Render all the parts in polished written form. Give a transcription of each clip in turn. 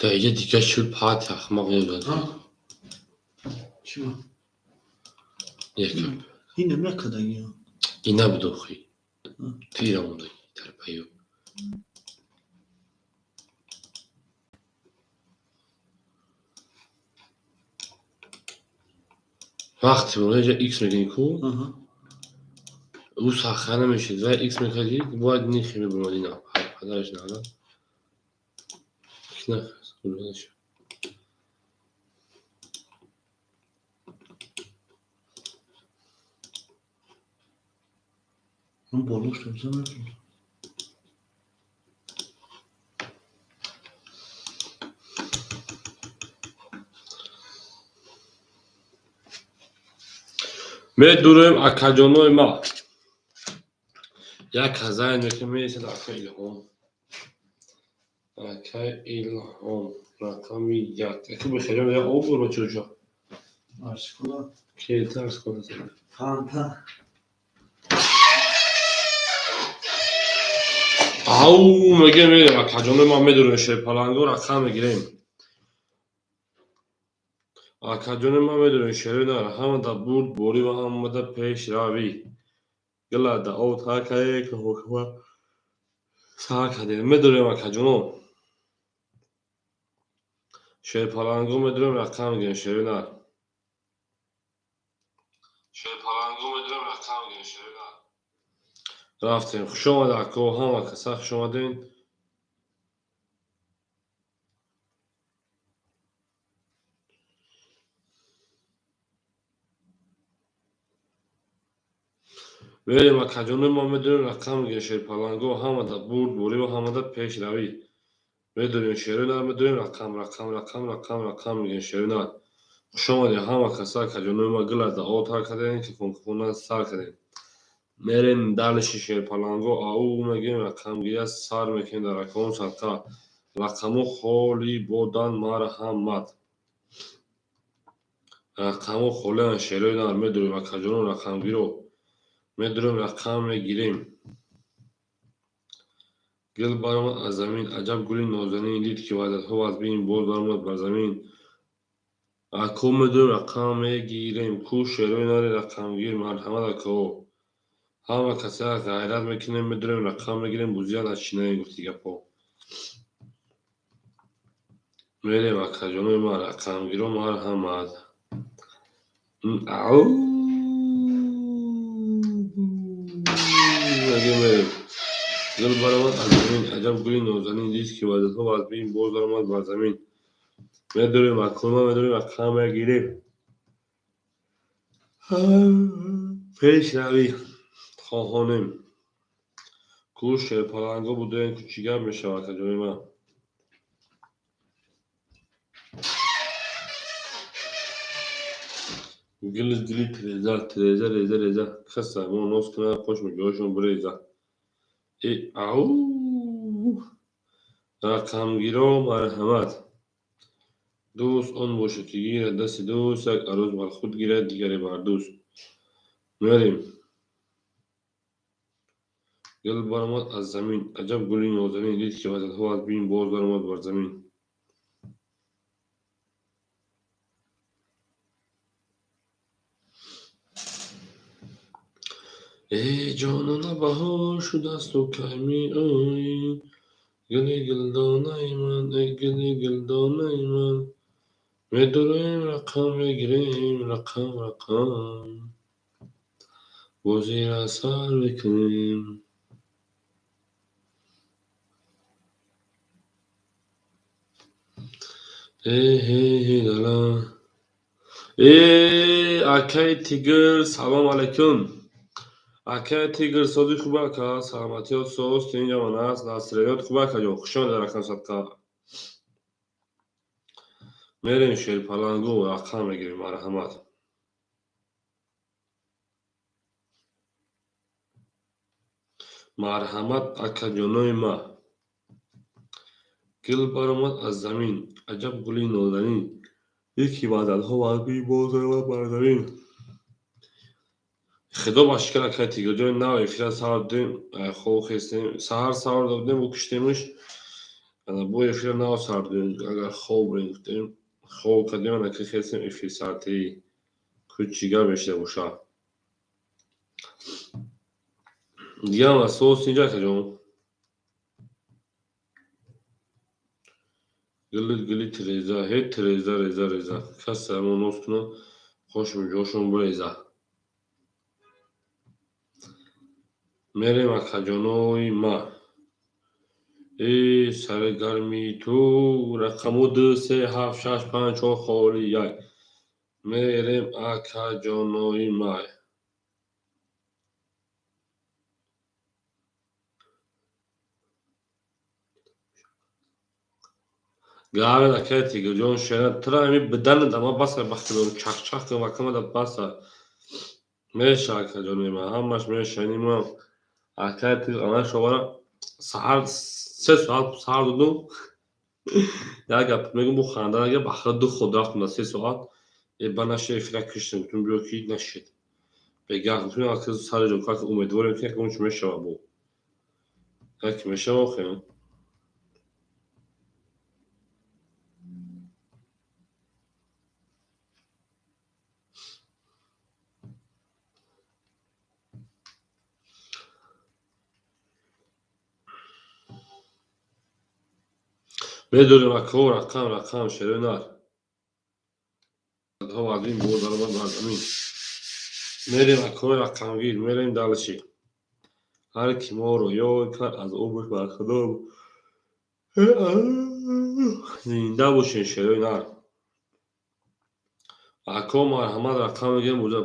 Да иҷа дига шуд пати ахмақ ёдад. Чӣ? Як. Инам якадаги. Ина буд охи. Тира мондаги дар паю. Вақте монда иҷа икс мекунӣ ку? Ӯ сахра намешид ва икс мекардӣ, бояд нихи мебуромад ина. Падараш нада. Ман болош доза накунам. Медурем, акаҷонои ма. Як казайн мекунем, мересад ака Илҳом. Ака Илҳом рақами як. Ака бихелем як об бур бачаҷо. Арскула. Ки тарс кунад. Фанта. Ау мегем мерем, акаҷонои ма, медурем шерпаланго рақам мегирем. Акаҷонои ма, медурем шерои нар, ҳамада бурд борӣ ва ҳамада пешравӣ. Гила да об тар кардем, кафокафа сар кардем. Медурем, акаҷоно. Шерпаланго медурем, рақам мегирем шерои нар. Шерпаланго медурем, рақам мегирем шерои нар. Рафтем. Хуш омад, ако, ҳама каса хуш омадем. Мерем, акаҷонои ма, медурем, рақам мегирем шерпаланго, ҳамада бурд борӣ ва ҳамада пешравӣ. Медурем шерои нар, медурем рақам, рақам, рақам, рақам, рақам мегирем шерои нар. Хуш омадем ҳама каса, акаҷонои ма, гила да об тар кардем, кафонкафона сар кардем. Мерем дальше шерпаланго, ау мегирем, рақамгирия сар мекунем дар рақамон садқа. Рақамҳо холӣ бодан, марҳамат. Рақамҳо холианд, шерои нар, медурем, акаҷоно, рақамгиро. Медурем, рақам мегирем. Гул баромад аз замин, аҷаб гули нозанин, дид ки ваҳдатҳо вазбин, боз баромад бар замин. Ако, медурем, рақам мегирем. Ку шерои нари рақамгир, марҳамат, ако. Ҳама каса ғайрат мекунем, медурем, рақам мегирем, бузия начинаем, гуфти гапҳо. Мерем, акаҷонои ман, рақамгиро, марҳамат. Ау мерем. Гул баромад аз замин, аҷаб гули нозанин, дид ки ваҳдатҳо вазбин, боз баромад бар замин. Медурем, акои медурем, рақам мегирем. Пешравӣ хоҳонем. Ку шерпаланго будаем, ку чӣ гап мешавад, акаҷони ман? Гили гили тиреза, тиреза, реза, реза. Каса мо нос кунад, қошма ҷояшон биреза. Э, ау! Рақамгиро, марҳамат. Дӯст он бошад, ки гирад дасти дӯст, як арӯз бар худ гирад, дигаре бар дӯст. Мерем. Гул баромад аз замин, аҷаб гули нозанин, дид ки ваҳдатҳо вазбин, боз баромад бар замин. Э ҷонона, баҳор шудасту кай меоӣ? Гули гулдонаи ман, э гули гулдонаи ман. Медурем, рақам мегирем, рақам, рақам. Бозира сар мекунем. Э ҳе ҳе лала. Э акаи Тигр, салом алайкум. Акаи Тигр, сози хуб, ака, саломатиёт соз, тинҷамон аст, настроениёт хуб, акаҷон, хуш омадед дар рақам садқа. Мерем шерпалангу, рақам мегирем, марҳамат. Марҳамат, акаҷонои ма. Гул баромад аз замин, аҷаб гули нозанин, дид ки ваҳдатҳо вазбин, боз баромад бар замин. Худо ба шукр, акаи Тигрҷон, нав эфира сар додем, хоб хестем, саҳар сар додем, куштемш. Ана бо эфира нав сар додем, агар хоб бурем гуфтем, хоб кардем, ана ки хестем эфир сартии. Ку чӣ гап мешида боша. Дигар асос инҷа акаҷон. Гили гили тиреза, ҳе тиреза реза реза. Кас сармо нос куна, хошум ҷошон буреза. Мерем акаҷонои ма. Э сари гармии ту рақаму 2 3 7 6 5 4 холи 1. Мерем акаҷонои ма. Гавед акай Тигрҷон шера тра ами бидана дама баса бахтидору чахчах кун вакамада баса. Меша акаҷонои ма, ҳамаш меша. Ини ма акай Тигр ана шовара саҳар 3 соат саҳар додум. Як гап мегум бу ханда нага бахра ду ход рафтум да 3 соат. Э ба наша эфира киштем, гуфтум биё ки нашед. Бегаҳ гуфтум ака сари ҷо как умедворем ки ягон чӣ мешава бо. Як мешава охе. Медорем акаҳо рақам рақам шерои нар. Аз ин бо даромад бар замин. Мерем акаҳои рақамгир, мерем дальше. Ҳар ки моро ёд кард аз обрӯш бархӯрдор. Зинда бошен шерои нар. Акаҳо марҳамат рақам мегирем боза.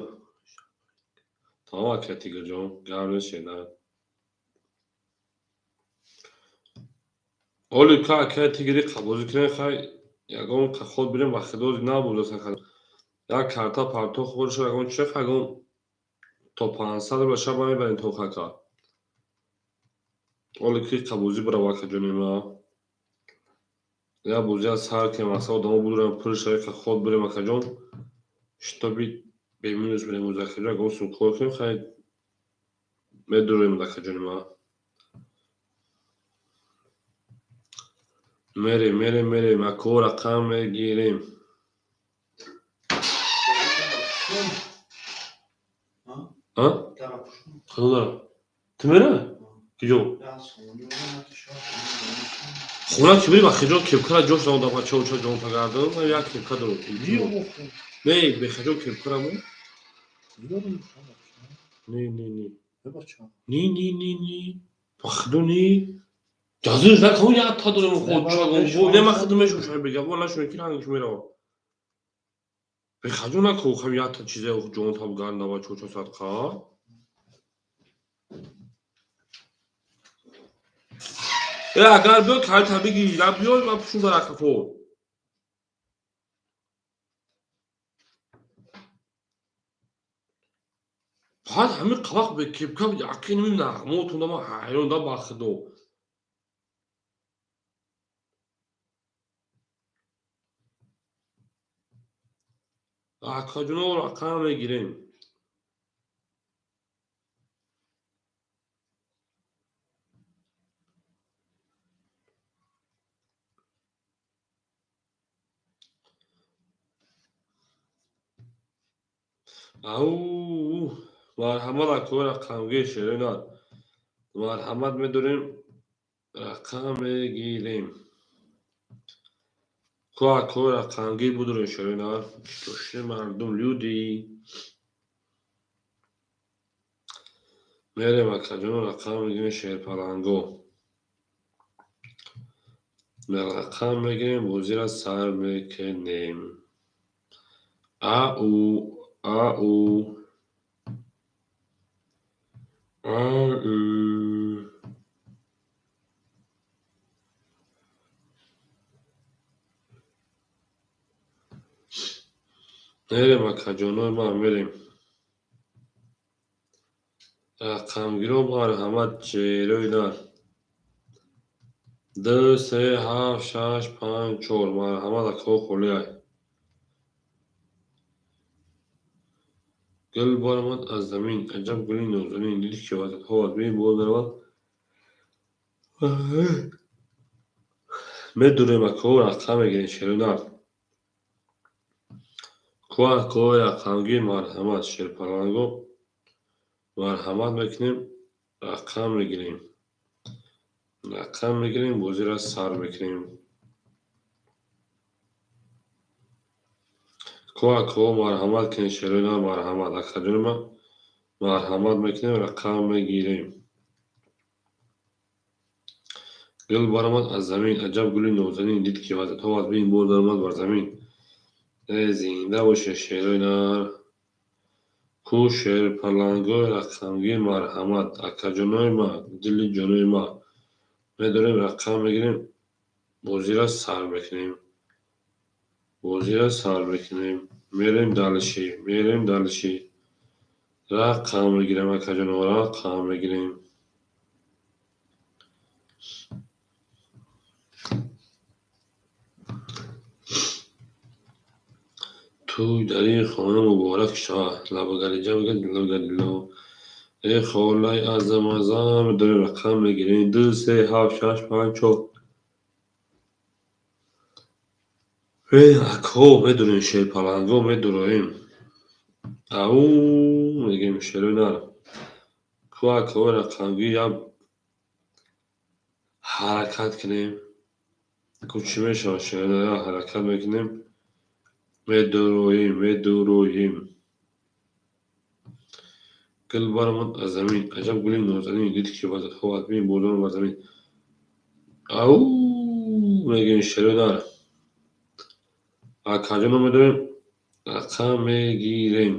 Тамом ака Тигрҷон, гап нест шер. Оли ка акай Тигри қабозӣ кунем, хай ягон ход бирем ба хидози набудаса. Як карта партох боша ягон чиз, ягон то 500 рубл шаба мебарем то хака. Оли ки қабозӣ бирав акаҷони ма. Як бозӣ аз сар кунем, мақсад одамо будурем пул шава ход бирем акаҷон. Шитоби беминус бирем оз акаҷон, ягон сум кор кунем, хай медурем акаҷони ма. Мерем, мерем, мерем, акаҳо рақам мегирем. А? Кадом дара? Ту меравӣ? Куҷо? Хона ки бири бахиҷон кепкара ҷош наода бачаҳо ча ҷон пагардон, як кепка дорам. Не, бехаҷон кепкара мо? Не, не, не. Не, не, не, не. Бахидо не. Ҷазир накун як та дорем ход чагон. Бо не ма хидм мешушай бега, бо нашуни ки рангш мерава. Бехаҷон наку хам як та чизе ҷон таб гарда бачаҳо ча садқа. Э агар биё карта бигир, на биёй ма пушум дар ақафо. Баъд ҳамин қабақ бе кепка яқин нағмотун ма ҳайрон да ба худо. Акаҷоно рақам мегирем. Ау, марҳамат акаҳои рақамгир шерои нар. Марҳамат медорем, рақам мегирем. Ку акаҳои рақамгир будурем шерои нар. Читоши мардум люди. Мерем акаҷоно рақам мегирем шерпаланго. Рақам мегирем, бозиро сар мекунем. Ау, ау. Ау. Мерем акаҷонои ма, мерем. Рақамгиро марҳамат шерои нар. 2 3 7 6 5 4 марҳамат акаҳо холиай. Гул баромад аз замин, аҷаб гули нозанин, дидӣ ки васатҳо аз бин боз даромад. Медурем ако рақам мегирем шерунар. Ку акои рақамгир марҳамат шерпаланго марҳамат мекунем, рақам мегирем. Рақам мегирем, бозиро сар мекунем. Ку ако марҳамат кунед шерунар марҳамат. Акаҷонима марҳамат мекунем, рақам мегирем. Гул баромад аз замин, аҷаб гули нозанин, дид ки вазъиятҳо аз бин боз даромад бар замин. Э зинда бошед шерои нар. Ку шерпалангои рақамгир марҳамат, акаҷонои ма, дили ҷонои ма. Медорем рақам мегирем, бозиро сар мекунем. Бозиро сар мекунем. Мерем дальше, мерем дальше. Рақам мегирем акаҷоно, рақам мегирем. Тӯй дар ин хона муборак шавад. Лабагалиҷа мегӯяд лабагалило. Э холаи азам медорем рақам мегирем. 2, 3, 7, 6, 5, 4. Э ако медурем шерпаланго медуроем. Ау мегӯем шерои нар. Ку ако рақамгир як ҳаракат кунем. Ку чӣ мешавад шерои нар? Як ҳаракат мекунем. Медуроем, медуроем. Гул баромад аз замин, аҷаб гули нозанин, дид ки вазъиятҳо аз бин боз даромад бар замин. Ау мегӯем шерои нар. Акаҷоно медорем, рақам мегирем.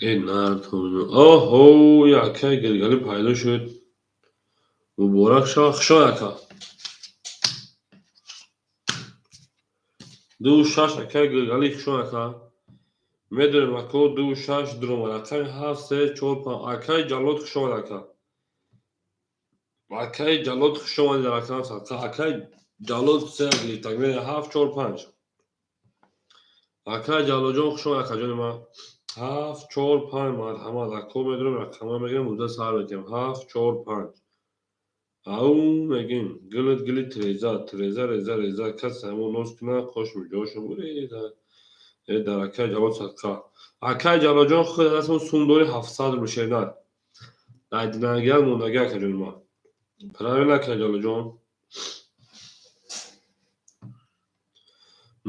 Э нартон. Оҳо, акаи Гилгалӣ пайдо шуд. Муборак шавад, хуш омад ака. 2 6 акаи Гилгалӣ хуш омад ака. Медорем ако 2 6 дуромад. Рақами 7 3 4 5. Акаи Ҷаллод хуш омад ака. Акаи Ҷаллод хуш омадед дар рақами садқа. Акаи Ҷаллод 3 гирифтак. Медорем 7 4 5. Акаи Ҷаллодҷон хуш омад акаҷони ман. 7 4 5 марҳамат. Ако медорем рақамҳо мегирем, муддат сар мекунем. 7 4 5. Ау мегӯем гулит гули тиреза, тиреза реза реза, касе ҳамон ноз кунад, қош муҷоҳошо буреза. Э дар акаи Ҷаллод садқа. Акаи Ҷаллодҷон худ дастмон сумдори 700 рубл шернар. Дар динагият мондагӣ акаҷони ман. Правильно акаи Ҷаллодҷон.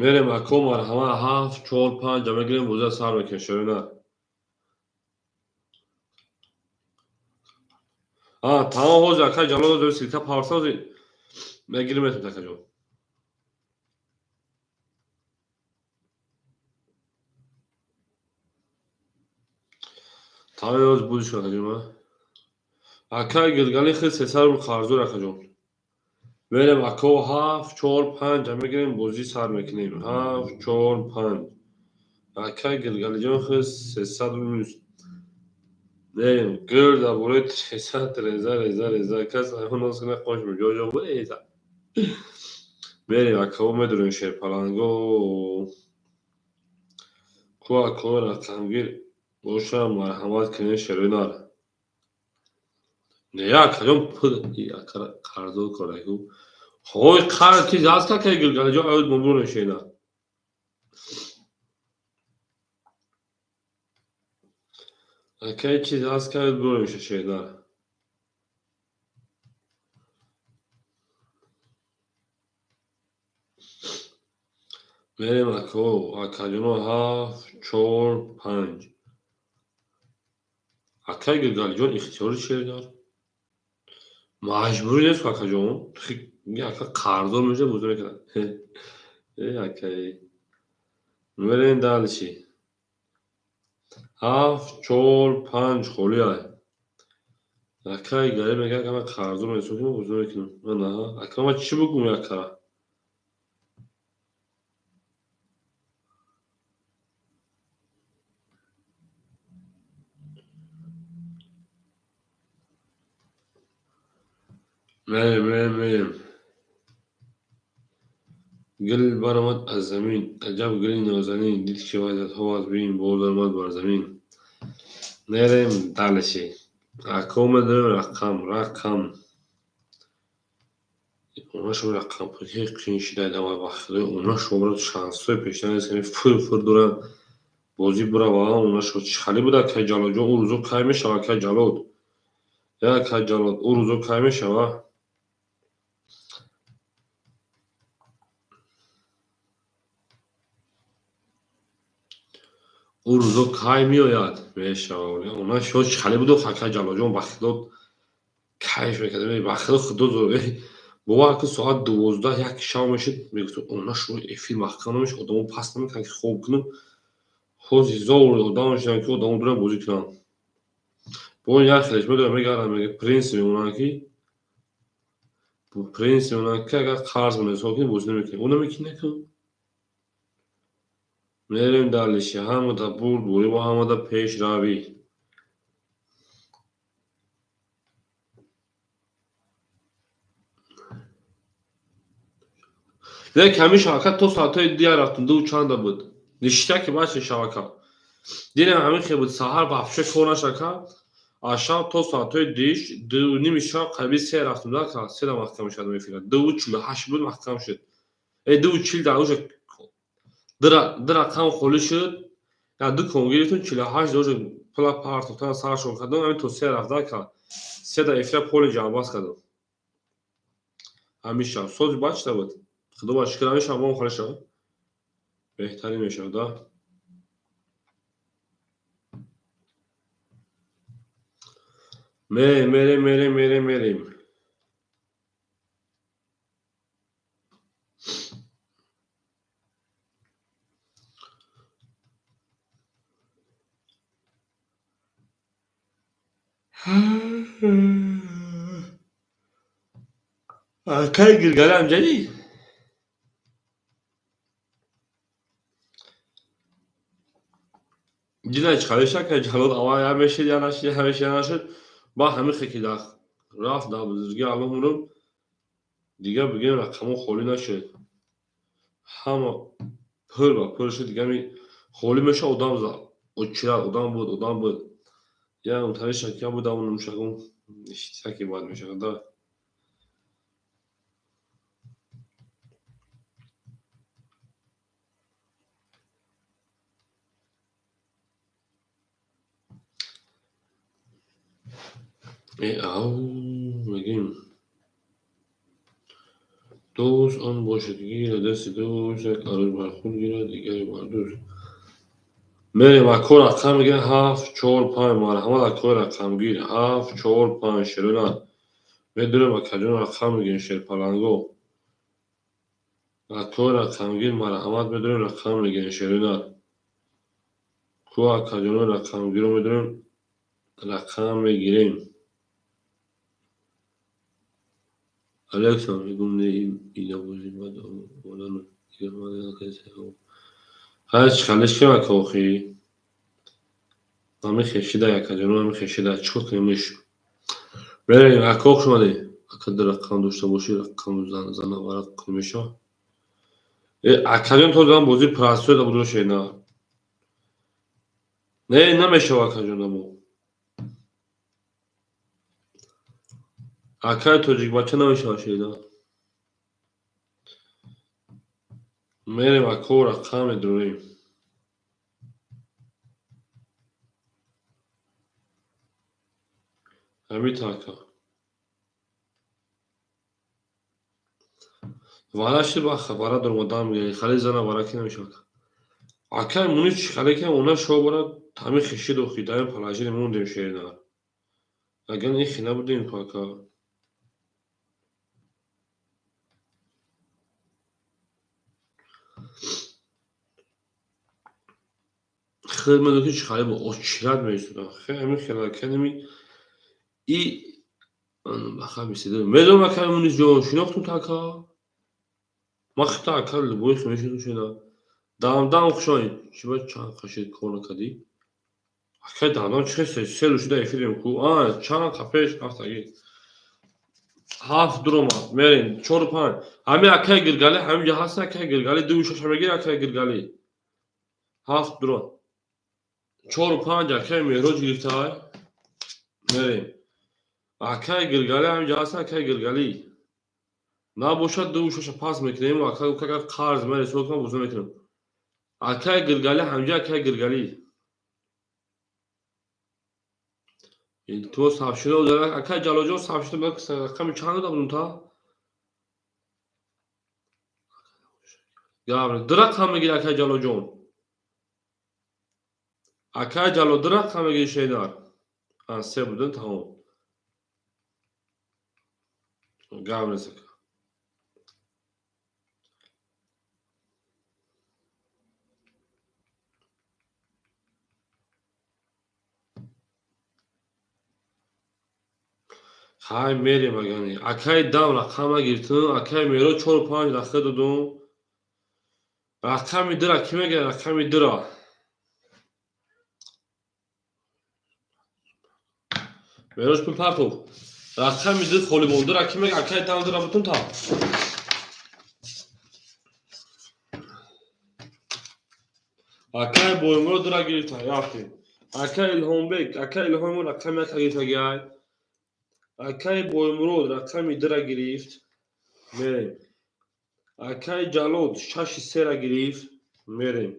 Мерем ако марҳамат 7 4 5 мегирем, бозиро сар мекунем шернар. Тамом ҳозир акаи Ҷаллод ҳозир силка парса ҳозир мегирем метавонед акаҷон. Тамом ҳозир будиш акаҷон ман. Акаи Гилгалӣ хел 300 рубл қарздор акаҷон. Мерем ако 7 4 5 мегирем, бозӣ сар мекунем. 7 4 5. Акаи Гилгалиҷон хел 300 рубл минус. Мерем гир дар бораи тиреза, тиреза, реза, реза, кас ҳамон ноз кунад, қош муҷоҳошо буреза. Мерем ако медурем шерпаланго. Ку ако рақамгир боша марҳамат кунед шерои нар. Не акаҷон пул акара қарздор кораку. Ҳой қарз чиз ҳаст акаи Гилгалиҷон аюд мобурем шернар. Акаи чиз ҳаст ка аюд бурем шернар. Мерем ако акаҷоно 7 4 5. Акаи Гилгалиҷон ихтиёри шернар. Маҷбурӣ нест акаҷон. Ака қарздор мешавад, бозӣ мекунад. Э акаи. Мерем дальше. 7 4 5 холӣ ай. Акаи Галӣ мегӯяд ман қарздор мешавам, бозӣ мекунам. Ана, ака ман чӣ бигӯм ака? Мерем, мерем, мерем. Гул баромад аз замин, аҷаб гули нозанин, дид ки вазъиятҳо аз бин боз даромад бар замин. Мерем дальше. Ако медорем рақам, рақам. Она шо рақам пули қин шида дама вақтҳои она шо шансҳои пештар нест, фир фир доранд бозӣ бурава. Она шо чӣ хали буда, кай Ҷалолҷон, ӯ рӯзо кай мешава, кай Ҷалол, я кай Ҷалол, ӯ рӯзо кай мешава? Ӯ рӯзо кай меояд мешава? Она шо чӣ хали буду, кай Ҷалолҷон, ба худо кайф мекардем, ба худо, худо бовар кун, соат 12, 1 шав мешуд, мегуфтам, она шо эфир маҳкам намешуд, одамо паст намекард, ки хоб кунам. Ҳози зор одам мешудам, ки одамо дурам бозӣ кунам. Бо як хелеш медорам, мегардам, мега принцип мемонанд, ки принцип мемонанд, ки агар қарз ҳисоб кунӣ, бозӣ намекунӣ, ӯ намекунӣ, накун. Мерем дальше. Ҳамада бурд бурӣ ва ҳамада пешравӣ. Лек ҳамин шабака то соатҳои дия рафтум, ду чанда буд. Ништаки бачи шабака. Дидем, ҳамин хел буд, саҳар вообще кор нашака, аз шаб то соатҳои диш, 2:30 шаб, қариби 3 рафтум, да, седа маҳкам шуд эфира. 2:48 буд, маҳкам шуд. Э, 2:40 дар уже ду рақам холӣ шуд, я ду кон гирифтум, 48 уже пула партофтан саршон кардам, ҳамин то 3 рафт, да, седа эфира поли ҷамъбаст кардам. Ҳамин шаб сози бачта буд. Худо ба шукр, ҳамин шаб бом холӣ шавад. Беҳтарин мешавад, да? Мерем, мерем, мерем, мерем, мерем. Кай гиргали амҷадӣ? Дида чӣ қалиша, кай Ҷалол, аввал я мешид, я нашид, я мешид, я нашид. Ба ҳамин хе ки рафт дар бузургии Аллоҳ мурум, дигар бигем, рақамҳо холӣ нашуд. Ҳама пур ба пур шуд, дигар холӣ мешавад, одам очирад, одам буд, одам буд. Я унтариша ки буд, амон мушагум ништаки бад мешавад, да. Э, ау, мегӯем. Дӯст он бошад, ки гирад дасти дӯст, як арӯс бар худ гирад, дигаре бар дӯст. Мерем, акор рақам мегирем ҳафт, чор, панҷ. Марҳамат, акои рақамгир, ҳафт, чор, панҷ. Шерона медонем, акаҷон, рақам мегирем, шерпаланго. Акои рақамгир, марҳамат, медонем, рақам мегирем, шерона. Ку акаҷоно рақамгиро медонем, рақам мегирем. Алекса, мегум, не ина бозӣ бад омадану ҳар чӣ халиш ки ака охи. Ҳамин хешида, акаҷоно, ҳамин хешида, чӣ кор кунем иш? Мерем, ака, хуш омадӣ. Ака, ду рақам дошта бошӣ, рақам зана варақ кунӣ мешавад? Э, акаҷон, то зан бозӣ простой да будошед, на. Не, намешава, акаҷон, амо. Акаи тоҷикбача, намешава, шеда. Мерем, ако, рақам медурем. Ҳамита, ака. Вара шид, ба вара дуромадан мегирем. Хали зана вара ки намешавад. Акай Мунис чӣ хале ки она шо бара ҳамин хешид охи дар положение мондем, шерина. Агар ин хе набудем ку, ака. Хел медонӣ, ки чӣ хале бо очират меистодам. Хе ҳамин хела канеми и баха бисида. Медонам, акай Мунис ҷон, шинохтум та, ака. Ман хита, ака, любой хе мешинохтум, шена. Дамдам, хуш омадӣ. Чӣ ба чанд қашид кор накардӣ? Акай Дамдам, чӣ хел се рӯз шуда эфирем ку? А, чанд қа пеш рафтагӣ. Ҳафт дуромад. Мерем, чору панҷ. Ҳамин акай Гиргалӣ ҳамин ҷо ҳаст, акай Гиргалӣ, дуву шаша мегири, акай Гиргалӣ. Ҳафт дуромад. Чору панҷ акаи Меҳроҷ гирифтай. Мерем. Акаи Гилгалӣ ҳаминҷа ҳаст, акаи Гилгалӣ. Набошад, ду шаша пас мекунем, акай агар қарз мересо кунам, бозӣ мекунем. Акаи Гилгалӣ ҳаминҷа, акаи Гилгалӣ. Илтимос, сабшино, акаи Ҷалолҷон, сабшино рақами чанд додам та? Габр, ду рақам мегири, акаи Ҷалолҷон. Акаи Ҷалол, ду рақам мегири, шейнар. Ан се будан, тамом. Гап нест, ака. Хай, мерем агани. Акаи Дам рақама гирифтум, акаи Меро чору панҷ раққа додум. Рақами дура кӣ мегирад, рақами дура? Мерош, пул партов. Рақами ду холӣ монд. Дура кӣ мегирад? Акаи Дам дура бутун та. Акаи Боймуро дура гирифта, рафтем. Акаи Илҳомбек, акаи Илҳомо рақами яка гирифтагиай. Акаи Боймурод рақами дура гирифт. Мерем. Акаи Ҷалод шаши сера гирифт. Мерем.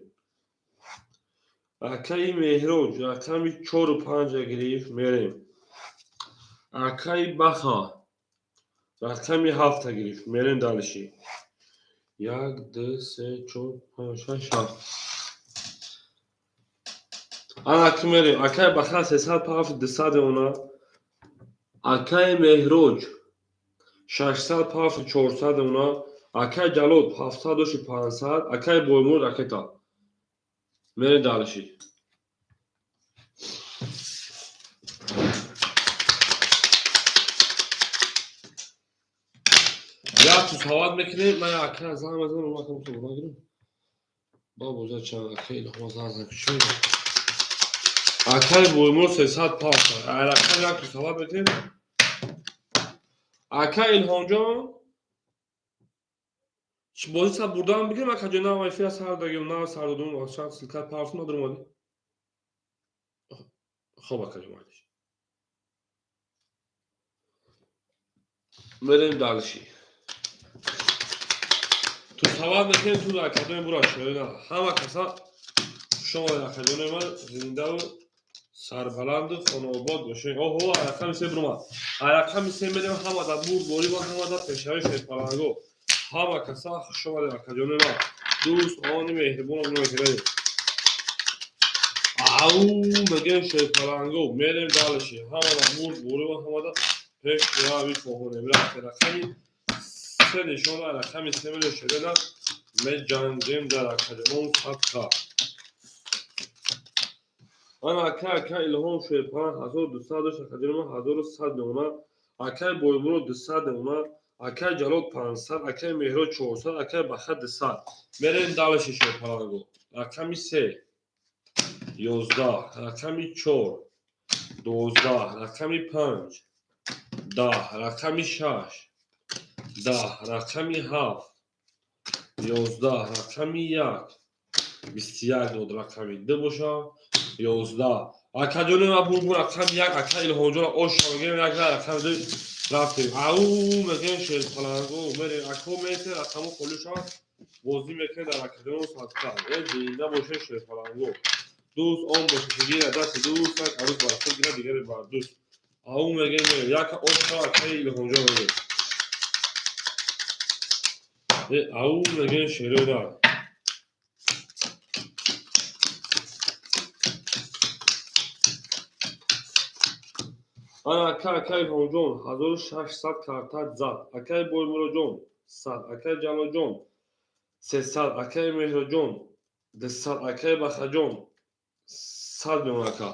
Акаи Меҳроҷ рақами чору панҷа гирифт. Мерем. Акаи Баха рақами ҳафта гирифт. Мерем дальше. Як, ду, се, чор, панҷ, шаш, ҳафт. Ана ки мерем. Акаи Баха 300 пафт, 200 она. Акаи Меҳроҷ 600 пафт, 400 она. Акаи Ҷалод 700 дошти, 500. Акаи Боймурод ракета. Мерем дальше. Як ту сават мекунем, ман ака занг мезанам, ман акам ту нагирам. Ба боза чанд акаи Илҳом занг зан, чӣ мегӯяд? Акаи Боймурод 300 пафт. Рақам як ту сават мекунем. Акаи Илҳомҷон, бозӣ сар бурдан бигирем, акаҷон, нав эфира сар дагем, нав сар додум, шанд ссылка пафт надорум оди. Хоб, акаҷон, майдиш. Мерем дальше. Ту сават мекунем, ту акаҷони бура шоина. Ҳама каса хуш омадед, акаҷони ман, зиндаву сарбаланду хонаобод бошед. Оҳо, рақами се буромад. Рақами се мерем, ҳама дар бурдборӣ ва ҳама дар пешравии шерпаланго. Ҳама каса хуш омадед, акаҷони ман. Дӯст, они меҳрибону мекунед. Ау, мегӯем шерпаланго, мерем дальше. Ҳама дар бурдборӣ ва ҳама дар пешравӣ хоҳонем. Рафте рақами се нишона, рақами се мерем, шерена меҷангем дар акаҷонон садқа. Ана ака, ака Илҳом шерпаланг 1200 дошт, акаҷони ман, 1100 меона. Акаи Боймурод 200 меона. Акаи Ҷалол 500, акаи Меҳрод 400, акаи Баха 200. Мерем дальше, шерпаланго. Рақами се 11, рақами чор 12, рақами панҷ 10, рақами шаш 10, рақами ҳафт 11, рақами як 21 дод, рақами ду боша 11. Акаҷони ман, бурбу рақами як, ака Илҳомҷона оша мегӯем, як рақами ду рафтем. Ау, мегӯем шерпаланго, мерем. Ако месе рақамо холӣ шавад, бозӣ мекунем дар акаҷоно садқа. Э, зинда боше шерпаланго. Дӯст он боше, ки гирад дасти дӯст, як арӯз бар худ гирад, дигаре бар дӯст. Ау, мегӯем, мерем. Як оша акаи Илҳомҷон мегӯем. Э, ау, мегӯем шерои нар. Ана ака, акаи Илҳомҷон 1600 карта зад. Акаи Боймуроҷон 100, акаи Ҷалолҷон 300, акаи Меҳроҷон 200, акаи Бахаҷон 100 меон, ака.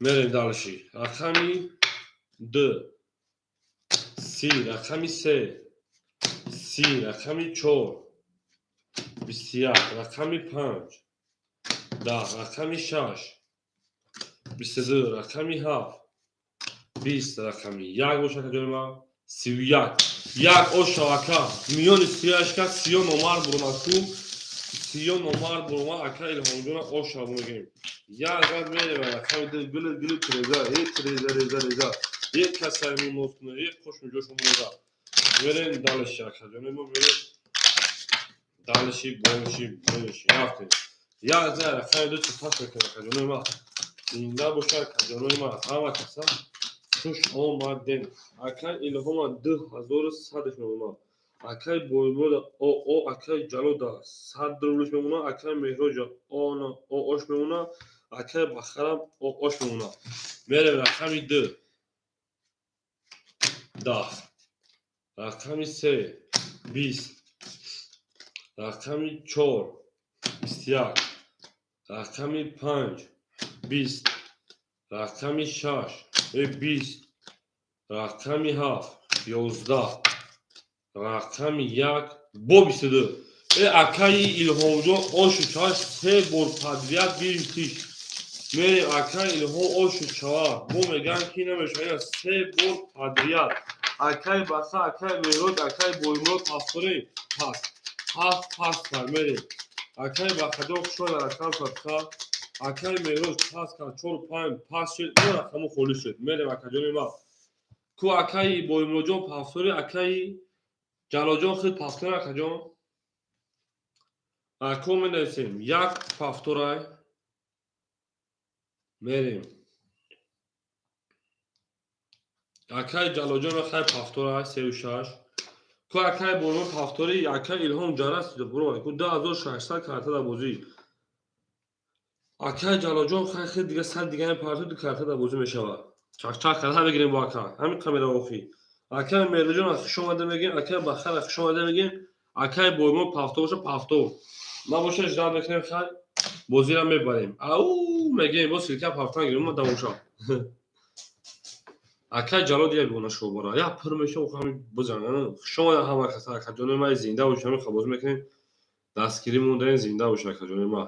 Мерем дальше. Рақами ду 30, рақами се 30, рақами чор 21, рақами панҷ 10, рақами шаш 22, рақами ҳафт 20, рақами як боша, акаҷони ман, 31. Як оша, ака, миёни сиёшка сиё номар буромад ку. Сиё номард буромад, ака Илҳомҷона оша мегем. Як гап мерем, рақами ду, гули гули тиреза, е тиреза реза реза. Е касай мо ноз куна, е қошми ҷошон реза. Мерем дальше, акаҷони мо мерем. Дальше, больше, больше. Рафтем. Як за рақами ду чипас мекунем, акаҷони ма. Зинда боша, акаҷони ма. Ҳама каса хуш омадем. Акай Илҳома 2100 мемонад. Акай Боймурод ОО, акай Ҷалода 100 рублиш мемонад, акай Меҳроҷа ООш мемонад, акай Бахарам ООш мемонад. Мерем рақами ду. 10. Рақами се 20. Рақами чор 21. Рақами панҷ 20. Рақами шаш 20. Рақами ҳафт 11. Рақами як бо 22. Э, акаи Илҳомҷон ошу чаваш се бор подряд гирифтиш. Мерем, акаи Илҳом ошу чава. Бо меган ки намешава, ина се бор подряд. Акаи Баха, акаи Меҳрод, акаи Боймурод пасторем. Пас. Ҳафт пас кар мерем. Акаи Бахаҷон хушояд рақам садқа. Акаи Меҳрод пас кар чор панҷ пас шуд, ин рақаму холӣ шуд. Мерем, акаҷони ма. Ку акаи Боймуродҷон пастори, акаи Ҷалолҷон худ пастори, акаҷон. Ако менависем як павторай. Мерем. Акаи Ҷалолҷон хай павторай сею шаш. Ку акаи Боймурод павтори, акаи Илҳом ҷарас буро. Ку 2600 карта дар бозӣ. Акаи Ҷалолҷон хай хел дига сар дига парту ду карта дар бозӣ мешавад. Чак-чак карда мегирем бо ака. Ҳамин камера охи. Акаи Меҳроҷон хуш омада мегем, акаи Бахар хуш омада мегем, акаи Боймурод павтор боша павтор. Набоша ждать мекунем, хай бозиро мебарем. Ау мегем, бо силка павтан гирем, ма давоша. Акаи Ҷалол дия бигона шобора. Я пур меша ҳами бизан. Хуш омада ҳама каса, акаҷони ма зинда боша, ҳами бозӣ мекунем. Дастгирӣ мондаем, зинда боша, акаҷони ма.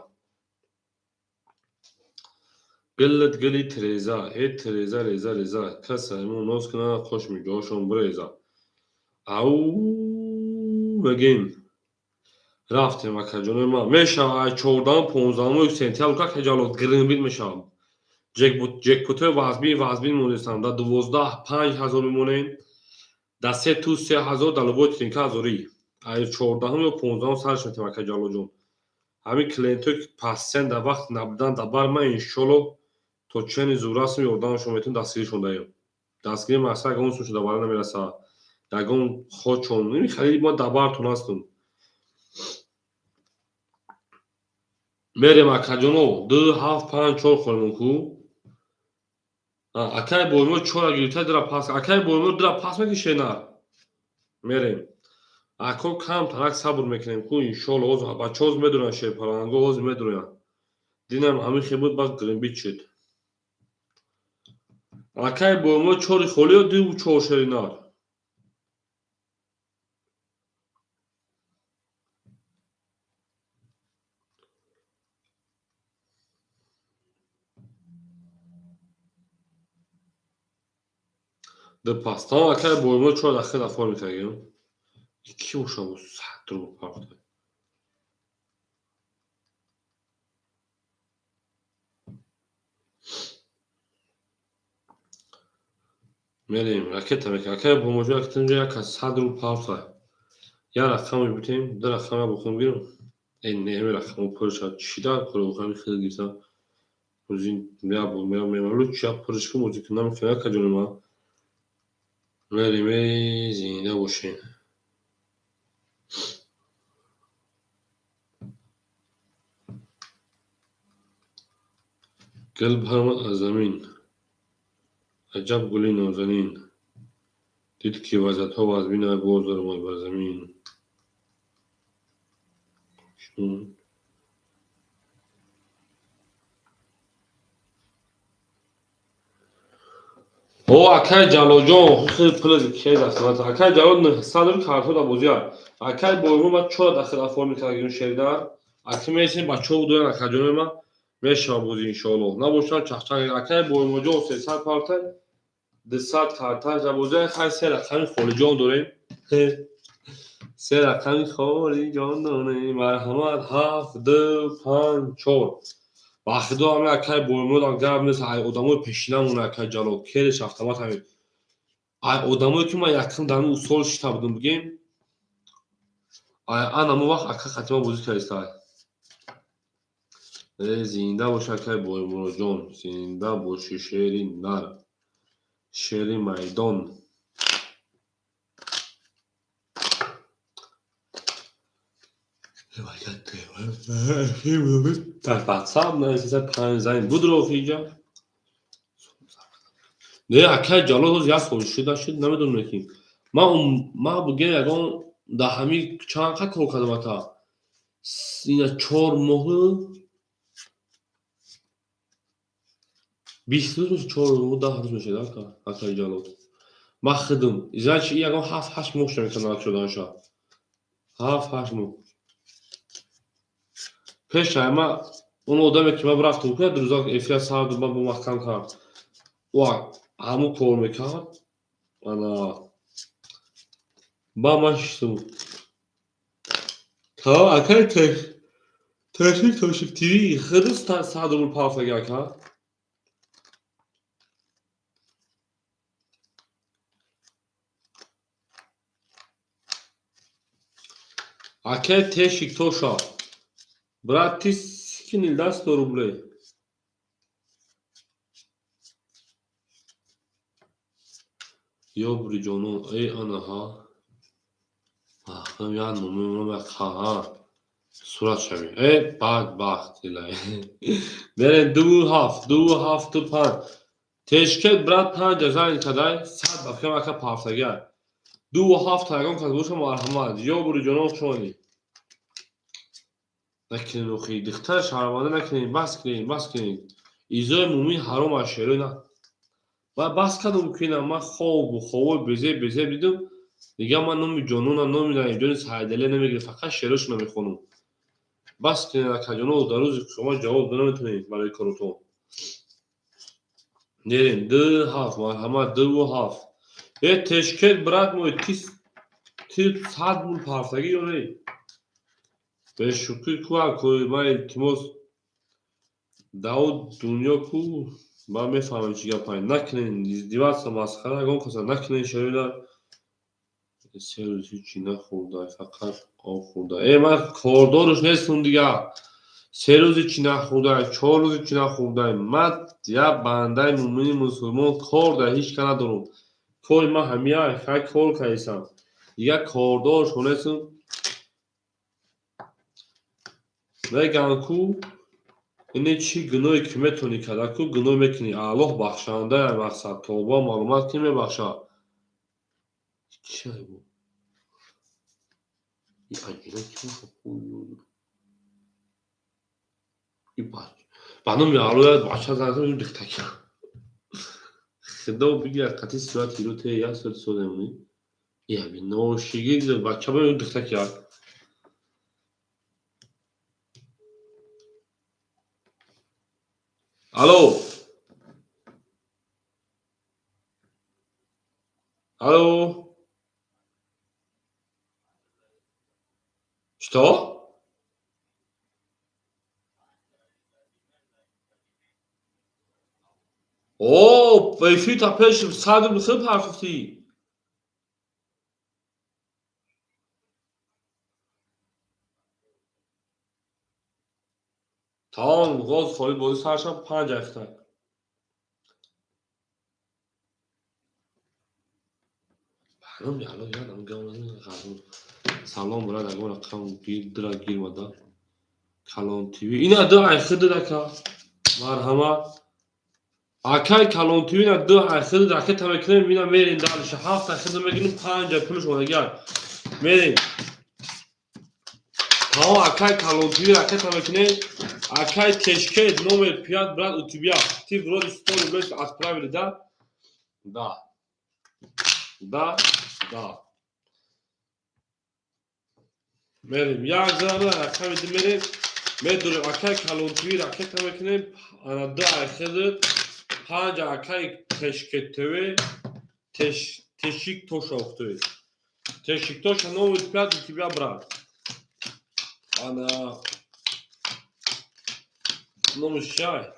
Гилит гили тиреза, э тиреза реза реза, каса мо ноз куна қошми ҷошон биреза. Ау мегем. Рафтем, акаҷони ма. Мешава ай 14 15 сентябр ка Ҷалол гринбит мешава. Ҷекпотҳои вазбин вазбин монестам. Дар 12 5000 мемонем. Дар се ту 3000, дар любой тринка ҳазорӣ. Ай 14 ё 15 сарш метем, ака Ҷалолҷон. Ҳамин клиентҳое ки пассен дар вақти набудан дар бар ман иншолло то чени зурасм ёрдамашон метавонем, дастгиришон даҳем. Дастгирӣ мақсад ягон сум шуда бара намерасад. Ягон хочон, хеле ма дар бартон ҳастам. Мерем, акаҷоно, ду ҳафт панҷ чор холимон ку. Акаи Боймурод чора гирифта дира пас. Акаи Боймурод дира пас мекише нар. Мерем. Ако кам тарак сабр мекунем ку иншолло ҳозир бачаҳо ҳозир медонанд, шерпаланго ҳозир медонанд. Динам ҳамин хел буд, баъд гримбит шуд. Акаи Боймурод чори холӣ ё ду чор шери нар? Ду пас. Тамом, акаи Боймурод чор дахил оформи кардем. Ки боша бо 100 рубл парта. Мерем, ракета мекунем. Акаи Боймурод ракета инҷо як кас 100 рубл парта. Як рақам мебутем, ду рақам я бохом гирам. Э, не, ҳамин рақамо пурша чӣ дар кор ҳамин хел гирифтам. Бозин я бо меам меам лучше я пурш кун бозӣ кунам намекунам, акаҷони ман. Мерем, эй зинда бошем. Гул баромад аз замин. Аҷаб гули нозанин. Дид ки вазъиятҳо вазмин боз даромад бар замин. О, акаи Ҷалолҷон, хеле пул ки даст. Акаи Ҷалол 900 рубл карто дар бозӣ. Акаи Боймурод ма чора дахил оформи кардагим шеридар. Аки месем бачаҳо будоян, акаҷони ма мешава бозӣ иншоалло. Набошам чахчах. Акаи Боймуродҷон 300 парта, 200 карта дар бозӣ. Хай се рақами холиҷон дорем. Се рақами хори ҷондоне, марҳамат, ҳафт, ду, панҷ, чор. Ба худо, ҳами акай Боймуродам гап нест, ай одамои пешинамон, акай Ҷалол кереш автомат, ҳами ай одамое ки ман якум дар ҳами усол шита будум, бигем, ай анамо вақт ака хатима бозӣ кардистай. Э, зинда бош, акай Боймуродҷон, зинда бошӣ, шери нар, шери майдон. Дар ватсап нависиса, панҷ зайн будро охиҷа. Не, акай Ҷалол, ҳоз як сол шуда шуд, намедонам, ки ман бугем, ягон дар ҳами чанд қа кор кардам, ака, ина 4 моҳу 20 рӯз меша, 4 моҳу 10 рӯз мешад, ака, акай Ҷалол. Ман худум, значит, ягон 7-8 моҳ шуда метавонад шуданша, 7-8 моҳ пеш. Ма он одаме ки ман рафтам, рӯза эфира сар ман бо маҳкам кард, ӯ ҳамун кор мекард, ана ба ман шиштам. Та акай Ташик Тошик ТВ худу 100 рубл пафтаги, ака. Акай Тешик Тоша, брат, ты скинул, да, 100 рублей? Ёбри ҷонон, эй, анаҳа, як номи ха сурат шавӣ, э, бадбахт. Берен, ду ҳафт, ду ҳафту панҷ. Тешкет, брат, панҷа зайн кадай, 100 ба фикрам, ака, пафтагиай. Ду ҳафт ягон кас боша, марҳамат. Ёбри ҷонон, хушомадӣ. Накунед охи, духтар шарманда накунед, бас кунед, бас кунед. Изои мӯмин ҳаром аст, шерои на. Ба бас кардам, кунам, ман хобу хобои безеб безеб дидам. Дигар ман номи ҷонона, номи Наимҷони Саидалия намегирам, фақат шеърашонро мехонам. Бас кунед, акаҷоно, дар рӯзи қиёмат ҷавоб дода наметавонед барои коротон. Нерем, ду ҳафт, марҳамат, дуву ҳафт. Э, Тешкет, брат мой, ти 100 рубл пафтагӣ ё не? Бешӯхӣ ку, акои ман, илтимос, Давуд дунё ку, ман мефаҳмам чӣ гапай. Накунед издеваться, масхара ягон каса накунед, шоира. 3 рӯз ҳичи нахӯрда, фақат об хӯрда. Э, ман кордорш нестам дигар. 3 рӯз ҳичи нахӯрда, 4 рӯз ҳичи нахӯрда. Ман як бандаи мӯъмини мусулмон, кор дар ҳеҷ ка надорам. Кори ман ҳамия, хай, кор кардисам. Дигар кордоршо нестам. Мегӯянд ку, ине чӣ гуноҳе ки метавонӣ карда ку, гуноҳ мекунӣ. Аллоҳ бахшандаи, мақсад тавба маълумат ки мебахшад. Чи бу? И аҷина ки бошад? И ба номи Аллоҳ, як бача занг духтаки. Худо бигирад, қати сурати рӯте як сурати сода мемонӣ. Яби ношигӣ бача ба духтаки як. Алло. Алло. Что? О, эфир та пеш 100 рубл хел партофтӣ. Тамом, ғоз холӣ бозӣ сар шав, панҷ дақиқа. Ба номи Аллоҳ, як. Салом, брат, ягон рақам гир дира гирмада. Калон ТВ. Ина ду айхид ака. Марҳамат. Акай Калон ТВ, ина ду айхид ракета мекунем, ина мерем дальше. Ҳафт айхид мегирем, панҷ пулш омадагиай. Мерем. Тамом, акай Калон ТВ, ракета мекунем. Акай Тешкет, номер пять, брат, у тебя. Ты вроде 100 рублей отправили, да? Да. Да, да. Мерем. Як зарра рақами ду мерем. Медорем, акай Калон ТВ, ракета мекунем. Ана ду айхидит. Панҷ акай Тешкет ТВ. Тешик Тоша ухтуи. Тешиктоша, номер пять у тебя, брат. Ана номер шай.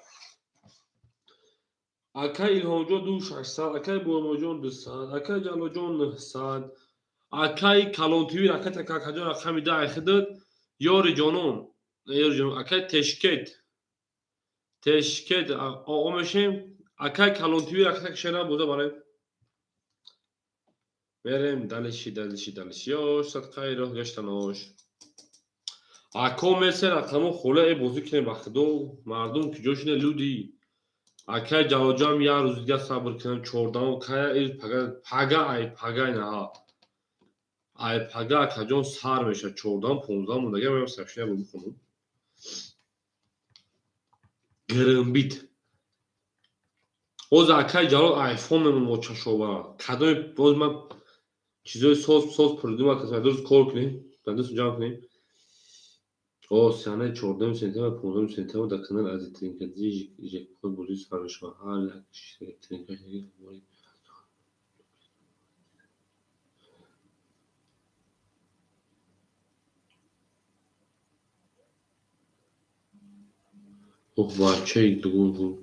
Акай Илҳомҷон 2600, акай Боимоҷон 200, акай Ҷалолҷон 900, акай Калонтиви ракета какаҷон рақами 10 айхидад, ёри ҷонон, ёри ҷонон, акай Тешкет, Тешкет оғо мешем, акай Калонтиви ракета кишена боза барем. Мерем далиши, далиши, далиши, ёш, садқаи роҳ гаштанош. Ако месе рақамо хола э бозӣ кунем ба худо, мардум куҷо шуда люди. Акай Ҷалолҷон як рӯз дига сабр кунам, 14-ум кая ир пага, пага ай пага инаҳа. Ай пага акаҷон сар мешавад, 14-ум, 15-ум мондага меям сообщение бо бихонам. Гирмбит. Боз акай Ҷалол айфон мемон мо чашова. Кадоми боз ман чизои соз соз придумал кардам, дуруст кор кунем, дуруст ҷамъ кунем. О, санаи 14 сентябр, 15 сентябр дар канали Ази Тринкади жекпот бозӣ сар мешавад. Ҳар як тринкаш Ох, бачаи дугун буд.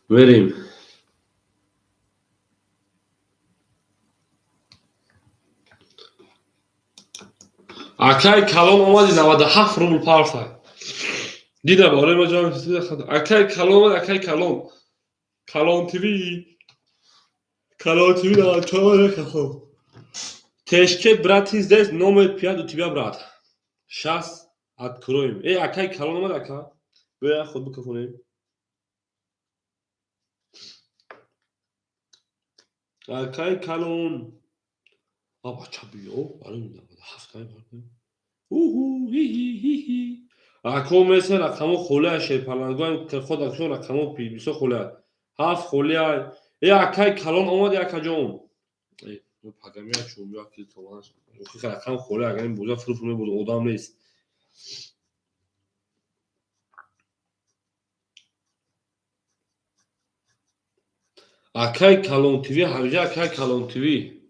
Мерем. Акай Калон омади 97 рубл парфай. Дида барои ма ҷамъ кардем. Акай Калон омад, акай Калон. Калон ТВ. Калон ТВ 94 рекахо. Тешке, брат, ты здесь, номер 5 у тебя, брат. Сейчас откроем. Эй, акай Калон омад, ака. Биё худ бикафонем. Акай Калон. А бача биё, барои 97 кай парфай. Уху, хи-хи, хи-хи. Ако месе рақамо холия шерпалангоем, худ акшон рақамо бисёр холия. 7 холия. Э, акай Калон омад, акаҷон. Э, пагамия чун ё ки товаш. Охи рақам холия, агар ин боза фурфур мебуд, одам нест. Акай Калон ТВ, ҳамиҷа акай Калон ТВ.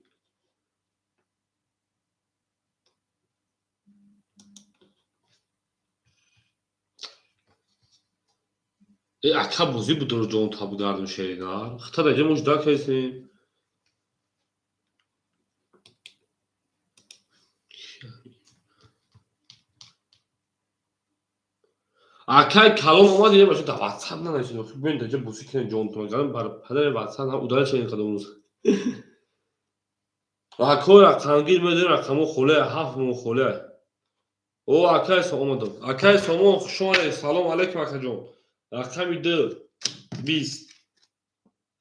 Э, ака бозӣ будро ҷон табудардум шеринар. Хита даҷа мош дакесем. Акай Калон омад, е баша да WhatsApp нанависед. Охи бибин даҷа бозӣ кунем ҷон тон. Гарам бар падари WhatsApp ҳам удалить шудем қадамуз. Ако рақамгир медонем рақамо холе, 7 мо холе. О, акай Сомон омадам. Акай Сомон, хуш омадед. Салом алейкум, акаҷон. Рақами 2 20,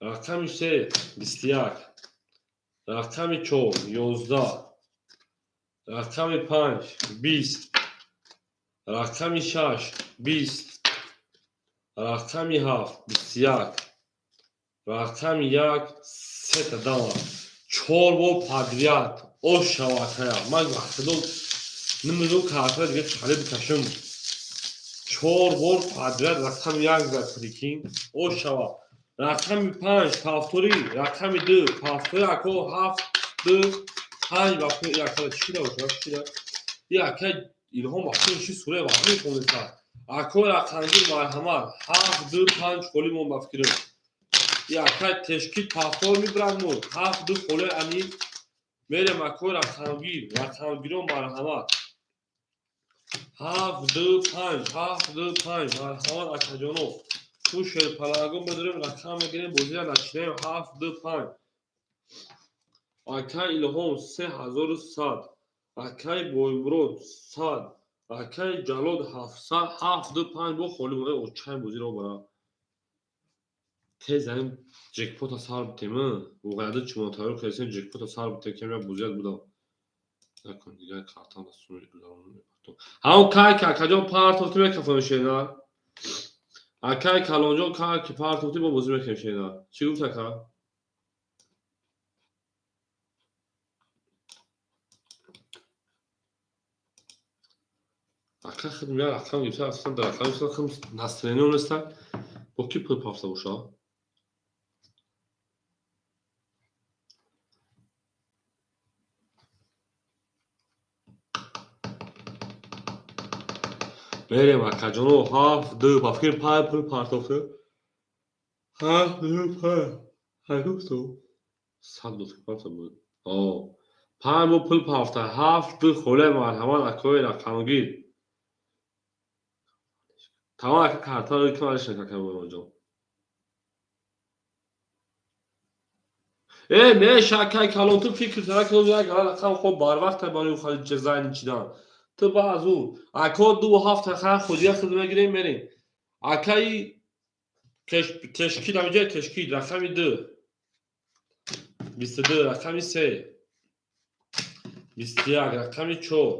рақами 3 21, рақами 4 11, рақами 5 20, рақами 6 20, рақами 7 21, рақами 1 сета дама. 4 бор подряд. Ош шавад ҳая. Ман вақтидо намедонам картара дига чӣ бикашам. 4 бор подряд рақами 1 зад, прикинь. Ош шавад. Рақами 5 повтори, рақами 2 повтори, ако 7 2 5 вақт якала чӣ да бошад, чӣ да? Я ака Илҳом вақти чӣ сураи вақт мехонеса. Ако рақамгир марҳамат 7 2 5 холи мон ба фикрим. Я ака тешкил повтор мебрад мо 7 2 холи ани мерем ако рақамгир, рақамгирон марҳамат. 7 2 5, 7 2 5 марҳамат акаҷоно. Ту шерпалангон медорем, рақам мегирем, бозиро начинаем 7 2 5. Акай Илҳом 3100, акай Боймурод 100, акай Ҷалол 700, 7 2 5 бо холи монда очай бозиро бара. Тез ҳамин ҷекпота сар битем, воқеада чумон тайёр кардем, ҷекпота сар битем, кам як бозият будам. Накун дигар картам дастум гузаронам. Ҳамон кай ки акаҷон партофти мекафонем шеринар. Акай Калонҷон кай ки партофти мо бозӣ мекунем шеринар. Чӣ гуфт ака? Ака худ як рақам гирифта, аслан дар рақам гирифта, худ настроение неста. Бо ки пул пафта боша? Мерем, акаҷоно, ҳафт ду, ба фикр панҷ пул партофта. Ҳафт ду панҷ. Ҳагуфту? Сад буд, панҷсад буд. О, панҷ бо пул пафта. Ҳафт ду холе, марҳамат, акои рақамгир. Тамом, ака, картаро ким алиш накард, Боимоҷон. Э, меша, акай калон, ту фикр кара, ки як рақам хоб барвақт барои хариҷ зайн чидан. Ту ба аз ӯ. Ако ду ҳафт ха худия худ мегирем, мерем. Акаи тешкил, ҳамиҷа тешкил, рақами ду. 22, рақами се. 21, рақами чор.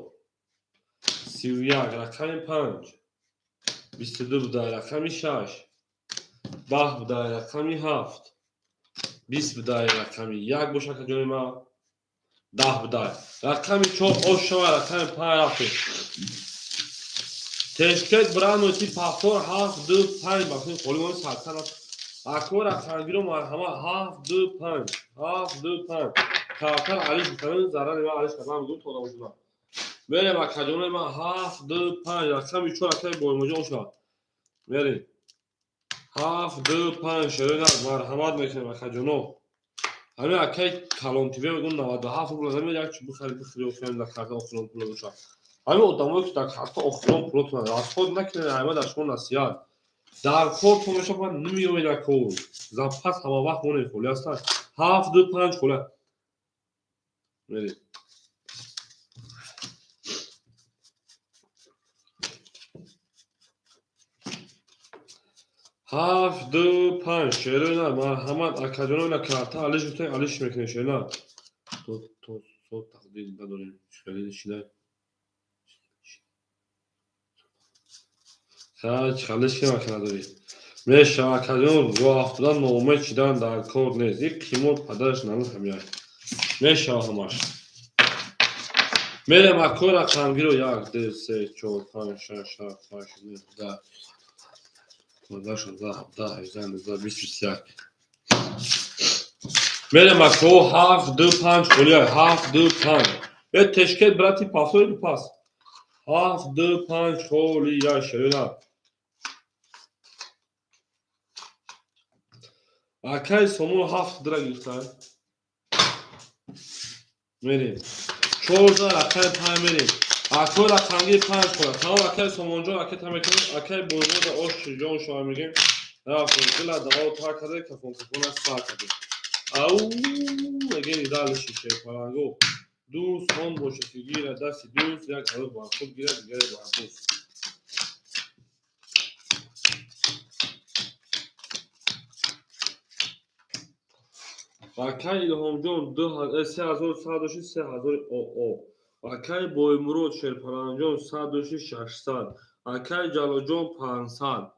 31, рақами панҷ. 22 буда, рақами шаш. 10 буда, рақами ҳафт. 20 буда, рақами як боша, акаҷони ман. 10 буда. Рақами чор ош шава, рақами панҷ рафтем. Тешкет брано ти пафтор ҳафт ду панҷ, ба фикр холи мони садсад рафт. Ако рақамгиро марҳамат, ҳафт ду панҷ, ҳафт ду панҷ. Картар алиш бикунем, зарари ман алиш кардам, гуфт то одам. Мерем, акаҷони ман, ҳафт ду панҷ, рақами чор, акаи Боимоҷон шавад. Мерем. Ҳафт ду панҷ, шерои марҳамат мекунем, акаҷоно. Ҳамин акаи калон ТВ мегӯм, 97 рубл замин як чи бихари, бихари, охирам дар карта охирон пул бошад. Ҳамин одамое ки дар карта охирон пулотон расход накунед, ҳама дар шумо насиҳат. Дар кор то мешавад намеоед, ако. Запас ҳама вақт монед, холи ҳастанд. Ҳафт ду панҷ хола. Мерем. Ҳафт ду панҷ, шерои нар, марҳамат, акаҷоно, ина карта алиш гуфтем, алиш мекунем, шерои нар. То то со тақдир надорем, хеле шида. Ха, чалиш ки мака надорӣ. Мешава, акаҷон, роҳ афтодан, ноумед шидан дар кор нест. Ин қимор падараш нануд ҳамяш. Мешава ҳамаш. Мерем, ако рақамгиро, як, ду, се, чор, панҷ, шаш, ҳафт, ҳашт, нӯҳ, даҳ, 15, 16, 17, 18, 19, 20, 21. Мерем, ако, ҳафт ду панҷ холия, ҳафт ду панҷ. Э, тешкет брати пасои пас. Ҳафт ду панҷ холия, шерина. Акай Сомон ҳафт дира гирифтан. Мерем. Чорда, рақами панҷ мерем. Акои рақамгир панҷ хӯра. Тамом, акай Сомонҷон, акай тамекунем, акай Боимода ош ҷон шава мегем. Рафтем, дила даъо та карде, кафон кафона сар карде. Ау, мегем, дальше шерпаланго. Дӯст он бошад, ки гирад дасти дӯст, як ҳалӯ бар худ гирад, дигаре бар дӯст. Акай Илҳомҷон 3100 дошти, 3000 оо. Акай Боимурод Шерпаланҷон 100 дошти, 600. Акай Ҷалолҷон 500.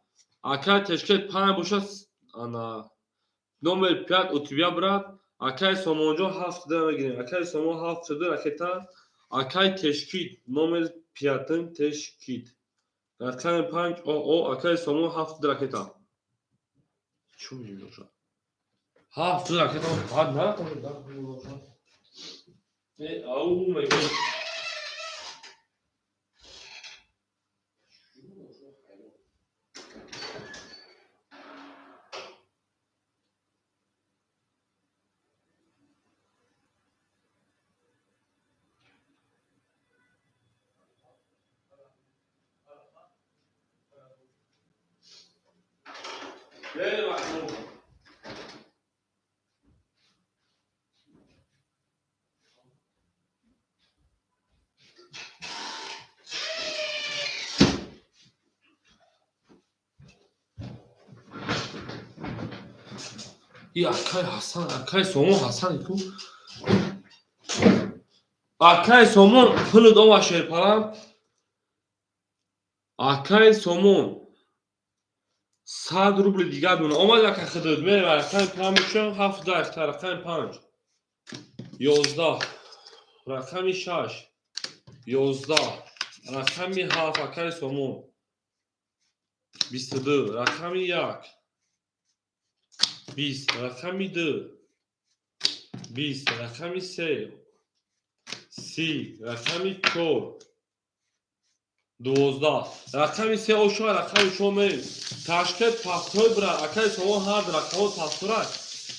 Акай Тешкет панҷ бошад, ана номер пять у тебя, брат. Акай Сомонҷон ҳафт дира мегирем. Акай Сомон ҳафт ду ракета. Акай Тешкит номер пятым Тешкит. Рақами панҷ оо, акай Сомон ҳафт ду ракета. Чӣ мешавад? Ҳафт ду ракета баъд нарафтам. Э, ау мегӯем. Мерем, акнун. И акай Ҳасан, акай Сомон Ҳасан ку. Акай Сомон пули дома, шерпалам. Акай Сомон 100 рубли дигар мемонад. Омад, ака худуд, мерем, рақами панҷ мешавам, ҳафт даҳта, рақами панҷ. 11, рақами шаш. 11, рақами ҳафт, акай Сомон. 22, рақами як. 20, рақами ду. 20, рақами се. 30, рақами чор. 12. Рақами се ошо, рақами чор мерем. Ташкент пахтой бира, акаи Сомон ҳар рақамо пахтора.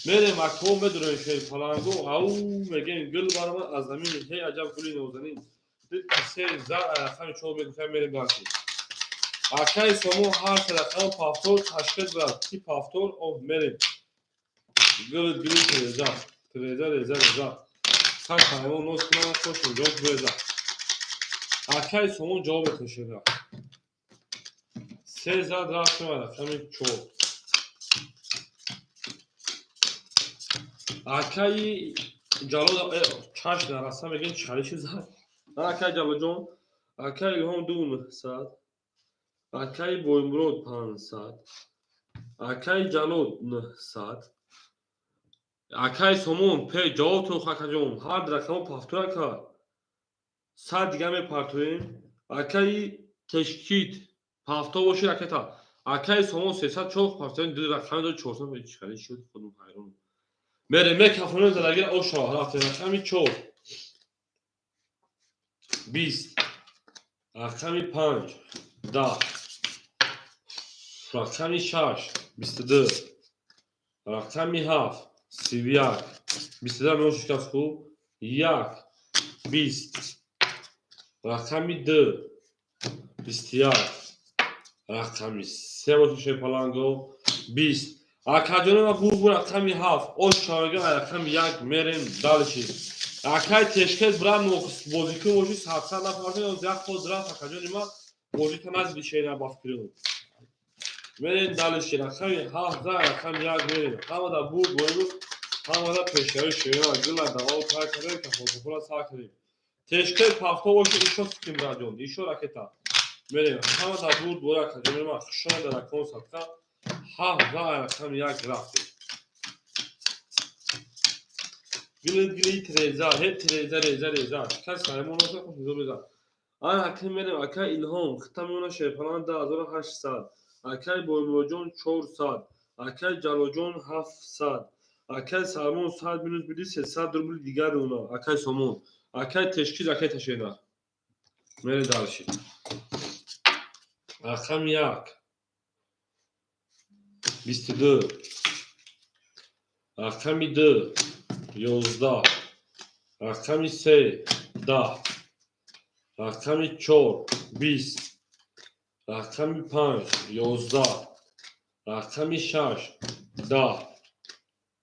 Мерем акао медурем шерпаланго, ау мегем гул баромад аз замин, ҳей аҷаб гули нозанин. Дид ки се зар рақами чор мегуфтем, мерем дальше. Акаи Сомон ҳар се рақамо пахтор, ташкент бира, ки пахтор, об мерем. Гул гули тереза, тереза реза реза. Сар ҳайвон ноз кунад, хош ҷавоб реза. Акаи Сомон ҷавоб метошеда. Се зад рафтем рақами чор. Акаи Ҷалол чашм нараса мегӯем чалиши зад. Акаи Ҷалолҷон, акаи Илҳом 2900, акаи Боймурод 500, акаи Ҷалол 900, акаи Сомон пе ҷавоб то акаҷон, ҳар рақамо пафтора кард. 100 дига мепартоем. Акаи Тешкит пафто боши ракета. Акаи Сомон 304 партоем, ду рақами до 400 чали шуд, худум ҳайрон. Мерем мекафонем задагир ошо, рафтем рақами 4. 20. Рақами 5. 10. Рақами 6. 22. Рақами 7. 31. 22 меон шикаст хуб. 1. 20. Рақами 2. 21. Рақами 3 боши шерпаланго. 20. Акаҷонама бурбу рақами 7. Ош чавега рақами 1 мерем дальше. Акай Тешкет бира бозикун боши садсад нафар як хоз рафт акаҷони ма бозита назди шера бафкирем. Мерем дальше рақами 7 за рақами 1 мерем. Ҳамада бурд боибу ҳамада пешравӣ шера гила давал тар кардем, кафолкафола сар кардем. Тешкет пафто боши ишо суким раҷон, ишо ракета. Мерем ҳамада бурд бора акаҷони ма хушонда ракон садқа 7 за рақами 1 рафтем. Гили гили тереза, ҳе тереза реза реза. Кас саймон оса хуш реза. Ана ака мерем, ака Илҳом, хита меона шерпалан 2800, акаи Боймуроҷон 400, акаи Ҷалолҷон 700, акаи Салмон 100 минус биди 300 рубли дигар меона, акаи Сомон, акаи Тешкиз, акаи Ташена. Мерем дальше. Рақами 1. 22. Рақами 2. 11. Рақами 3. 10. Рақами 4. 20. Рақами 5. 11. Рақами 6. 10.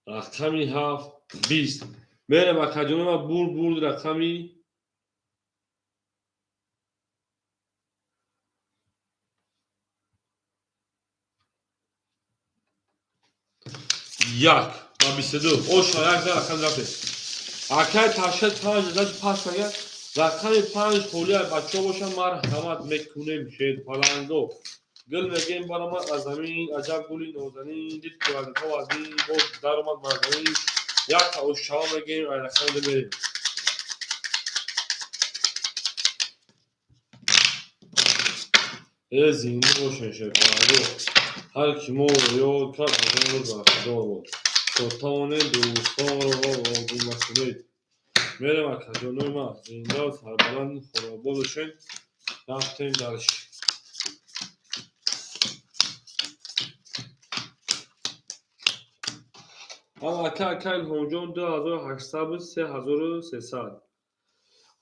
Рақами 7. 20. Мерем акаҷонама бурд бурд рақами 1 ва 22. Оша як за рақам рафтем. Акай Ташкент 5 зад пас агар рақами 5 холия бачаҳо бошанд марҳамат мекунем шерпаланго. Гул мегем баромад аз замин, аҷаб гули нозанин, дид ки вазифа вазин, боз даромад бар замин. Як ошава мегем, ай рақами ду мерем. Э зинда бошен шерпаланго. Ҳар ки моро ёд кард, аз он рӯз бархӯрдор буд. То тавонем дӯстонро гум накунед. Мерем акаҷонои ман, зиндаву сарбаланду хонобод бошед. Рафтем дальше. Ака ака Илҳомҷон 2800 буд, 3300.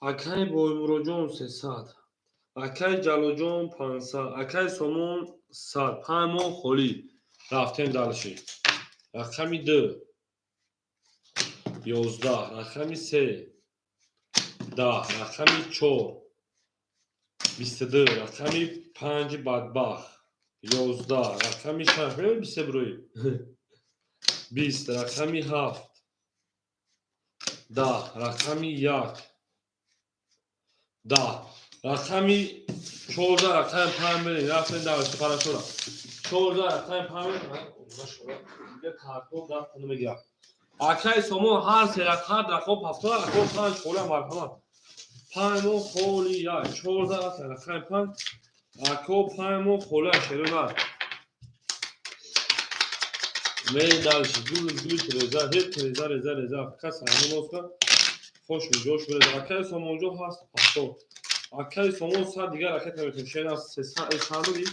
Акаи Боймуроҷон 300. Акаи Ҷалолҷон 500. Акаи Сомон 100. 5 моҳ холӣ. Рафтем дальше. Рақами 2. 11. Рақами 3. 10. Рақами 4. 22. Рақами 5 бадбахт. 11. Рақами 6. Мебинед 23 брои. 20. Рақами 7. 10. Рақами 1. 10. Рақами 14 рақами 5 мерем. Рафтем дальше парашора. 14 рақами 5 мерем. Дига картон рафта намегирад. Акаи Сомон ҳар се рақам рақам ҳафта рақам 5 холия марҳамат. 5 моҳ холи 1. 14 рақами 5. Ако 5 моҳ холия шерона. Мерем дальше. Гул гул тереза, ҳе тереза реза реза. Кас ҳамон оска. Хош миҷош береза. Акаи Сомонҷон ҳаст 70. Акаи Сомон 100 дигар ракета метем. Шена 300 дори,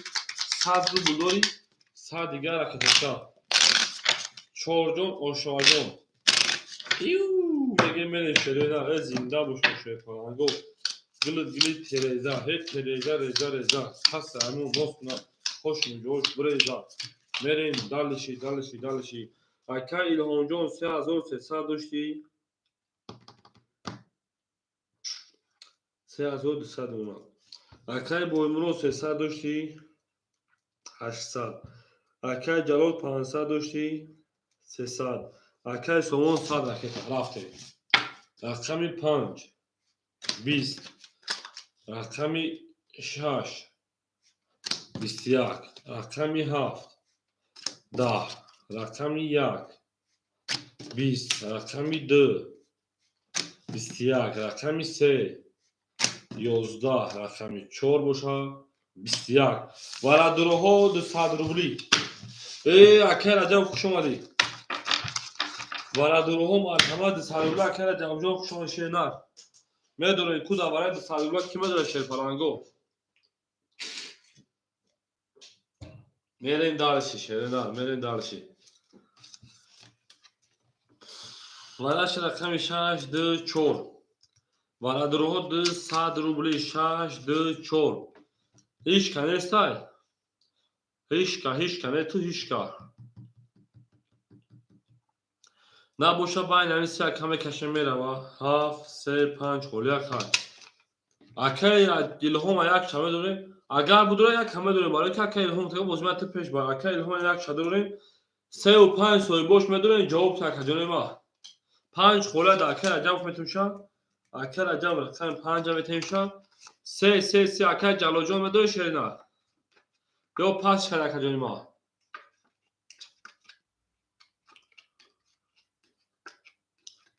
100 рубл дори, 100 дигар ракета. Чорҷон Ошоваҷон. Иу, меге мерем шерена, э зинда бош шерпаланго. Гилит гилит тереза, ҳе тереза реза реза. Пас ҳамун боз кунад. Хош муҷош бреза. Мерем дальше, дальше, дальше. Ака Илҳомҷон 3300 дошти. 3200 омад. Акаи Боймурод 300 дошти. 800. Акаи Ҷалол 500 дошти. 300. Акаи Сомон 100 ракета. Рафтем. Рақами 5 20, рақами 6 21, рақами 7 10, рақами 1 20, рақами 2 21, рақами 3 11, рақами 4 боша 21. Варадуроҳо 200 рублӣ. Э, акай Раҷаб, хуш омадӣ. Варадуроҳо марҳамат, 200 рубли. Акай Раҷабҷон, хуш омадӣ. Шернар медоред ку давараи 200 рубла ки медорад шерпаланго? Мерем дальше, шернар, мерем дальше. Вараши рақами 6 2 4. Варадуроҳо 200 рубли, 6 2 4. Ҳичка нестай? Ҳичка, ҳичка не ту, ҳичка. Набоша, байни ҳамин се ака мекашем, мерава. 7 3 5 холи як хай. Акаи Илҳома як ша медорем. Агар будора як ка медорем, барои ки акаи Илҳом тега бози ман ту пеш бар. Акаи Илҳома як ша дорем. Сеу панҷ соҳибош медорем, ҷавоб та акаҷони ма. Панҷ хола да акаи Раҷабов метумша. Акаи Раҷаб рақами панҷа метемша. Се се се. Акаи Ҷалолҷон медори шерина? Ё пас шад, акаҷони ма.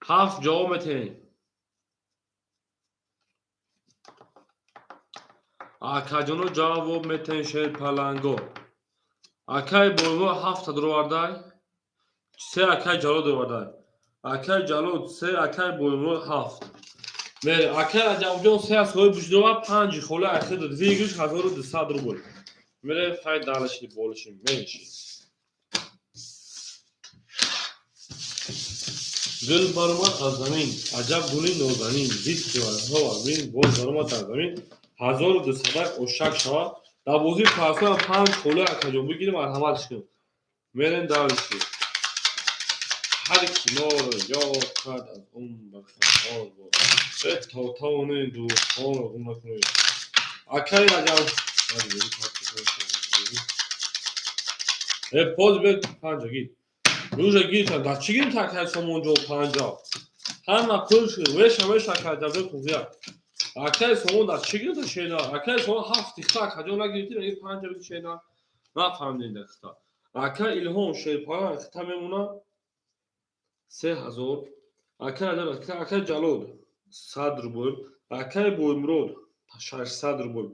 Ҳафт ҷавоб метем. Акаҷоно ҷавоб метем, шерпаланго. Акаи Боймо ҳафта дуровардай. Се акаи Ҷалол дуровардай. Акаи Ҷалол се, акаи Боймурод ҳафт. Мере, акаи Раҷабҷон се соҳиб бушдова, панҷи хола ахир выигрыш 1200 рубл. Мере, хай дальше больше меньше. Гул баромад аз замин, аҷаб гули нозанин, дид ки вазҳо аз бин, боз баромад дар замин, 1200 ошак шавад. Дар бозии парсоям панҷ хола акаҷон бигирем, марҳамат кунем. Мерем дальше. Ҳар ки моро ёд кард, аз он бахшанҳор бод. Э, то тавонем дӯстҳоро гум накунем. Акаи Раҷаб э поз бе, панҷа гир. Рӯжа гиртан, дар чӣ гирифта акаи Сомонҷо панҷа? Ҳама пул шуд, веша веша акаи Раҷабҷон куғия. Акаи Сомон дар чӣ гирифта шена? Акаи Сомон ҳафт тихта акаҷон нагирифти, меги панҷа биди шена. Нафаҳмидем дар хита. Акаи Илҳом шерпалан хита мемона 3000. Акаи Раҷаб, акаи Ҷалол 100 рубл, акаи Боймурод 600 рубл.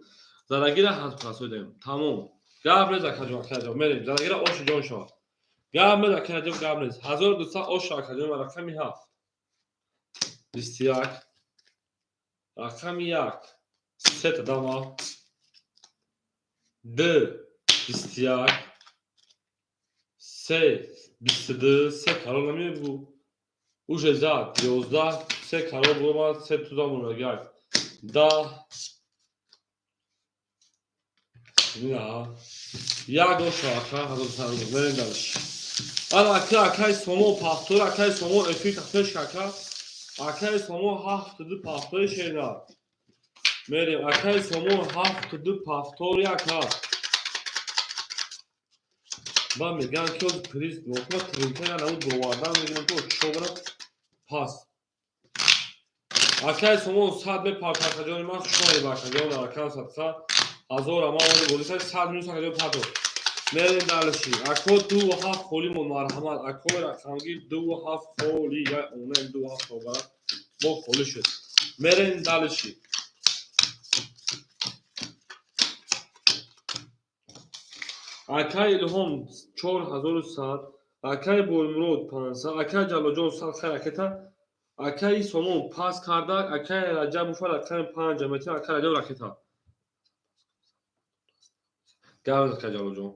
Зарагира ҳаст прасоидем. Тамом. Гап нез, акаҷон, акаҷон, мерем. Зарагира оши ҷон шавад. Гап нез, акаҷон, гап нез. 1200 оша, акаҷон, рақами 7. 21, рақами 1 сета дама д 21 се 22 се карол намебу уже зад 11 се карол буромад, се туза монад, як 10 на як оша, ака 1200. Мерем дальше. Ана ака, акаи Сомон пахтор, акаи Сомон эфир пеш, ака, акаи Сомон ҳафту пахтори шена. Мерем, акаи Сомон ҳафту пахтори, ака. Ба мегӯям ки ҳозир приз нокума тринка набуд, бовардан мегирам ки чо барам пас. Акаи Сомон 100 мепарт, акаҷони ман, хуш омадед, акаҷон, акам садқа ҳазор ама омади бозӣ 100 минус, акаҷон, партов. Мерем дальше. Ако 2 ва 7 холӣ мон, марҳамат. Акои рақамгир 2 ва 7 холӣ, як онаем 2 ва 7 тобара бо холӣ шуд. Мерем дальше. Акаи Илҳом 4100, акаи Боймурод 500, акаи Ҷалолҷон 100 хайр ракета, Акаи Сомон пас карда, акаи Раҷабов рақами 5 метавон, акаи Раҷаб ракета. Гап акаи Ҷалолҷон.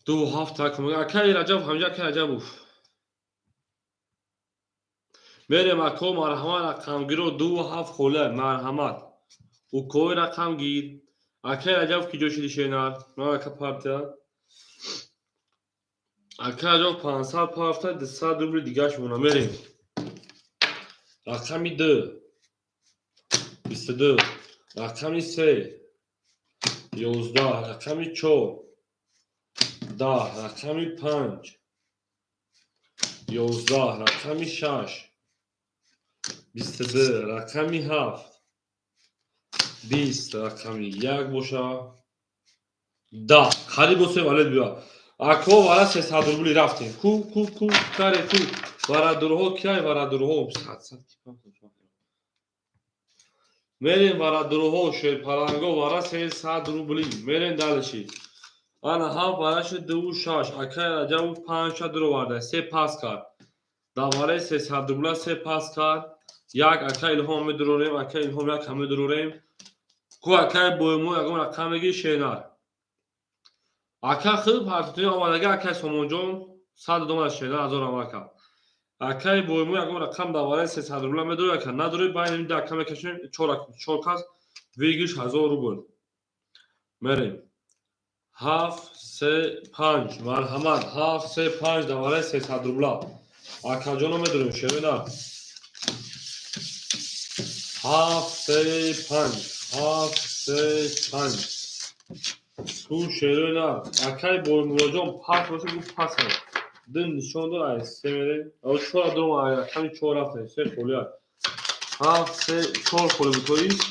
2 7 1. Акаи Раҷаб ҳамҷа акаи Раҷабов. Мерем ако марҳамат рақамгиро 2 7 хола марҳамат. Укои рақамгир. Акаи Раҷабов ки ҷо шиди шенар? Ман ака партия. Акаи Раҷабов 500 партия, 200 рубли дигаш мона. Мерем. Рақами 2 22, рақами 3 11, рақами 4 10, рақами 5 11, рақами 6 22, рақами 7 20, рақами 1 боша 10. Қариб бо се валет биё. Ако вара 300 рубли рафтем. Ку ку ку каре ку. Варадурҳо кай варадурҳо? Сад сад мерем варадурҳо шерпаланго вара 300 рубли. Мерем далиши. Ана ҳафт вараши 2 6. Акай Раҷабов 5 ша дуроварда. 3 пас кард. Дар вараи 300 рубла 3 пас кард. 1 акай Илҳом медурорем, акай Илҳом 1 ҳам медурорем. Ку акай Боймо ягон рақам мегири шенар. Ака хуб ҳартутуни омадага акай Сомонҷон 100 домада шенар ҳазор рамак кард. Акай Боймо ягон рақам дар вараи 300 рубла медорӣ, ака надорӣ, байни ин ака мекашем 4 кас выигрыш 1000 рубл. Мерем. 7 3 5 марҳамат 7 3 5 дар вараи 300 рубла. Акаҷоно медорем шерина. 7 3 5 7 3 5 Ку шерина. Акай Боймуроҷон пас боша гуфт пас аст. Ду нишон дор ай се мерем. О 4 дом ай рақами 4 рафтем. 3 холи ай. 7 3 4 холи буд то ист.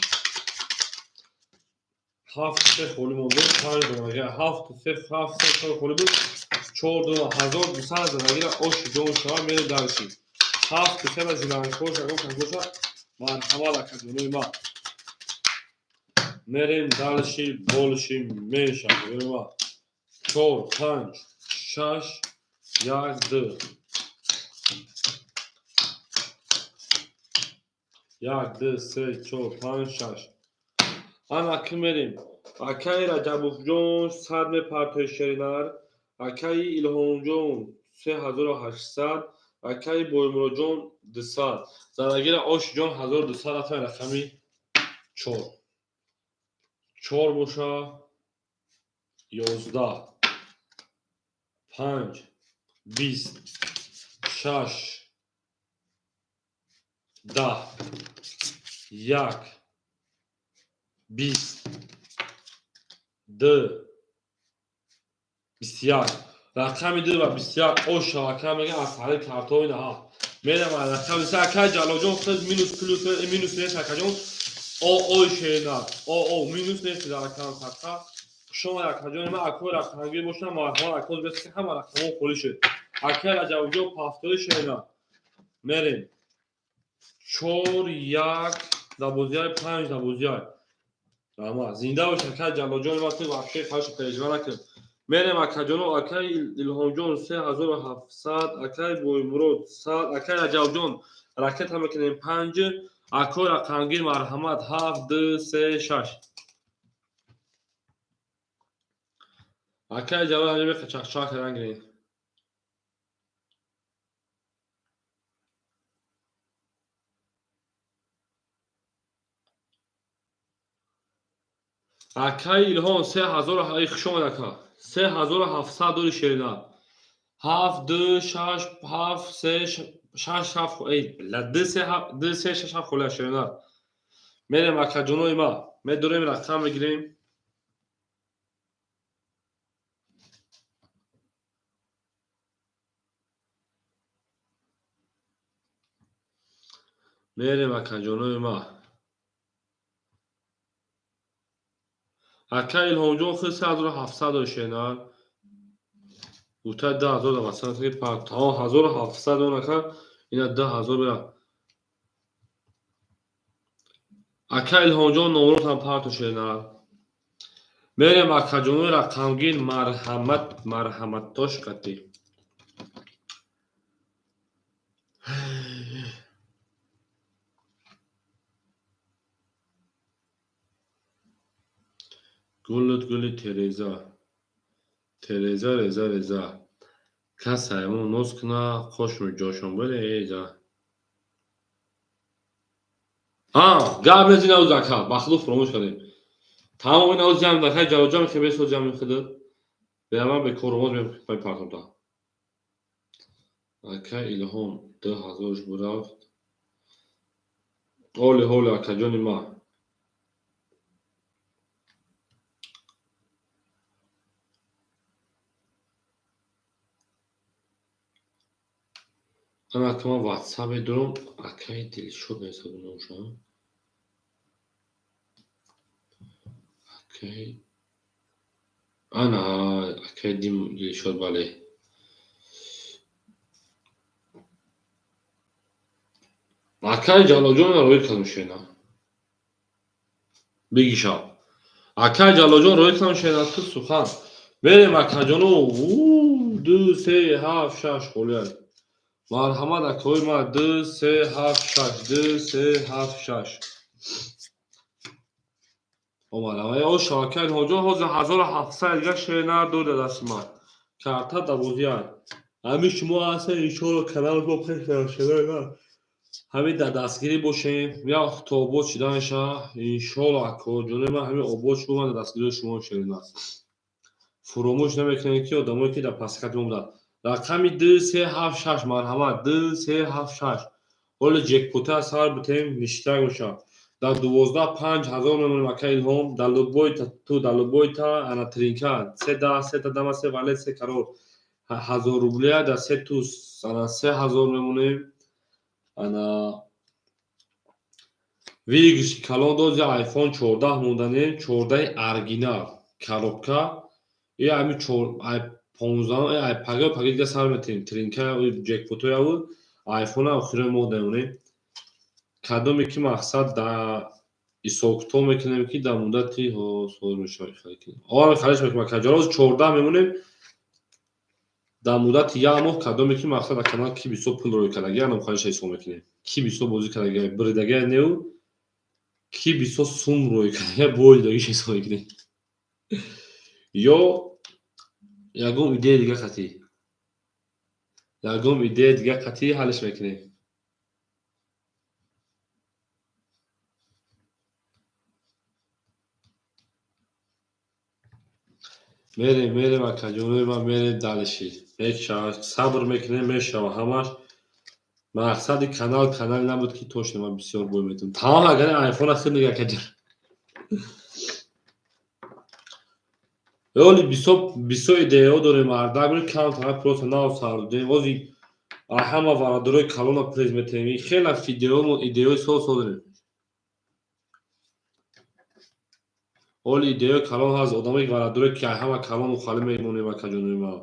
7 3 холи монда 5 дом ага 7 3 7 3 4 холи буд. 4 дом 1200 занагира ош ҷон шава мерем дарши. 7 3 ва зиланкош ягон кас боша марҳамат акаҷонои ма. Мерем далши болши меша. 4 5 6 1 2 1 2 3 4 5 6. Ана ки мерем. Акаи Раҷабовҷон 100 мепартои шеринар. Акаи Илҳомҷон 3800, акаи Боймуроҷон 200. Занагира Ошиҷон 1200 рафтан рақами 4. 4 боша 11 5 20 6 10 1 20 2 21. Рақами 2 ва 21 ош ака мега аз ҳари картои наҳа. Мерам рақами 3 акаи Ҷалолҷон хез минус плюс минус нест акаҷон. О ой шена. О о минус нест дар акам садқа. Шумо акаҷон ма акои рақамгир бошам марҳамат акоз бес ки ҳама рақамҳо холӣ шуд. Акаи Раҷабовҷон пафтои шена. Мерем. 4 1 12 5 12. Раҳмат. Зинда бош акаи Ҷалолҷон ма ту вообще хаш пережива накун. Мерем акаҷоно акаи Илҳомҷон 3700, акаи Боймурод 100, акаи Раҷабҷон ракета мекунем 5, акои рақамгир марҳамат 7 2 3 6. Акаи Ҷалол ҳамҷа беқа чақчақ кардан гирем. Акаи Илҳом 3000 ай хуш омад ака. 3700 дори шерина. 7 2 6 7 3 6 7 эй бла 2 3 7 2 3 6 7 хола шерина. Мерем акаҷонои ма. Медорем рақам мегирем. Мерем акаҷонои ма. Ака Илҳомҷон худ 3700 дори шерина. Гуфта 10000 масалан ки тамом 1700 дон ака ина 10000 бира. Ака Илҳомҷон номротам парту шерина. Мерем акаҷонои рақамгир марҳамат марҳаматтош қатӣ. Гулут гули тереза. Тереза, реза, реза. Кас ҳаймон ноз куна, қошми ҷошон береза. Гап нези навз ака, бахлуф фуромӯш кардем. Тамоми навз ҷамъ дака ҷалоҷам ки бесоз ҷамъ хида. Бераман бекорумоз мепартомда. Ака Илҳом 2000 бурафт. Оли ҳоли акаҷони ма. Ана ака ман WhatsApp медорам, акаи Дилшод меҳисобам номашон. Акаи ана акаи Дилшод, бале. Акаи Ҷалолҷон роӣ кардам шена. Бигишав. Акаи Ҷалолҷон роӣ кардам шена, ту сухан. Берем акаҷону 2 3 7 6 холиай. Марҳамат акаҳои ман 2 3 7 6 2 3 7 6. Омад. О шабакаи Илҳомҷон ҳозир 1700 дига шер надода дасти ман. Карта дабозиай. Ҳамин шумо ҳастед, иншоалло канал бо пеш шерои ман. Ҳамин дар дастгирӣ бошем, як то обод шиданаша, иншоалло акаҷонои ман ҳамин обод шуд, ман дар дастгирии шумо шерина. Фуромӯш намекунем ки одамое ки дар пасхати мо буданд. Рақами 2 3 7 6 марҳамат 2 3 7 6. Ҳоло ҷекпота сар битем, ништак бошад. Дар 12 5000 мемонем ака Илҳом, дар любой ту, дар любой та ана тринка, се да, се та дама, се валет, се карор. 1000 рублия дар се ту ана 3000 мемонем. Ана выигрыши калон дози iPhone 14 монданем, 14 оригинал, коробка. И ами 15 ай пага пага дига сар метем, тринка ҷекпотояву iPhone охирои моҳ демонем. Кадоме ки мақсад да ҳисобкитоб мекунем ки дар муддати сол мешавад. Ора халиш мекунем акаҷон, ҳозир 14 мемонем. Дар муддати як моҳ кадоме ки мақсад дар канал ки бисёр пул рӯй кардаги, анам халиша ҳисоб мекунем. Ки бисёр бозӣ кардаги, биридагия неу, ки бисёр сум рӯй кардаги, боидагиш ҳисоб мекунем. Ё ягон идея дига қатъӣ. Ягон идея дига қатъӣ ҳаллиш мекунем. Мерем, мерем акаҷонои ман, мерем далиши. Мешавад, сабр мекунем, мешава ҳамаш. Мақсади канал канале набуд ки точно ман бисёр бой метавонам. Тамом агар айфона хел мега акаҷон. Оли бисёр бисёр идеяҳо дорем, мардак камтар просто нав сар додем. Ози ҳама варадорои калона приз метаҳем. Хеле идеяҳои сол сол дорем. Оли идеяҳои калон ҳаст, одамои варадоре ки ҳама калон ухалӣ мемонем акаҷонои ман.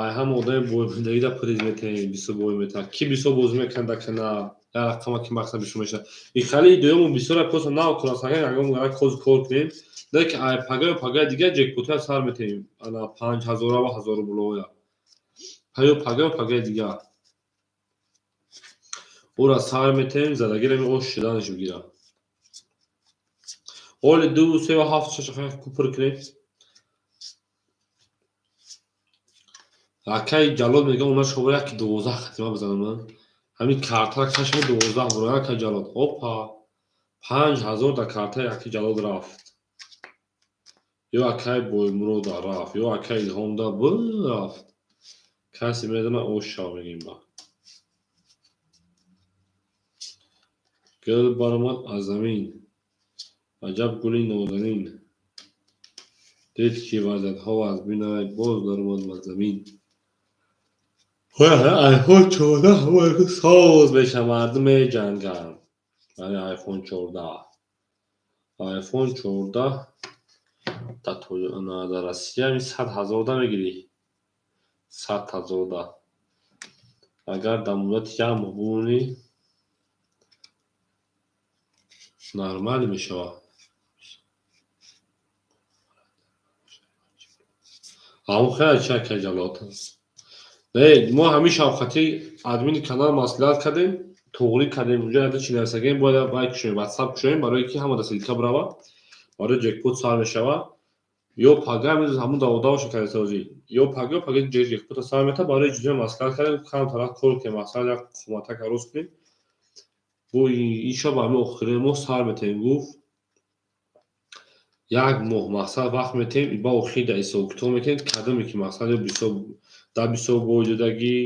Ай ҳама одами боймондагида приз метаҳем, бисёр бой метаҳад. Ки бисёр бозӣ мекунад дар канал, як рақама ки мақсад бисёр мешавад. И хеле идеяҳомо бисёр просто нав кунад, ягон гара коз кор кунем. Леки ай пагаю пагаи дигар ҷекпотая сар метаҳем. Ана 5000 ва 1000 рублоя. Паю пагаю пагаи дигар. Ӯра сар метаҳем, задагира ош шуданаш бигирад. Оли 2 3 7 6 купр кунем. Акаи Ҷалол мегӯяд, она шумо як 12 хатима бизанам ман. Ҳамин картара кашмо 12 буро акаи Ҷалол. Опа! 5000 дар картаи акаи Ҷалол рафт. Ё акаи Боймурода рафт, ё акаи Илҳомда рафт. Касе медонад ош шав мегӯем ба. Гул баромад аз замин. Аҷаб гули нозанин. Дид ки вазиятҳо аз бинавай боз даромад ба замин. iPhone 14 соз меша, мардум меҷанганд. Барои iPhone 14. iPhone 14 дар Россия 100 ҳазор да мегирӣ. 100 ҳазор да. Агар дар муддати як моҳ бимонӣ, нормалӣ мешавад. Ҳамон хеле чи акаи Ҷалол. Не, мо ҳамин шавқати админи канал маслиҳат кардем, туғрӣ кардем, унҷо яда чи нависагем, бояд вай кушоем, WhatsApp кушоем, барое ки ҳама да ссылка биравад. Барои ҷекпот сар мешавад. Ё пага ҳамун даводавоша кардасозӣ, ё пага пага ҷекпота сар мета. Барои ҷузъи маслиҳат кардем, камтарак кор кунем, масалан як қоматак арӯз кунем. Бо ин шаб ҳамин охири моҳ сар метаҳем, гуфт. Як моҳ мақсад вақт метаҳем, ба охир да ҳисобкитоб мекунем, кадоме ки мақсад ё бисёр дар бисёр бойдодагӣ,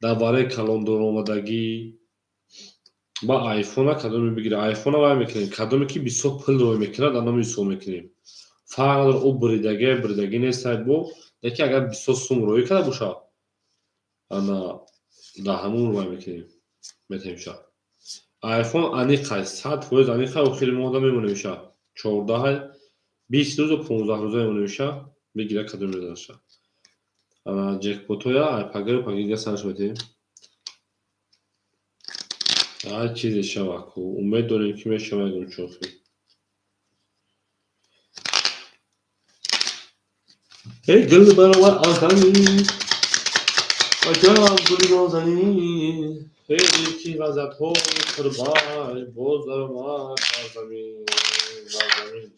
дар барои калондоромадагӣ, ба айфона кадоме бигира, айфона вай мекунем, кадоме ки бисёр пул рой мекунад, дар номи ҳисоб мекунем. Фарқ надорад, ӯ буридагӣ, буридагӣ нест, бо лекин агар бисёр сум роӣ карда бошад, ана дар ҳамун вай мекунем, метаҳем ша. Айфон аниқай, 100% аниқай, охири моҳда мемонем ша. 14, 20 рӯзу 15 рӯза мемонем ша, бигира кадоме мезанаша. Ана ҷекпотоя ай пагару пагига сараш метаҳем. Ҳар чизе шава ку, умед дорем ки мешава ягон чофи. Эй гул баровар азани, аҷаб гули нозанин, эй ки ғазатҳои қурбай боз даромад бар замин, бар замин.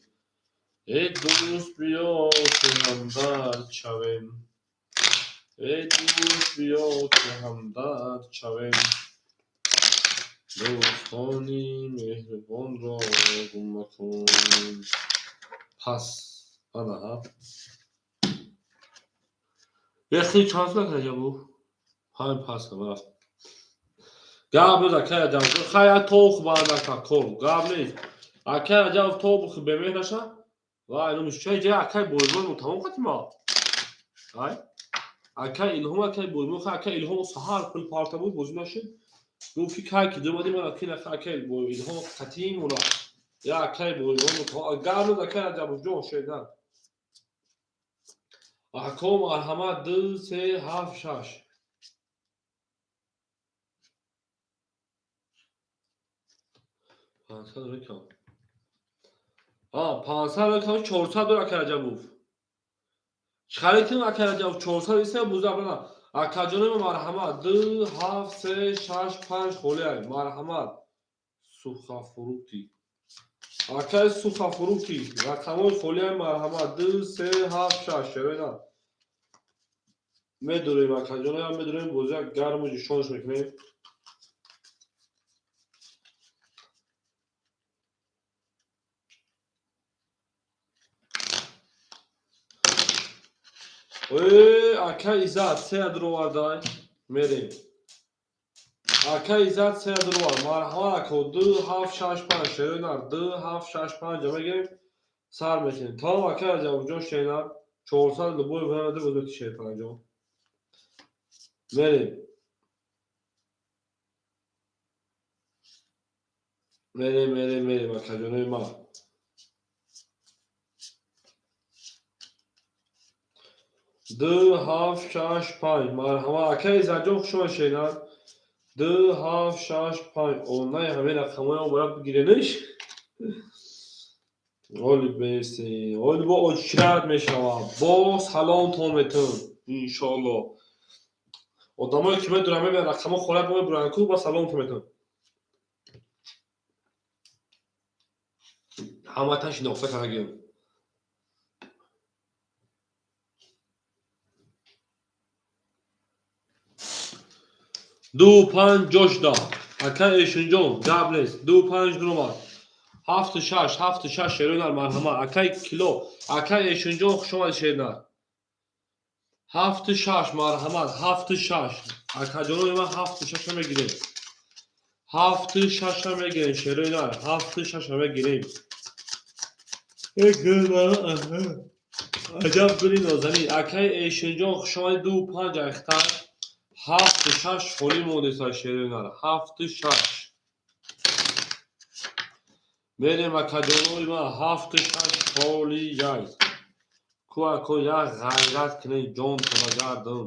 Эй дӯст биё ки ҳамдард шавем, эй дӯст биё ки ҳамдард шавем, дӯстони меҳрубонро гум макун. Пас анаҳа. Яхи чанд сола Раҷабов? Ҳамин пас рафт. Гап нест, акай Раҷабов. Хай то баъдака кор. Гап нест. Акай Раҷабов то бухи бемеҳр наша. Вай, номиш чай ҷай акай бойбой тамом қатима. Ай? Акай Илҳом, акай бойбой, хай акай Илҳом саҳар пул парта буд, бозӣ нашид. Гуфт ки кай ки думади ман акай акай Илҳом қатим ура. Я акай бойбой гап нест, акай Раҷабов ҷон шедан. Ако марҳамат 2 3 7 6. 500 рекам. 500 рекам, 400 дор акай Раҷабов. Чӣ акай Раҷабов 400 иста буза бана. Акаҷонои марҳамат 2 7 3 6 5 холиай. Марҳамат. Сухафрукти. Акай сухафрукти. Рақамҳои холиай марҳамат 2 3 7 6. Шероина. Медурем акаҷоноям, медурем, бозия гарму ҷӯшонш мекунем. Акай Иззат се адровардай. Мерем. Акай Иззат се адровар. Марҳамат ако 2 7 6 5 шероина 2 7 6 5 мегирем. Сар мекунем. Тамом акай Раҷабовҷон шеринар. 400 любой время бозӣ шерпанҷон. Мерем. Мерем, мерем, мерем акаҷонои ман. 2 7 6 5. Марҳамат акай Иззатҷон, хуш омадед шеринар. 2 7 6 5. Онлайн ҳамин рақамҳои мо бояд бигирениш. Оли беси. Оли бо очрат мешавад. Бо саломтон метун. Иншоалло. Одамое ки медуранд мебинанд рақамҳо холият мебуранд ку, ба саломтон метун. Ҳаматан шинохта кардагием. 2 5 ҷошда. Акай Эшунҷон, гап нест. 2 5 дуромад. 7 6, 7 6 шеринар марҳамат. Акай кило, акай Эшунҷон, хуш омадед шеринар. 7 6 марҳамат, 7 6. Акаҷонои ман 7 6 мегирем. 7 6 мегирем шеринар, 7 6 мегирем. Аҷаб гули нозанин. Акай Эшунҷон, хуш омадед. 2 5 айхтар. 7 6 холӣ мондеса шеринар. 7 6. Мерем акаҷонои ман 7 6 холӣ яй. Ку ако як ғайрат кунем, ҷон тонагардам.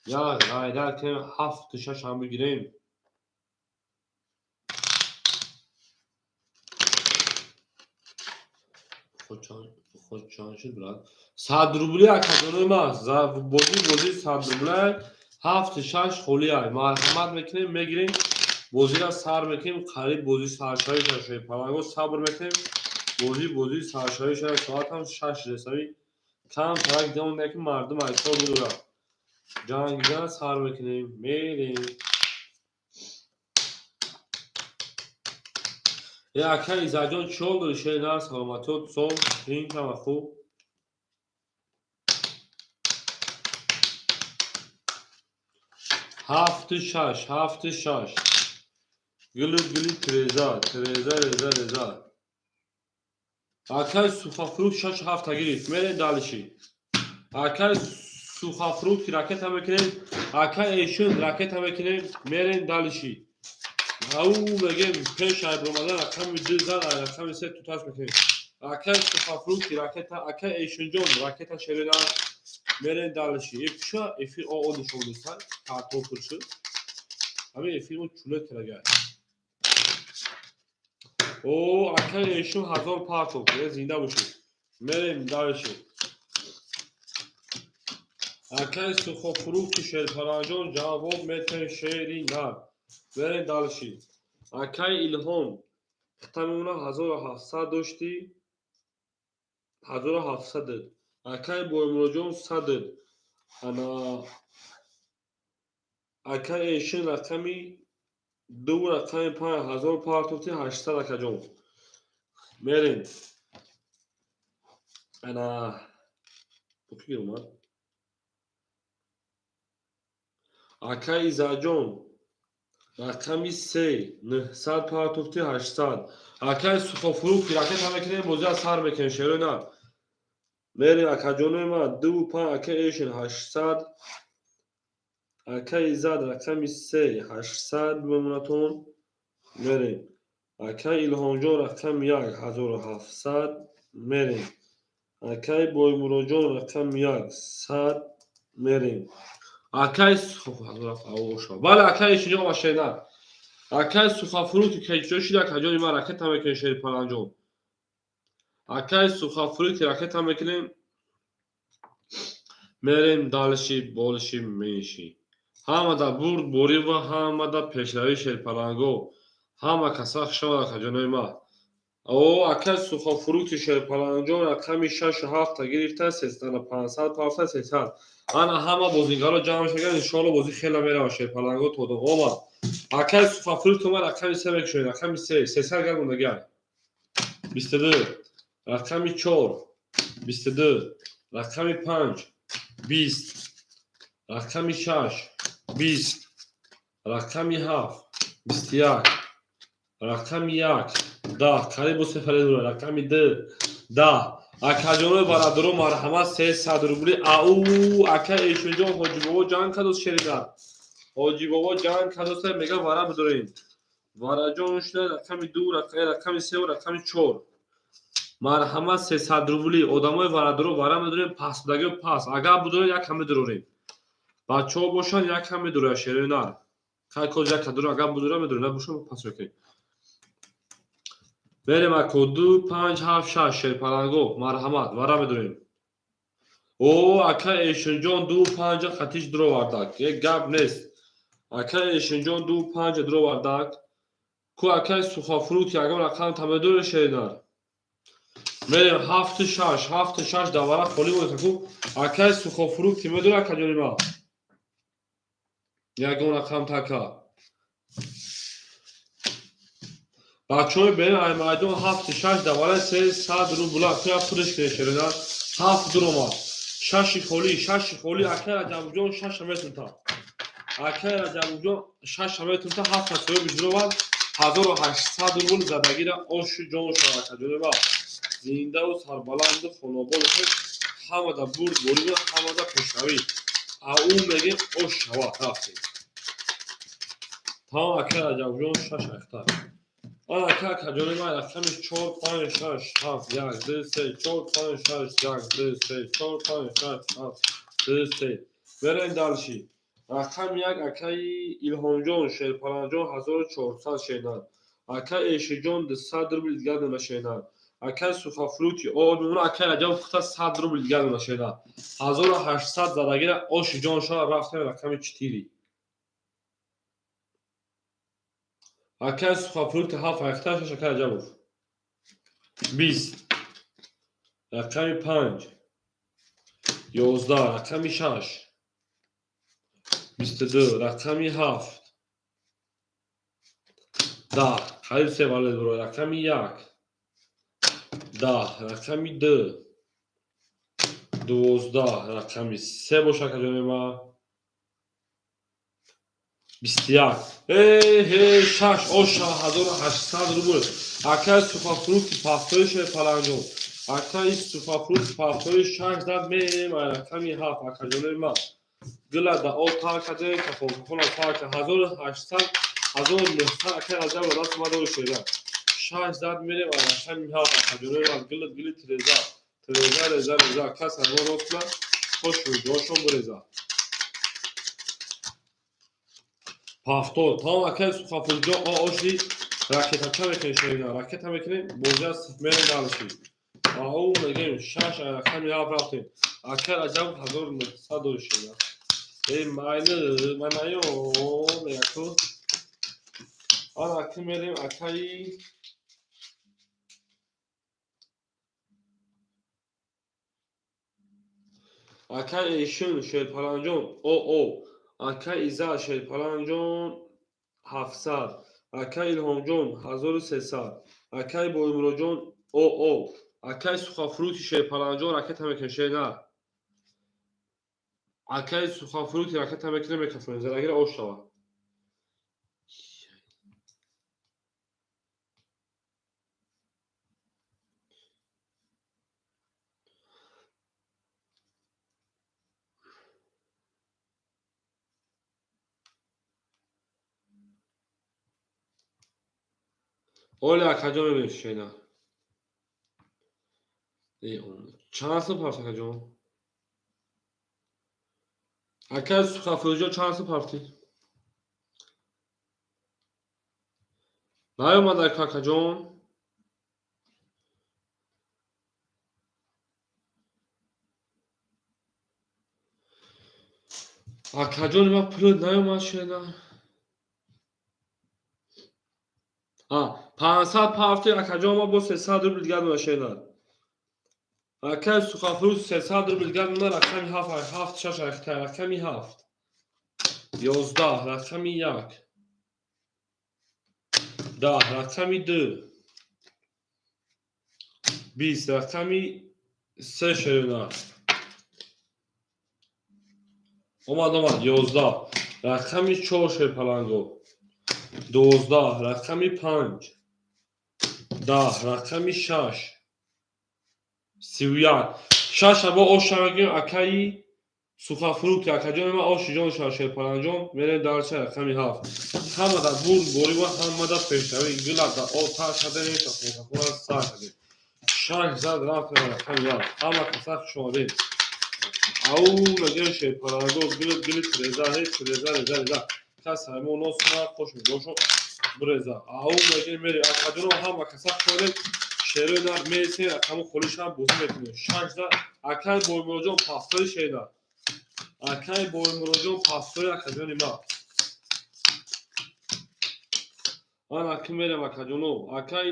Як ғайрат кунем, 7 6 ҳам бигирем. Худ чанд шуд, брат? 100 рубли акаҷонои ман. Бозӣ бозӣ 100 рубли. 7 6 холӣ ай. Марҳамат мекунем, мегирем. Бозиро сар мекунем, қариб бозӣ саршавӣ шавад. Паланго сабр мекунем. Бозӣ саршавӣ шавад, соат ҳам 6 ресавӣ. Кам тарак демонда ки мардум айкор будурад. Ҷангидан сар мекунем, мерем. Е ака Изаҷон чӣ дори шери нар, саломатиёт сол, тинч ҳама хуб. Ҳафту шаш, ҳафту шаш. Гулу гули тиреза, тиреза, реза, реза. Акай Сухафрук шаш ҳафта гирифт. Мерем дальше. Акай Сухафрук ракета мекунем. Акай Эшун ракета мекунем. Мерем дальше. Ау мегем пеш айбромадан рақами 2 зад, рақами 3 туташ мекунем. Акай Сухафрук ракета, акай Эшунҷон ракета шерина. Мерем дальше. Эфиша эфир о нишон дестан. Картон пур шуд. Ҳамин эфир мо чула кирагай. О, акай Эшун 1000 партов. Зинда бошед. Мерем дальше. Акай Сухофруки Шерпаранҷон ҷавоб метен шери нар. Мерем дальше. Акай Илҳом хита мемона 1700 дошти. 1700. Акай Боймуроҷон 100. Ана акай Эшин рақами 2 рақами 5 1000 партовти 800 акаҷон. Мерем. Ана ки омад? Акай Изаҷон рақами 3 900 партовти 800. Акай Сухофрук ракета мекунем, бозиа сар мекунем шерои нар. Мерем акаҷонои ман 2 5 акай Эшин 800. Акай Изад рақами 3 800 бимонатон. Мерем. Акай Илҳомҷон рақами 1 1700. Мерем. Акай Боймуроҷон рақами 1 100. Мерем. Акай бале акай Эшинҷон ва шернар. Акай Сухафруки кеҷо шид акаҷони ман ракета мекунем шери паланҷон. Акай Сухафруки ракета мекунем. Мерем дальше, больше, меньше. Ҳамада бурд борӣ ва ҳамада пешравӣ шерпаланго. Ҳама каса хушомад акаҷонои ман. О, акай Сухофруки шерпаланҷон рақами 6 7 гирифта, 500 пафта 300. Ана ҳама бозингаро ҷамъ шаган, иншоалло бозӣ хеле мерава шерпаланго то омад. Акай Сухофрук омад рақами 3 мекушоед, рақами 3, 300 гар мондагай. 22, рақами 4, 22, рақами 5, 20, рақами 6, 20, рақами 7, 21, рақами 1, 10, қариб бо сефаре дура, рақами 2, 10. Акаҷонои бародаро марҳамат 300 рубли. Ау, ака Эшунҷон Ҳоҷибобо ҷанг кардост шеринар. Ҳоҷибобо ҷанг кардост, мега вара бидорем. Вараҷон шуда рақами 2, рақами 3 ва рақами 4. Марҳамат 300 рубли. Одамои варадоро вара медорем, пасбудагио пас. Агар будорем як кам медорем. Бачаҳо бошанд як кам медорем шеринар. Кай коз як кадор агар будора медорем, набошам пас мекунем. Берем ако 2 5 7 6 шерпаланго марҳамат вара медорем. О, ака Эшунҷон 2 5 хатиш дуровардак. Як гап нест. Ака Эшунҷон 2 5 дуровардак. Ку акай Сухофрук ягон рақам тамедоре шеринар. Мерем 7 6, 7 6 давара холӣ бояд ку. Акай Сухофрук ки медора акаҷони ман. Ягон рақам така. Бачаҳои берем ай майдон 7 6 давара 300 рубла. Куя пуриш кунед шеринар. 7 дуромад. 6 холӣ, 6 холӣ акай Раҷабҷон 6 метунта. Акай Раҷабҷон 6 метунта 7 соҳиби дуромад. 1800 рубл задагира ошу ҷон шавад акаҷони ман. Зиндаву сарбаланду хонобод бошед. Ҳамада бурд борӣ ҳамада пешравӣ. Ау мегем ош шавад рафтем. Тамом акай Раҷабҷон 6 ахтар. Ана ака акаҷони ман рақами 4 5 6 7 1 2 3 4 5 6 1 2 3 4 5 6 7 2 3. Берем дальше. Рақами 1 акаи Илҳомҷон Шерпаланҷон 1400 шернар. Акаи Эшиҷон 200 рубл дигар дона шернар. Акаи Сухофрути о мемона акаи Раҷаб пухта 100 рубл дигар дона шернар. 1800 задагира оши ҷон шава рафтем рақами 4. Акаи Сухофрути 7 ахта 6 акаи Раҷабов. 20, рақами 5, 11, рақами 6, 22, рақами 7, 10, қариб се валет буро, рақами 1, 10, рақами 2, 12, рақами 3 боша, акаҷони ма, 21, э шаш оша 1800 рубл. Акаи сухофрукти пафтои шерпаланҷон, акаи сухофрукти пафтои, шаш зад мерем рақами ҳафт. Акаҷонои ма, гила да об тар кардем, кафонкафона тар кард, 1800, 1900. Акаи Раҷаб, даст ма дори шера, шаш зад мерем рақами ҳафт. Акаҷонои ма, гила гили тиреза тиреза реза реза, кас ҳаво рост кунад, хошуд ҷошон биреза. Пафтор тамом. Акаи сухофрукҷон, оши ракетача мекунем, шерина ракета мекунем, бозиа мерем дальше. Ау мегем, шаш рақами ҳафт рафтем. Акаи Раҷаб, 1900 дори шерина. Э майли манаё мегаку. Ана аки мерем, акаи Эшун шерпаланҷон, о акаи Иззат шерпаланҷон, 700, акаи Илҳомҷон, 1300, акаи Боимуроҷон, о акаи сухофрути шерпаланҷон, ракета мекунем, шерна. Акаи сухофрути ракета мекунем, мекафонем, зарагира ош шава. Оля, акаҷон, мебинем шена. Чанд сум пафт, акаҷон? Акаи сухофрӯҷон, чанд сум пафтӣ? Наёмад, акаҷон. Акаҷони ма, пулот наёмад, шена. 500 пафти, акаҷон, ма бо 300 рубл дигар мона, шена. Акаи сухофрӯз, 300 рубл дигар мона. Рақами ҳафт, ҳафт, шаш, рақами ҳафт, 11, рақами 1, 10, рақами 2, 20, рақами се. Шерина омад, омад. 11, рақами чор, шерпаланго, 12, рақами 5, 10, рақами 6, 31, шаша бо оша мегирем. Акаи сухофрукти, акаҷони ма, оши ҷон шава, шерпаланҷон. Мерем дальше, рақами ҳафт. Ҳамада бурд бориба, ҳамада пешравӣ. Гила да об тар кардем, кафонкафона сар кардем, шаш зад рафтем рақами ҳафт. Ҳама каса хушомадед. Ау мегирем, шерпаланго, гили гили тиреза, ҳе тиреза, реза реза, кас ҳамо носуна, хош мебошо, биреза. Ау мегирем, мерем. Акаҷоно, ҳама каса хушомадед. Шерои нар месем, рақаму холишам бозӣ мекунем. Шаш зад, акаи Боимуроҷон, пафтори, шерина. Акаи Боимуроҷон, пафтори, акаҷони ма. Ана ки мерем, акаҷоно. Акаи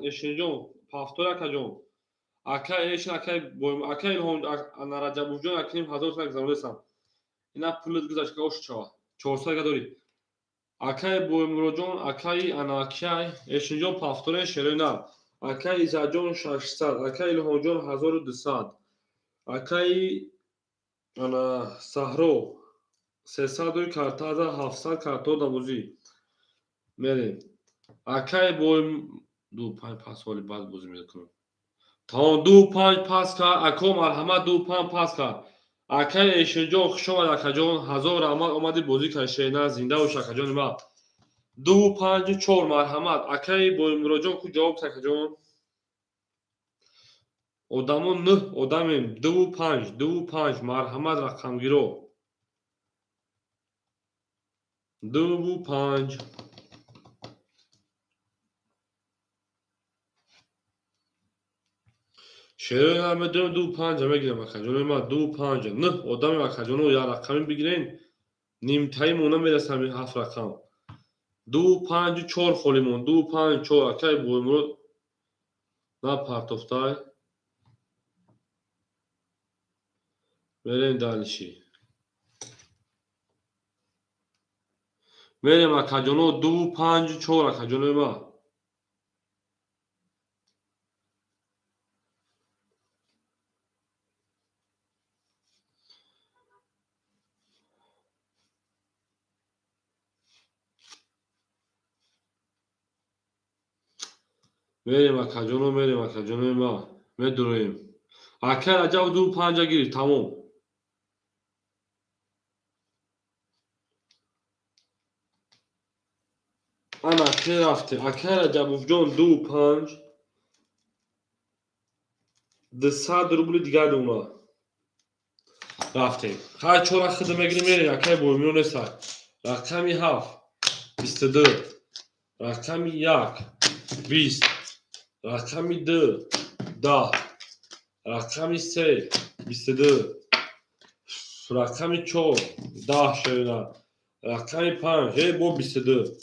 Эшинҷон, пафтори, акаҷон. Акаи Эшин, акаи акаи Илҳом, ана Раҷабовҷон, акним ҳазор сак гузаронидасам. Ина пулат гузашт, ош шава. 400 дорӣ. Акаи Боимуроҷон, акаи анакяй Эшинҷон, пафтори, шерои нар. Акаи Иззатҷон, 600, акаи Илҳомҷон, 1200, акаи ана Саҳро, 300 картаза, 700 карто бозӣ мерем. Акаи Боим ду панҷ пас соли баъд бозӣ мекунам. Тамом, ду панҷ пас кард, ако, марҳамат, ду панҷ пас кард. Акаи Эшинҷон, хушомад, акаҷон, ҳазор раҳмат, омадӣ бозӣ кард, шерина, зинда бош, акаҷони ма. Ду панҷу чор, марҳамат. Акаи Боимуроҷон ку ҷавоб, акаҷон? Одамо нӯҳ одамем, дуву панҷ, дуву панҷ, марҳамат, рақамгиро. Дуву панҷ. Шерои медонем, ду панҷа мегирем, акаҷони ма, ду панҷа. Нӯҳ одамем, акаҷоно, як рақаме бигирен, нимтаи мо намерасам ҳафт рақам. Ду панҷу чор холимон, ду панҷ чор, акаи Боимурод. Напартофтай. Мерем дальше. Мерем, акаҷоно, ду, панҷу чор, акаҷонои ман. Мерем, акаҷоно, мерем, акаҷонои ман. Медуроем. Акай Раҷаб ду панҷа гирифт, тамом. Ана ки рафтем. Акай Раҷабовҷон ду панҷ 200 рубли дигар дона. Рафтем. Хай, чора хида мегирем, мерем, акай Боймиро несай. Рақами ҳафт 22, рақами як 20, рақами ду 10, рақами се 22, рақами чор 10 шоина, рақами панҷ бо 22,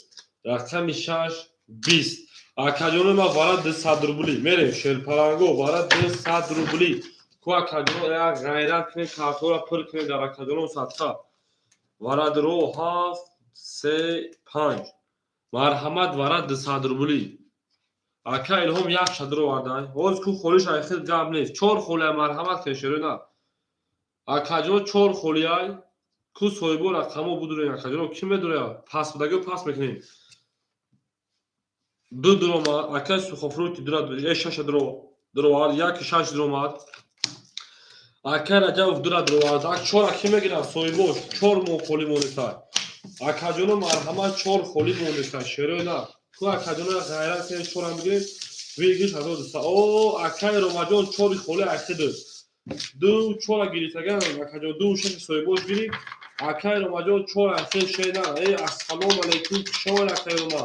рақами шаш 20. Акаҷоно ма, вара 200 рубли. Мерем, шерпаланго, вара 200 рубли. Ку, акаҷоно, як ғайрат кунед, картора пур кунед дар акаҷоно садқа. Варадро ҳафт се панҷ. Марҳамат, вара 200 рубли. Ака Илҳом як шадро овардан. Ҳоз ку холиш айхел гап нест. Чор холия, марҳамат кунед, шероина. Акаҷоно, чор холияй. Ку соҳибо рақамо будурен, акаҷоно, кӣ медуря? Пас будагио пас мекунем. Ду дуромад, акай сухофрути дура, шаша дуровард, яки шаш дуромад. Акай Раҷабов дура дуровард. Ак чора кӣ мегирад, соҳибош? Чор моҳ холӣ монесай. Акаҷоно, марҳамат, чор холӣ монесай, шероина. Ку, акаҷоно, ғайрат кунед, чора мегирем. Выигрыш 1200. О, акай Ромаҷон чори холӣ акиду. Ду чора гирифтаган, акаҷон, ду шаш соҳибош гирифт. Акай Ромаҷон чор акид шена. Э, ассалому алайкум, хуш акай Рома.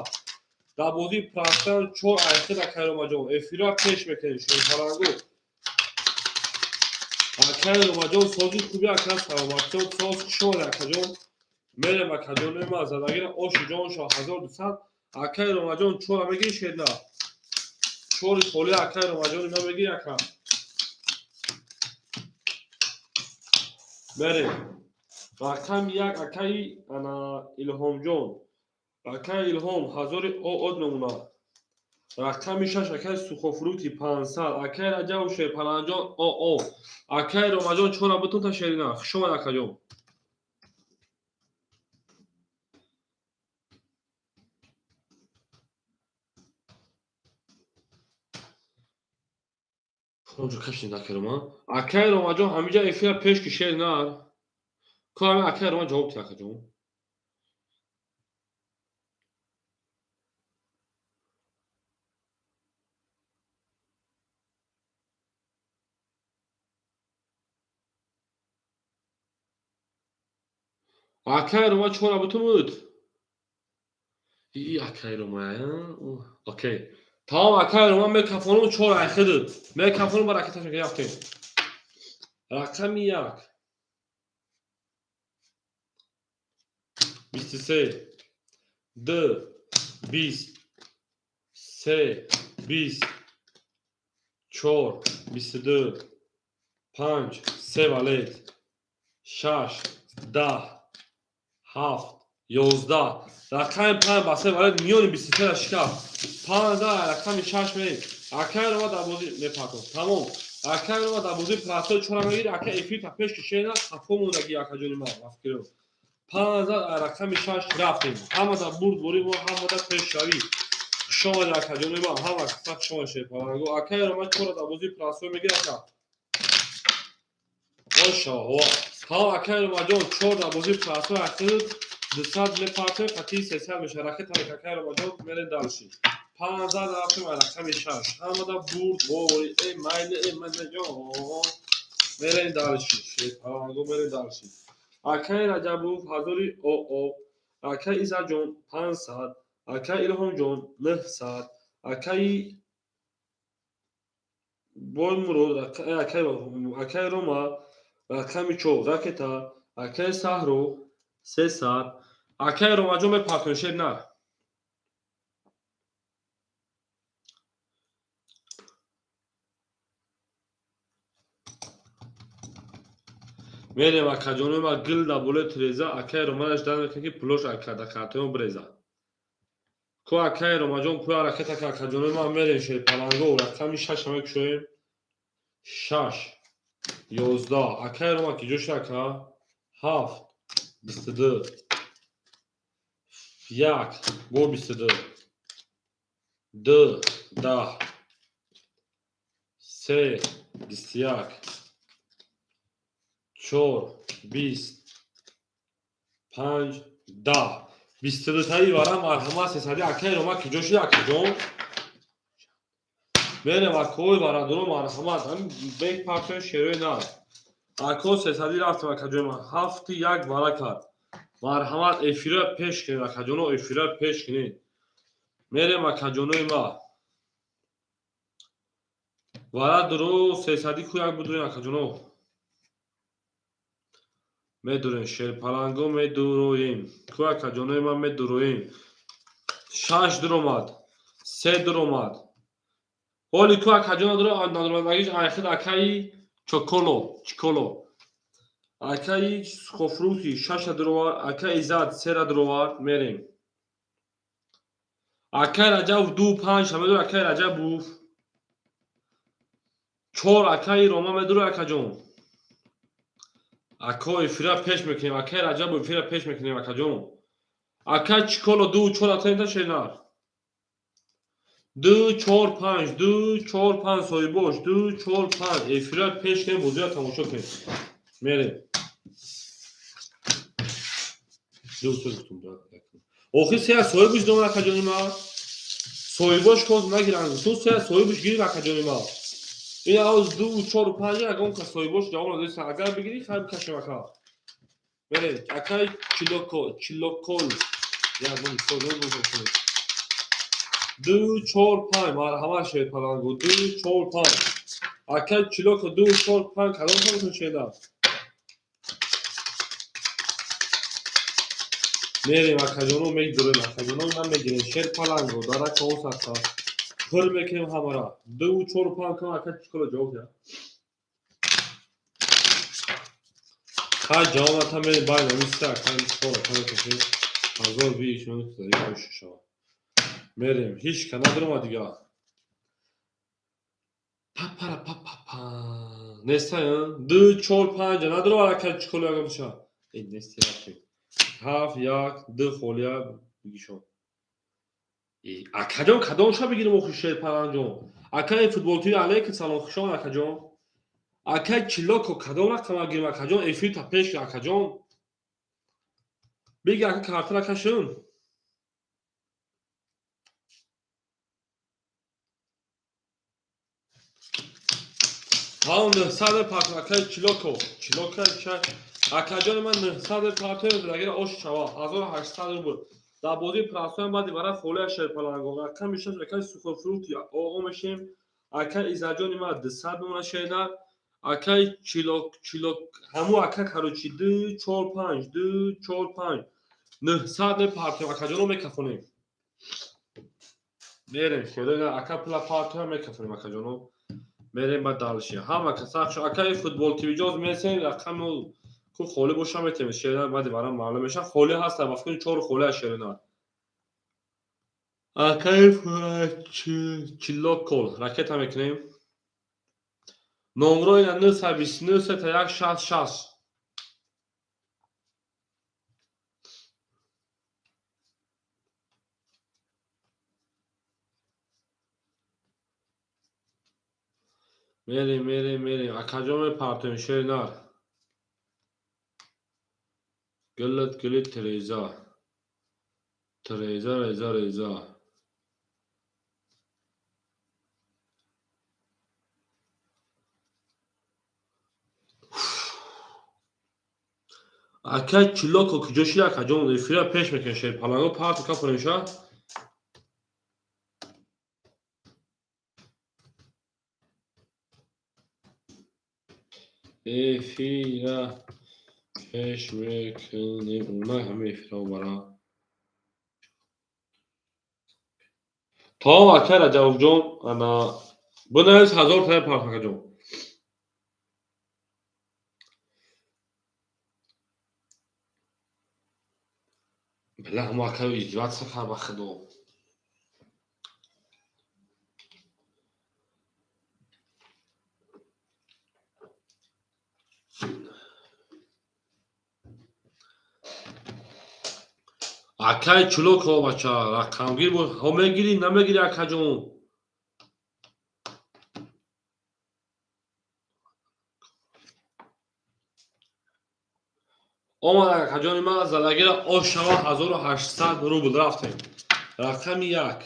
Дар бозии простан чор айхид, акай Ромаҷон. Эфира пеш мекунем, шерпалангу. Акай Ромаҷон, сози хуби, ака, саломатиён, соз, хуш омадед, акаҷон. Мерем, акаҷонои ман, задагира оши ҷоншо 1200. Акай Ромаҷон чора мегири, шерна? Чори холӣ акай Ромаҷони ма мегири, ака. Мерем. Рақами як, акаи ана Илҳомҷон. Акаи Илҳом ҳазори од мемонад. Рақами шаш, акаи Сухофрути 500. Акаи Раҷабов шерпаланҷон оо. Акаи Ромаҷон чора бутун та, шерина. Хуш омад, акаҷон. Онҷо кашид, акаи Рома. Акаи Ромаҷон ҳамиҷа эфира пеш ки, шер нар. Ку ҳами акаи Рома ҷавоб диҳ, акаҷон. Акаи Рома чора бутун буд? И акаи Рома, окей. Тамом, акаи Рома, мекафонум чор айхидуд. Мекафонум ба ракеташон ки рафтем. Рақами як. 23, ду, 20, се, 20, чор, 22, панҷ, се валет, шаш, 10, ҳафт, 11. Рақами панҷ ба се валет миёни 23-ра шикаст. Панҷ рақами шаш мерем. Акай Рома дар бозӣ мепартод. Тамом. Акай Рома дар бозии простой чора мегирӣ, ака эфир та пеш кишена, хафо мондагӣ, акаҷони ман, рафикирам. Панҷ рақами шаш рафтем. Ҳамада бурдборӣ мо, ҳамада пешравӣ. Хуш омадед, акаҷони ман, ҳама каса хуш омадед, шерпаланго. Акай Рома чора дар бозии простой мегирӣ, ака. Ошаҳо. Тамом, акай Ромаҷон чор дар бозии простой ахир 200 мепартоем, қатъи 300 мешавад. Ракета акай Ромаҷон, мерем дальше. 15 рафтем рақами шаш. Ҳамада бурд бори, э майли, э манаҷон. Мерем дальше. Шерпаланго, мерем дальше. Акай Раҷабов ҳазори оо, акай Иззатҷон 500, акай Илҳомҷон 900, акаи Боймурод, акаи Рома рақами чор ракета, акаи Саҳро 300, акаи Ромаҷон мепартоем, шер на. Мерем акаҷонои ма, гил дар болои тиреза, акаи Романаш дар мекунад, ки пулош дар картаён биреза. Ку акаи Ромаҷон пула ракета ка, акаҷонои ма, мерем шерпаланго, рақами шаша мекушоем. Шаш, 11. Акаи Рома ки ҷоша, ака? Ҳафт, 22. Як, бо 22. Ду, 10. Се, 21. Чор, 20. Панҷ, 10. 22-таи вара, марҳамат, 300. Акаи Рома ки ҷо шуда, акаҷон? Мерем, акои барадоро, марҳамат, ҳамин бек партои шерои нар. Ако, 300 рафтем, акаҷои ман. Ҳафти як вара кард. Марҳамат, эфира пеш кунед, акаҷоно, эфира пеш кунед. Мерем, акаҷонои ма. Вара дуро 300 ку як будурем, акаҷоно. Медурем, шерпаланго медуроем. Ку акаҷонои ман, медуроем. Шаш дуромад, се дуромад. Ҳоли ку акаҷона дуро надуромадагиш айхид акаи Чоколо, Чиколо. Акаи Сухофрути шаша дуровард, акаи Иззат сера дуровард, мерем. Акаи Раҷабов ду панҷ медур, акаи Раҷабов. Чор, акаи Рома медур, акаҷон. Ако, эфира пеш мекунем, акаи Раҷабов, эфира пеш мекунем, акаҷон. Акаи Чиколо ду чор атаита шенар. Ду чор панҷ, ду чор панҷ, соҳибош, ду чор панҷ. Эфира пеш кунем, бозиро тамошо кунем. Мерем. Ду се гуфтум. Охир се соҳибиш дом, акаҷони ма. Соҳибош коз нагиранд. Ту се соҳибиш гирифт, акаҷони ма. Ин авз ду чор панҷ, ягон кас соҳибош ҷавоб надост. Агар бигирӣ, хайр, бикашем, ака. Мерем. Акаи Чилоко, Чилокол. Ягон мисол набошад. Ду чор панҷ, марҳамат, шерпалангу, ду чор панҷ. Акаи Чилоко ду чор панҷ, кадом кадом шеда? Мерем, акаҷоно, мегирем, акаҷоно, намегирем. Шерпаланго, дарака осаста. Пур мекунем ҳамара. Ду чор панҷ кам, ака Чиколо ҷавоб диҳад. Хай, ҷавоб ната, мерем байна миста, ака Чиколо ака мекашем. Ҳазор биш шава. Мерем, ҳеч ка надорома дига. Папара папапа. Нестай, ду чор панҷ надорова, ака Чиколо ягонша. Э, нести, рафтем. Ҳафт, як, ду холия бигишон. Акаҷон, кадомша бигирем охи, шерпаланҷон? Акаи футболтиви, алейкум салом, хушомад, акаҷон. Акаи Чилоко, кадом рақама гирем, акаҷон? Эфир та пеш, акаҷон. Биги, ака, картара кашем. Ҳам 900 партон, акаи Чилоко. Чилоко чай. Акаҷони ман, 900 партон, дагира ош шава. 1800 рубл. Дар бозии прасоям баъди вара холия, шерпаланго. Рақами шаш, акаи Сухофрути оғо мешем. Акаи Иззатҷони ман 200 мемона шеда. Акаи Чилок, Чилок, ҳаму ака, короче, ду чор панҷ, ду чор панҷ. 900 мепартоем, акаҷоно, мекафонем. Мерем, шерои ака пула партоям, мекафонем, акаҷоно. Мерем ба дальше. Ҳама каса акаи футбол тивиҷоз месем, рақами ку холӣ боша метем шерина, баъди барам маълум меша. Холӣ ҳаста, ба фикри чор холӣ аз шерина. Акаи Чилокол ракета мекунем. Номро ина 929 сета як 60 60. Мерем, мерем, мерем. Акаҷон, мепартоем, шеринар. Гилит, гилит, тиреза. Тиреза, реза, реза. Акай Чилоко куҷо шид, акаҷон? Эфира пеш мекунем, шерпаланго парту кафонем ша. Эфира пеш мекунем. Она ҳама эфира бара. Тамом, акай Раҷабовҷон, ана бинавис, 1000 тая парт, акаҷон. Бля, ҳамо акаю издеваться кард, ба худо. Акай Чулоко, бача, рақамгир ҳо мегирӣ, намегирӣ, акаҷон? Омад, акаҷони ман, задагира ошава 1800 рубл. Рафтем. Рақами як,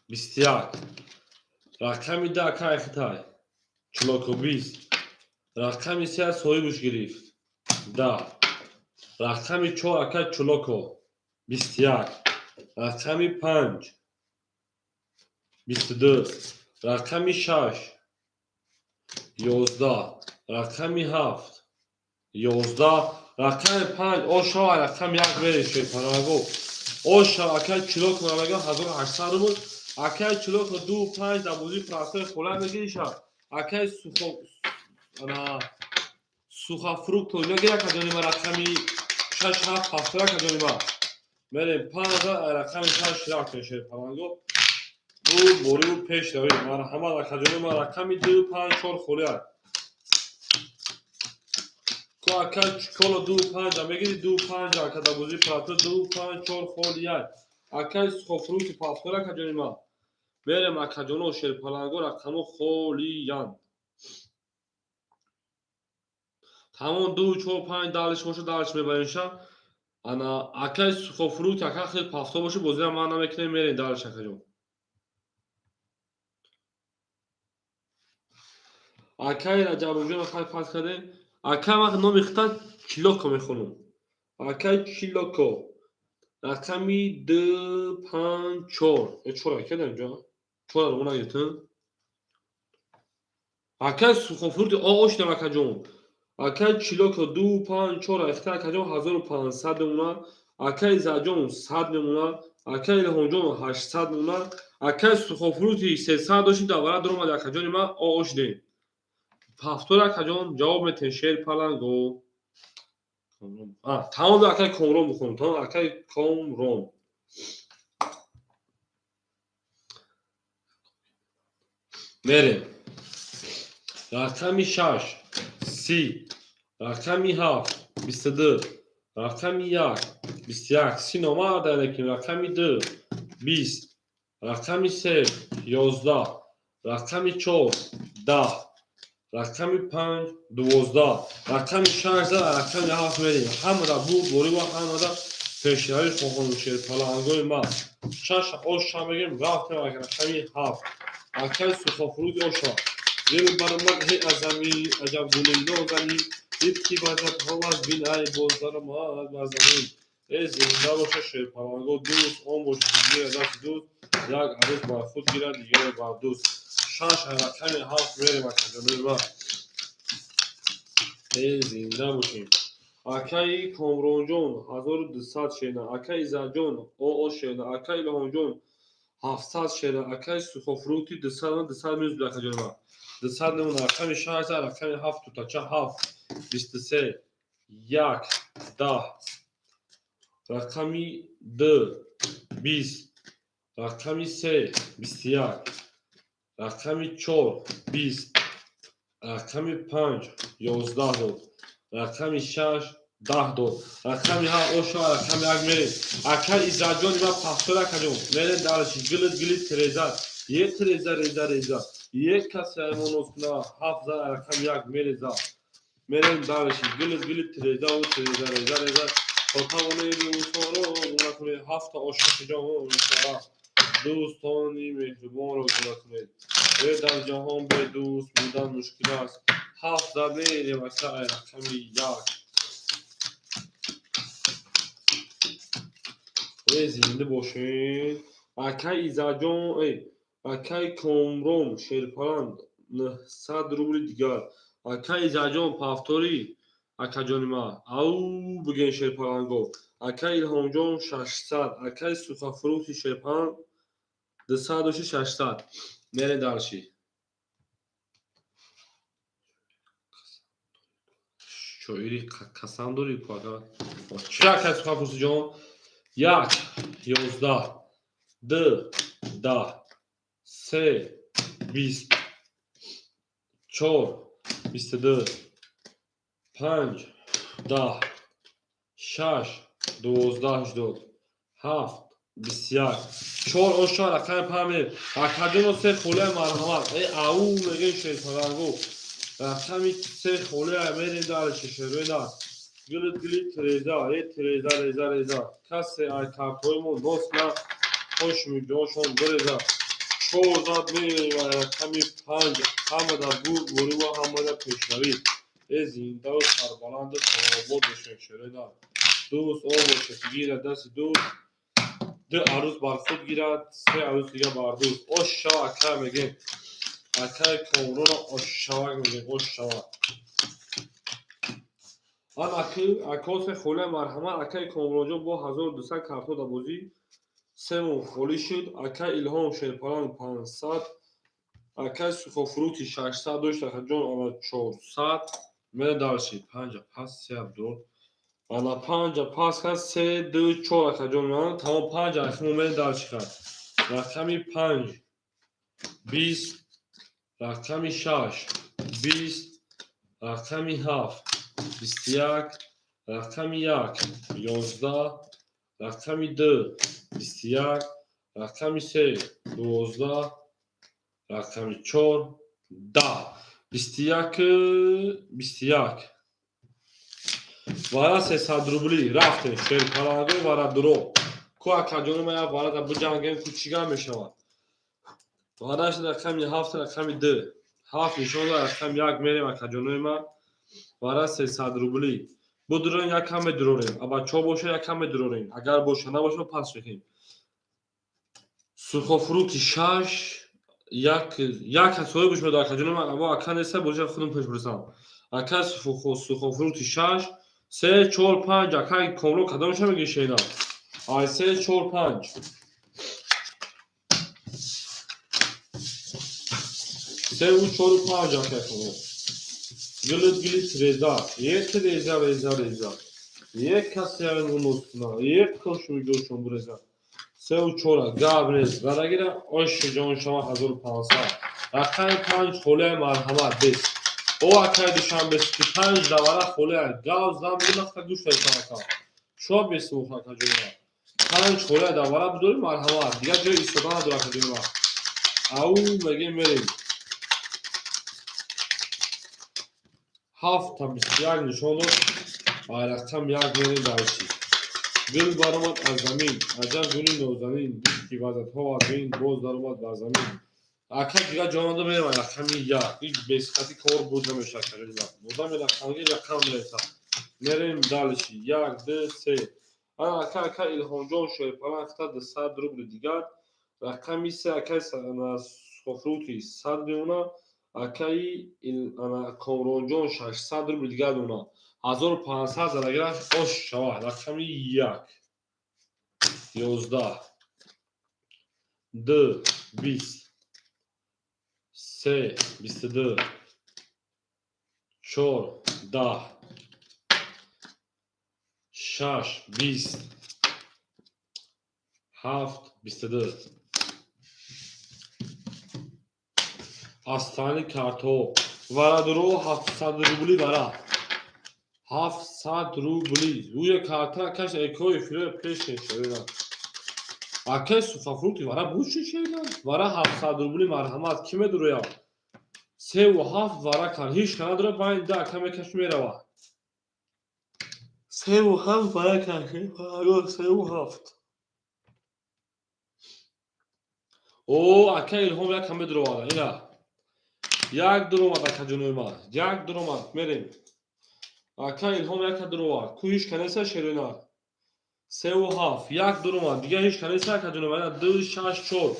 21. Рақами 10, акай хитай Чулоко, 20. Рақами се соҳибуш гирифт, 10. Рақами чор, акай Чулоко, 21. Рақами панҷ, 22. Рақами шаш, 11. Рақами ҳафт, 11. Рақами панҷ ошава, рақами як мерешед панаго ошава, акай Чулоко намегам, 1800 рубл. Акай Чулоко, ду панҷ дар бозии простой хола мегириша. Акай сухо ана сухофрукто мегир, акаҷони ма. Рақами шаш, ҳафт, ҳафтор, акаҷони ма, мерем. Панҷ рақами шаш рафтем, шерпаланго ду бориву пеш равем. Марҳамат, акаҷони ма. Рақами ду, панҷ, чор холиа ку, ака Чиколо, ду панҷа мегири, ду панҷа, ака, дар бозии простой ду панҷ чор холия. Акай сухофрукти пафтор, акаҷони ма, мерем, акаҷоно, шерпаланго рақамо холиянд. Тамом, ду, чор, панҷ далиш боша, далиш мебаримша. Ана акай сухофрукт, ака хел пафто боша, бозира ман намекунем, мерем далиш, акаҷон. Акай Раҷабовҷон, акай пас кардем. Акай, ман номи хита Чилоко мехонам. Акай Чилоко, рақами ду, панҷ, чор. Чор акадам ҷо, чор ро нагирифтам. Акай сухофрукти ошдам, акаҷон. Акай Чилоко, ду, панҷ, чор ахта, акаҷон, 1500 мемонад. Акай Изаҷон, 100 мемонад. Акай Илҳомҷон, 800 мемонад. Акай сухофрукти 300 дошти, давара дуромад, акаҷони ман, ошдем. Ҳафтор, акаҷон, ҷавоб метем, шер паланго. Тамом, акай Комрон бихонам. Тамом, акай Комрон. Мерем. Рақами шаш, 30. Рақами ҳафт, 22. Рақами як, 21. 30 номад лекин. Рақами ду, 20. Рақами се, 11. Рақами чор, 10. Рақами панҷ, 12. Рақами шаш зад, рақами ҳафт мерем. Ҳамада буд борива, ҳамада пешравӣ хоҳонам, шерпалангои ман. Шаш оша мегирем, рафтем, рақами ҳафт. Акай сухофрукти оша. Дил баромад ҳей аз замин, аҷаб гули нозанин, дид ки вазадҳо аз бин ай боз даромад бар замин. Э, зинда боша шерпаланго, дӯст он бошад, ки гирад дасти дӯст, як арӯс бар худ гирад, дигаре бар дӯст. Шаш, рақами ҳафт мерем, акаҷонои ман. Э, зинда бошем. Акаи Комронҷон, 1200 шена. Акаи Иззатҷон, оо шена. Акаи Илҳомҷон, 700 шена. Акаи сухофрукти 200, 200 минус, акаҷони ман. 200 мемонад. Рақами шаш, рақами ҳафт, тутача ҳафт, 23, як, 10. Рақами ду, 20. Рақами се, 21. Рақами чор, 20. Рақами панҷ, 11 дод. Рақами шаш, 10 дод. Рақами ҳафт оша, рақами як мерем. Акай Иззатҷони ман, пахтор, акаҷон, мерем дараши. Гилит гилит тиреза, як тиреза реза реза, як касе аймоноз куна, ҳафт зад, рақами як мереза. Мерем дараши. Гилит гилит тирезаву тиреза реза реза, то тавонед дӯстонро гуна кунед. Ҳафта оша ҷон мешавад. Дӯстони меҳрубонро гуна кунед. Э, дар ҷаҳон бедӯст будан мушкил аст. Ҳафт зад, мерем, ака, рақами як. Э, зинда бошед. Акай Иззатҷон, э, акай Комрон шерпаланд, 900 рубли дигар. Акай Иззатҷон, пафторӣ, акаҷони ман, ау биген, шерпаланго. Акай Илҳомҷон, 600. Акай сухофрукти шерпаланд, 200 дошти, 600. Мерем дарши. Шоири қасам дорӣ ку ака. Чӣ, акай Сухофрукти ҷон? Як, 11, ду, 10, се, 20, чор, 22, панҷ, 10, шаш, 12, 80, ҳафт, 21, чор. Ошо рақами панҷ. Акаҷоно, се холия, марҳамат. Э, ау мегӯем, шерпалангу. Рақами се холия, мерем дальше, шерои нар. Гилит, гилит, реза, э, реза, реза, реза. Касе ай картҳои мо нос на хошми ҷошон биреза. Чор зад, мерем рақами панҷ. Ҳамада бурд бурива, ҳамада пешравӣ. Э, зиндаву сарбаланду хонобод бошем, шерои нар. Дӯст он бошад, ки гирад дасти дӯст, ду арӯс бар худ гирад, се арӯс дига бар дӯст. Ош шава, акай, мегем. Акай Комрона ошшавак мегем, ош шава. Ан акосе холия, марҳамат. Акай Комронҷон бо 1200 картҳо дар бозӣ, семон холӣ шуд. Акай Илҳом Шерпаланг 500, акай Сухофрукти 600 дошт, акаҷон, ана 400. Мера дальше. Панҷа пас, се абдур. Ана панҷа пас кард, се, ду, чор, акаҷон. Тамом, панҷа ахимо, мерем дальше кард. Рақами панҷ, 20, рақами шаш, 20, рақами ҳафт, 21, рақами як, 11, рақами ду, 21, рақами се, 12, рақами чор, 10, 21, 21. Вара 300 рубли рафтем, шерпаланго, варадуро ку. Акаҷони ма, як варада биҷангем ку, чӣ гап мешавад? Вараш рақами ҳафт, рақами ду, ҳафт нишон дод, рақами як мерем, акаҷонои ма. Вара 300 рубли будурем, як кам медурорем, аба чо боша, як кам медурорем, агар боша, набоша, пас шехем. Сухофрукти шаш, як, як ҳасои бошад, акаҷонои ма. Аво ака неста боша, худам пеш бурсам. Ака Сухофрукти шаш, се, чор, панҷ. Акаи Комро, кадомаша мегӯи, шена? Ай се, чор, панҷ, севу чору панҷ. Акаи Комро, гилит, гилит, реза, ек, реза, реза, реза, ек, касе унускуна, ек, кошуи ҷошон буреза. Севу чора, гап нест, гарагира, оши ҷон шава. 1500, рақами панҷ холия, марҳамат. Бес о, акай Душанбе, панҷ давара холия, гав зам бинахта, гӯш ака, шо бесмух, акаҷонма. Панҷ холия давара бидорӣ, марҳамат, дигар ҷои истода надора, акаҷонма. Ау мегем, мерем. Ҳафта 21 нишон дод, рақам як, мерем дальше. Гул баромад аз замин, аҷаб гули нозанин, дид ки вазатҳо аз бин боз даромад бар замин. Ака, дигар ҷонада, мерем рақами як. Ҳеҷ бесхати кор буд намешавад, акаҷонма. Одами рақамги рақам мерасад. Мерем дальше. Як, ду, се. Ана ака, ака Илҳомҷон Шерпалан хата 200 рубли дигар. Рақами се, акаи Сухофрукти 100 меона, акаи Комронҷон 600 рубли дигар меона. 1500 зарагираш, ош шавад. Рақами як, 11, ду, 20, се, 22, чор, 10, шаш, 20, ҳафт, 22. Астани картҳо варадуро 700 рубли, вара 700 рубли. Рӯя карта каш экои фироя пеш шевена. Акай Сухофрукти, вара буд шевена. Вара 700 рубли, марҳамат, ки медуроя? Севу ҳафт вара кар, ҳеҷ ка надора, байн да ака мекаш, мерава. Севу ҳафт вара кар, севу ҳафт. О, ака Илҳом як кам медуровада, ина як дуромад, акаҷонои ман, як дуромад, мерем. Ака Илҳом яка дуровард ку, ҳеҷ ка неста, шерина. Севу ҳафт, як дуромад, дигар ҳеҷ ка неста, акаҷонои ман. Ду, шаш, чор,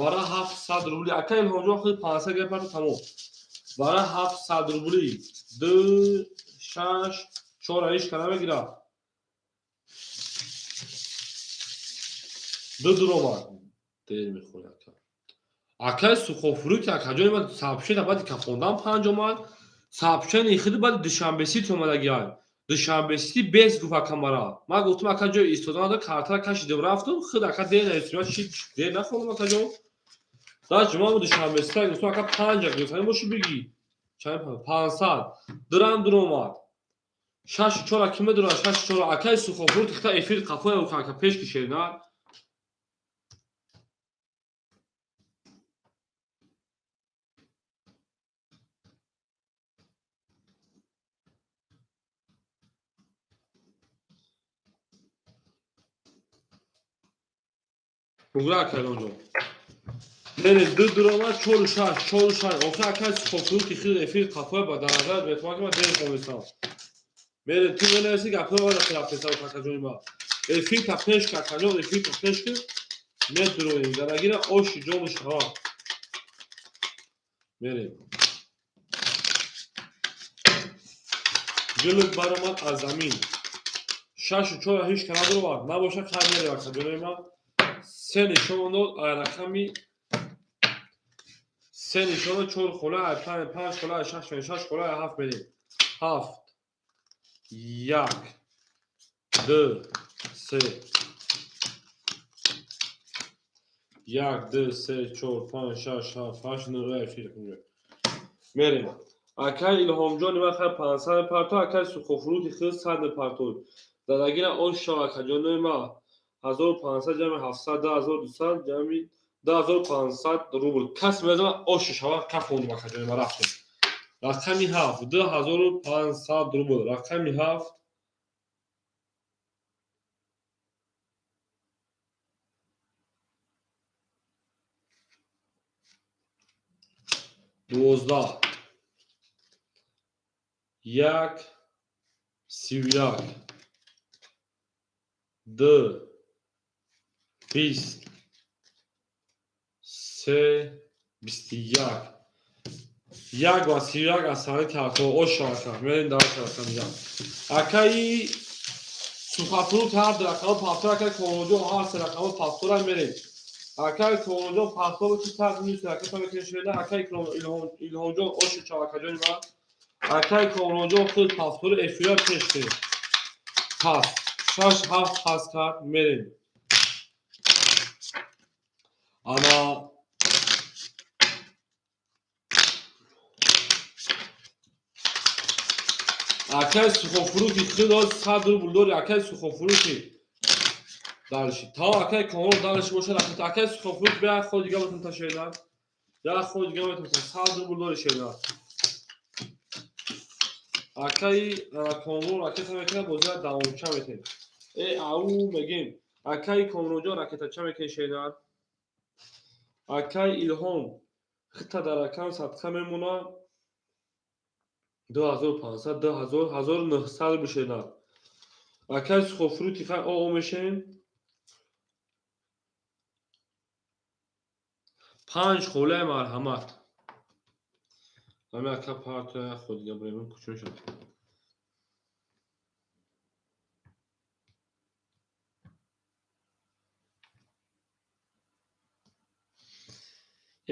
вара 700 рубли. Ака Илҳомҷон худ 500 гапарту, тамом. Вара 700 рубли, ду, шаш, чора, ҳеҷ ка намегирад. Ду дуромад, дер мехӯри, ака. Акаи Сухофрукти, акаҷони ман, сабшида баъди ка хондан панҷ омад. Сообщение худи баъди Душанбе Сити омадагиай. Душанбе Сити бес гуфт ака мара. Ман гуфтам ака ҷои истода надор, картара кашидам рафтам, худ ака дер нависем, чи дер нахондам ака ҷон. Дач ман Душанбе Сити гуфтам ака панҷа гуфтам, боши бигӣ. Чанд 500. Дурам дур омад. Шашу чора ки медурад, шашу чора акаи Сухофур тихта эфир қафоя ака пеш кишед, на? Бугра акай онҷо. Мерем ду дуромад, чору шаш, чору шаш. Охир акай Сухофур ки хел эфир қафоя ба дар назар метавонам ки ман дер хонистам. Мерем ту менависи гапҳои вара хилафтеса акаҷони ма. Эфир та пеш ка акаҷон, эфир та пеш ки медуроем. Дарагира оши ҷону шава. Мерем. Гилут баромад аз замин. Шашу чора ҳеҷ ка надуровард. Набошад хайр мерем акаҷонои ма. Се нишон дод рақами се нишона чор хола панҷ панҷ хола шаш шаш хола ҳафт мерем. Ҳафт, як, ду, се. Як, ду, се, чор, панҷ, шаш, ҳафт, ҳашт, нӯҳ эфир мерем. Акай Илҳомҷони ман хай 500 мепарто, акай Сухофрути хел 100 мепарто. Дадагира ош шав акаҷонои ма. 1500 ҷамъи 700, 2200 ҷамъи 2500 рубл. Кас мезанад оши шава кафондум акаҷони ма рафтем. Рақами ҳафт, 2500 рубл. Рақами ҳафт. Дувоздаҳ. Як, сию як. Ду, бист. Се, бисту як. Як ва сию як аз сари картҳо ош шава. Мерем дар рақами як. Акаи Сухофрут ҳафт рақами пафтор, акаи Комронҷон ҳар се рақами пафтора мерем. Акаи Комронҷон пафтор чи сад минус ракета мекунем шеда, акаи Илҳомҷон оши чав акаҷони ман. Акаи Комронҷон худ пафтори эфира пеш кунем. Пас шаш ҳафт пас кард мерем. Ана акаи Сухофрути худ 100 рубл дори, акаи Сухофрути дальше. Та акаи Комрон дальше бошад, акаи Сухофрут бия худ дига метавон ташеда. Я худ дига метавон 100 рубл дори шеда. Акаи Комрон ракета мекунад, бозия давомча метем. Э ау мегем. Акаи Комронҷон ракетача мекунед шеда. Акаи Илҳом хита дар рақам садқа мемонад. 2500, 2000, 1900 бишедад. Акаи Сухофрути хай о мешем. Панҷ холаи марҳамат. Ҳами ака партия худ дига бурем кучун шуд.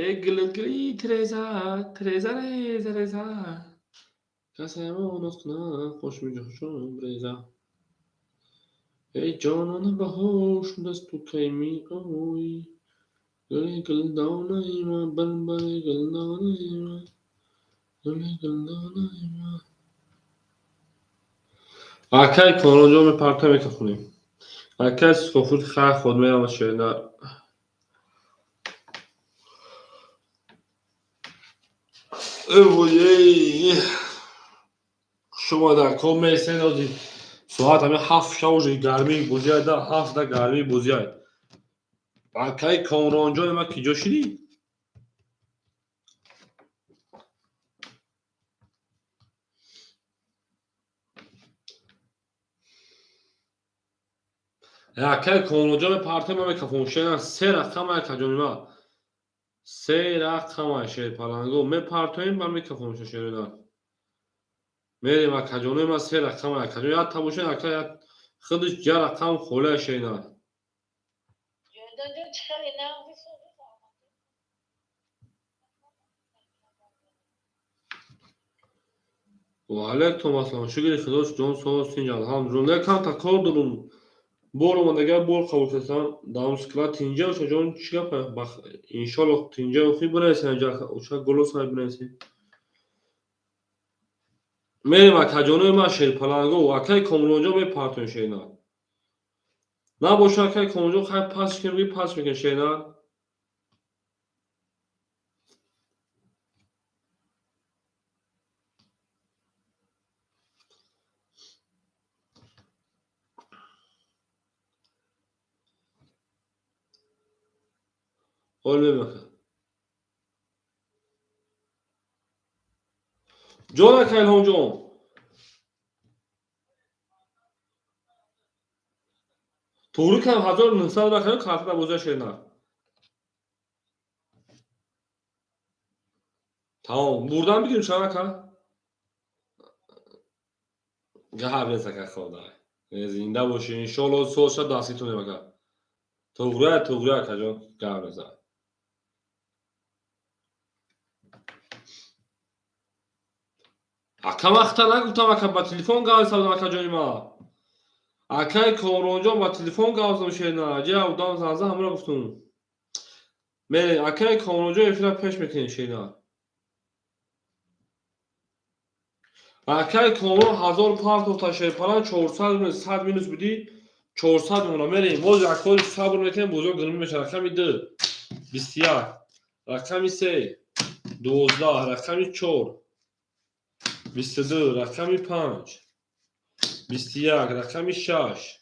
Э гили Тереза, Тереза реза реза. Касамо носна хош меҷӯшон реза. Эй ҷонон баҳош дасту кай меоӣ. Гули гулдонаи ма, балбали гулдонаи ма. Гули гулдонаи ма. Акай Комронҷон мепарта мекахонем. Акай Сухофрут хай худ меравад шеда. Эй шумо дар ком месен ози соат ҳами ҳафт шав уже гармии бозиай да ҳафт да гармии бозиай. Акай Комронҷон ма киҷо шидӣ? Акай Комронҷон парта ма мекафон шена се рақам акаҷони ма. Се рақама шерпаланго мепартоем ба мекафон шерода. Мерем акаҷонои ма се рақама акаҷон як табошед ака як худаш я рақам хола шена. Ва алайкум ассалом. Шукри Худо, ҷон соз, тинҷ, алҳамдулилла. Камта кор дорум. Бор омадага бор қабул кардам. Давом склад тинҷа оша ҷон, чӣ гап? Иншоллоҳ тинҷа охи бинависем, оша голосай бинависем. Мерем акаҷонои ман шерпаланго, акаи Комронҷон мепартоем шерна. Набоша акаи Комронҷон, хай пас кунем, пас мекунем шерна. Ҳол мебака. Ҷон ака Илҳомҷон. Туғри кам 1900 рақами карта боза шерна. Тамом, бурдан бигирим шана ака. Гап нест ака, худо. Зинда бошӣ, иншоаллоҳ сол шад дастгиртонем ака. Туғри, туғри акаҷон, гап нест. Ака вақта нагуфтам ака, ба телефон гап задам акаҷони ма. Акаи Комронҷон ба телефон гап задам шерна. Ҷа удам занза ҳамро гуфтум. Мерем акаи Комронҷон эфира пеш мекунем шерна. Акаи Комрон 1000 партофта шерпалан 400 минус 100 минус будӣ 400 мемона. Мерем боз як сабр мекунем, бозор гирмӣ мешавад. Рақами 2 21, рақами 3 12, рақами 4 22, рақами 5 21, рақами 6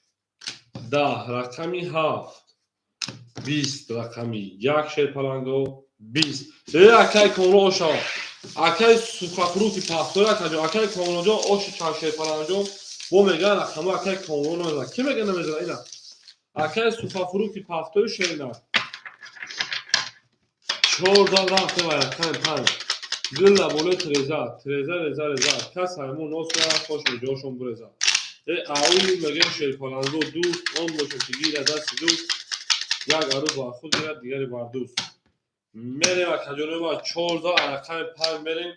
10, рақами 7 20, рақами 1 шерпаланго 20. Э акаи Комрон оша. Акаи сухафрути пахтор акаҷон, акаи Комронҷон оши чанд шерпаланҷон бо мегӯянд рақамҳо акаи Комрон намезанад. Кӣ мега намезанад ина? Акаи сухафрути пахтори шерина. 4 зал рафтем рақами 5. Гилла болои треза, треза, реза, реза. Кас ҳаймон нос кунад, хош ҷошон буреза. Э ау мегӯем шерпаланго дӯст, он бошад ки гирад дасти дӯст, як арӯз бар худ гирад, дигаре бар дӯст. Мерем акаҷонои ма 4 зал рақами 5 мерем.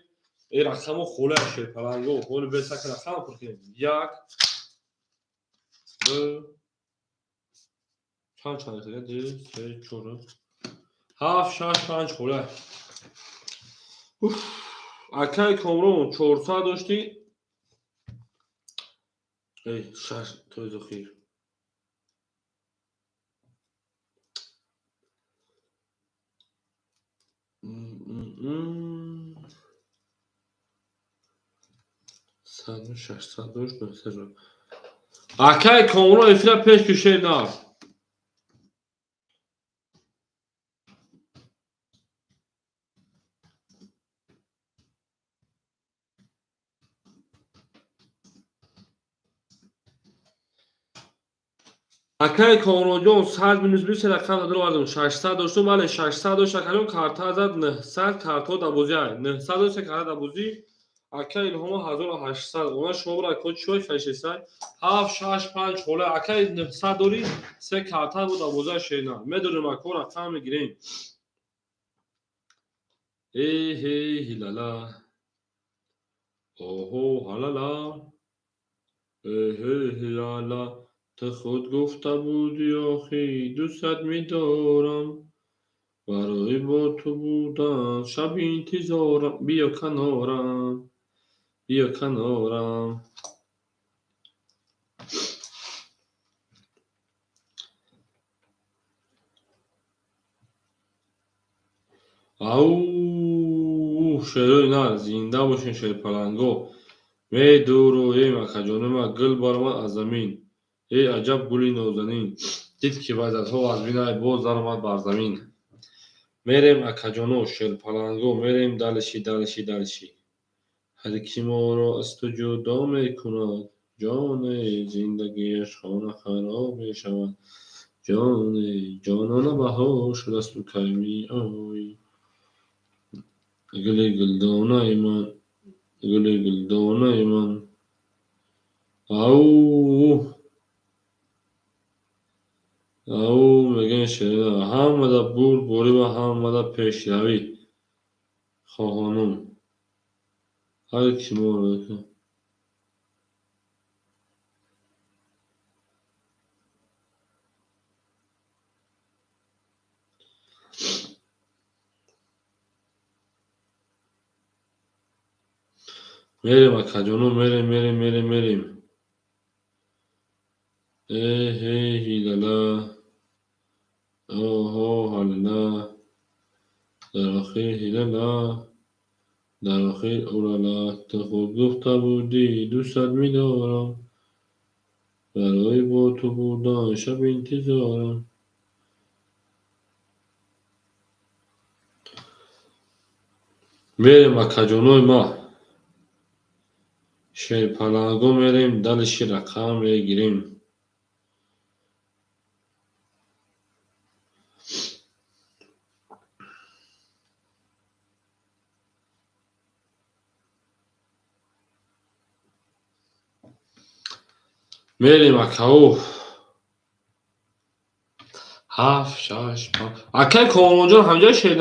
Э рақамҳо холия шерпаланго. Ҳоли бесака рақам пур кунем. 1 2 чанд чанд 2 3 4 7 6 5 холия. Уф, акаи Комрон 400 доштӣ. Эй, 6 тои охир. Саду 600 дошт, 900. Акаи Комрон эфира пеш кушед нав. Акаи Комронҷон 100 минус 20 рақам даровардем. 600 доштум, бале 600 дошт акаҷон, карта зад 900 картҳо дар бозӣ. 900 дошт карта дар бозӣ. Акаи Илҳомо 1800. Она шумо бара ко чой фашисай. 7 6 5 хола акаи 900 дорӣ, се карта буд дар бозӣ шена. Медонем ако рақам мегирем. Э хе хилала. Оҳо ҳалала. Э хе хилала. Ту худ гуфта будӣ охи 200 медорам. Барои бо ту будан шаби интизорам. Биё канорам. Биё канорам. Ау шерои нар, зинда бошен шерпаланго. Медуроем акаҷони ма, гул баромад аз замин. Эй аҷаб гули нозанин. Дид ки вазатҳо аз бинай боз даромад бар замин. Мерем акаҷоно шерпаланго, мерем далиши далиши далиши. Ҳар ки моро аз ту ҷудо мекунад, ҷоне зиндагиаш хона хароб мешавад. Ҷоне ҷонона баҳор шудасту кай меоӣ. Гули гулдонаи ман, гули гулдонаи ман. Ау ау мегӯянд шерина, ҳамада бурд борӣ ва ҳамада пешравӣ. Хоҳонум. Ҳар ки моро Мерем, акаҷоно, мерем, мерем, мерем, мерем. Э ҳе ҳилала, оҳо ҳалала, дар охир ҳилала, дар охир улала. Ту худ гуфта будӣ, дӯстат медорам, барои бо ту будан шаб интизорам. Мерем, акаҷонои ма, шерпаланго, мерем, дальше рақам мегирем. Мерем, акао. Ҳафт, шаш, панҷ. Акаи Комронҷон ҳамҷои шер,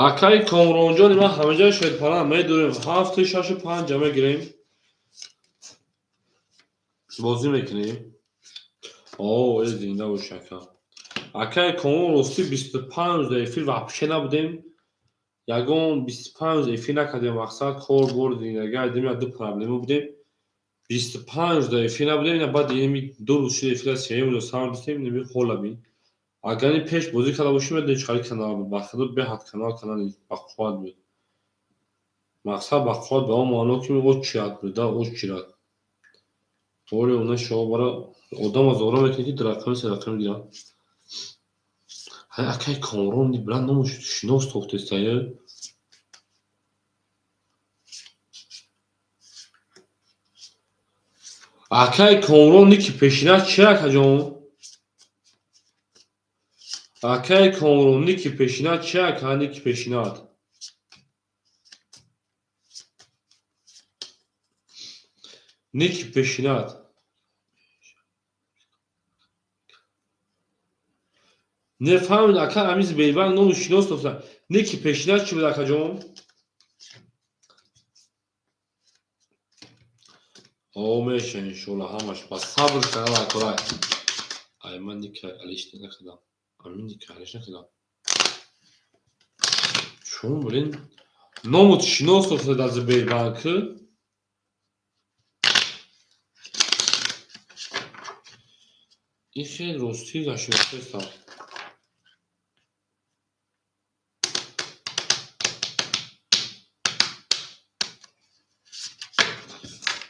акаи Комронҷони ман ҳамаҷои шерпаланг. Медурем, ҳафту шашу панҷа мегирем, бозӣ мекунем. О, э, зинда бош, ака. Акаи Комрон, ростӣ, 25 рӯз эфир вообще набудем, ягон 25 рӯз эфир накардем. Мақсад, кор бор, зиндагӣ, айдем, як ду проблема будем, 25 рӯз эфир набудем. Ина баъд инами 2 рӯз шуд, эфира сеюм рӯза сар дистем. Инами ҳола бин, агар ин пеш бозӣ карда бошем, медонӣ чӣ қадар канал буд. Ба худо, беҳад канали бақувват буд. Мақсад, бақувват ба он маъно, ки очият буда, очират оре она шоҳ бара одама зора мекунад, ки ду рақами, се рақами гирад. Ҳай, акаи Комрон, бира, номуш шинос тофтестая. Акаи Комрон, ники пешина чи, акаҷон? Акаи Комрон, ники пешина чи, ака, ники пешинат? Ники пешинат не фаҳмид, ака. Ами Сбербанк ному шинос тофта. Ники пешинат чӣ буд, акаҷон? О, меша, иншолло, ҳамаш ба сабр карда акорай. Ай, ман ника алиш накардам, ами ника алиш накардам. Чун, блин, номут шинос тофта дар Сбербанк. Ин хеле ростӣ нашинохтаистам.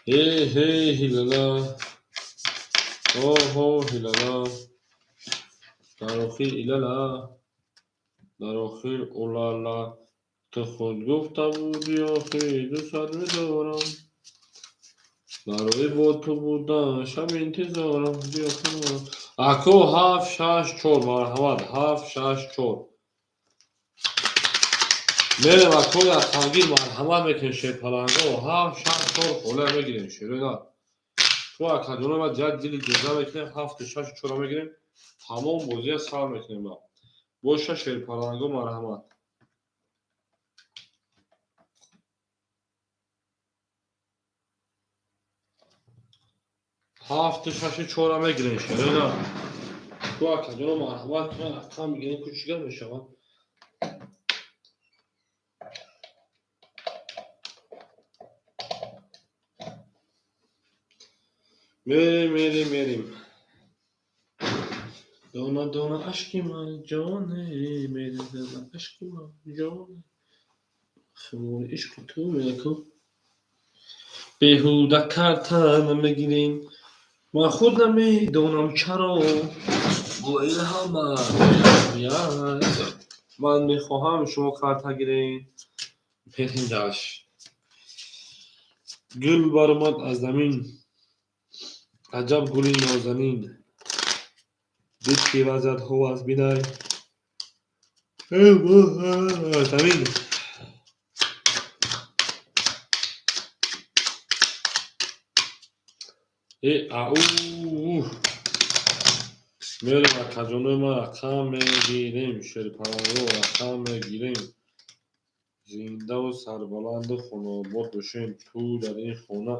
Э ҳе ҳилала, оҳо ҳилала, дар охир илала, дар охир улала. Ту худ гуфта будӣ, охир, дӯстат медорам, барои бо ту будан шаб интизорам. Ако, ҳафт, шаш, чор, марҳамат, ҳафт, шаш, чор. Мерем, ако, рақамгир, марҳамат мекунем. Шерпаланго, ҳафт, шаш, чор ҳола мегирем. Шерои ту, акаҷоно, ма ҷад дили ҷаза мекунем, ҳафту шашу чора мегирем, тамом бозия сар мекунем. Боша, шерпаланго, марҳамат. Ҳафту шашу чора мегирем. Шерои ту, акаҷоно, марҳамат кунед, рақам мегирем. Ку чӣ гап мешавад? Мерем, мерем, мерем. Дона дона ашки ман ҷоне мерезад, ашки ман ҷоне, хумори ишқи ту меку. Беҳуда карта намегирем, ман худ намедонам чаро гои ҳама. Ман мехоҳам, шумо карта гирем. Мерем даш. Гул баромад аз замин, аҷаб гули нозанин, дид ки вазадҳо аз бинай замин. Э ау, мерем, акаҷонои ман, рақам мегирем. Шерпаланго, рақам мегирем. Зиндаву сарбаланду хонаобод бошем. Ту дар ин хона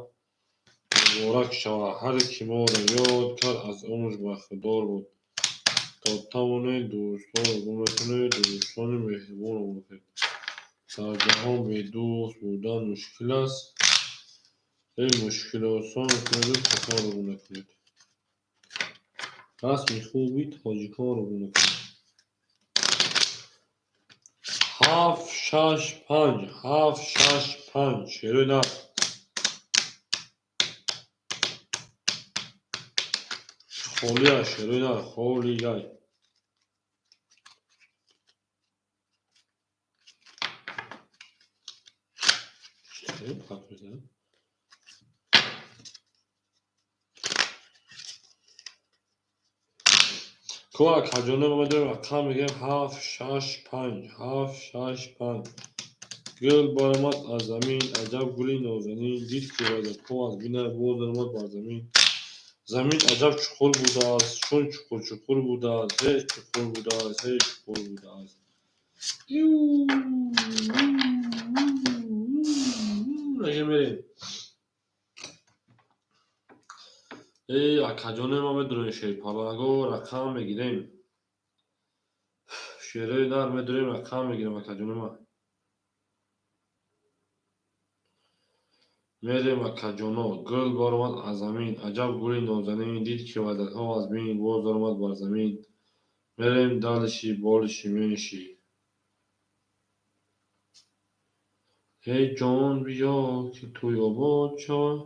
муборак шавад. Ҳар ки моро ёд кард, аз умраш бархӯрдор буд. То тавонед, дӯстонро гум накунед, дӯстони меҳрубонро бошед. Дар ҷаҳон бедӯст будан мушкил аст. Эй, мушкил осон кунеду суханро гум накунед. Расми хуби тоҷиконро гум накунед. Ҳафт, шаш, панҷ, ҳафт, шаш, панҷ. Шерои нар. Холия, шерои нар, холияй. Ко акаҷоно, ма медорем, рақам мегирем: ҳафт, шаш, панҷ, ҳафт, шаш, панҷ. Гул баромад аз замин, аҷаб гули нозанин, дид ки вазадҳо аз бинай, боз даромад бар замин. Замин аҷаб чуқур будааст, чун чуқур чуқур будааст, ҳеҷ чуқур будааст, ҳеҷ чуқур будааст. Мерем. Эй, акаҷоне, ма медорем, шерпаланго, рақам мегирем. Шерои нар медорем, рақам мегирем, акаҷони ма. Мерем, акаҷоно. Гул баромад аз замин, аҷаб гули нозанин, дид ки ваҳдатҳо аз бин, боз даромад бар замин. Мерем дальше, больше, меньше. Эй, ҷон, биё, ки тӯй обод шавад.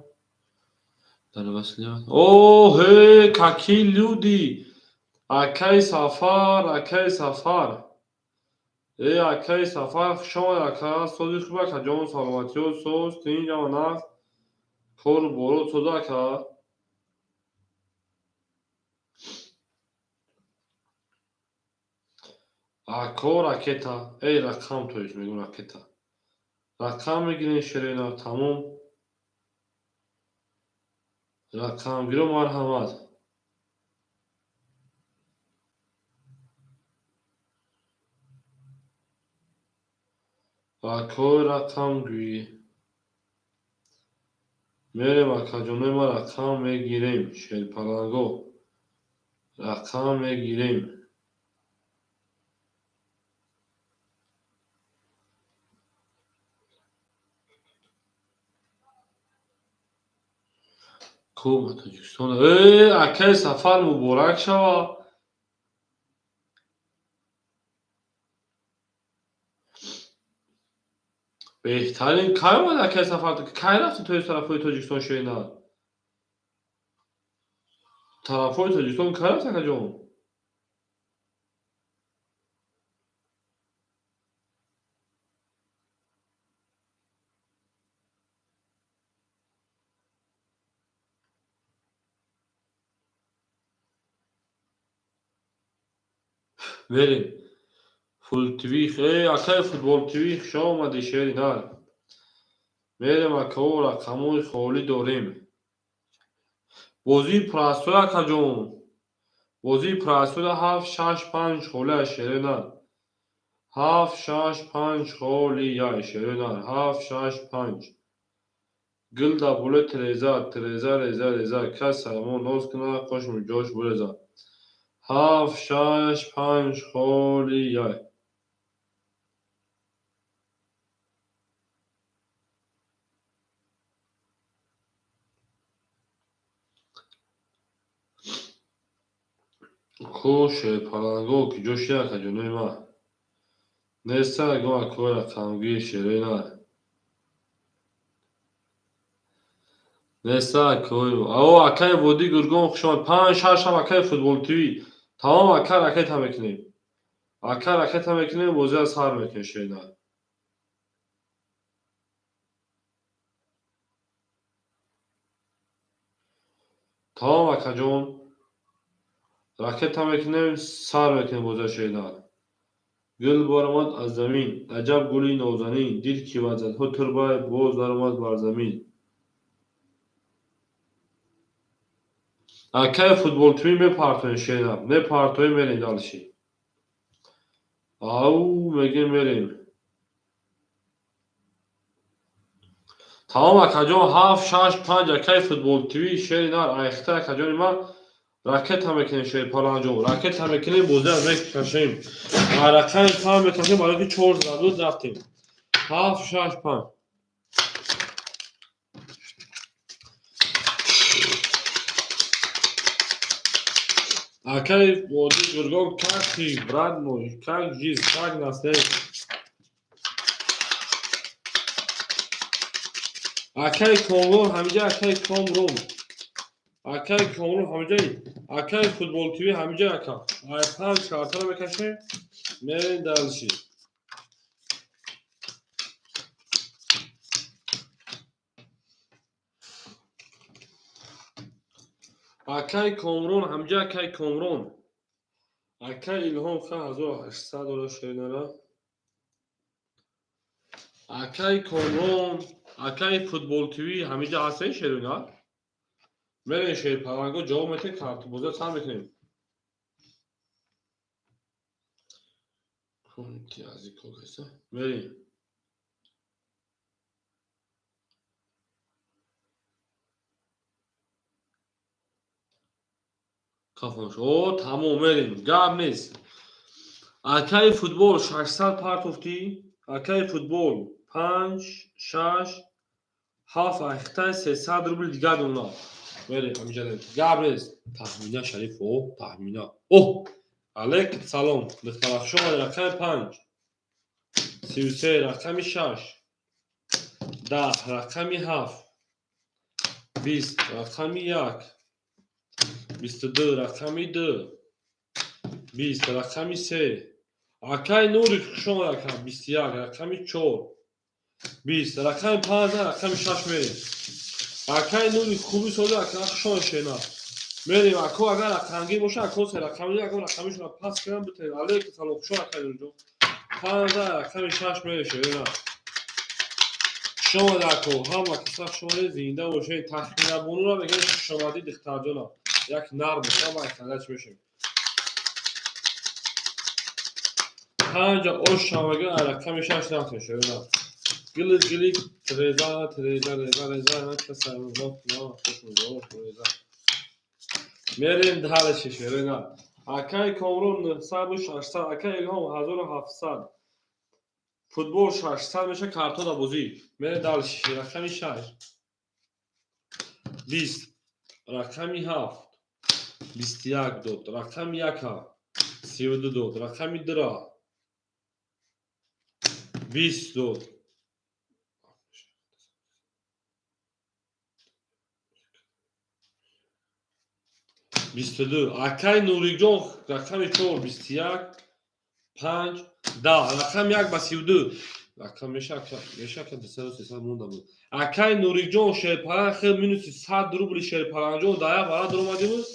Дар васли. Оҳе, какие люди! Акаи Сафар, акаи Сафар. Э, акаи Сафар, хуш омад, ака. Сози хуб, акаҷон, саломатиё соз, тинҷ, ама нағз. Кору борот соза, ака. Ако, ракета. Эй, рақам, то есть мегӯм ракета. Рақам мегирем, шерена, тамом. Рақамгиро марҳамат. Акои рақамгӯӣ. Мерем, акаҷонои ма, рақам мегирем. Шерпаланго. Рақам мегирем. Хуб, Тоҷикистон. Э, акаи Сафар, муборак шава. Беҳтарин. Кай омад, акаи Сафар? Кай рафти то тарафҳои Тоҷикистон, шерина? Тарафҳои Тоҷикистон кай рафт, акаҷон? Мерем. Фул ТВ, э, акаи Футбол ТВ, хуш омадӣ, шери нар. Мерем, акао, рақамҳои холӣ дорем. Бозии простой, акаҷон. Бозии простой, ҳафт, шаш, панҷ холия, шери нар. Ҳафт, шаш, панҷ холия, шери нар. Ҳафт, шаш, панҷ. Гул дар болои тиреза, тиреза реза реза, кас сарамон ноз кунад, қошму ҷош буреза. Ҳафт, шаш, панҷ холия. Ку шерпаланго, ки ҷо ши, акаҷонои ма? Неста ягон акои рақамгир, шерои нар. Неста акои. Ао, акаи Водии Гургон, хуш омад. Панҷ, шаш, ҳафт, акаи Футбол ТВ. Тамом, ака, ракета мекунем. Ака, ракета мекунем, бозиро сар мекунем, шеринар. Тамом, акаҷон. Ракета мекунем, сар мекунем бозиро, шеринар. Гул баромад аз замин, аҷаб гули нозанин, дид ки вазадҳо турбай, боз даромад бар замин. Акаи Футбол ТВ, мепартоем, шеринар. Мепартоем, мерем дальше. Ау, мегем, мерем. Тамом, акаҷон, ҳафт, шаш, панҷ, акаи Футбол ТВ, шери нар, айхта, акаҷони ман, ракета мекунем, шери паланҷон, ракета мекунем, бозиро мекашем. Рақами панҷ мекашем, барои ки чор зада буд, рафтем. 7 6 5. Акай Води Гургон, как ты, брат мой, как жизнь, как настроение? Акай Комрон ҳамиҷа, акай Комрон. Акай Комрон ҳамиҷа, акай Футбол ТВ ҳамиҷа ака. Ай панҷ картаро мекашем, мерем дальше. Акай Комрон ҳамиҷа, акай Комрон. Акай Илҳом ха 1800 доллар шеринара. Акай Комрон, акай Футбол ТВ ҳамиҷа ҳастаи шерина. Мерем шерпаланго ҷавоб метем, картбозиро сар мекунем. Мерем. Кафош. О, тамом, мерем. Гап нест. Акай Футбол 600 партофтӣ. Акай Футбол 5 6 7 ахтай 300 рубл дигар дона. Мерем ҳамиҷа. Гап нест. Таҳмина Шариф, о, Таҳмина. О, алейкум салом. Духтара, хуш омадед. Рақами 5. 33, рақами 6. 10, рақами 7. 20, рақами 1. 22, рақами 2. 20, рақами 3. Акай Нури, хуш омад ака. 21, рақами 4. 20, рақами 5, рақами 6 мерем. Акай Нури хуби сода ака, хуш омад шена. Мерем ако, агар рақамгир боша, ако се рақами, агар рақамишонро пас кунам битавонед. Алейкум салом, хуш омад акай Нуриҷон. 5, рақами 6 мерем шена. Хуш омад ако, ҳама каса хуш омадед, зинда бошед. Тахминабонуро мегӯяд хуш омадӣ духтарҷона. Як нар боша, ма айхандач мешем. 5 ош шамага рақами 6 рафтем шена. Гили гили треза треза реза реза реза. Мерем дальше шерена. Акай Комрон 900 600, акай Илҳом 1700. Футбол 600 меша картода бозӣ. Мерем дальше рақами 6. 20, рақами 7. 21 дод, рақами 1 32 дод, рақами 2 20 дод. 22. Акай Нуриҷон рақами 4 21 5 10, рақами 1 ба 32. Рақам меша меша ка 200 300 монда буд. Акай Нуриҷон шерпаланг хел минуси 100 рубли шерпалангҷон дар як вара дуромадимуз.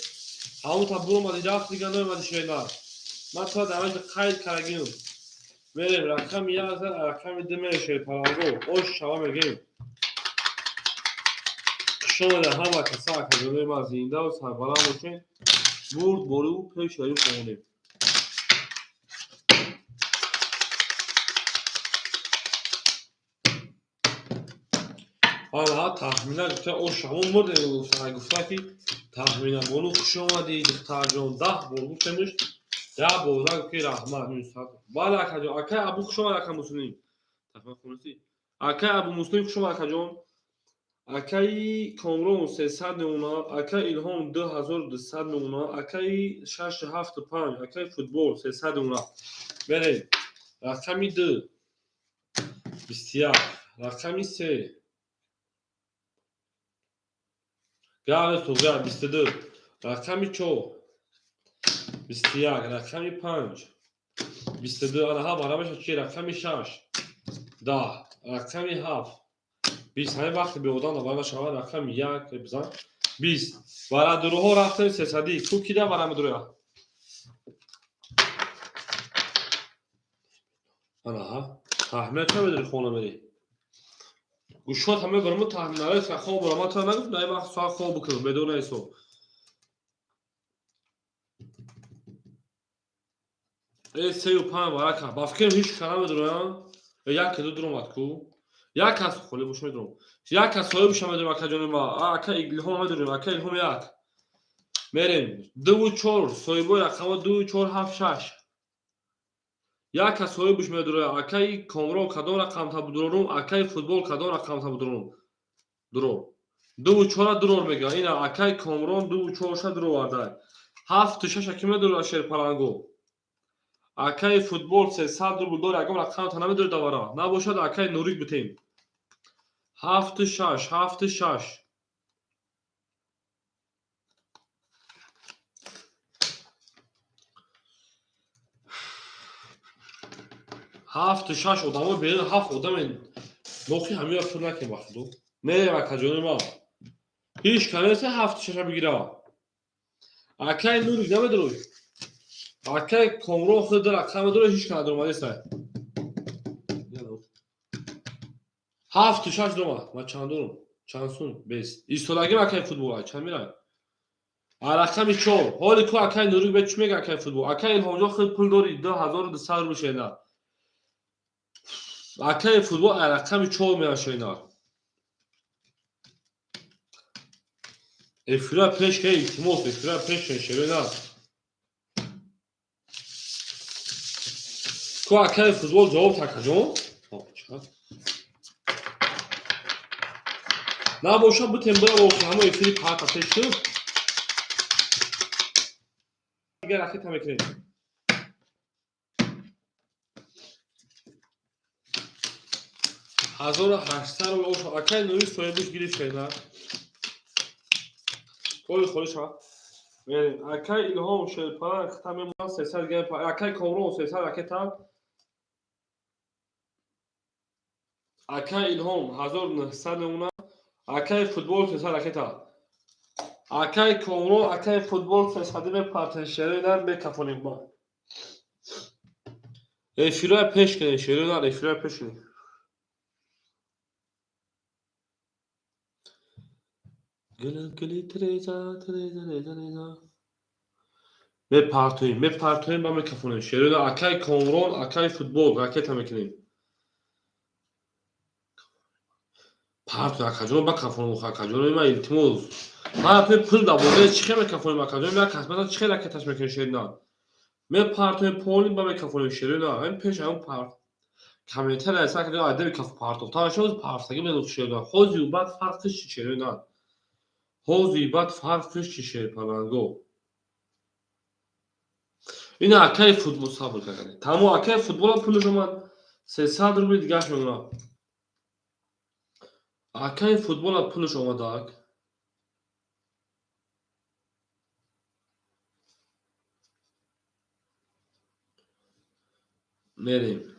Ҳамон та буромади рафт дига наомади шернар. Ман то дар инҷа қайд кардагим. Мерем рақами 1 рақами 2 мерем шерпаланго. Ош шава мегем. Хуш омадед ҳама каса акаҷонои ман, зиндаву сарбаланд бошед. Бурд бору пешравӣ хонем. Ҳа, Таҳмина гуфта ош ҳамон мурдем гуфта ки Таҳмина бону хуш омадӣ духтарҷон, 10 бор гуфтемш, як бор нагуфт ки раҳмат. Бале акаҷон, акай Абу хуш омад, ака Муслим. Таҳмина хонистӣ? Акай Абу Муслим хуш омад акаҷон. Акаи Комрон 300 мемона, акаи Илҳом 2200 мемона, акаи 675, акаи Футбол 300 мемона. Мерем. Рақами 2 21, рақами 3 Гаве туғя 22, рақами 4 21, рақами 5 22, ана ҳа барабар чи рақами 6 10, рақами 7 20. Ҳамин вақти беодам барабар шавад рақами 1 бизан 20. Барадуруҳо рафтем сесадӣ ку кида барамадуруя. Ана ҳа таҳмина ча медори хона мерӣ? Гӯшот ҳама бармо таҳминаро хоб барам. Ман ту нагуфт най вақт соат хоб бикун бедор наисо. Э 3 ва 5 варака. Ба фикрам ҳеч ка намедорам. Як ду дуромад ку. Як кас холӣ бош медорам. Як кас соҳибша медорем акаҷони ма. Ака Илҳом медорем, ака Илҳом як. Мерем. 2 ва 4 соҳибои рақамҳо 2 4 7 6. Як кас соҳибаш медурояд. Акаи Комрон кадом рақамта будурорум? Акаи футбол кадом рақамта будурорум? Дурор. Дуву чора дурор мега. Ина акаи Комрон дуву чорша дуроварда. Ҳафту шаша ки медурора шерпаланго? Акаи футбол 300 рубл дор, ягон рақамта намедури давара. Набошад, акаи Нурик битем. Ҳафту шаш, ҳафту шаш. Ҳафту шаш одамо берин, ҳафт одаме нохи ҳамира пур накем ба худо. Мерем, акаҷони ман. Ҳеҷ канеса ҳафту шаша бигира. Акаи Нурик намедурӯй. Акаи Комрон худ рақам медурӯй, ҳеҷ ка надуромадеста. Ҳафту шаш дуромад. Ман чанд дорум? Чанд сум? Бес. Истодагим акаи футбол, чанд мирай? А рақами чор. Ҳоли ку акаи Нурик бе чӣ мега акаи футбол? Акаи Илҳомҷон худ пул дори 2200 рубл шена. Акаи футбол а рақами чор меашена. Эфира пеш ка, илтимос, эфира пеш ка, шерена. Ку акаи футбол ҷавоб такаҷон? Набоша, бутем бира ҳамо эфири парта пеш шуд. Дигар ракета мекунем. 1800 рубл ош. Акаи Нури соҳибиш гирифт шена. Коли холи шава. Мерем. Акаи Илҳом шерпаланг хита мемонад 300 гап. Акаи Комрон 300 ракета. Акаи Илҳом 1900 мемонад. Акаи футбол 300 ракета. Акаи Комрон, акаи футбол 300 мепартен шерои нар мекафонем ма. Эфироя пеш кунем, шерои нар эфироя пеш кунем. Гили треза треза реза реза. Мепартоем, мепартоем ба мекафонем. Шерои нар акаи Комрон, акаи футбол ракета мекунем. Парто акаҷон ба кафонем, акаҷон ма илтимос. Ман пул да бозӣ чӣ хел мекафонем, акаҷон? Як касбата чӣ хел ракеташ мекунем шерои нар? Мепартоем поли ба мекафонем шерои нар. Ҳамин пеш ҳамин парт. Комментарий ҳаст, акаҷон адаби каф партофтан шуд, партаги медод шерои нар. Ҳозир баъд фарқиш чӣ шерои нар? Ҳозир баъд фарқиш чӣ шерпаланго? Ина акаи футбол сабр кард. Тамо акаи футбола пулаш омад 300 рубли дигаш мемонад. Акаи футбола пулаш омадак. Мерем.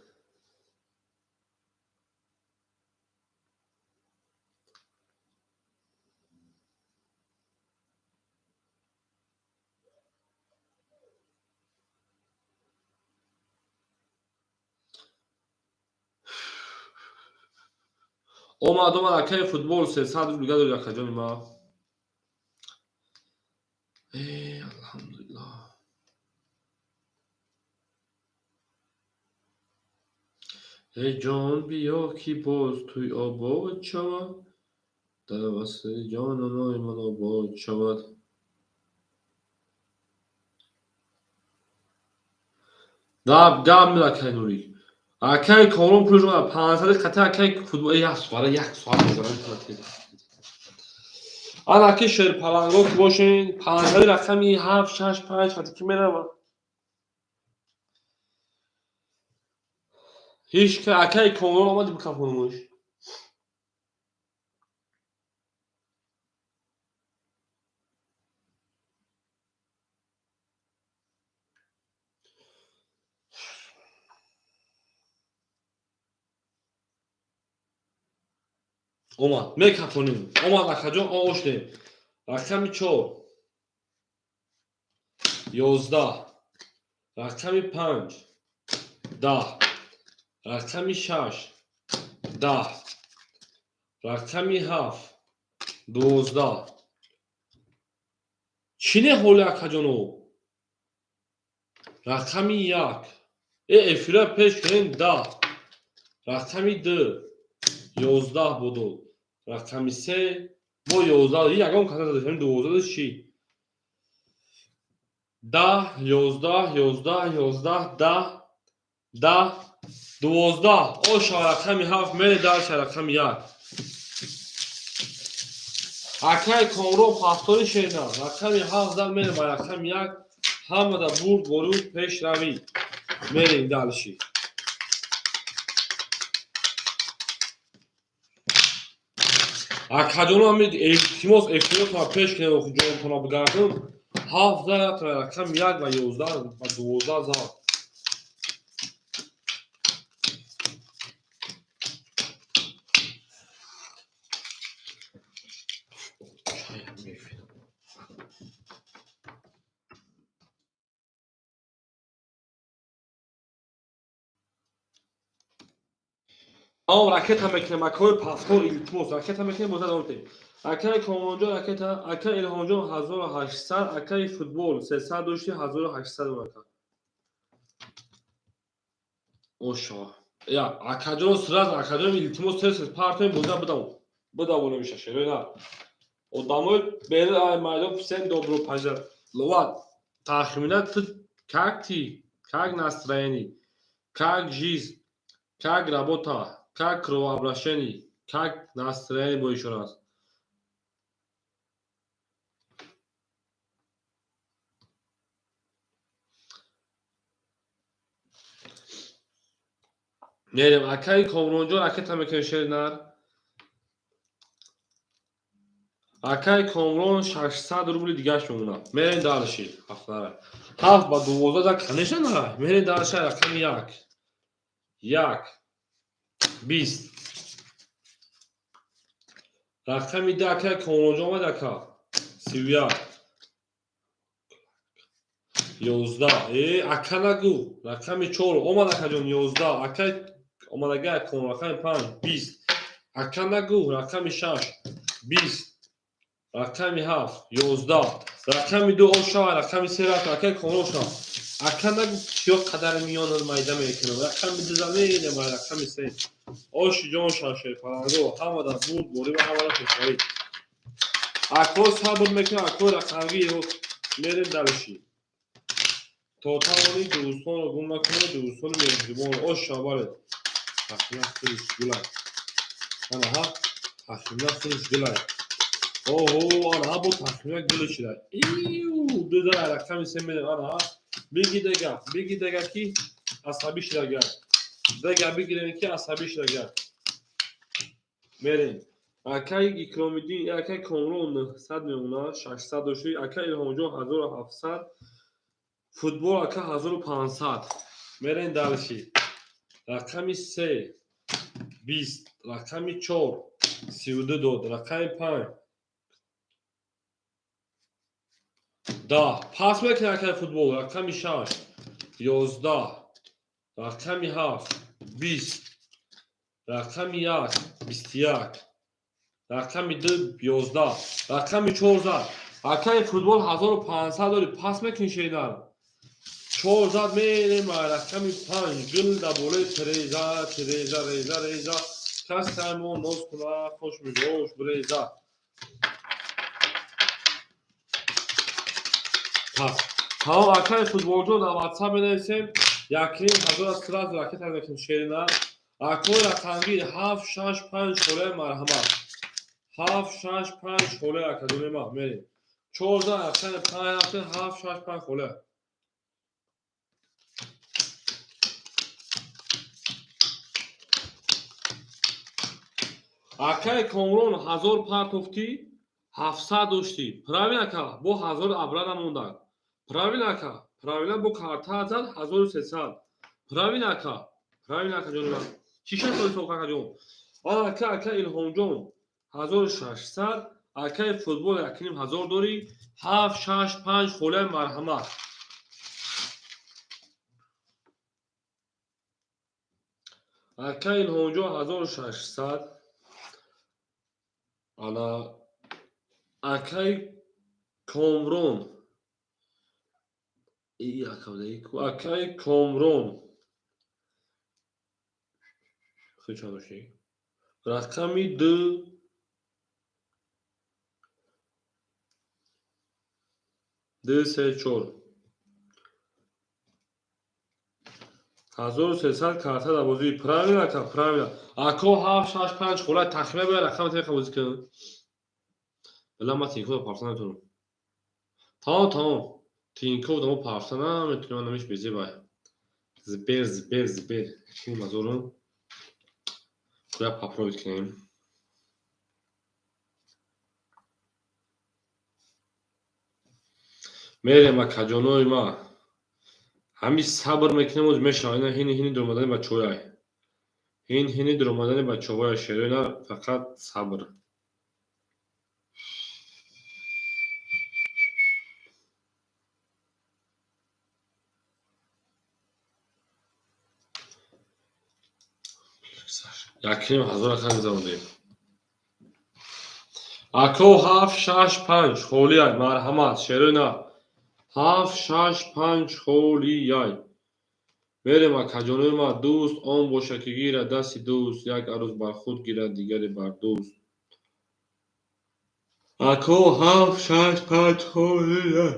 Омад, омад акаи футбол 300 рубл дига дорид акаҷони ма. Алҳамдулиллоҳ. Эй ҷон, биё ки боз тӯй обод шавад, дар васли ҷононои ман обод шавад. Гап гап мир акаи Нурик. Акаи Комрон пулаш омад 500 қата акаи футбол як соат, як соат мезанам тез. Ана аки шерпаланго ки бошен 500 рақами 7 6 5 қати ки мерава. Ҳеҷ ка акаи Комрон омади бикафонумуш. Омад, мекафонем. Омад акаҷон, оштем. Рақами 4 11, рақами 5 10, рақами 6 10, рақами 7 12. Чӣ не ҳоли акаҷоно? Рақами 1. Эфира пеш кунем 10. Рақами 2 11 бодо. Рақами 3 бо 11. Ягон каса задашем 12 чӣ? 10 11 11 11 10 10, 12. Оша рақами 7 мере дальше рақами 1. Акай Комрон пафтори шерина. Рақами 7 зад мере ба рақами 1. Ҳамада бурд боруд пешравӣ. Мерем дальше. Акаҷоно ҳамин илтимос эфиротона пеш кунем, ҷонтона бигардон. 7 зад рақами 1 ва 11 ва 12 зад. Тамом ракета мекунем, акои пафтор илтимос, ракета мекунем, боза давом метем. Акаи Комронҷон ракета, акаи Илҳомҷон 1800, акаи футбол 300 дошти 1800 ака. Ошо. Я, акаҷон сразу, акаҷон илтимос тез тез партоем, боза бидавон намеша шерои на. Одамои бери ай майдон всем добро пожаловать. Тахмина ты как ты? Как настроение? Как жизнь? Как работа? Как кровообращение? Как настроение бо ещё раз? Мерем, акаи Комронҷон ракета мекунем шери нар. Акаи Комрон 600 рубли дигаш мемонад. Мерем дальше. Ҳафт 7 ба 12 да, конечно, нара. Мерем дальше рақами 1. 1 20. Рақами 2 акаи Комронҷон омад ака. 31. 11. Ака нагӯ. Рақами 4 омад акаҷон 11. Акаи омадага Комрон рақами 5 20. Ака нагӯ рақами 6 20. Рақами 7 11. Рақами 2 ошава, рақами 3 рафт акаи Комрон шава. Ака нагӯ чиё қадар миёнат майда мекунам. Рақами 2 замерем, рақами 3. Оши ҷон шашер паланго ҳамада бурд борӣ ва ҳамада пешравӣ. Ако сабр мекунам, ако рақамгӣ мерем дальше. То тавонӣ дӯстонро гум накунед, дӯстони меҳрибон. Ош шавбаред. Тахмина худиш гулай. Ана ҳа, тахмина худиш гулай. Оҳо, ана ҳа бо тахмина гули шуда. Иу, ду дар рақами 3 мерем, ана ҳа. Биги дега, биги дега ки асабӣ шуда. Дега бигирем ки асабӣ шуда. Мерем. Акаи Икромиддин, акаи Комрон 900 мемонад, 600 дошти, акаи Илҳомҷон 1700, футбол ака 1500. Мерем дальше. Рақами 3 20, рақами 4 32 дод, рақами 5 10. Пас мекунад акаи футбол, рақами 6 11, рақами 7 20, рақами 1 21, рақами 2 11, рақами 4. Акаи футбол 1500 дори, пас мекунӣ шейнар. 4 зад мерем рақами 5 гул дар болои тереза, тереза, реза, реза. Кас саймон ноз куна, хош мигош бреза. Пас. Тамом акаи футболҷон дар WhatsApp менависем. 1500 сразу ракета мекунем шерина. Акои рақамгир 7 6 5 холе марҳамат. 7 6 5 холе академия мерем. 14 рақами 5 рафтем 7 6 5 холе. Акаи Комрон 1000 партофтӣ, 700 доштӣ. Правильно ака, бо 1000 абра намондак. Правильно ака, правильно бо карта зад 1300. Правильно ака, правильно ака ҷон. Чӣ шуд ҳисоб ака ҷон? Ана ака, ака Илҳомҷон 1600, акаи футбол 1500 дорӣ, 7 6 5 холаи марҳамат. Акаи Илҳомҷон 1600. Ана акаи Комрон акаи Комрон рақами 2 2 3 4. 1300 карта дар бозӣ. Правильно, ака, правильно. Ако, ҳафт, шаш, панҷ холай тахмина бояд рақами теқа бозӣ кунам. Била, ман Тинькофф парса наметавонам. Тамом, тамом. Тинькофф дамо парса наметавонам, намиш безебай. Сбер, Сбер, Сбер. Чӣ мазорум? Бояд попробовать кунем. Мерем, акаҷонои ма. Ҳамин сабр мекунем, оз мешавад. Ина ҳини ҳини дуромадани бачаҳояй. Ҳин ҳини дуромадани бачаҳояй шерои на, фақат сабр. Якним ҳазор ака гузарондем. Ако, ҳафт, шаш, панҷ холияй, марҳамат, шерои на. Ҳафт, шаш, панҷ холияй. Мерем, акаҷонои ма. Дӯст он бошад, ки гирад дасти дӯст, як арӯз бар худ гирад, дигаре бар дӯст. Ако, ҳафт, шаш, панҷ холияй.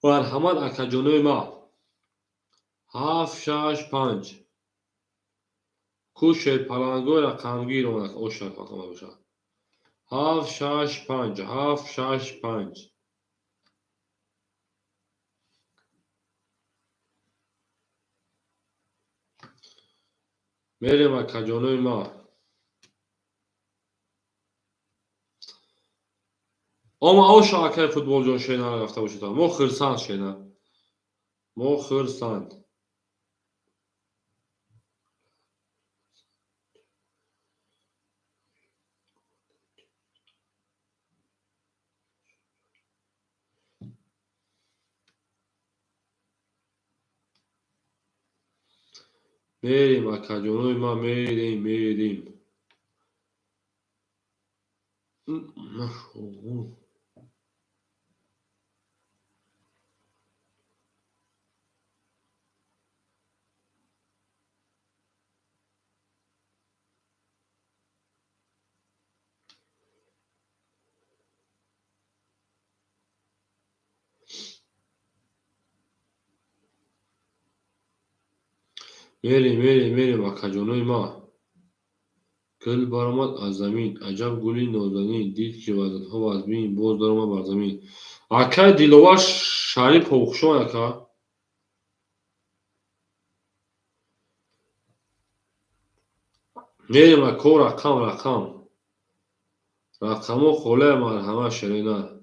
Марҳамат, акаҷонои ма. Ҳафт, шаш, панҷ. Ку шерпалангои рақамгир омад, оша омада бошад. Ҳафт, шаш, панҷ, ҳафт, шаш, панҷ. Мерем, акаҷонои ма. Ома, оша, акаи футболҷон, шернара рафта бошед. Мо хирсанд, шернар. Мо хирсанд. Мерем, акаҷонои ма, мерем, мерем. Мерем, мерем, мерем, акаҷонои ма. Гул баромад аз замин, аҷаб гули нозанин, дид, ки вазъиятҳо вазмин, боз даромад бар замин. Акай Диловар Шарипов, хушомад, ака. Мерем, ако, рақам, рақам. Рақамҳо холия, марҳамат, шерина.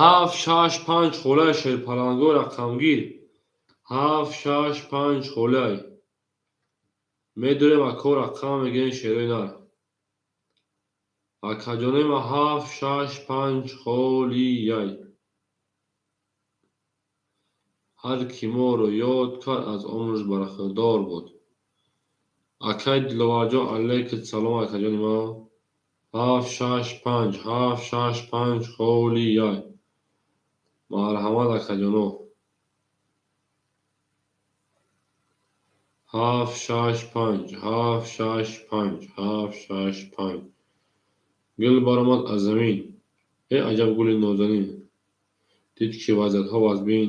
Ҳафт, шаш, панҷ холияй, шерпалангои рақамгир. Ҳафт, шаш, панҷ холияй. Медурем, ако, рақам мегирем, шерои нар. Акаҷонои ма, ҳафт, шаш, панҷ холияй. Ҳар ки моро ёд кард, аз умраш бархӯрдор буд. Акай Диловарҷон, алайкум салом, акаҷони ма. Ҳафт, шаш, панҷ, ҳафт, шаш, панҷ холияй. Марҳамат, акаҷоно. Ҳафт, шаш, панҷ, ҳафт, шаш, панҷ, ҳафт, шаш, панҷ. Гул баромад аз замин. Э, аҷаб гули нозанин. Дид, ки вазъиятҳо вазмин,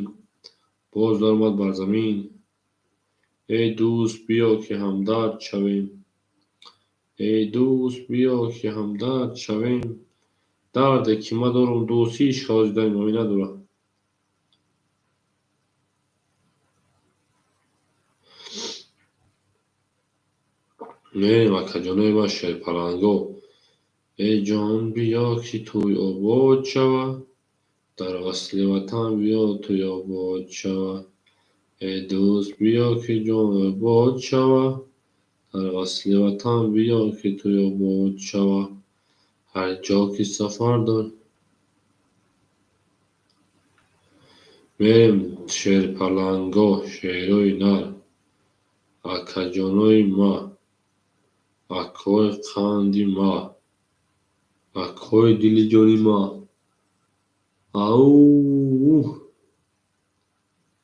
боз даромад бар замин. Эй дӯст, биё, ки ҳамдард шавем. Эй дӯст, биё, ки ҳамдард шавем. Дарде, ки ман дорам, дӯст, ҳеҷ кас дидани мавӣ надорад. Мерем, акаҷонои ма, шерпаланго. Эй ҷон, биё, ки тӯй обод шавад. Дар васли ватан биё, тӯй обод шавад. Эй дӯст, биё, ки ҷон обод шавад. Дар васли ватан биё, ки тӯй обод шавад. Ҳар ҷо ки сафар дор. Мерем, шерпаланго, шерои нар. Акаҷонои ма. Акои қанди ма. Акои дили ҷони ма. Ау!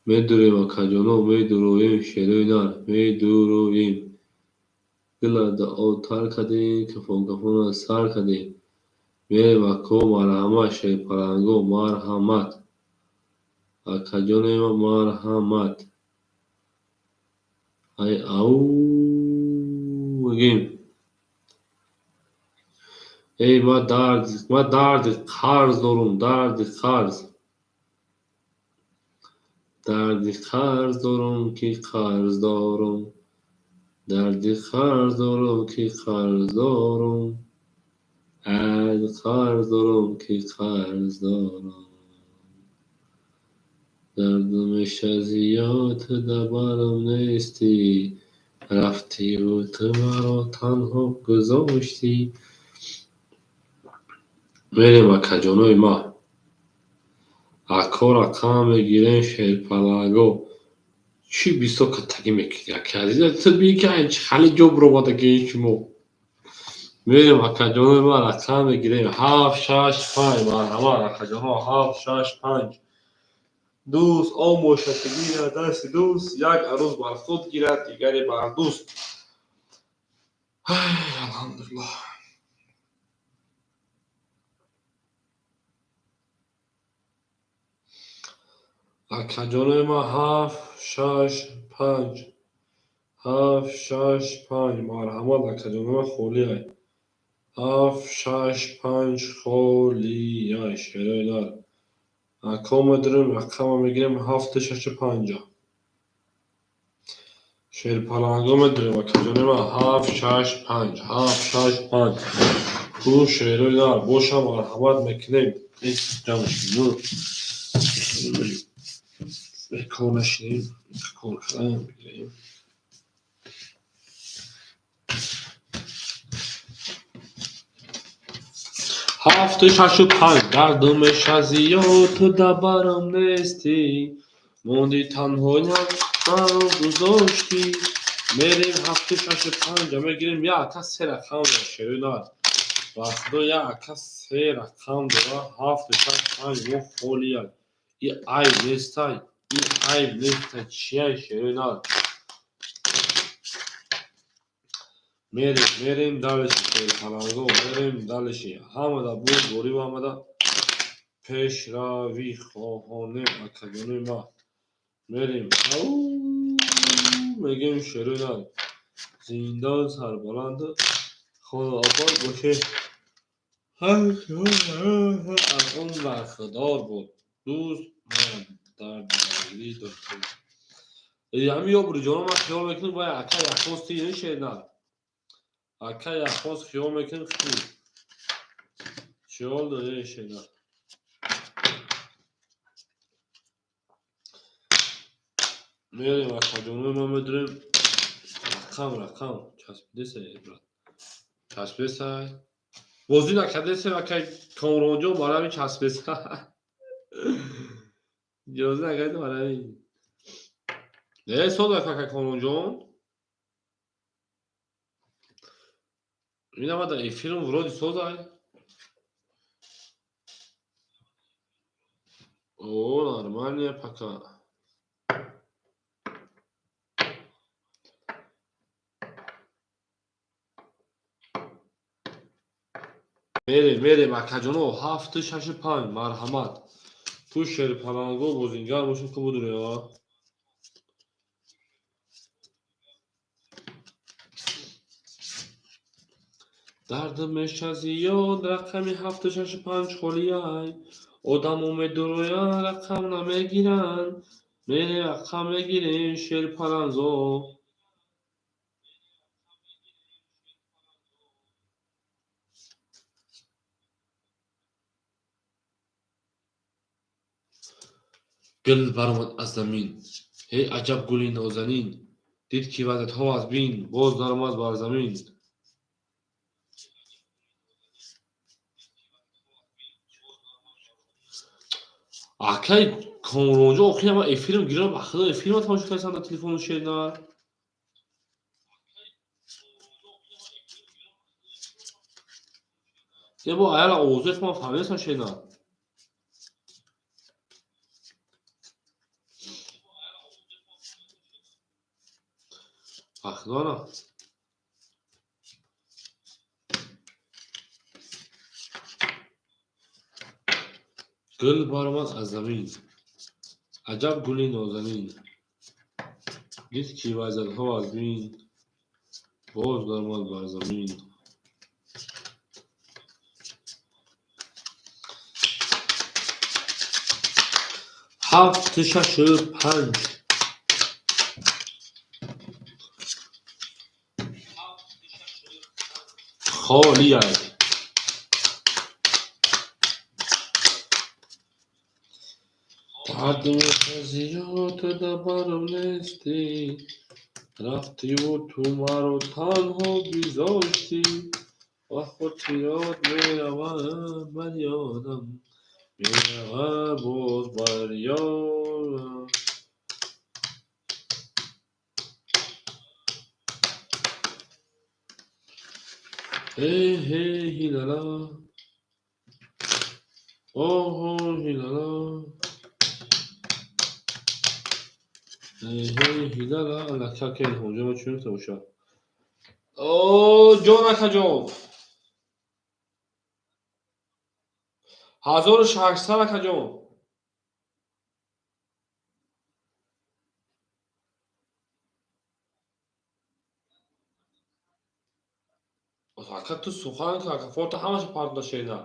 Медурем, акаҷоно, медуроем, шерои нар, медуроем. Гула да об тар кардем, кафон кафона сар кардем. Мерем, ако, марҳамат, шерпаланго, марҳамат. Акаҷонои ман, марҳамат. Ай ау мегем. Эй, ман дарди қарз дорум, дарди қарз. Дарди қарз дорум, ки қарз дорум. Дарди қарз дорум, ки қарз дорум. Дарди қарз дорум, ки қарз дорум. Дардам зиёд, ту дар барам нестӣ. Рафтиву ту маро танҳо гузоштӣ. Мерем, акаҷонои ман. Ако, рақам мегирем, шерпаланго. Чӣ бисёр каттагӣ мекунӣ, ака азиз? Ту бии ки хеле ҷо биромадагии шумо. Мерем, акаҷонои ман, рақам мегирем. 7, 6, 5. Марҳамат, акаҷоно, 7, 6, 5. Дӯст он бошад, ки гирад дасти дӯст, як арӯз бар худ гирад, дигаре бар дӯст. Алҳамдулиллоҳ. Акаҷонои ман, 7, 6, 5. 7, 6, 5. Марҳамат, акаҷонои ман, холиай. 7, 6, 5 холиай, шерои нар. Ако, медорем, рақама мегирем 7, 6, 5. Шерпаланго медорем, акаҷонои ман, 7, 6, 5. 7, 6, 5. Ку шерои нар боша, марҳамат мекунем. Ҷамъ кор нашинем, кор кардан бигирем. 7, 6, 5. Дардум меша зиёд, ту дар барам нестӣ. Монди танҳоям, маро гузоштӣ. Мерем, 7, 6, 5 мегирем. Як ака се рақам дорад, шерои нар. Ба худо, як ака се рақам дорад. 7, 6, 5 мо холияй. И айб нестай, и айб нестай. Чияй, шерои нар? Мерем, мерем дальше, шерпаланго, мерем дальше. Ҳамада бурдбориву ҳамада пешравӣ хоҳонем, акаҷонои ман. Мерем, ау мегем, шерои нар. Зинда, сарбаланду хонаобод бошед. Аз он бархӯрдор буд. Дӯст дар даргирӣ дошта. Ҳамин ёбриҷоно, ман хиёл мекунам, вай ака яхмоз ти шер нар. Ака яхмоз хиёл мекунам хи. Чӣ ҳол дорӣ, шер нар? Мерем, акаҷонои ман, медорем рақам, рақам часпидесай, брат. Часпидесай. Бозӣ накардесай, акай Комронҷон, барои ҳамин часпидесай. Иҷоза накардем барои ҳамин. Не, соз, ака Комронҷон. Инама дар эфирм вроде созай. О, нормально пока. Мерем, мерем, акаҷоно, 7, 6, 5, марҳамат. Ту шерпаланго бозингар бошед, ку будуре, а? Дардам меша зиёд, рақами 7, 6, 5 холияй. Одамо медуроянд, рақам намегиранд. Мерем, рақам мегирем, шерпаланго. Гул баромад аз замин. Эй аҷаб гули нозанин. Дид ки ваздатҳо аз бин, боз даромад бар замин. Акай Комронҷо, охир ман эфирам гирам, ба худо, эфирма тамошо кардам дар телефону, шернар. Е бо аяла овозои ман фаҳмидастам, шернар. Ба худо, на. Гул баромад аз замин, аҷаб гули нозанин, дид ки вайзадҳо аз бин, боз даромад бар замин. Ҳафт, шашу панҷ. Холияй. Дард мешазиё ту дар барам нестӣ, рафтиву ту маро танҳо гузоштӣ, ва хотирот меравад бар ёдам, меравад боз бар ёдам. Эй ҳей ҳилала, оҳо ҳилала, эй ҳей ҳилала. Аллака ка Илҳомҷон, ма чӣ мегуфта бошад? О ҷон, акаҷон, 1600, акаҷон. Ака, ту сухан кун, ака, фото ҳамаша партода шена.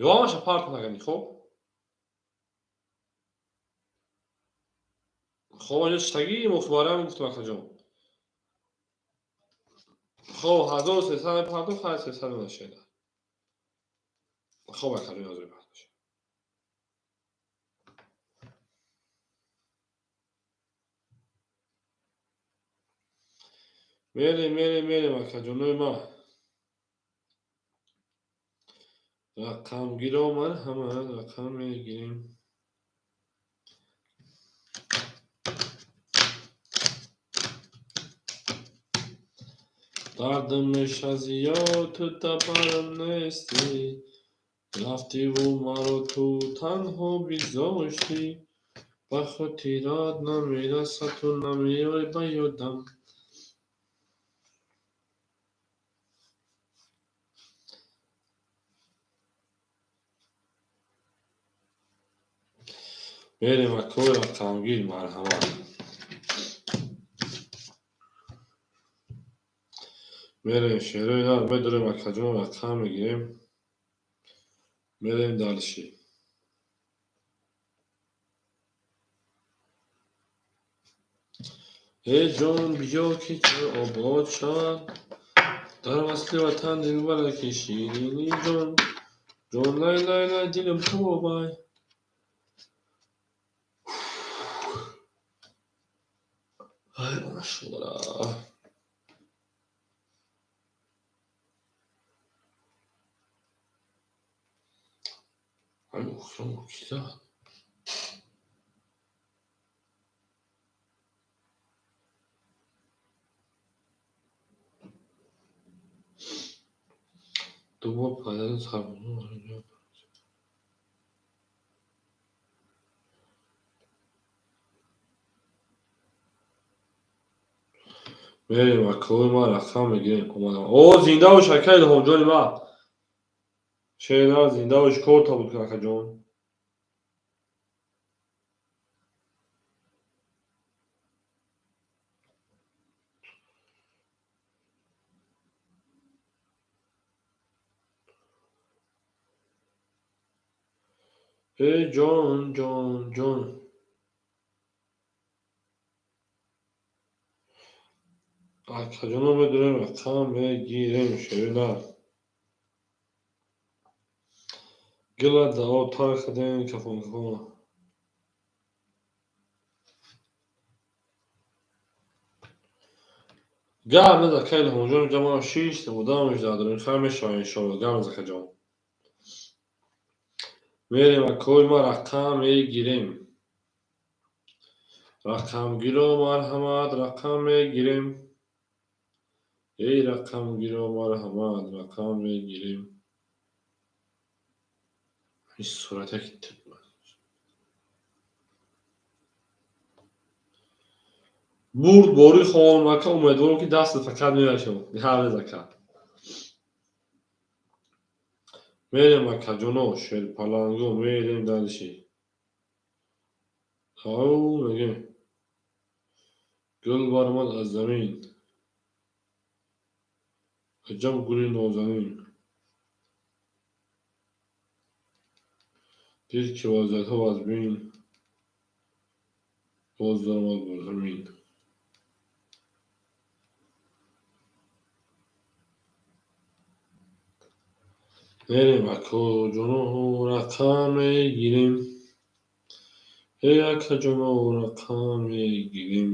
Ё ҳамаша партон агани, хоб? Хоб, аҷо читагӣ мухбарам гуфтам, акаҷон. Хоб, 1300 мепартом, хай, 300 нашена. Хоб, акаҷон, ҳазор партош. Мерем, мерем, мерем, акаҷонои ма. Рақамгиро марҳамат, рақам мегирем. Дардам мешазиё ту дар барам нестӣ, рафтиву маро ту танҳо бигзоштӣ, ба хотират намерасад, ту намеоӣ ба ёдам. Мерем, акои рақамгир, марҳамат. Мерем, шерои нар медорем, акаҷон, рақам мегирем. Мерем дальше. Эй ҷон, биё ки ҷой обод шавад, дар васли ватан дилбараки ширини ҷон, ҷон лай лай лай дилам тобай. Ай, машалла. Ай, охирон ки зад? Ду бор падари сарбозон. Мерем, акои ма, рақам мегирем. Омадам. О, зинда бош, ака Илҳомҷони ма. Шернар, зинда бош, кор табуд кун, акаҷон. Эй ҷон, ҷон, ҷон. Акаҷоно медорем, рақам мегирем, шеринар. Гила дао тар кардем, кафон кафон. Гап наз, ака Илҳомҷон, ҷамоа шишт, одам ждадорем, хай мешавад иншоалло, гап наз, акаҷон. Мерем, акои ма, рақам мегирем. Рақамгиро марҳамат, рақам мегирем. Эй рақамгиро марҳамат, рақам мегирем. Ин сурат яки бурд бори хоҳам, ака, умедворам ки дастат фақат меяшав. Ҳар ака. Мерем, акаҷоно, шерпаланго, мерем дальше. Ау, мегем. Гул баромад аз замин. Аҷаб гули нозанин. Дид ки вазиятҳо вазмин, боз даромад бар замин. Мерем, акаҷоно, рақам мегирем. Эй, акаҷоно, рақам мегирем.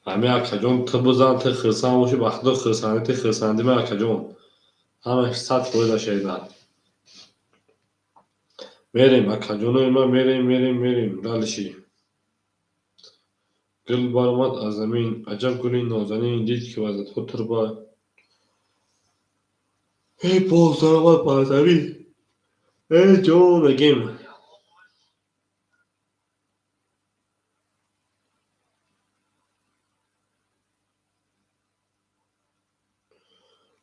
Ҳами акаҷон, ту бизан, ту хирсанд бошӣ, ба худо хирсандӣ, ту хирсандӣ ма, акаҷон. Ҳамаш 100% ашеринад. Мерем, акаҷонои ма, мерем, мерем, мерем. Дальше. Гул баромад аз замин, аҷаб гули нозанин, дид ки вазиятҳо турба. Эй, боз даромад бар замин. Эй, ҷон, мегем.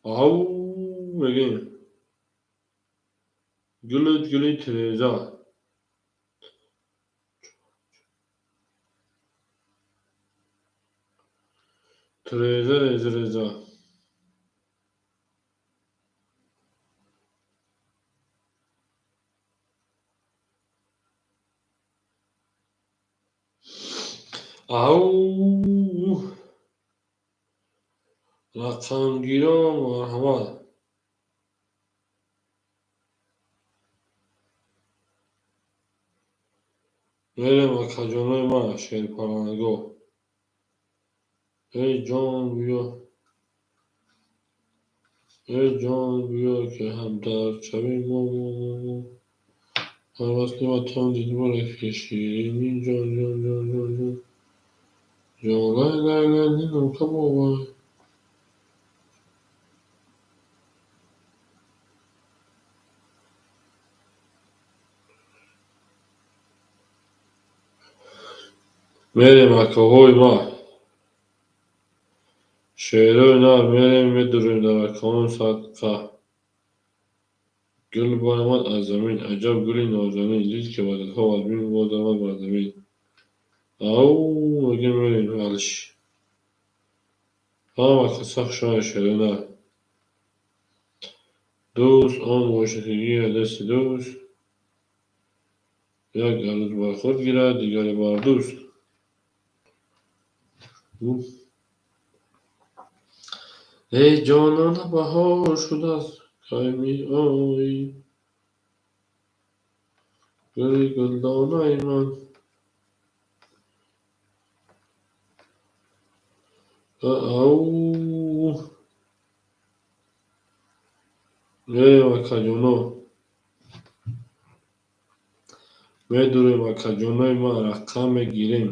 Ау, мегем. Гулит гули тиреза. Тиреза, реза, реза. Ау, рақамгирон, марҳамат. Мерем, акаҷонои ма, шерпаланго. Эй, ҷон, биё. Эй, ҷон, биё, ки ҳамдард шавем мо, мо, мо, мо. Дар васли ватан дилбаре ки ширини ҷон, ҷон, ҷон, ҷон, ҷон. Ҷон, лай, лай, лай, дилам кабобай. Мерем, акаҳои ма. Шерои нар, мерем, медурем дар акаон садқа. Гул баромад аз замин, аҷаб гули нозанин, дид ки вазиятҳо вазмин, боз даромад бар замин. Ау, мегем, мерем дальше. Ҳама каса хушомад, шерои нар. Дӯст он бошад, ки гирад дасти дӯст. Як арӯз бар худ гирад, дигаре бар дӯст. Эй, ҷонона, баҳор шудааст, кай меоӣ? Гули гулдонаи ман. Ау. Мерем, акаҷоно. Медурем, акаҷонои ма, рақам мегирем.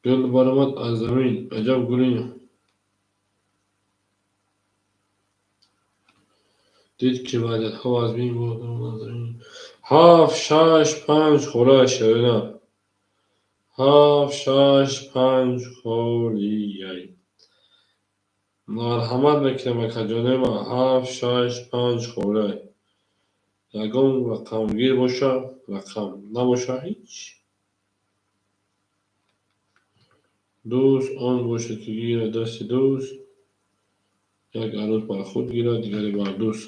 Гул баромад аз замин, аҷаб гули дид ки вазиятҳо вазмин, боз даромад аз замин. 7, 6, 5 холия, шерина. 7, 6, 5 холияй. Марҳамат мекунем, акаҷонои ма, 7, 6, 5 холияй. Ягон рақамгир боша, рақам набоша, ҳеҷ. Дӯст он бошад, ки гирад дасти дӯст. Як арӯз бар худ гирад, дигаре бар дӯст.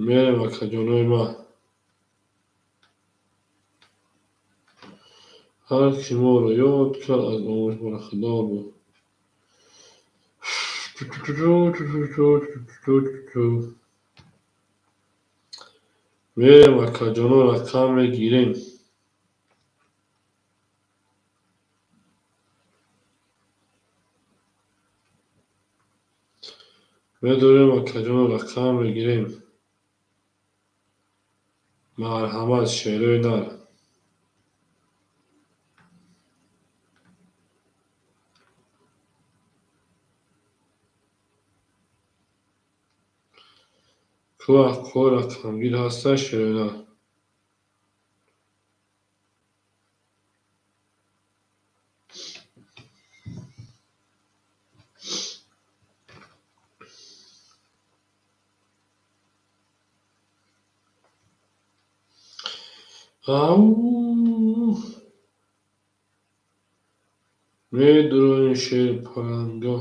Мерем, акаҷонои ма. Ҳар ки моро ёд кард, аз омӯш бархӯрдор буд. Мерем, акаҷоно, рақам мегирем. Медорем, акаҷоно, рақам мегирем. Марҳамат, шерои нар. Ку акҳо рақамгир ҳастанд, шерои нар. Ау! Медуроем шерпаланго.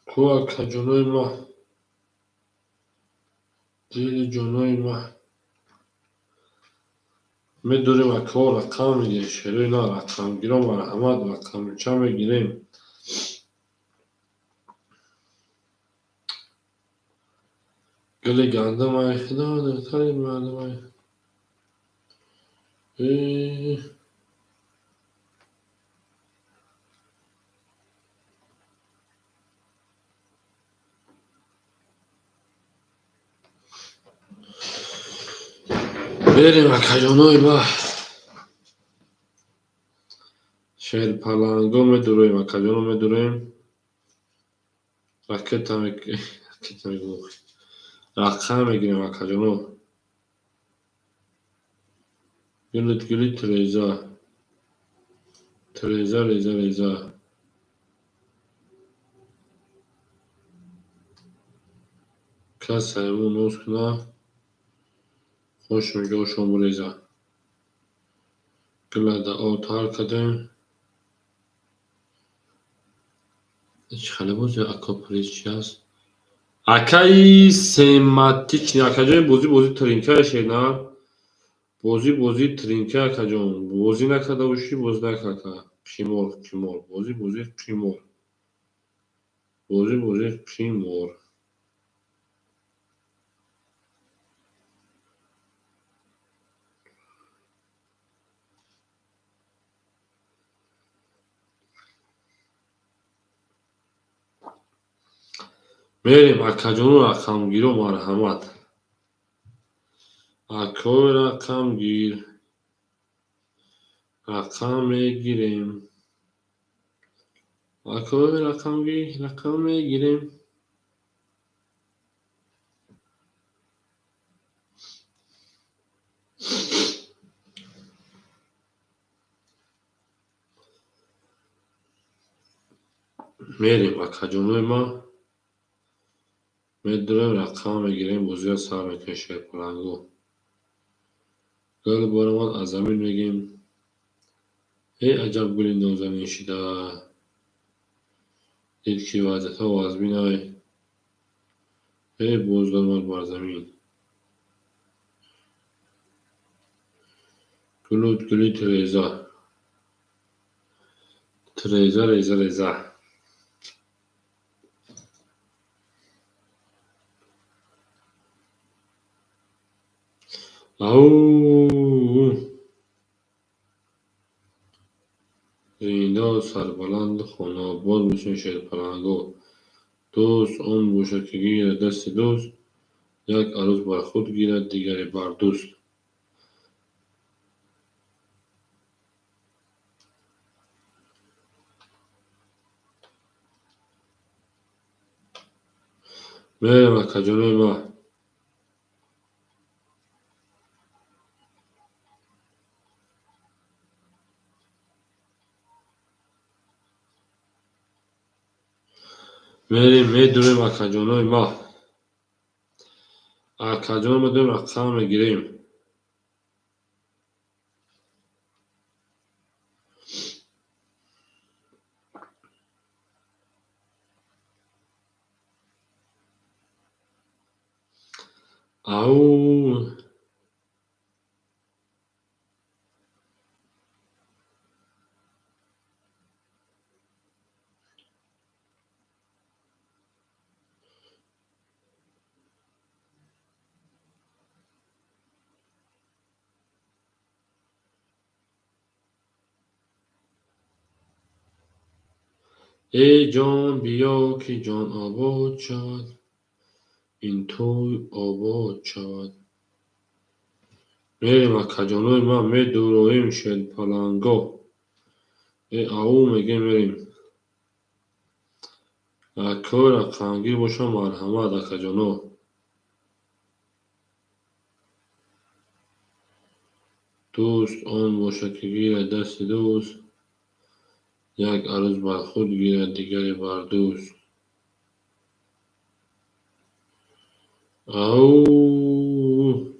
Ку акаҷонои ма, дили ҷонои ма. Медурем акҳо рақам мегирем, шерои нар, рақамгиро марҳамат, рақамча мегирем. Гули гандумай, худо духтари мардумай. Берем акаҷонои ма. Шерпаланго медуроем, акаҷоно медуроем. Ракета мегӯм. Рақам мегирем, акаҷоно. Гулит гулит реза. Треза реза реза. Кас ҳайвон ноз куна, хош мегӯ шом реза. Гула да об тар кардем. Чӣ хеле бози ако приз чи аст? Акаи сематични, акаҷони бозӣ бозӣ тринка шена. Бозӣ бозӣ тринка акаҷон. Бозӣ накарда бошӣ, бозӣ накарда. Қимор, қимор. Бозӣ бозӣ қимор. Бозӣ бозӣ қимор. Мерем акаҷону рақамгиро марҳамат. Акои рақамгир. Рақам мегирем. Акои рақамгир, рақам мегирем. Мерем акаҷонои ма. Медурем рақам мегирем, бозиро сар мекунем шерпаланго. Гул баромад аз замин мегем. Эй аҷаб гули нозанин шида. Дид ки вазъиятҳо вазминай. Эй боз даромад бар замин. Гулут гули треза. Треза реза реза. Ау! Зинда сарбаланду хонаобод бошед шерпаланго. Дӯст он бошад, ки гирад дасти дӯст, як арӯс бар худ гирад, дигаре бар дӯст. Мерем акаҷонои ма. Мерем медурем акаҷонои ма. Акаҷоно медурем рақам мегирем. Ау! Эй ҷон, биё, ки ҷон обод шавад, ин тӯй обод шавад. Мерем, акаҷонои ман, медуроем шерпаланго. Э ау мегем, мерем. Акои рақамгир бошам, марҳамат, акаҷоно. Дӯст он бошад, ки гирад дасти дӯст, як арӯс бар худ гирад, дигаре бар дӯст. Ау!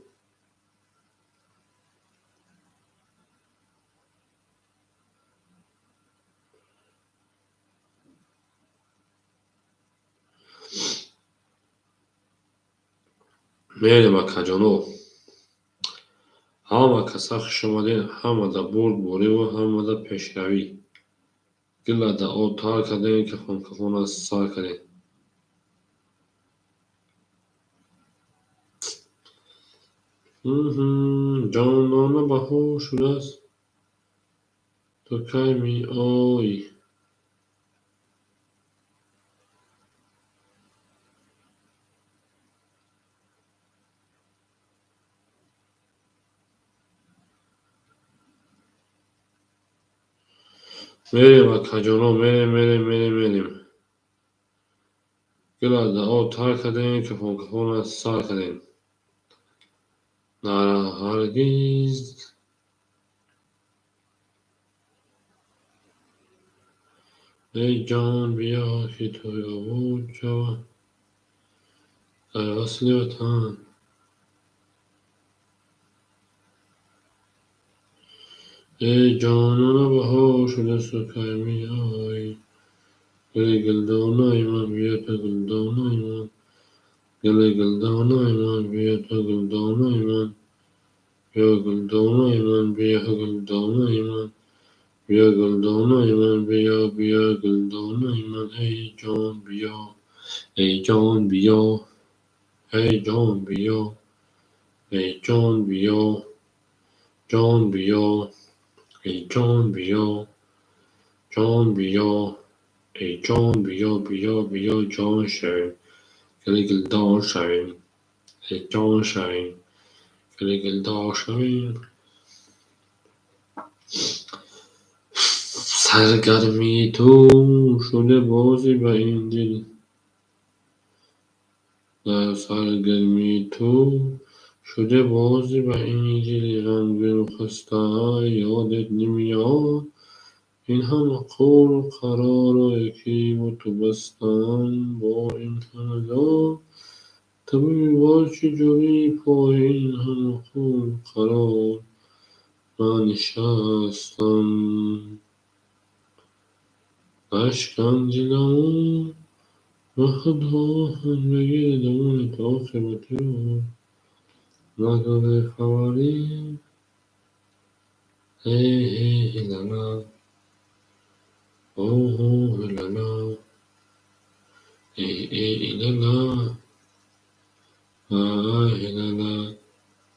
Мерем, акаҷоно. Ҳама каса хуш омадед, ҳамада бурдбориву ҳамада пешравӣ. Гилада об тар кардем, кафон кафона сар кардем. Ҷонона баҳор шудааст, ту кай меоӣ? Мерем, акаҷоно, мерем, мерем, мерем, мерем. Гилада об тар кардем, кафон кафона сар кардем. Нара ҳаргиз. Эй ҷон, биё, ки тӯй обод шавад дар васли ватан. Эй ҷонона баҳор шудааст, ту кай меоӣ? Гули гулдонаи ман, биё ту гулдонаи ман. Гули гулдонаи ман, биё ту гулдонаи ман. Биё гулдонаи ман, биё гулдонаи ман. Биё гулдонаи ман, биё, биё гулдонаи ман. Эй ҷон, биё, эй ҷон, биё, эй ҷон, биё, эй ҷон, биё, ҷон, биё, эй ҷон, биё, ҷон, биё, эй ҷон, биё, биё, биё, ҷон шавем, гули гулдон шавем, эй ҷон шавем, гули гулдон шавем. Саргармии ту шуда бозӣ ба ин дил. Дар саргармии ту шуда бозӣ ба ин дили ғамгину хаста, ёдет намеояд ин ҳама қулу қаророе, ки бо ту бастам, бо ин ҳама дор. Ту бибин, боз чӣ ҷури пои ин ҳама қулу қарор ман нишастам. Нашкан диламу ба худ оҳан бигир домани то оқибати роҳ. Нагӯ бехабарӣ. Эй ҳей ҳилала. Оҳо ҳилала. Эй эй илала. Ай ҳилала.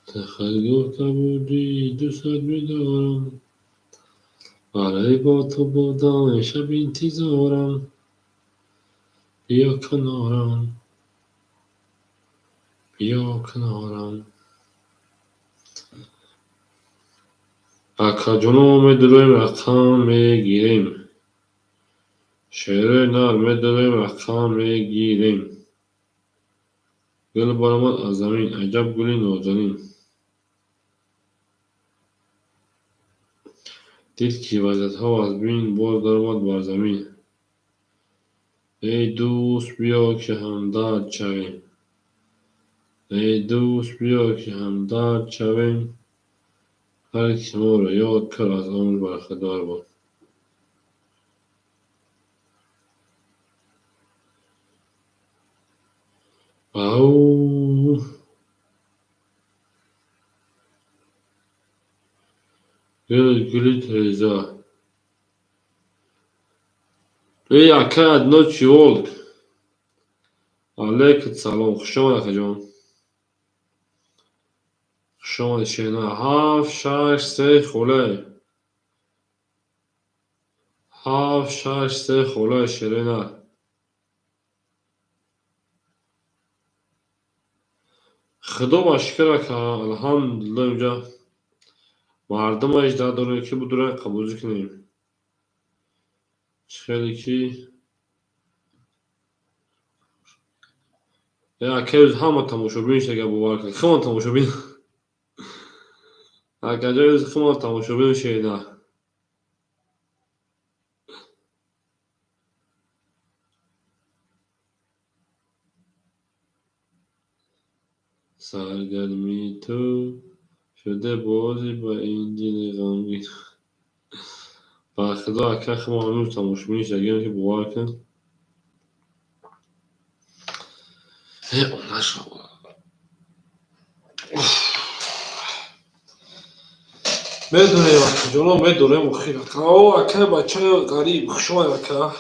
Ту худ гуфта будӣ, дӯстат медорам. Барои бо ту будан шаб интизорам. Биё канорам. Биё канорам. Акаҷоно, медуроем, рақам мегирем. Шерои нар, медуроем, рақам мегирем. Гул баромад аз замин, аҷаб гули нозанин. Дид, ки вазиятҳо аз бин, боз даромад бар замин. Эй дӯст, биё, ки ҳамдард шавем. Эй дӯст, биё, ки ҳамдард шавем. Ҳар ки моро ёд кард, аз умр бархӯрдор буд. Ау! Гул гули Тереза. Эй ака Одиночий волк. Алейкум салом. Хуш омад, акаҷон. Хуш омадед, шена. Ҳафт, шаш, се, холе. 7, 6, 3 холаи шерои нар. Худо ба шукр, ака, алҳамдулилла, инҷа мардума иждаҳ дорем, ки будурем, қабулӣ кунем. Чӣ хеле ки акаи ҳама тамошобин шуда, бовар кунед, хумон тамошобин, акаҷои хумон тамошобин шуда. Саргармии ту шуда бозӣ ба ин дили ғамгин. Ба худо, ака, хумон ҳанӯз тамошобин шудагием, ки бовар кун. Медонем, акаҷоно, медонем, охир, ака. О, акай бачаи ғариб, хушомад, ака.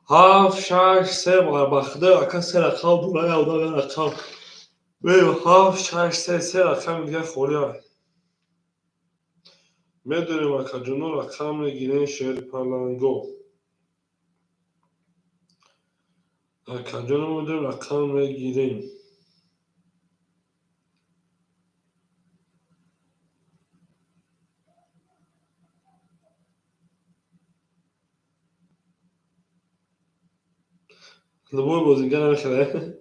7, 6, 3, ба худо, ака, се рақам дора, я одам я рақам. 7, 6, 3, се рақами дигар холиа. Медонем, акаҷоно, рақам мегирем шерпаланго. Акаҷоно, медонем, рақам мегирем. Любой бозингар намехӯрад.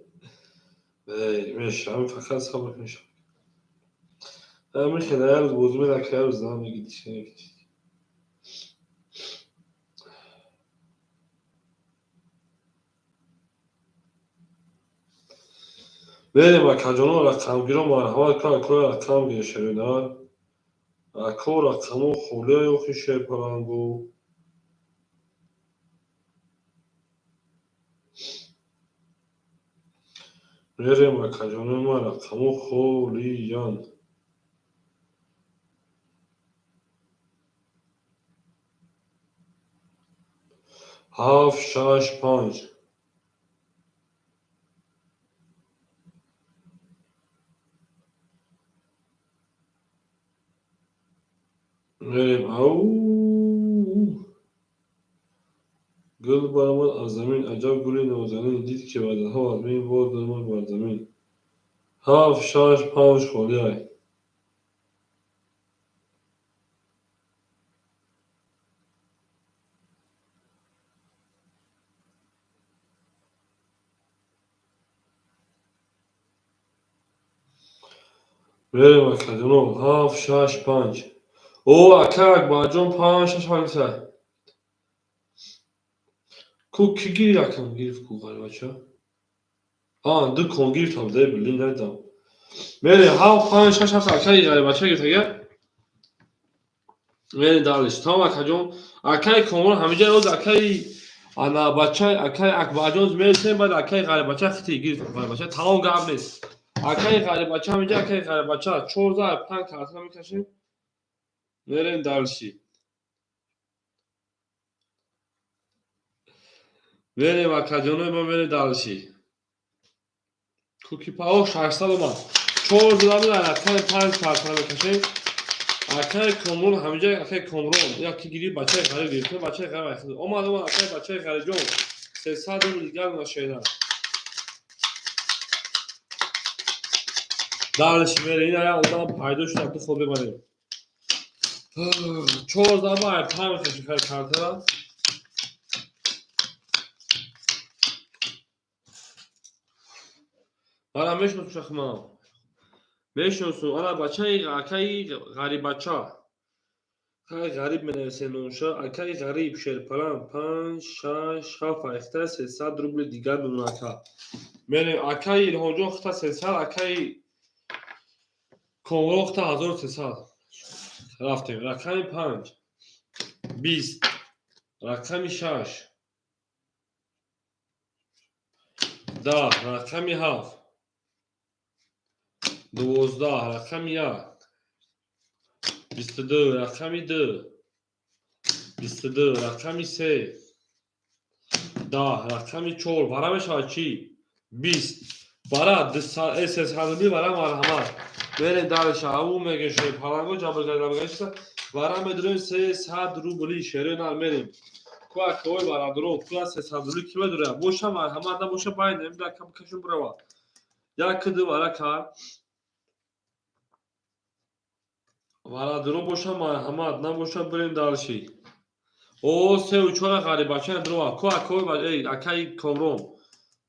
Мешавам, фақат сабр мешавам. Мехӯрад, як рӯз бозӣ мерака, як рӯз зан мегирӣ. Мерем, акаҷоно, рақамгиро марҳамат кун, акои рақам гиред, шерои нар. Ако рақамо холия ёхи шерпалангу. Мерем, акаҷонои ман, рақамо холиянд. 7, 6, 5. Мерем, ау! Гул баромад аз замин, аҷаб гули нозанин, дид, ки ваъдаҳо аз бин боз даромад бар замин. 7, 6, 5 холиай. Мерем, акаҷоно, 7, 6, 5. О, ака Акбарҷон, 5, 6, 5. Ку ки гирифт, акам гирифт ку ғарибача? А, ду кон гирифтам, де, блин, надидам. Мерем, 7, 5, 6, 7, акаи ғарибача гирифт, ага? Мерем далиш. Тамом, акаҷон. Акаи Комрон ҳамиҷа роз акаи ана бача, акаи Акбарҷон мересем, баъд акаи ғарибача хити гирифт ғарибача. Тамом, гап нест. Акаи ғарибача ҳамиҷа, акаи ғарибача 14 5 карта мекашем. Мерем дальше. Мерем, акаҷонои ман, мерем дальше. Кукипао 600 омад. 4 зилами акаи 5 карта мекашем. Акаи Комрон ҳамиҷа, акаи Комрон яки гирифт, бачаи ғариб гирифт, бачаи ғариб омад, омад, акаи бачаи ғарибҷон 300 рубл дигар нашена. Дальше мерем, ина як одам пайдо шуд, ду хол бибарем. 4 зарба 5 мекашем хеле картара. Ара мешносум, шахма. Мешносум, ара бачаи акаи ғарибача. Акаи ғариб менависем номша, акаи ғариб шерпалан 5, 6, 7 айхта 300 рубли дигар бимон, ака. Мерем, акаи Илҳомҷон хта 300, акаи Комрон хта 1300. Рафтем, рақами 5, 20, рақами 6, 10, рақами 7, 12, рақами 1, 22, рақами 2, 22, рақами 3, 10, рақами 4, вара мешавад чӣ? 20. Вара 300 рубли, вара марҳамат. Мерем дальше, ау мегешем, паланго ҷабргардамгаша. Вара медурем 300 рубли шерои нар мерем. Ку акаой барадро, ку 300 рубли ки медуре? Боша марҳамат, набоша байн, намида кам кашун бурава. Як ду вара кар. Варадро боша марҳамат, набоша бирем дальше. О, сеу чора ғарибача дрова. Ку акаой эй, акаи Комрон.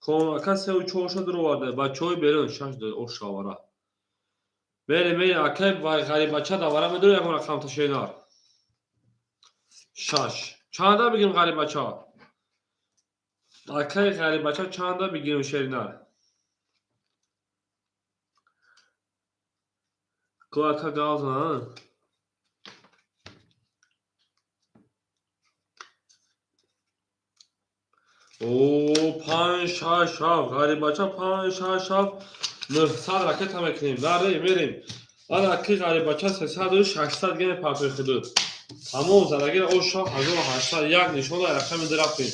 Ака сеу чорша дроварда, бачаҳои берун шаш ошавара. Мерем, мерем, акаи ғарибача давара медуре ягон рақам ташенар. Шаш. Чанда бигирем ғарибача? Акаи ғарибача чанда бигирем шеринар? Ку ака гавзан? О, панҷ, шаш, ҳафт. Ғарибача панҷ, шаш, ҳафт. 900 ракета мекунем. Даре, мерем. Ана ки ғарибача 300 600 гене партои худуд. Тамом задагира оша 1800 як нишона рақами рафтем.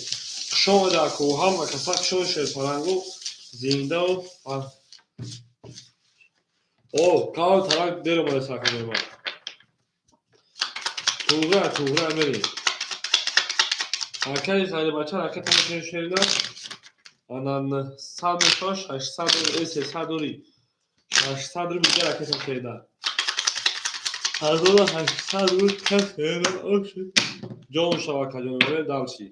Хуш омада аку ҳама каса хуш омада шерпалангу зиндау. О, кав тарак дер омада саканема. Туғра, туғра мерем. Акаи ғарибача ракета мекунем шерина. Ана 900 мешава 600 300 рубли. 600 рубли дига ракета шерина. 1800 рубли кас шерина оши. Ҷон шава каҷон мерем дальше.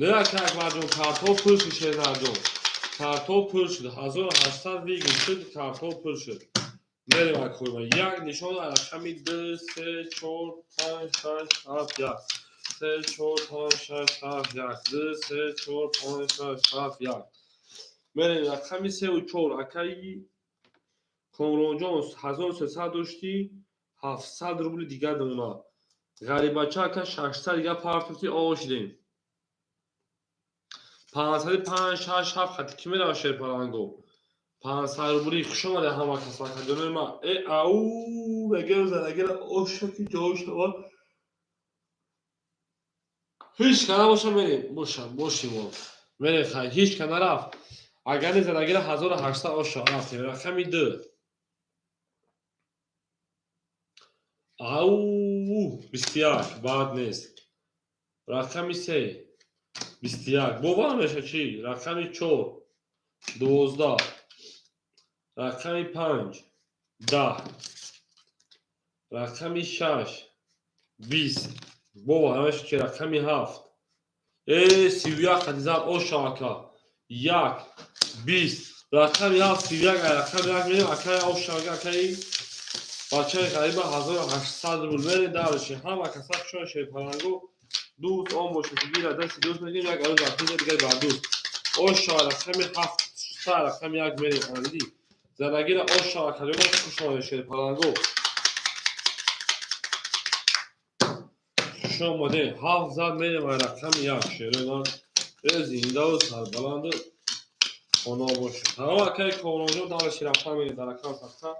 Не ака Акбарҷон, картоф пур шуд шеринарҷон. Картоф пур шуд. 1800 выигрыш шуд, картоф пур шуд. Мерем акои як нишон рақами 2 3 4 5 6 7 1. 3 4 5 6 7 1. 2 3 4 5 6 7 1. Мерем рақами 3 4 акаи Комронҷон 1300 дошти 700 рубли дигар дона. Ғарибача ака 600 дигар партофти ошидем. 505 6 7 хати ки мерава шерпаланго? 500 рубли хуш омада ҳама кас акаҷонои ма. Э ау мегӯям задагира оша ки ҷо шава. Ҳеҷ ка набоша мерем. Боша, бошимо. Мерем хай, ҳеҷ ка нарафт. Агар не задагира 1800 оша рафтем. Рақами 2. Ау 21 бад нест. Рақами 3 21. Бовар меша чӣ? Рақами 4 12. Рақами 5 10. Рақами 6 20. Бовар меша чӣ? Рақами 7. Э 31 қади зад оша ака. 1 20. Рақами 7 31 рақами 1 мерем акаи оша акаи бачаи ғариба 1800 рубл мерем дальше. Ҳама каса хушон шерпалангу дӯст он бошад ки гира дасти дӯст мегирем як арӯз рафтем дигар бар дӯст. Оша рақами 7 рақами 1 мерем. Ана дидӣ? Задагира оша акаҷон хуш омадед шерпалангу. Хуш омадед. 7 зад мерем ай рақами 1 шерои ман. Э зиндаву сарбаланду хона бошед. Тамом акаи Комронҷон дальше рафтан мерем дар рақами 7.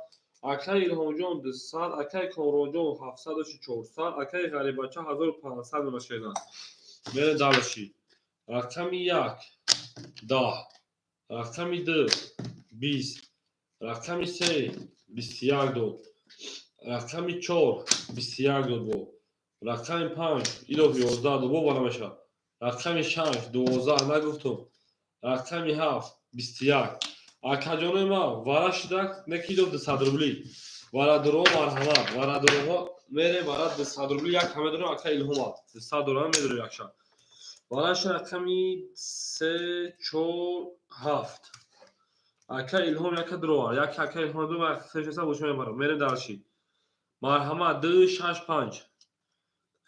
Акаи Илҳомҷон 200, акаи Комронҷон 700 400, акаи Ғарибача 1500 мешавад. Мерем дальше. Рақами 1 10, рақами 2 20, рақами 3 21 дод, рақами 4 21 дод бо, рақами 5 илов 11 дод, бовар намешавад. Рақами 6 12 нагуфтум, рақами 7 21. Акаҷонои ман вара шидак неки илов 200 рубли. Варадуро марҳамат, варадуроҳо мерем вара 200 рубли як ҳама дорем ака Илҳома. 200 дорам медорем як шаб. Вараша рақами 3 4 7. Ака Илҳом яка дурова, як ака Илҳом ду ва 3 6 боша мебарам. Мерем дальше. Марҳамат 2 6 5.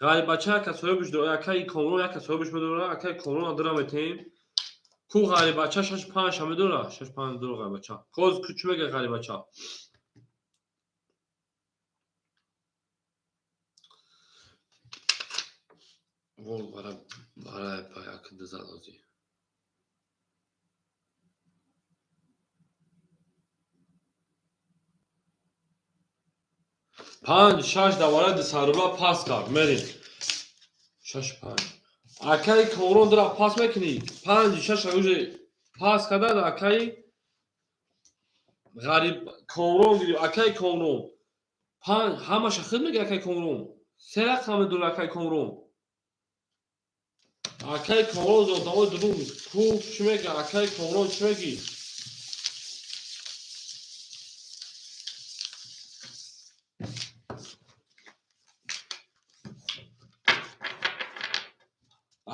Ғарибача яка соҳибш дора, акаи Комрон яка соҳибш медора, акаи Комрон дора метем. Ку ғарибача 6 5 ҳам медора, 6 5 дора ғарибача. Коз ку чӣ мега ғарибача? Вол бара бара па як дизалози. Панҷ шаш давара 200 рубла пас кард. Мерем. 6 5. Акаи Комрон дора пас мекунӣ? 5 6 уже пас карда акаи Ғариб Комрон гирифт. Акаи Комрон Панҷ ҳамаша худ меги акай Комрон. Се рақам медора акай Комрон. Акай Комрон зодамои дурӯғ ку чӣ мега? Акай Комрон чӣ мегӣ?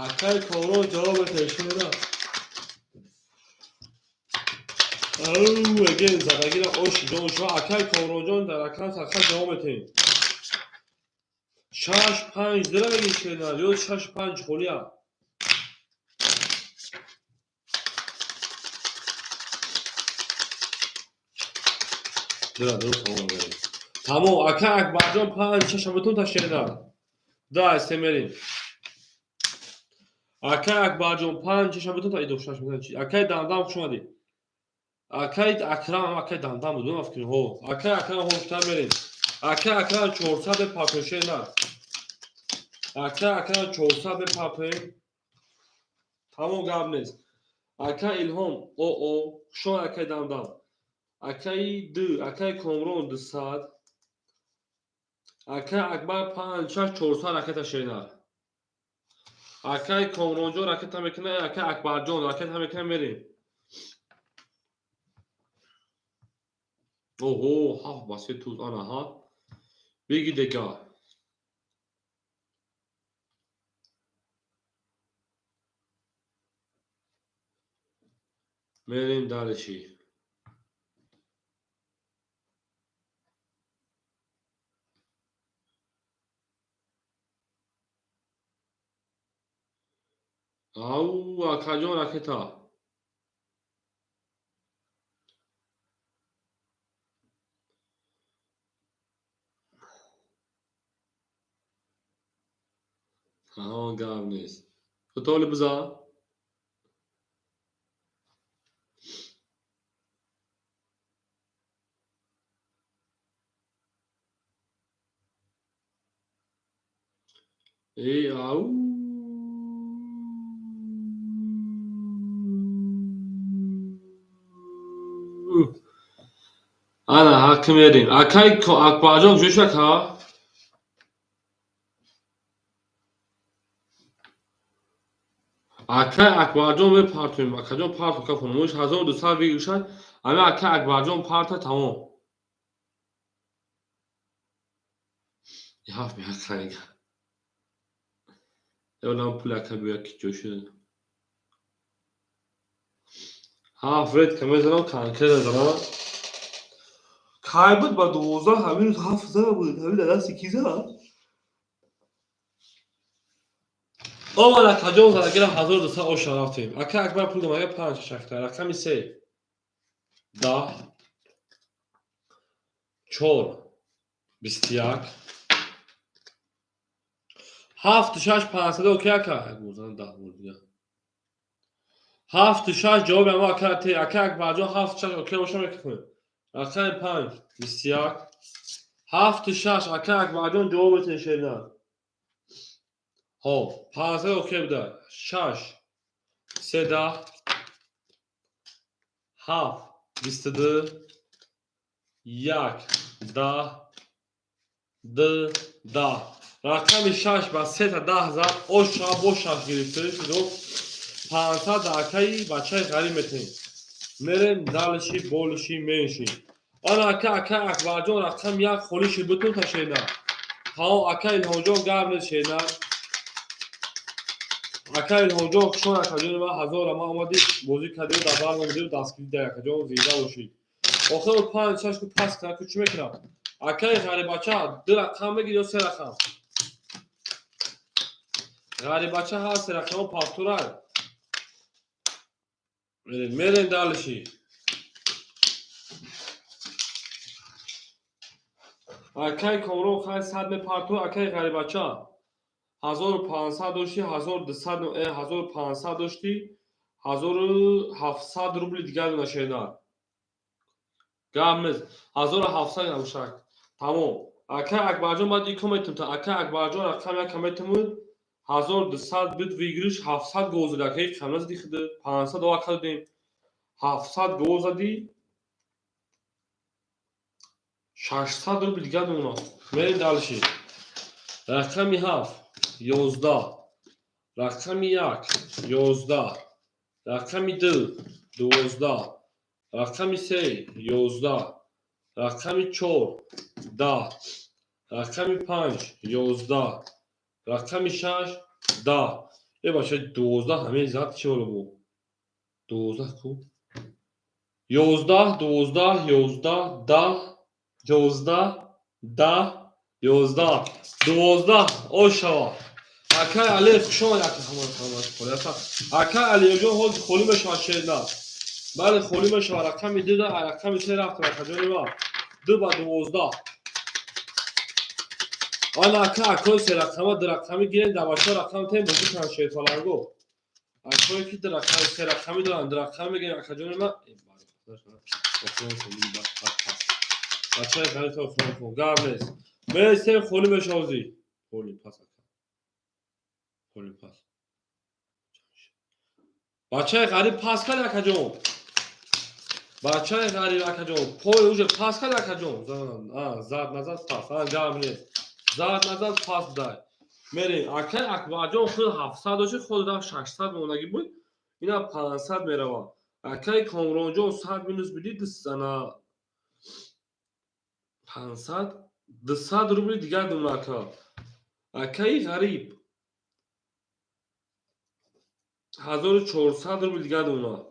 Акай Комрон ҷавоб метешона. Ау, еген задагира оши ҷон шума акай Комронҷон дар акран сархат ҷавоб метем. Шаш панҷ дира меги шена, ё шаш панҷ холия. Дира дира тамом мерем. Тамом, акай Акбарҷон панҷ шаша бутун та шена. Да, се мерем. Акай Акбарҷон панҷ шаша бутун та идо шаш бутун чи. Акай Дамдам хуш омадӣ. Акай Акрам, акай Дамдам буд, ман фикр ҳо. Акай Акрам ҳо мерем. Акай Акрам 400 папе шена. Акай Акрам 400 папе. Тамом гап нест. Акай Илҳом, о, хуш омад акай Дамдам. Акай Д, акай Комрон 200. Акай Акбар 5 6 400 ракета шена. Акай Комронҷон ракета мекунад, акай Акбарҷон ракета мекунад, мерем. Оҳо, ҳафт ба се туз, ана ҳа. Беги дега. Мерем дальше. Ау, акаҷон ракета. Ҳа, гап нест. Толи бизан. Эй, ау. Ана, ҳа, ки мерем. Акай Акбарҷон куҷо шуд, ака? Акай Акбарҷон мепартоем. Акаҷон парту ка фономӯш 1200 выигрышад. Ами акай Акбарҷон парта тамом. Ҳафт меҳаққанига. Ёлам пул ака биё ки ҷо шуд. Ҳафт редка мезанам, конкретно занам. Кай буд ба 12 ҳамин рӯз ҳафт зада буд. Ҳамин дар дасти ки зад? Омад акаҷон задагира 1200 оша рафтем. Ака Акбар пул дамага панҷ шахта. Рақами се. 10 4 21 7 6 500 окей ака. Гузан 10 буд дига. 7 6 ҷавоби ама ака те ака Акбарҷон 7 6 окей боша мекунем. Рақами 5 21 7 6 ака Акбарҷон ҷавоб метен шерина. Ҳо, 500 окей буда. 6 3 10 7 22 1 10 2 10. Рақами 6 ба 3 та 10 зад, оша бо 6 гирифта шуд. 500 акаи бачаи ғариб метем. Мерем дальше, больше, меньше. Ана ака ака Акбарҷон рақам 1 холӣ шуд бутун та шена. Тамом ака Илҳомҷон гап нест шена. Ака Илҳомҷон хушон акаҷони ман ҳазора ман омадӣ бозӣ кардем дар барнома дидем дастгирӣ дай акаҷон зинда бошед. Охир панҷ шаш ку пас кунад ку чӣ мекунам? Акаи ғарибача ду рақам мегирӣ ё се рақам? Ғарибача ҳар се рақамо пафтурай. Мерем, мерем дальше. Акаи Комрон хай 100 мепарту, акаи ғарибача 1500 дошти, 1200, 1500 дошти, 1700 рубли дигар нашена. Гап нест. 1700 намушак. Тамом. Акаи Акбарҷон баъд иком метум та. Акаи Акбарҷон рақам якам метумуд. 1200 буд выигрыш, 700 гол зад. Акаи кам назади худ. 500 ака додем. 700 гол зади. 600 рубл дигар мемонад. Мерем дальше. Рақами 7 11, рақами 1 11, рақами 2 12, рақами 3 11, рақами 4 10, рақами 5 11, рақами 6 10. Э бача, 12 ҳамин зад чӣ ҳоло бу? 12 ку? 11, 12, 11, 10, 11, 10, 11, 12 ош шава. Акай Алиев, хуш омад. Акай Алиевҷон, ҳозир холӣ мешавад шерна. Бале, холӣ мешавад. Рақами 2, рақами 3 рафтем, акаҷони ма. 2 ба 12. Ана ака, акои се рақама, ду рақамӣ гирем, дар бачаҳо рақам тем, бозӣ кунанд шерфаланго. Акое ки ду рақами, се рақамӣ доранд, ду рақамӣ мегирем, акаҷони ма. Бачаи ғариб хон кун, гап нест. Мересем, холӣ мешавад ҳозир. Холӣ пас, ака. Холӣ пас. Бачаи ғариб пас кард, акаҷон. Бачаи ғариб, акаҷон. Пой уже пас кард, акаҷон. Зад назад пас. Гап нест. Зад назад пас дай. Мерем. Акай Акбарҷон худ 700 дошт, худ рафт 600 монагӣ буд. Ина 500 меравад. Акай Комронҷон 100 минус бидид, ана 500, 200 рубли дигар думна, ака. Акаи ғариб 1400 рубли дигар думна.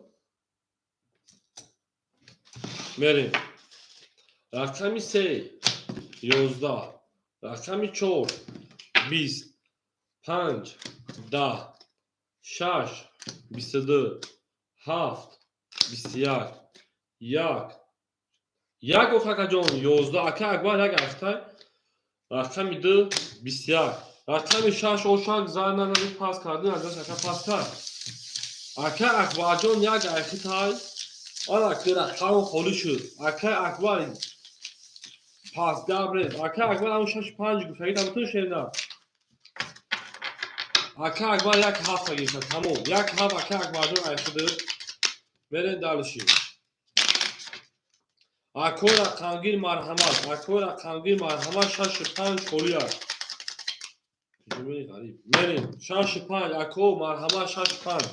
Мерем. Рақами 3 11, рақами 4 20, 5 10, 6 22, 7 21, 1 1. Ох, акаҷон, 11. Ака Акбар як ахтай. Рақами 2 21, рақами 6 ошак зар назади, пас кардин, азаш ака пас кард. Ака Акбарҷон як айхитай. Ана ки рақам холӣ шуд. Ака Акбар пас, гап нест. Ака Акбар ҳамн шаш панҷ гуфтагӣ табутун шерна. Ака Акбар як ҳафта гирифта, тамом. Як ҳафт ака Акбарҷон айхиду. Мерем дальше. Акои рақамгир, марҳамат. Акои рақамгир, марҳамат, шашу панҷ холӣ аст. Ғариб. Мерем. Шашу панҷ, ако, марҳамат, шашу панҷ.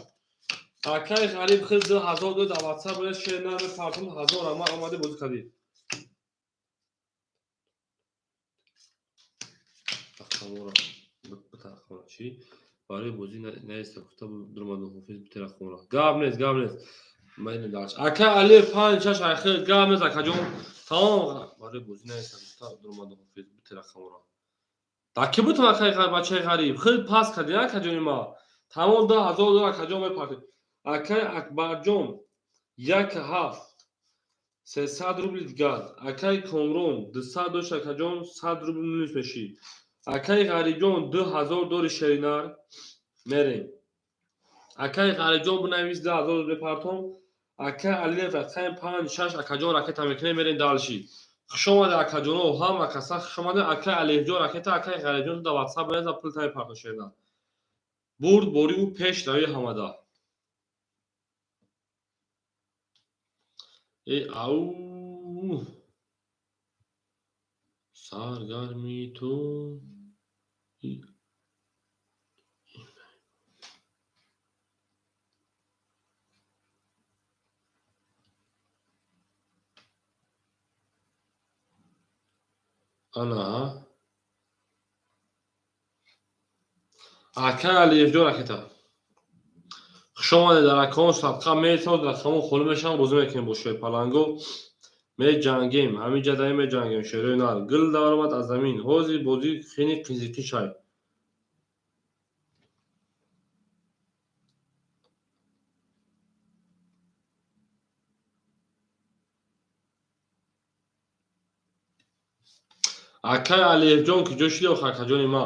Акаи ғариб хел 2000 ду дар ватсап шер намепартон, ҳазор ама омадӣ, бозӣ кардӣ. Чӣ? Барои бозӣ наеста гуфта дуромаду ҳофиз битарахона. Гап нест, гап нест. Мерем дальше. Ака Алиев панҷ шаш айхел, гап нест, акаҷон. Тамом, барои бозӣ наеста гуфта дуромаду ҳофиз битарахона. Да ки бутун, акаи бачаи ғариб? Хел пас кардӣ, акаҷони ма. Тамом, 2000 ду акаҷон мепартед. Акаи Акбарҷон як ҳафт 300 рубли дигар. Акаи Комрон 200 дошт, акаҷон, 100 рубл минус мешӣ. Акаи Ғарибҷон 2000 дори, шеринар. Мерем. Акаи Ғарибҷон, бинавис, 2000 мепартом. Акаи Алиев рақами панҷ шаш, акаҷон, ракета мекунем, мерем дальше. Хуш омаде, акаҷоно, ҳама каса хуш омаде. Акаи Алиевҷон ракета, акаи Ғарибҷон дар ватсап бинавис, пул та мепартом, шеринар. Бурд бориву пеш равӣ ҳамада. Э ау, саргарми ту. Ана акай Алиевҷон ракета. Хуш омадед дар акаон, садқа метавонад, рақамон холӣ мешаванд, бозӣ мекунем бо шерпаланго. Меҷангем, ҳамин ҷадаи меҷангем, шерои нар. Гул даромад аз замин. Ҳозир бозӣ хеле қизиқӣ шай. Акай Алиевҷон, куҷо шуди, ох, акаҷони ма?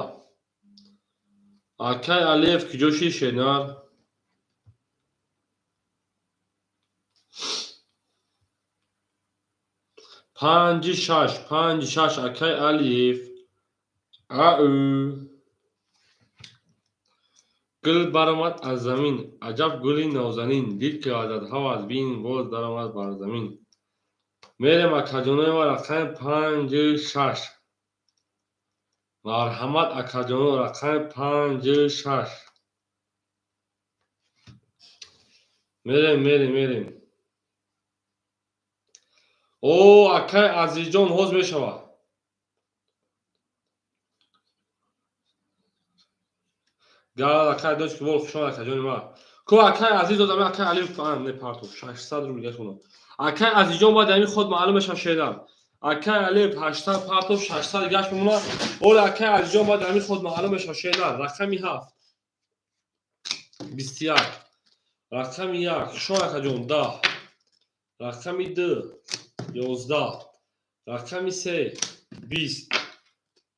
Акай Алиев, куҷо шуди, шернар? Панҷи шаш, панҷи шаш, акай Алиев. Ау. Гул баромад аз замин, аҷаб гули нозанин, дид ки аз ҳавас бин, боз даромад бар замин. Мерем, акаҷонои ма, рақами панҷу шаш. Марҳамат, акаҷоно, рақами панҷу шаш. Мерем, мерем, мерем. О, акай Азизҷон, ҳоз мешавад. Гал, акай дочки бол, хушомад, акаҷони ма. Ко акай Азиз додам, акай Алиев не партов, 600 рубл гашт. Акай Азизҷон баъд ҳамин худ маълум мешавад шедан. Акай Алиев 800 партов, 600 гашт мемонад. Оре, акай Азизҷон баъд ҳамин худ маълум мешавад шедан. Рақами 7. 21. Рақами 1. Хушомад, акаҷон, 10. Рақами 2. 11. Рақами 3. 20.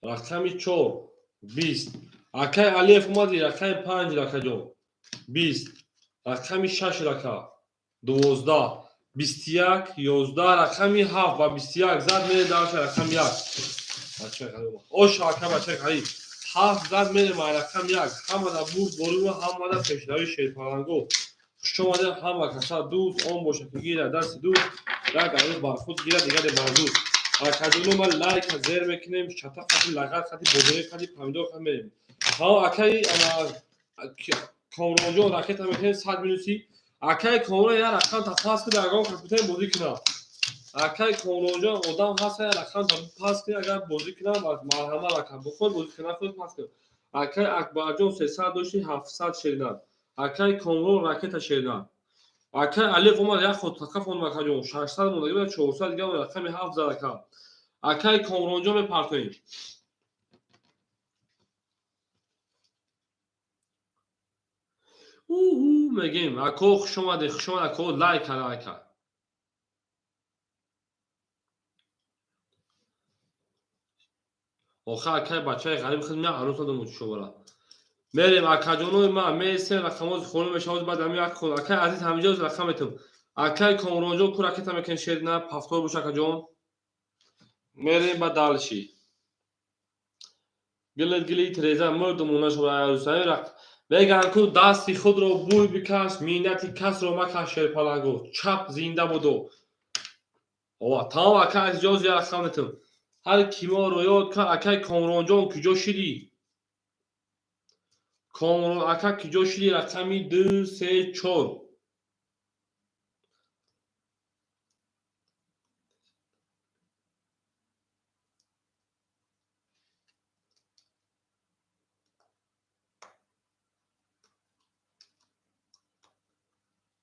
Рақами 4. 20. Акай Алиев омади, рақами 5, акаҷон. 20. Рақами 6, рака. 12. 21, 11, рақами 7 ба 21 зад, мере дарша рақами 1. Оша, ака бачаи ғариб. 7 зад, мерем рақами 1. Ҳамада бурд борӣ, ҳамада пешравии шерпаланго. Хуш омадед ҳама каса, дӯст он боша ки гирад дасти дӯст, як арӯз бар худ гирад, дигаре бар дӯст. Акаҷоно, ма лайка зер мекунем, чата қати, лагат қати, бозорӣ қати, помидор қати мерем. Ҳа, акаи Комронҷон, ракета мекунем 100 минуси. Акаи Комрон я рақам та пас кунад, ягон кас битавонад бозӣ кунад. Акаи Комронҷон, одам ҳаст, я рақам та пас кунад, агар бозӣ кунад, марҳамат, ака, бихоҳ бозӣ кунад, нахоҳ пас кунад. Акаи Акбарҷон 300 дошти, 700 шеринад. Акаи Комрон ракета шеринад. Акаи Алиев омад, як худ тақаф омад, акаҷон, 600 мондаги буд, 400 дига омад, рақами 7 зад, ака. Акаи Комронҷон мепартоем. Уҳу мегем. Ако, хуш омадед, хуш омад, ако, лайка, лайка. Охир акаи бачаи ғариб худ меяд, ҳанӯз надонам чӣ шобара. Мерем, акаҷонои ма, месем, рақамози хонум мешавад, баъд ҳамин як хон. Акаи Азиз, ҳаминҷо рақам метум. Акаи Комронҷон, ку ракета мекунем шерина, повтор боша, акаҷон. Мерем ба дальше. Гилит гилит реза мурдумона шуд. Мегӯянд ку дасти худро бӯй бикаш, миннати касро макаш, шерпаланго. Чап зинда будо. Ова, тамом, акай Азизҷон, я рақам метум. Ҳар ки моро ёд кард, акай Комронҷон, куҷо шидӣ? Комрон ака, куҷо шидӣ? Рақами 2, 3, 4.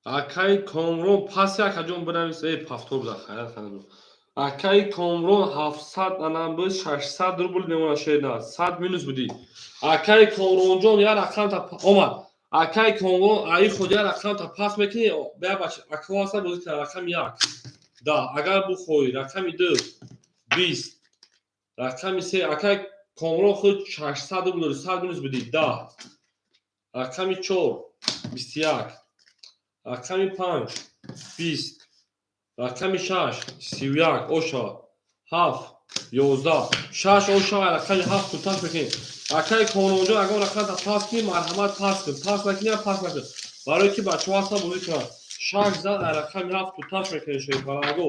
Акаи Комрон паси, акаҷон, бинавис. Э, повтор буда, хайрат ханам. Акаи Комрон 700 анам буд, 600 рубл мемонад шерина, 100 минус будӣ. Акаи Комронҷон, я рақам та омад. Акаи Комрон, аи худ я рақам та пас мекунӣ, бя бач, акаҳо ҳастанд бозӣ кунанд, рақами 1. 10, агар бухоҳӣ, рақами 2, 20, рақами 3, акаи Комрон худ 600 рубл дорӣ, 100 минус будӣ, 10. Рақами 4, 21. Рақами 5, 20. Рақами 6, 31, оша. 7, 11. 6 оша, рақами 7 кӯтаҳ мекунем. Акаи Комронҷон, агар рақам та пас кунӣ, марҳамат, пас кун. Пас накунӣ, пас накун. Барои ки бачаҳо ҳастанд бозӣ кунанд. 6 зад, рақами 7 кӯтаҳ мекунем, шерпаланго.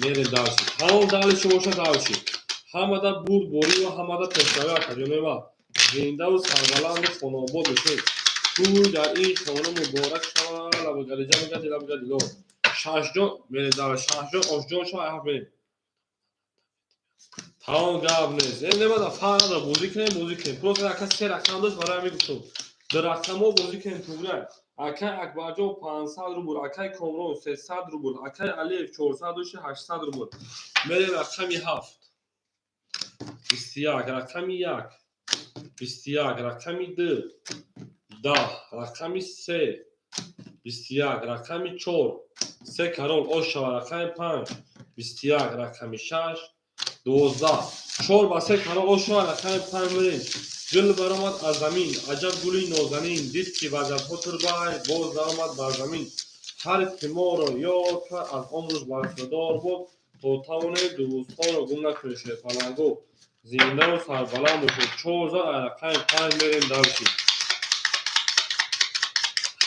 Мерем дальше. Тамом, дальше боша, дальше. Ҳамада бурд борӣ ва ҳамада пешравӣ, акаҷонои ман. Зиндаву сарбаланду хонаобод бошед. Тӯй дар ин хона муборак шавад, лабагалиҷа мегади, лабагалило. Шашҷон, мерем дальше. Шашҷон, ошҷон шава, ҳафт мерем. Тамом, гап нест. Э, немада фарқ надорад, бозӣ кунем, бозӣ кунем. Просто ака се рақам дошт, барои ҳамин гуфтам. Ду рақамҳо бозӣ кунем, туграй. Акай Акбарҷон 500 рубл, акай Комрон 300 рубл, акай Алиев 400 дошти, 800 рубл. Мерем рақами 7. 21, рақами 1. 21, рақами 2. 10, рақами 3. 21, рақами 4. Се карол ош шава, рақами 5. 21, рақами 6. 12. 4 ба се карол ош шава, рақами 5 мерем. Гул баромад аз замин, аҷаб гули нозанин, дид ки вазадҳо турбай, боз даромад бар замин. Ҳар ки моро ёд кард, аз он рӯз бархӯрдор буд, то тавонем дӯстонро гум накунем, шерпаланго. Зиндаву сарбаланд бошед. 4 зад, рақами 5 мерем дальше.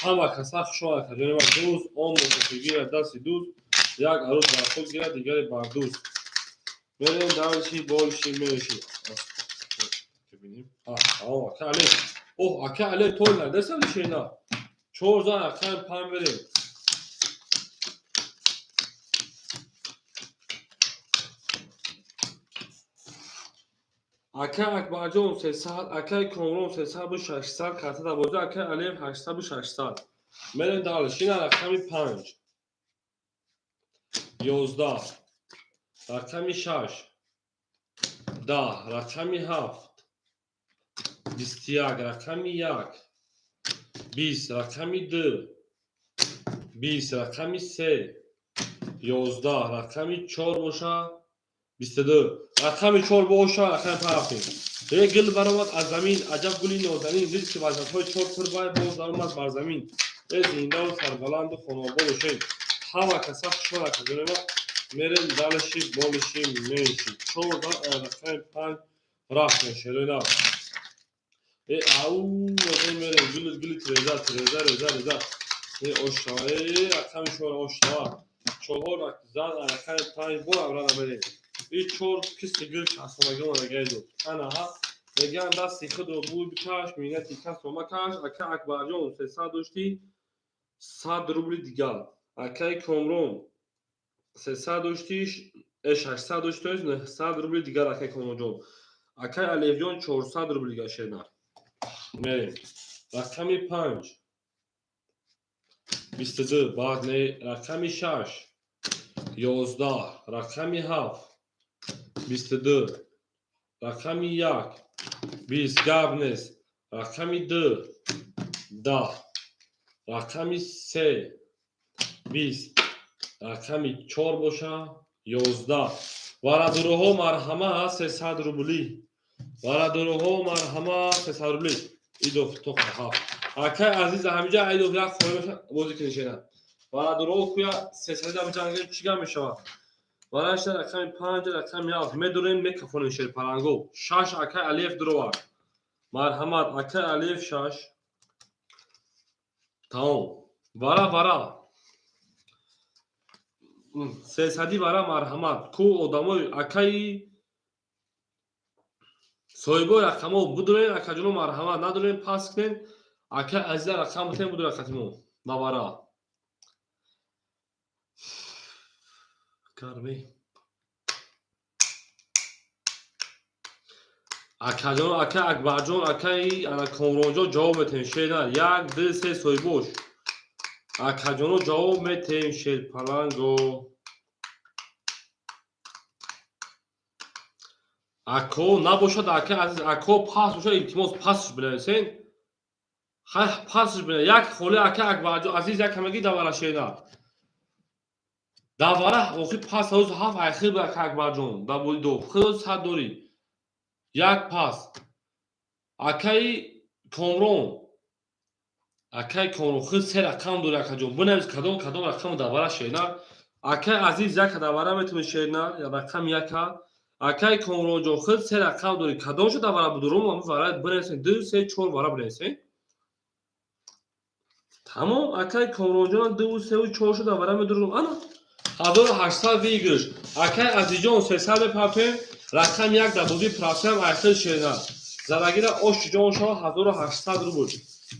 Ҳама каса хуш омад, акаҷони ман, дӯст он бошад ки гирад дасти дӯст, Як арӯс бар худ гирад, дигаре бар дӯст. Мерем дальше, больше, меньше. Бибинем. Ака Али. Оҳ, ака Али тол надесали шена. Чор зан рақами панҷ мерем. Акай Акбарҷон 300, акай Комрон 300 600, карта дарвоза, акай Алиев 800 600. Мерем дальше. Ина рақами панҷ. 11, рақами шаш, 10, рақами ҳафт, 21, рақами як, 20, рақами ду, 20, рақами се, 11, рақами чор боша, 22, рақами чор боша, рақами панҷ рафтем. Е гул баромад аз замин, аҷаб гули нозанин, дид ки вазифаҳои чор пурбай боз даромад бар замин. Э зиндаву сарбаланду хонобод бошед. Ҳама каса хушҳол акаҷонема. Мерем дальше, больше, меньше. Чор рақами панҷ рафтем, шерои. Э ау, мерем гули гули тиреза, тиреза, реза, реза. Э ошава, э рақами чор ошава. Чор зан рақами панҷ бор аврана мерем. И чор киси гул часпонагӣ омадагайду. Анаҳа мегӯянд дасти худро бӯй бикаш, миннати касро макаш. Ака Акбарҷон 300 доштӣ, 100 рубли дигар. Акаи Комрон 300 доштӣ, 600 доштӣ, 900 рубли дигар акаи Комронҷон. Акаи Алиевҷон 400 рубли дигар шернар. Мерем. Рақами панҷ. 22, баъд не, рақами шаш. 11, рақами ҳафт. 22, рақами як, 20, гап нест, рақами ду, 10, рақами се, 20, рақами чор боша, 11. Варадуруҳо марҳама 300 рубли. Варадуруҳо марҳама 300 рубли. Идов тоқа ҳафт. Акай азиз ҳамиҷа айдов як хоҳӣ бозӣ кунишена. Варадуруҳо куя 300 ҷангем чӣ гап мешавад? Варашта рақами панҷ, рақами ҳафт медорем, мекафонем шерпаланго. Шаш акай Алиев дуровард. Марҳамат, акай Алиев шаш. Тамом. Вара вара. Сесади вара марҳамат. Ку одамои акаи соҳибои рақамҳо будурен, акаҷоно марҳамат, надорем пас кунен. Акай азиза рақам бутен будур рақатимо. Ба вара. Гармӣ. Акаҷон, акай Акбарҷон, акаи ана Комронҷон ҷавоб метаҳем шернар. Як, ду, се соҳибош. Акаҷоно ҷавоб метаҳем шерпаланго. Ако набошад, акай азиз, ако пас бошад, илтимос пасш бинависен. Хай пасш бина. Як холи акай Акбарҷон азиз як ҳамагӣ давара шернар. Давара охи пас ҳоз ҳафт айхир ба акай Акбарҷон. Дабоди ду. Хел сад дорӣ. Як пас. Акаи Комрон. Акаи Комрон хел се рақам дори акаҷон. Бинавис кадом кадом рақаму давара шернар. Акаи азиз яка давара метавонӣ шернар, рақам яка. Акаи Комронҷон хел се рақам дори. Кадомшо давара будурум, ҳамун вара бинависен. Ду, се, чор вара бинависен. Тамом, акаи Комронҷон ду, севу чоршо давара медурум. Ана 1800 выигрыш. Акаи Азизҷон 300 мепартоем. Рақам як дар бозии прасоям айхел шернар. Зарагира оши ҷон шава 1800 рубл.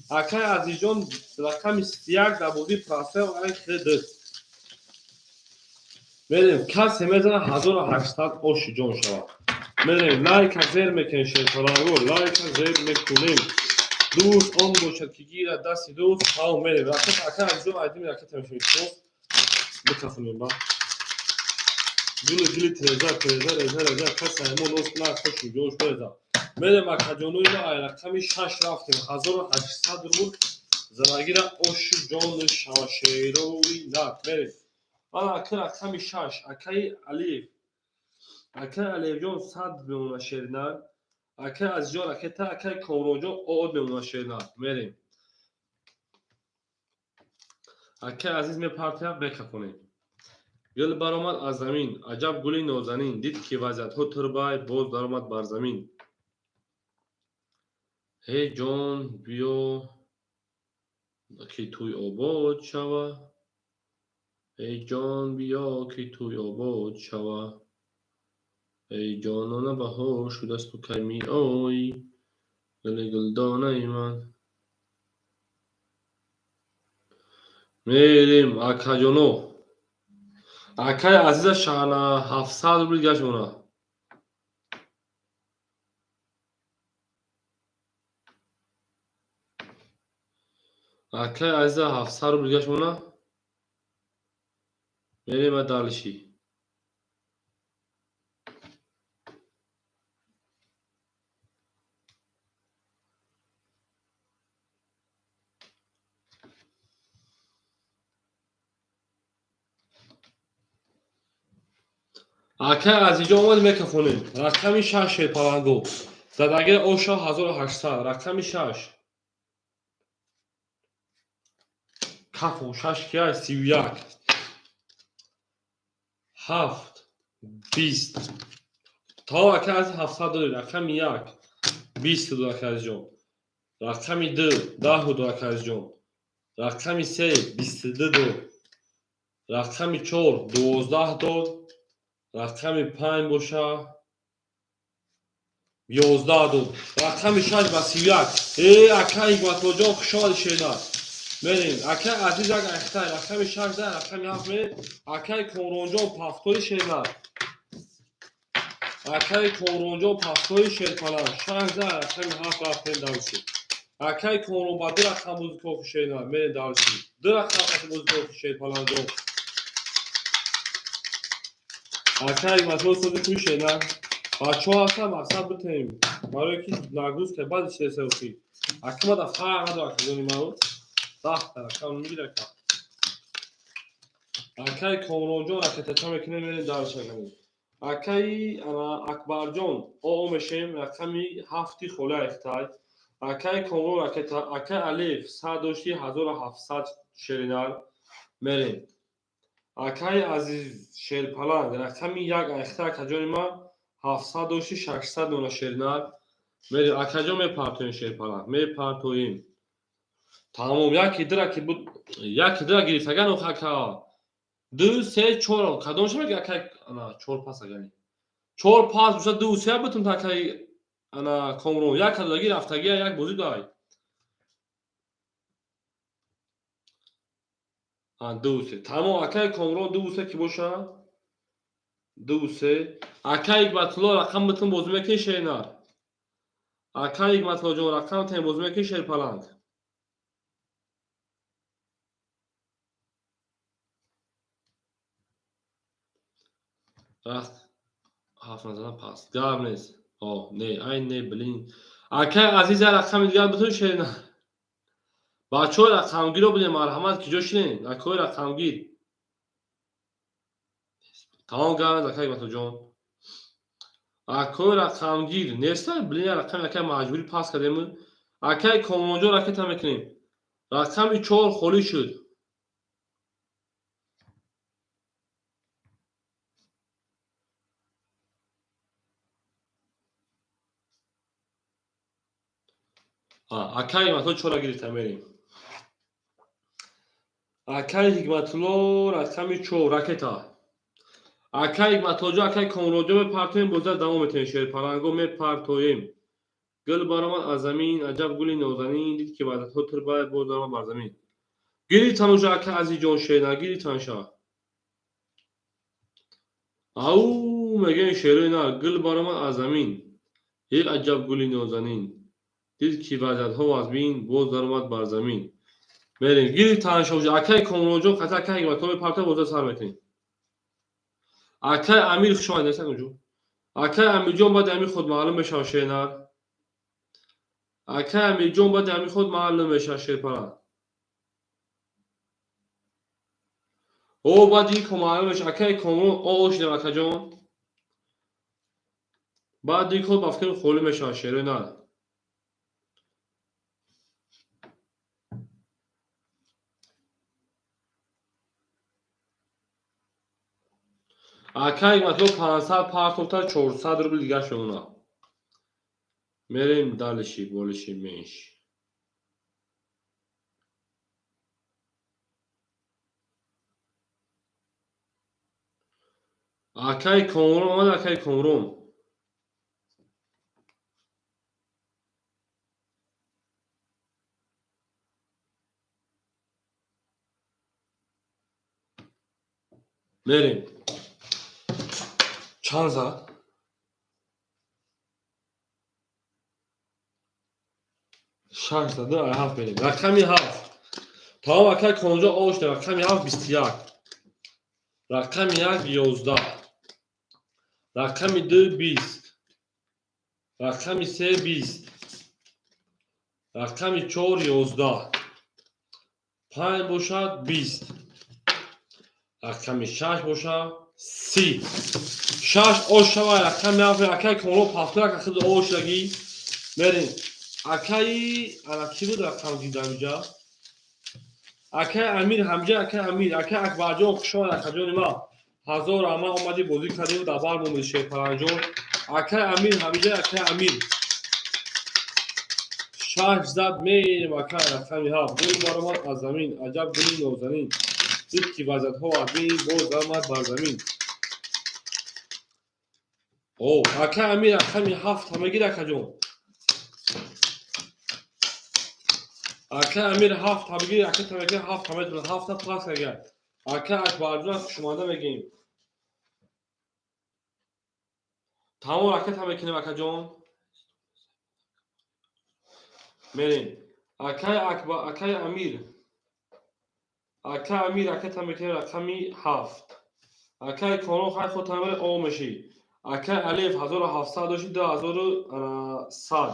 Акаи Азизҷон рақами як дар бозии прасоям айхел ду. Мерем, касе мезана 1800 оши ҷон шава. Мерем, лайка зер мекунем шерпаланго, лайка зер мекунем. Дӯст он бошад ки гирад дасти дӯст, тамом мерем. Ракет акаи Азизҷон айдими ракета мешавем. Бикафонем ба. Гули гули тиреза, тиреза, реза, реза, каса мо нос на хоши ҷош реза. Мерем акаҷонои мо ай рақами шаш рафтем. 1800 рубл зарагира оши ҷону шава шерои нак. Мерем. Ана ака рақами шаш, акаи Алиев. Акаи Алиевҷон 100 мемона шернар. Акаи Азизҷон ракета, акаи Комронҷон од мемона шернар. Мерем. Акаи азиз мепартоям, мекафонем. Гул баромад аз замин, аҷаб гули нозанин, дид ки вазъиятҳо турбай, боз даромад бар замин. Ҳей ҷон, биё ки тӯй обод шава. Эй ҷон, биё, ки тӯй обод шава. Эй ҷонона, баҳор шудасту кай меоӣ, гули гулдонаи ман. Мерем, акаҷоно. Акаи азиза шана 700 рубл гашт мона. Акаи азиза 700 рубл гашт мона. Мерем ба дальше. Акаи азизҷон омад, мекафонем. Рақами 6 шерпаланго. Задаги оша 1800. Рақами 6. Кафон 6 кия 31. 7 20. То акаи азиз 700 дорем. Рақами 1 20 ду акаи азизҷон. Рақами 2 10 ду акаи азизҷон. Рақами 3 22 ду. Рақами 4 12 дод. Рақами 5 боша 11 дод. Рақами 6 ба 31. Э, акаи Ҳикматуллоҷон, хуш омадӣ, шернар. Мерем. Акаи азиз як айхтай. Рақами 6 да, рақами 7 мерем. Акаи Комронҷон пафтои шернар. Акаи Комронҷон пафтои шерпалан. 6 да, рақами 7 рафтем дальше. Акаи Комрон ба 2 рақам бозӣ кофи шернар. Мерем дальше. 2 рақам қати бозӣ кофи шерпаланҷон. Акаи Ҳикматулло сози куи шернар. Бачаҳо ҳастан, мақсад битем. Барое ки нагрузка баъди чизеса охи. Ака мада фарқ надорад, акаҷони маро. 10 та рақам мегирад ака. Акаи Комронҷон ракетача мекунем, мерем дальше кунем. Акаи ана Акбарҷон оо мешем, рақами 7 холи айхтай. Акаи Комрон ракета, акаи Алиф 100 дошти 1700 шеринар мерем. Акаи азиз шерпаланг рақами 1 айхтай акаҷони ман 700 дошти 600 дона шеринар мерем. Акаҷон мепартоем шерпаланг, мепартоем. Тамом, яки дира ки буд, яки дира гирифтаган ох ака. 2 3 4 кадом шумо ки акай ана 4 пас агани. 4 пас буша 2 3 бутум та акай ана Комрон як кадаги рафтаги як бозӣ дай. А 2 3. Тамом, акай Комрон 2 3 ки боша? 2 3. Акай Ҳикматулло рақам бутум бозӣ мекунӣ шернар. Акай Ҳикматулло ҷон рақам тем бозӣ мекунӣ шерпаланг. Рафт ҳафт назана пас. Гап нест. О, не, ай не, блин. Акай азиз я рақами дигар бутун шернар. Бачаҳои рақамгирро бидем, марҳамат, ки ҷо шинем? Акои рақамгир. Тамом, гап нест, акай Ҳикматуллоҷон. Акои рақамгир неста, блин, я рақами акай маҷбурӣ пас кардем. Акай Комронҷон ракета мекунем. Рақами 4 холӣ шуд. Акай Ҳикматулло 4 гирифта мерем. Акай Ҳикматулло рақами 4 ракета. Акай Ҳикматуллоҷон, акай Комронҷон мепартоем, бозиро давом метавем, шерпаланго мепартоем. Гул баромад аз замин, аҷаб гули нозанин, дид ки ваъдатҳо тирбай, боз даромад бар замин. Гирифтан уша акай азизҷон шерна, гирифтан ша. Ау, мегӯем шерои нар, гул баромад аз замин, е аҷаб гули нозанин, дид ки ваъдатҳо вазмин, боз даромад бар замин. Мерем, гирифтан ша уша акай Комронҷон, қати акай Ҳикматулло мепартоем, бозиро сар метавем. Акай Амир хуш омадед, нестан куҷо? Акай Амирҷон баъди ҳамин худ маълум мешавад шернар. Акай Амирҷон баъди ҳамин худ маълум мешавад шерпаланг. О, баъди ин ко маълум мешавад. Акай Комрон о шидам акаҷон. Баъди ин кор ба фикр холӣ мешавад шерои нар. Акай Ҳикматулло 500 партофта 400 рубл дигар шумона. Мерем дальше, больше, меньше. Акаи Комрон омад, акаи Комрон. Мерем. Чанд зад? Шаш зада, ай ҳафт мерем. Рақами ҳафт. Тамом, акаи Комронҷон, ошда. Рақами ҳафт 21. Рақами як 11. Рақами ду 20. Рақами се 20. Рақами чор 11. Панҷ бошад 20. Рақами шаш бошад 30. Шаш ош шава, рақами ҳафт. Акаи Комрон пафтак худ ошдагӣ. Мерем. Акаи ана кӣ буд рақам дида инҷа? Акаи Амир ҳамҷа, акаи Амир, акаи Акбарҷон, хуш омад, акаҷони ман. Ҳазор раҳмат, омадӣ бозӣ кардем, дар бар момадӣ, Шерпаланҷон. Акаи Амир ҳамҷа, акаи Амир. Шаш зад, мерем, акаи рақами ҳафт. Гул баромад аз замин, аҷаб гули нозанин. Дид ки вазиятҳо аз бин, боз омад бар замин. О, акаи Амир рақами ҳафт ҳамагир, акаҷон. Ака Амир ҳафт ҳамагир, ака тамагир ҳафт ҳамагир, ҳафта пас агар. Ака Акбарҷон, хушомада мегӯем. Тамом, ака тамекунем, акаҷон. Мерем. Акаи Акба, акаи Амир. Ака Амир, ака тамекунем рақами ҳафт. Акаи Комрон хай худ тамири о мешӣ. Акаи Алиф 1700 дошти, 2100.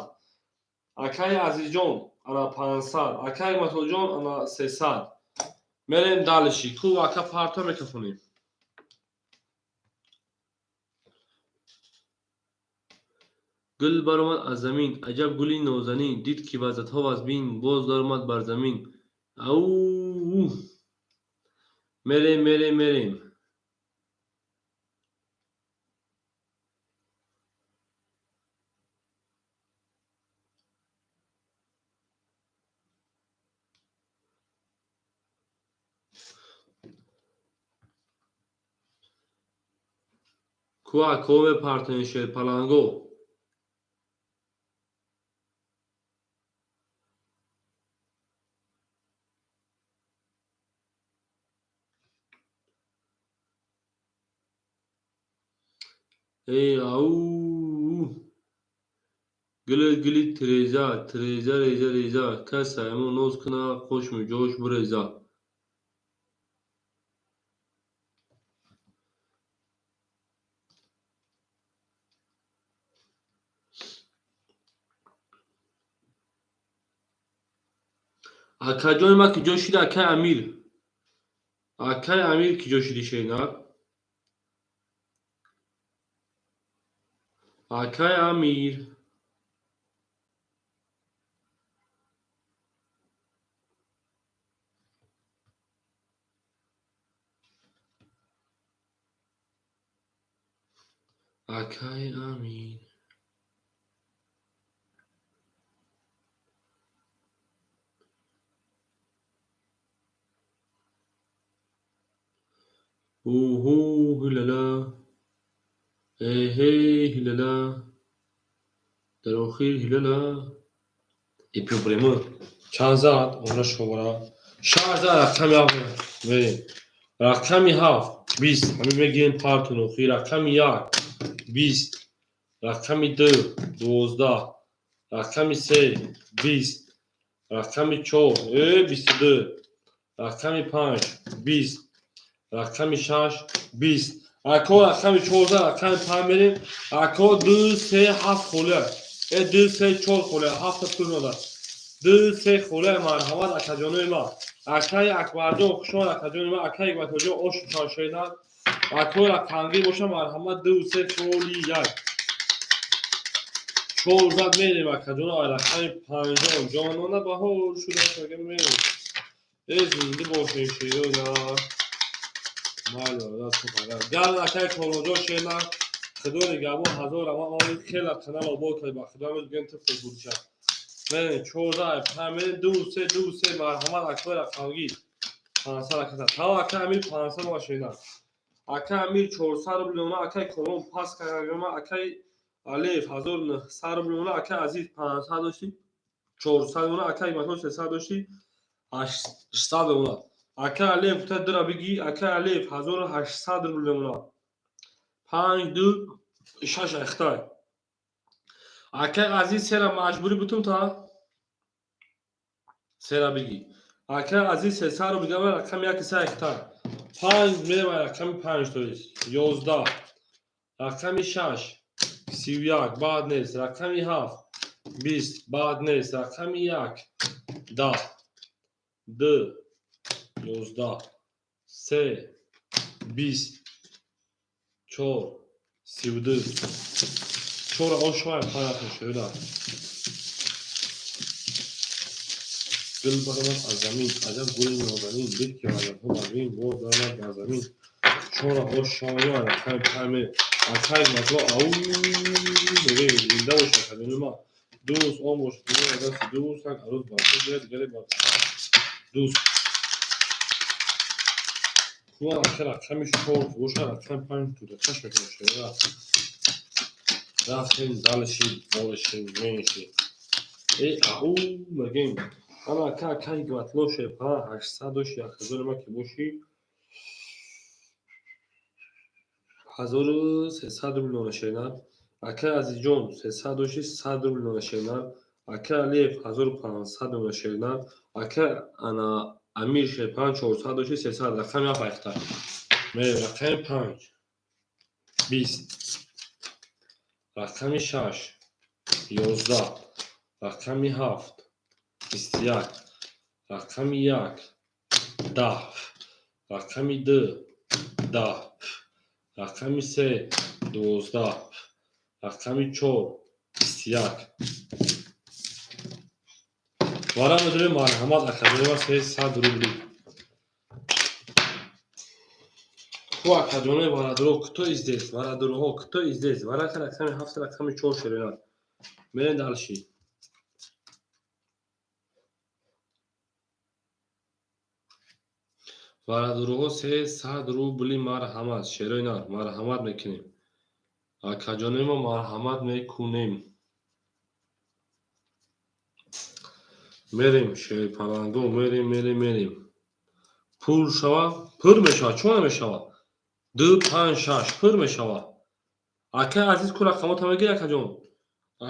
Акаи Азизҷон ана 500. Акаи Матоҷон ана 300. Мерем дальше. Ку ака парто микрофонем. Гул баромад аз замин, аҷаб гули нозанин, дид ки вазиятҳо аз бин, боз даромад бар замин. Ау! Мерем, мерем, мерем. Ку ако мепартоем, Шерпаланго. Эй, ау! Гили гили тиреза, тиреза реза реза, кас саймон ноз куна, қошму ҷош буреза. Акаҷони ман киҷо шиди, акаи Амир? Акаи Амир киҷо шиди, шернар? Акаи Амир. Акаи Амир. Уҳу ҳилала. Эҳе ҳилала. Дар охир ҳилала. И проблема. Чанд зад? Она шумора. Шаш зад, рақами ҳафт мерем. Рақами ҳафт 20. Ҳамин мегирем партун охир. Рақами як 20. Рақами ду 12. Рақами се 20. Рақами чор 22. Рақами панҷ 20. Рақами шаш 20. Ако рақами 14, рақами панҷ мерем. Ако ду се ҳафт холия. Ду се чор холия. Ҳафта пул надад. Ду се холия, марҳамат, акаҷонои ман. Акаи Акбарҷон, хуш омад, акаҷони ман. Акаи Акбарҷон, ош шошайнад. Акои рақамгир боша, марҳамат, ду се холи як. Чор зад, мерем, акаҷоно, ай рақами панҷон. Ҷонона баҳор шуда, мерем. Зинда бошем, шерона. Майли, гал акаи Комронҷон, шерна. Худо нигаҳбон, ҳазор раҳмат, омадед, хеле канал обод кардед, ба худо мегӯям тифл бурча. Мерем 14 панҷ мерем, ду се ду се, марҳамат, акои рақамгир. 500 акаса. Тамом, акаи Амир 500 ма шерна. Акай Амир 400 рубл мемона, акай Комрон пас карда, акай Алиев 1900 рубл мемона, акай Азиз 500 дошти, 400 мемона, акай Матон 300 дошти, 800 мемона. Акай Алиев гуфта дура бигӣ, акай Алиев 1800 рубл мемона. 5 2 6 айхтай. Акай Азиз сера маҷбурӣ бутум та сера бигӣ. Акай Азиз 300 рубл гама рақами 1 се айхтай. 5 мерава рақами 5 то есть 11, рақами 6 31 баъд нест, рақами 7 20 баъд нест, рақами 1 10 2 11 3 20 4 32 4 ошвай параф шуда. Гул баромад аз замин, аҷаб гули нозанин, дид ки аҷабҳо барвин, боз баромад бар замин. Чора ошвай рақами панҷ акай матло ау мегӯем зинда бошад кадонима. Дӯст он бошад дасти дӯст, як арӯз бар худ гирад, дигаре бар дӯст. Кува ака рақами чор бошад, рақами панҷ тудакаш мекунад шояд. Рафтем дальше, больше, меньше. Э, ау мегӯем. Ана ака акай матло шепа 800 дошт, 1000 ма ки бошӣ 1300 рубл нонашернар. Акай Азизҷон 300 дошти, 100 рубл нонашернар. Акай Алиев 1500 нонашернар. Акай ана Амир Шерпан 400 дошти, 300 рақами 7 айхта. Мерем рақами 5 20, рақами 6 11, рақами 7 21, рақами 1 10, рақами 2 10, рақами 3 12, рақами 4 21. Вара медорем марҳамат академия 300 рубли. Ку академия варадро кто здесь? Варадроҳо кто здесь? Варака рақами 7 рақами 4 шеринат. Мерем дальше. Варадроҳо 300 рубли марҳамат. Шерои нар марҳамат мекунем. Акаҷонои мо марҳамат мекунем. Мерем шерпаланго, мерем, мерем, мерем. Пур шава, пур мешавад, чун намешавад? 2 5 6 пур мешавад. Акай Азиз ку рақамота мегирӣ акаҷон?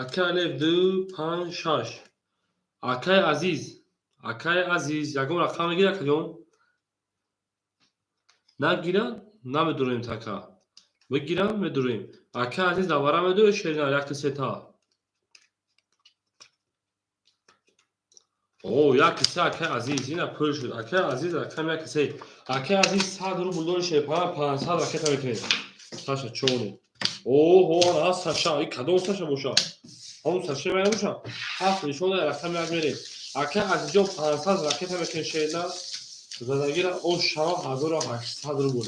Акай Алиев 2 5 6. Акай Азиз, акай Азиз ягон рақам мегирӣ акаҷон? Нагирад, намедурем така. Бигирам, медурем. Акай Азиз давара медурӣ шерина 1 3 та. О, 1 3 акай Азиз, ина пур шуд. Акай Азиз рақам 1 3. Акай Азиз 100 рубл дори шерпана 500 ракета мекунем. Саша чони. Оҳо, ана Саша, и кадом Саша боша? Ҳамон Саша мена боша? 7 нишон дар рақами 1 мерем. Акай Азизҷон 500 ракета мекунем шерина. Задагира ош шава 1800 рубл.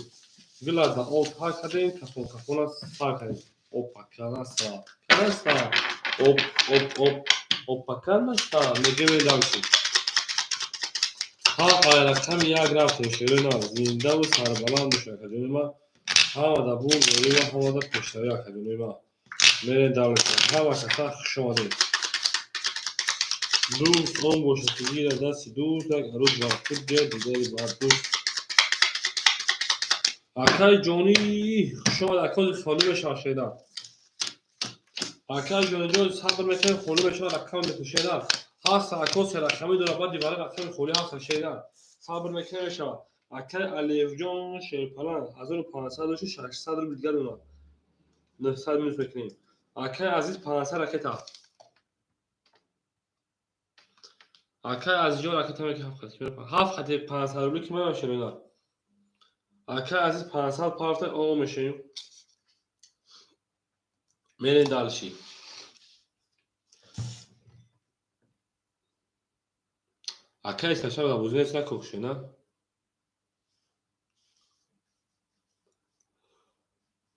Гила да об пак кардем, кафон кафона сар кардем. Опа, канаса, канаса. Оп, оп, оп. Опа, канаса. Мегӯем дальше. Ҳа, ай рақами 1 рафтем шерина. Зиндаву сарбаланд бошед акаҷони ма. Ҳамада бурд борива, ҳамада пешравӣ акаҷони ма. Мерем дальше. Ҳама каса хуш омадед. Дӯст он бошад ки гирад дасти дӯст, як арӯз бар худ гирад, дигаре бар дӯст. Акай ҷонӣ хуш омад, акози холӣ мешавад шеда. Акай ҷониҷон сабр мекунем, холӣ мешавад, рақам мекушеда. Ҳаст ако се рақамӣ дорад, баъди вара рақами холӣ ҳаст шеда. Сабр мекунем мешавад. Акай Алиевҷон Шерпалан 1500 дошти, 600 рубл дигар дорад. 900 минус мекунем. Акай Азиз 500 ракета. Акай Азизҷон ракета мекунем 7 хати. 7 хати 500 рубли ки меояд шерина. Акай Азиз 500 парта о мешавем. Мерем дальше. Акай Саша да бозӣ нест накокше, на?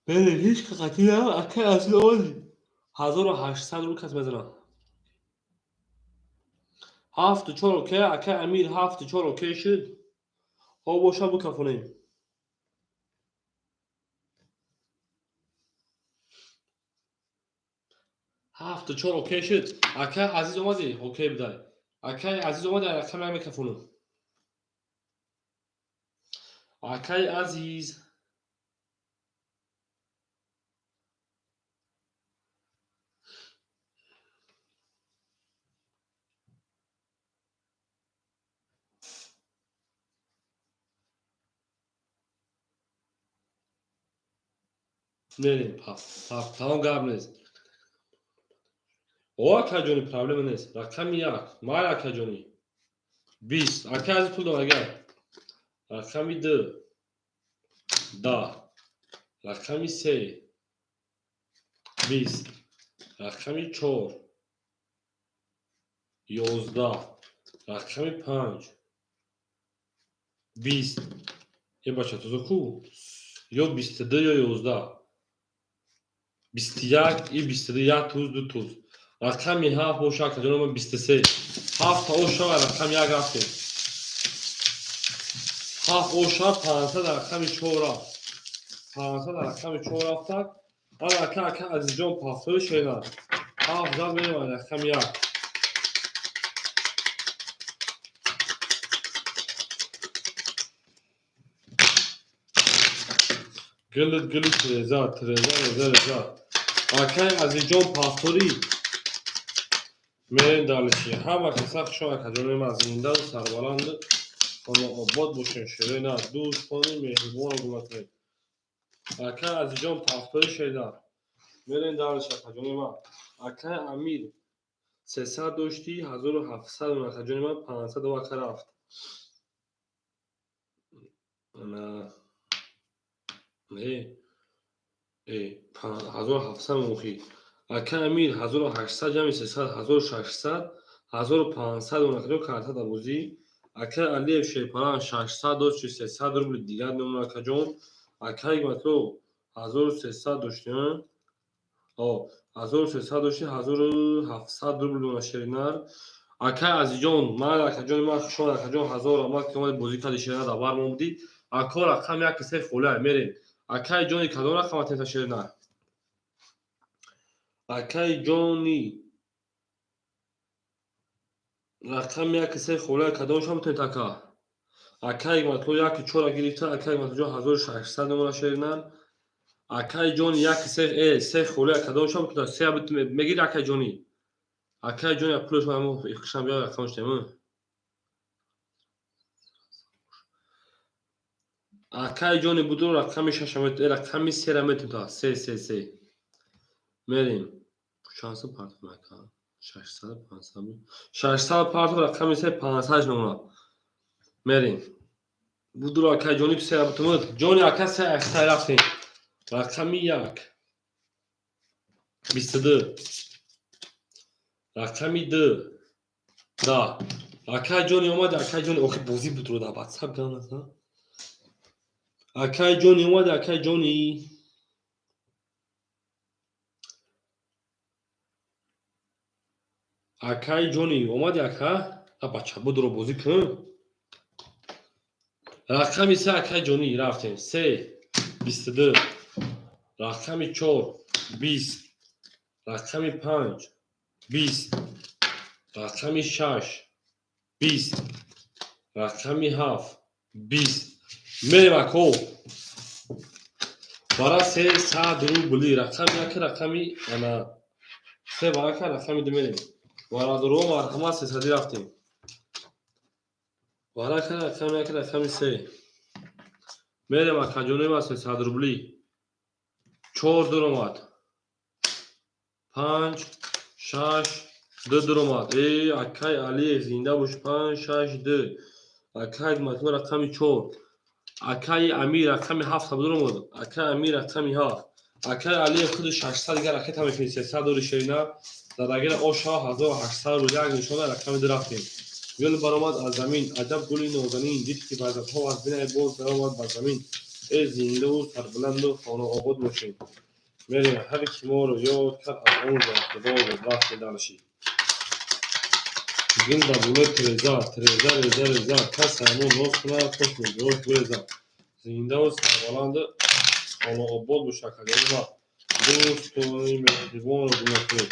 Бале, ҳеҷ қатъӣ на, акай Азиз овози 1800 рубл кас мезанад. 7 4 окей, акай Амир 7 4 окей шуд. Ҳо боша букафонем. Ҳафту чор окей шуд. Акай Азиз омадӣ? Окей бидай. Акай Азиз омадӣ, рақами як микрофону. Акай Азиз. Мерем, ҳафт, тамом, гап нест. О, акаҷони, проблема нест. Рақами як. Майли, акаҷони. 20. Акай Азиз пул дор агар. Рақами ду. 10. Рақами се. 20. Рақами чор. 11. Рақами панҷ. 20. Е, бача, тоза ку? Ё 22, ё 11. 21 и 22, як туз, ду туз. Рақами ҳафт боша, акаҷони, 23. Ҳафт оша, рақами як рафтем. Ҳафт оша, 500, рақами чор рафт. 500, рақами чор рафтак. Ана, ака, ака Азизҷон, пафтори шена. Ҳафт зад, мерем рақами як. Гилит гили тиреза, тиреза, реза, реза. Акай Азизҷон, пафторӣ. Мерем далиши. Ҳама каса хушо, акаҷони ман, зиндаву сарбаланду хонаобод бошем, шерои на дӯстони меҳрубонро гум накунед. Акай Азизҷон, пафтори шеда. Мерем далиши, акаҷони ман. Акай Амир, 300 доштӣ, 1700, акаҷони ман, 500 ака рафт. Не, 1700 мохӣ. Акай Амир, 1800 ҷамъи 300, 1600, 1500, акаҷон, карта дар бозӣ. Акай Алиев Шерпаран, 600 дошти, 300 рубли дигар мемонад, акаҷон. Акай Гиматло, 1300 дошти, о, 1300 дошти, 1700 рубли мемонад, шеринар. Акай Азизҷон, ман, акаҷони ман, хушомад, акаҷон, ҳазор раҳмат, ки омади, бозӣ кардӣ, шеринар, дар бар мо будӣ. Ако, рақами як, се холия, мерем. Акай ҷони, кадом рақам атента, шеринар? Акай ҷони, рақами як, се холия, кадомша метавонед, ака? Акай Гиматло яки чора гирифта, акай Гиматлоҷон, 1600 мемонад, шеринар. Акай ҷони, як, се, се холия, кадомша метавонед? Се мегири, акай ҷони? Акай ҷони, пулаш хушам биёр, рақамаш тем. Акай ҷони, будро, рақами шаша, рақами сера метавонед. Се, се, се. Мерем. Чанд сум партоф, ака? 600, 500. 600 партоф, рақами се, 500 мемонад. Мерем. Будро, акай ҷони, сера бутумуд. Ҷони, ака, се ахтай рафтем. Рақами як. 22. Рақами ду. 10. Акай ҷони омади, акай ҷони, охи бозӣ будро дар WhatsApp гап назан. Акай ҷони омади, акай ҷони. Акай ҷони омади, ака? А, бача, будро, бозӣ кун. Рақами се, акай ҷони, рафтем. Се, 22. Рақами чор, 20. Рақами панҷ, 20. Рақами шаш, 20. Рақами ҳафт, 20. Мерем, ако. Бара 300 рубли. Рақами як, рақами ана се барака, рақами ду мерем. Бародаро, марҳамат, сесадӣ рафтем. Барака, рақами як, рақами се. Мерем, акаҷони ма, 300 рубли. Чор дуромад. Панҷ, шаш, ду дуромад. Э, акай Алиев, зинда бош, панҷ, шаш, ду. Акай Гиматло, рақами чор. Акай Амир, рақами ҳафт дуромад. Акай Амир, рақами ҳафт. Акай Алиев худи 600 дигар ракета мекунӣ, 300 дори, шерина. Задагира оша, 1800 рубли, як нишона, рақами ду рафтем. Гул баромад аз замин, аҷаб гули нозанин, дид ки вазатҳо аз бинай боз даромад ба замин. Э, зиндаву сарбаланду хонаобод бошем. Мерем, ҳар ки моро ёд кард, аз он худо рафтем далши. Гул дар болои тиреза, тиреза, реза, реза, кас ҳамон рост кунад, хуш меҷош гуреза. Зиндаву сарбаланду хонаобод бош, акаҷони ма. Дӯстони меҳрибонро гум накунед.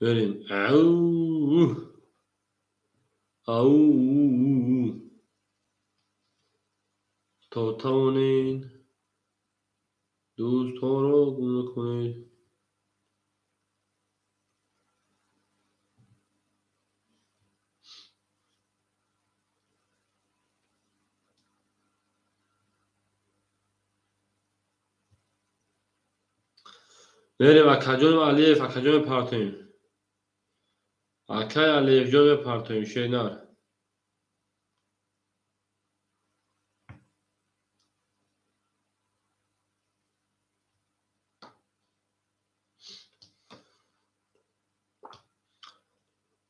Мерем. Ау. Ау. То тавонед дӯстонро гум накунед. Мерем акаҷони Алиев, акаҷон мепартоем. Акай Алиевҷон мепартоем, шернар.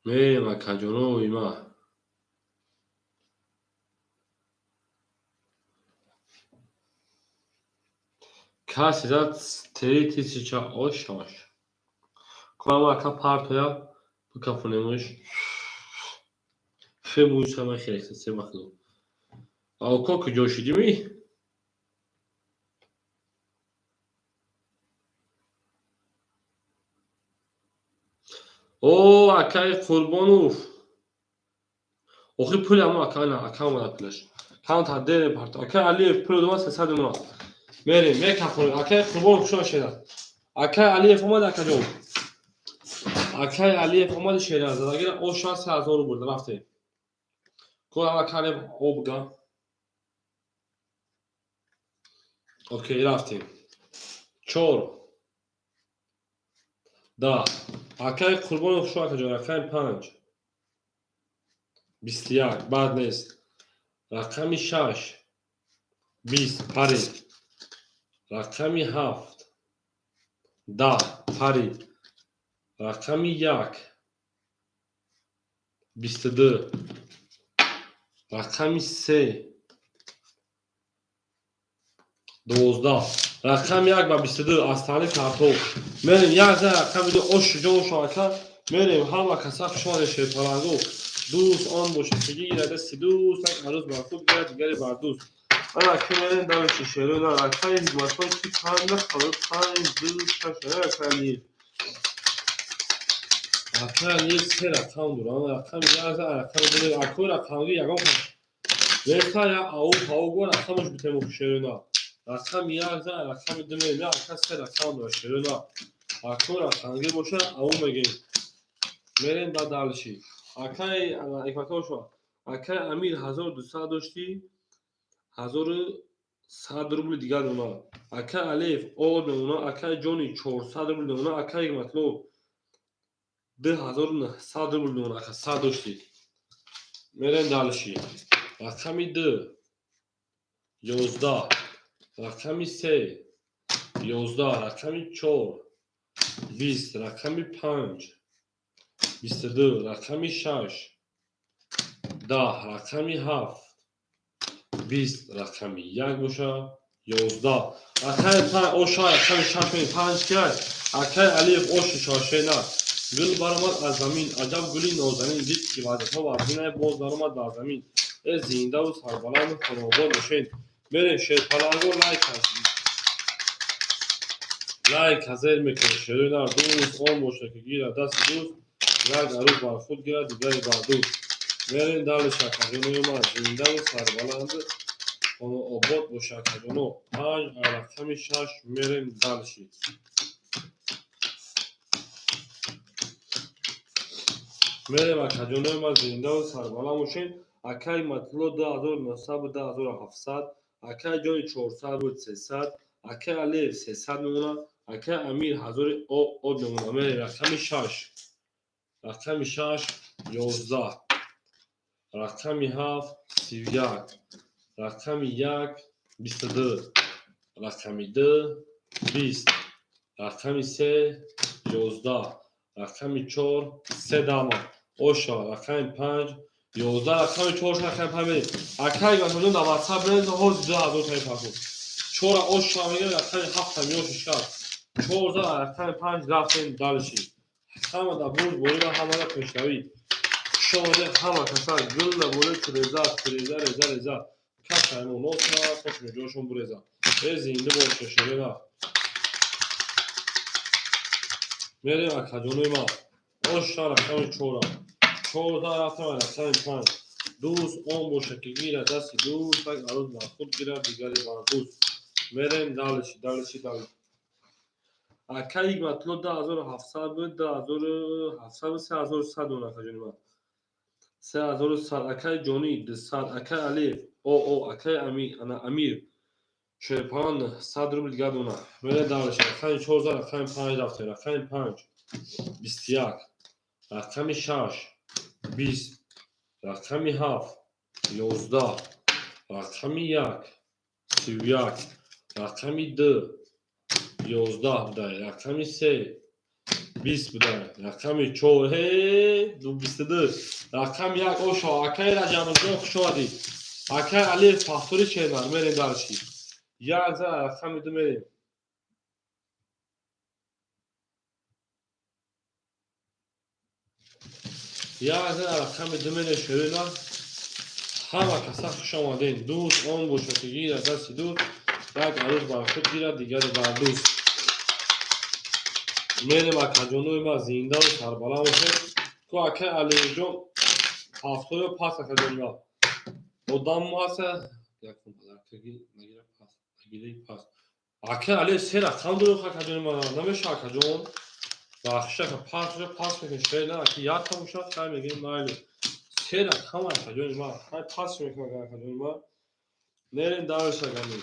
Мерем акаҷонои ма. Касе зад 3000 ошош. Кама ака партоя бикафонемш. Фемуй сама хеле се вақт. Алко куҷо шидими? О, акаи Қурбонов. Охи пули ҳамо ака на, ака омада пулаш. Камтар дер парто. Акаи Алиев пул дома 300 мона. Мерем, мекафонем. Акаи Қурбонов хуш омадед. Акаи Алиев омад, акаҷон. Акаи Алиев омад шеър задагира оша 3000 рубл рафте. Ко акаи Алиев обга. Окей, рафтем. 4 10. Акаи Қурбонов хуш акаҷон, рақами 5. 21, бад нест. Рақами 6. 20, парид. Рақами 7. 10, парид. Рақами 1. 22. Рақами 3. 12. Рақами 1 ба 22 аз таъриф картоф. Мерем як за рақами 2 ош ҷон шоака. Мерем ҳама каса хушомадед шерпалангу. Дӯст он бошад ки гирад дасти дӯст, як арӯз бар худ гирад, дигаре бар дӯст. Ана ки мерем давиши шерона рақами ҳикматҳо ки 5 5 2 6 рақами рақами се рақам дорам. Рақами 1 за рақами 2 акои рақамги ягон верта я ау пау го рақамаш битему шерона. Рақами 1 за рақами 2 мерем, ака се рақам дора шерона. Акои рақамги боша ау мегем. Мерем ба далши. Акай ҳикматҳо шо. Акай Амир 1200 дошти, 1100 рубли дигар мемонад. Акай Алиев од мемонад, акай Ҷони 400 рубл мемонад, акай Ҳикматло 2900 рубл мемонад, ака 100 дошти. Мерем далши. Рақами 2 11, рақами 3 11, рақами 4 20, рақами 5 22, рақами 6 10, рақами 7 20, рақами 1 боша 11, рақами 5 оша, рақами 6 меем, 5 кай? Акай Алиев оши шошена. Гул баромад аз замин, аҷаб гули нозанин, дид ки вазифа вазинае боз баромад бар замин. Э зиндаву сарбаланду хонобод бошед. Мерем шерпаланго лайк аст. Лайк ҳазер мекунед шерои нар дӯст он бошад ки гирад дасти дӯст, як арӯз бар худ гирад, дигаре бар дӯст. Мерем дали шакаҷонои ман, зиндаву сарбаланду хонаобод бошад акаҷоно. 5 рақами 6 мерем далши. Мерем акаҷонои ман, зиндаву сарбаланд бошед. Акаи Матло 2900 буд, 2700, акаи Ҷони 400 буд, 300, акаи Алиев 300 мемонад, акаи Амир 1000 од мемонад. Мерем рақами 6. Рақами 6 11, рақами 7 31, рақами 1 22, рақами 2 20, рақами 3 11, рақами 4 3 дама. Оша рақами 5 11, рақами 4 рақами 5 мерем. Акаи Ҳикматуллоҷон дар WhatsApp бинависед, ҳозир 2000 таи пахун. 4 оша мегӯем, рақами 7 миёши шаш. 4 рақами 5 рафтем далши. Ҳама дар бурд борӣ ва ҳама дар пешравӣ. Хуш омадед ҳама каса, гул наболед, тиреза, тиреза, реза, реза. Кас ҳаймонот шавад, хош меҷошон буреза. Э зинда бошед шерена. Мерем акаҷонои ман. Оша рақами чора. Чорда рафтам рақами панҷ. Дӯст он боша, ки гирад дасти дӯст, як арӯз бар худ гирад, дигаре бар дӯст. Мерем дальше, дальше, дальше. Акай Ҳикматулло 2700 буд, 2700 буд, 3100 дона, акаҷони ман. 3100. Акай Ҷонӣ 200, акай Алиев, о, акай ана Амир. Шерпалан 100 рубл дигар дона. Мерем дальше. Рақами чорда, рақами панҷ рафтем. Рақами панҷ 21, рақами шаш 20, рақами ҳафт 11, рақами як 31, рақами ду 11 будай, рақами се 20 будай, рақами чор 22, рақами як ошо. Акай Раҷабҷон, хуш омадӣ. Акай Алиев, пахтори шернар. Мерем дальше. Як за рақами ду мерем. Як за рақами ду мерем. Шерина, ҳама каса хуш омадем. Дӯст он бошад, ки гирад дасти дӯст, як арӯз бар худ гирад, дигаре бар дӯст. Мерем, акаҷонои ма, зиндаву сарбаланд бошед. Ку акай Алиҷон ҳафтоё пас, акаҷони ма, одамо ҳаста, пас акай Али се рақам дорем. Акаҷони ма, намеша, акаҷон, бахшака, пас пас мекунем. Шер на аки якта бошад, хай мегирем, майли. Се рақам, акаҷони ма, хай пас мекунам, акаҷони ма. Мерем дальше, агами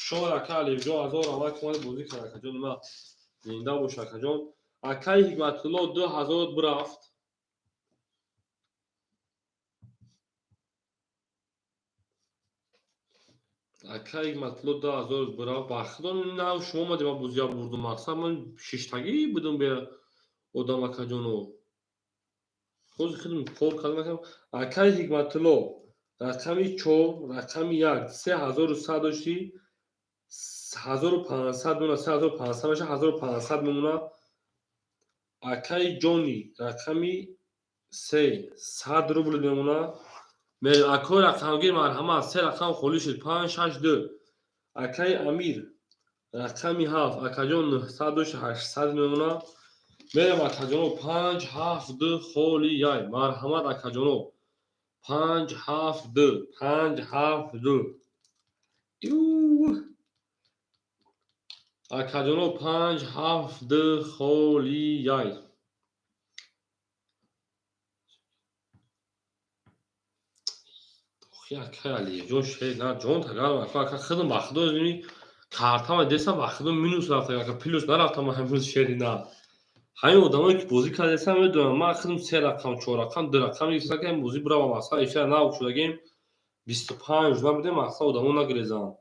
шома. Ака Алиҷон, ҳазор раҳмат, ки омади бозӣ кард, акаҷони ма, зинда бош, акаҷон. Акаи Ҳикматулло 2000 бирафт. Акаи Ҳикматулло 2000 бирафт. Ба худо, нав шумо омадем, ман бозия бурдум. Мақсад, ман шиштагӣ будум бе одам, акаҷоно. Ҳозир худм кор кардам. Акаи Ҳикматулло, рақами чор, рақами як, 3100 доштӣ, 1500 мемона, 3500 меша, 1500 мемона. Акаи Ҷони, рақами се, 100 рубл мемона. Акои рақамгир, марҳамат, се рақам холӣ шуд: панҷ, шаш, ду. Акаи Амир, рақами ҳафт, акаҷон, 900 дошт, 800 мемона. Мерем, акаҷоно, панҷ, ҳафт, ду холи яй. Марҳамат, акаҷоно, панҷ, ҳафт, ду, панҷ, ҳафт, ду. Акаҷоно, панҷ, ҳафт, ду холи яй. Акай Алиҷон, шер на, ҷон тагарм, ака, ака, худам ба худо картама десам, ба худо минус рафта, ака, плюс нарафтам ҳамрӯз. Шери на, ҳамин одамое ки бозӣ кардесам, медонам, ман худам се рақам, чор рақам, ду рақам гирифтам, ки бозӣ биравам. Асла эфира нав шудагем, 25 набудем, асла одамо нагирезанд.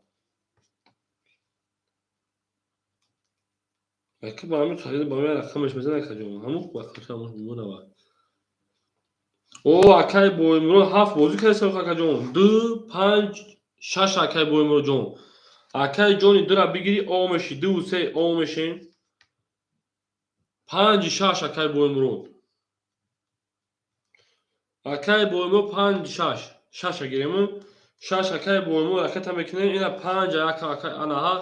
Ака, ба ҳамин харид, ба ҳамин рақамаш мезан, акаҷон, ҳамун бақашамонавад. О, акай Боимурод, ҳафт бозӣ кардесам, акаҷон, ду, панҷ, шаш. Акай Боимуродҷон, акай ҷони, дура бигирӣ, о мешӣ, дуву се о мешем, панҷи шаш. Акай Боимурод, акай Боимурод, панҷ, шаш, шаша гирему, шаш. Акай Боимурод, ракета мекунем, ина панҷ, анаҳа.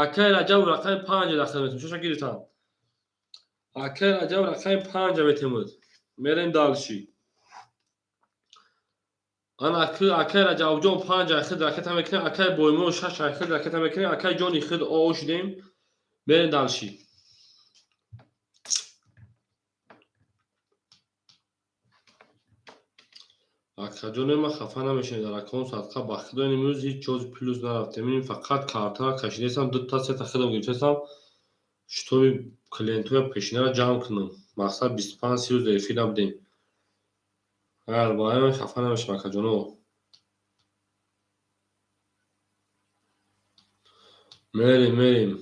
Акай Раҷаб, рақами панҷа дахил метем, шаша гирифтам. Акай Раҷаб, рақами панҷа метемуд. Мерем дальше. Ана акай Раҷабҷон, панҷ айхид ракета мекунем, акай Боимурод, шаш айхид ракета мекунем, акай ҷони хид о шудем. Мерем дальше. Акаҷоне ман, хафа намешавед, дар аккаунт садқа, ба худо, имрӯз ҳеҷ чоз плюс нарафтем. Ин фақат картара кашидесам, дута сета хидам гирифтесам, чтобы клиентҳоя пешинара ҷамъ кунам. Мақсад, 25-30 рӯз дар эфир набудем. Агар хафа намешавам, акаҷоно. Мерем, мерем.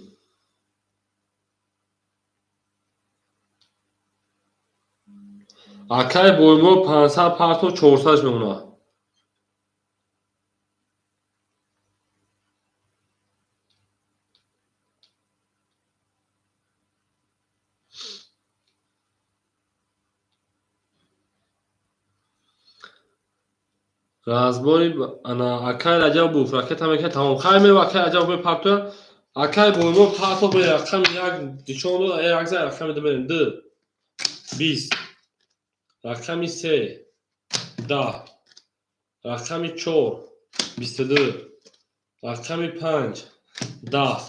Акай Боймо, 500 парто, 400 мемонад. Разбори ана акай Раҷаб буф ракета мекунад, тамом. Хай, мерем, акай Раҷаб мепартоя. Акай Боймо парто, бе рақами як нишон дод, як зай рақами ду мерем, ду. 20, рақами 3, 10, рақами 4, 22, рақами 5, 10,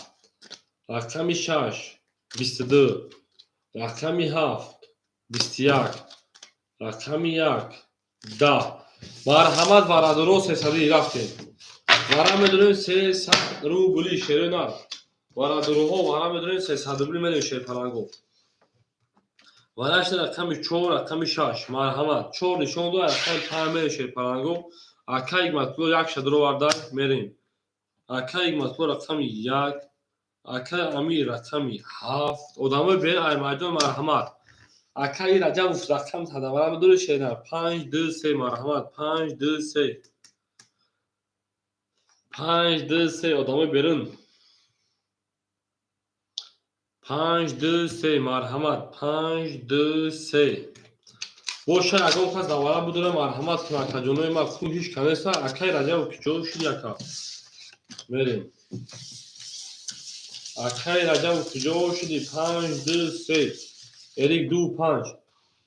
рақами 6, 22, рақами 7, 21, рақами 1, 10. Марҳамат, бародаро, сесадӣ рафтем. Вара медонем 300 рубли шерои нар. Бародароҳо, вара медонем 300 рубли медонем шерпаланго. Варашта рақами 4, рақами 6. Марҳамат, 4 нишон дод, рақами 5 мерем шерпаланго. Ака Ҳикматулло як шадро варда мерем. Ака Ҳикматулло рақами 1, ака Амир рақами 7. Одамои берин ай майдон, марҳамат. Акаи Раҷабов рақам тадавара медори шернар. 5, 2, 3, марҳамат. 5, 2, 3. 5, 2, 3, одамои берун. 5, 2, 3, марҳамат. 5, 2, 3. Боша, ягон кас давара будора, марҳамат кун, акаҷонои ма, хун ҳеч канеса. Акаи Раҷабов киҷо шуд, ака? Мерем. Акаи Раҷабов киҷо шуди? 5, 2, 3. Эрик 2, 5.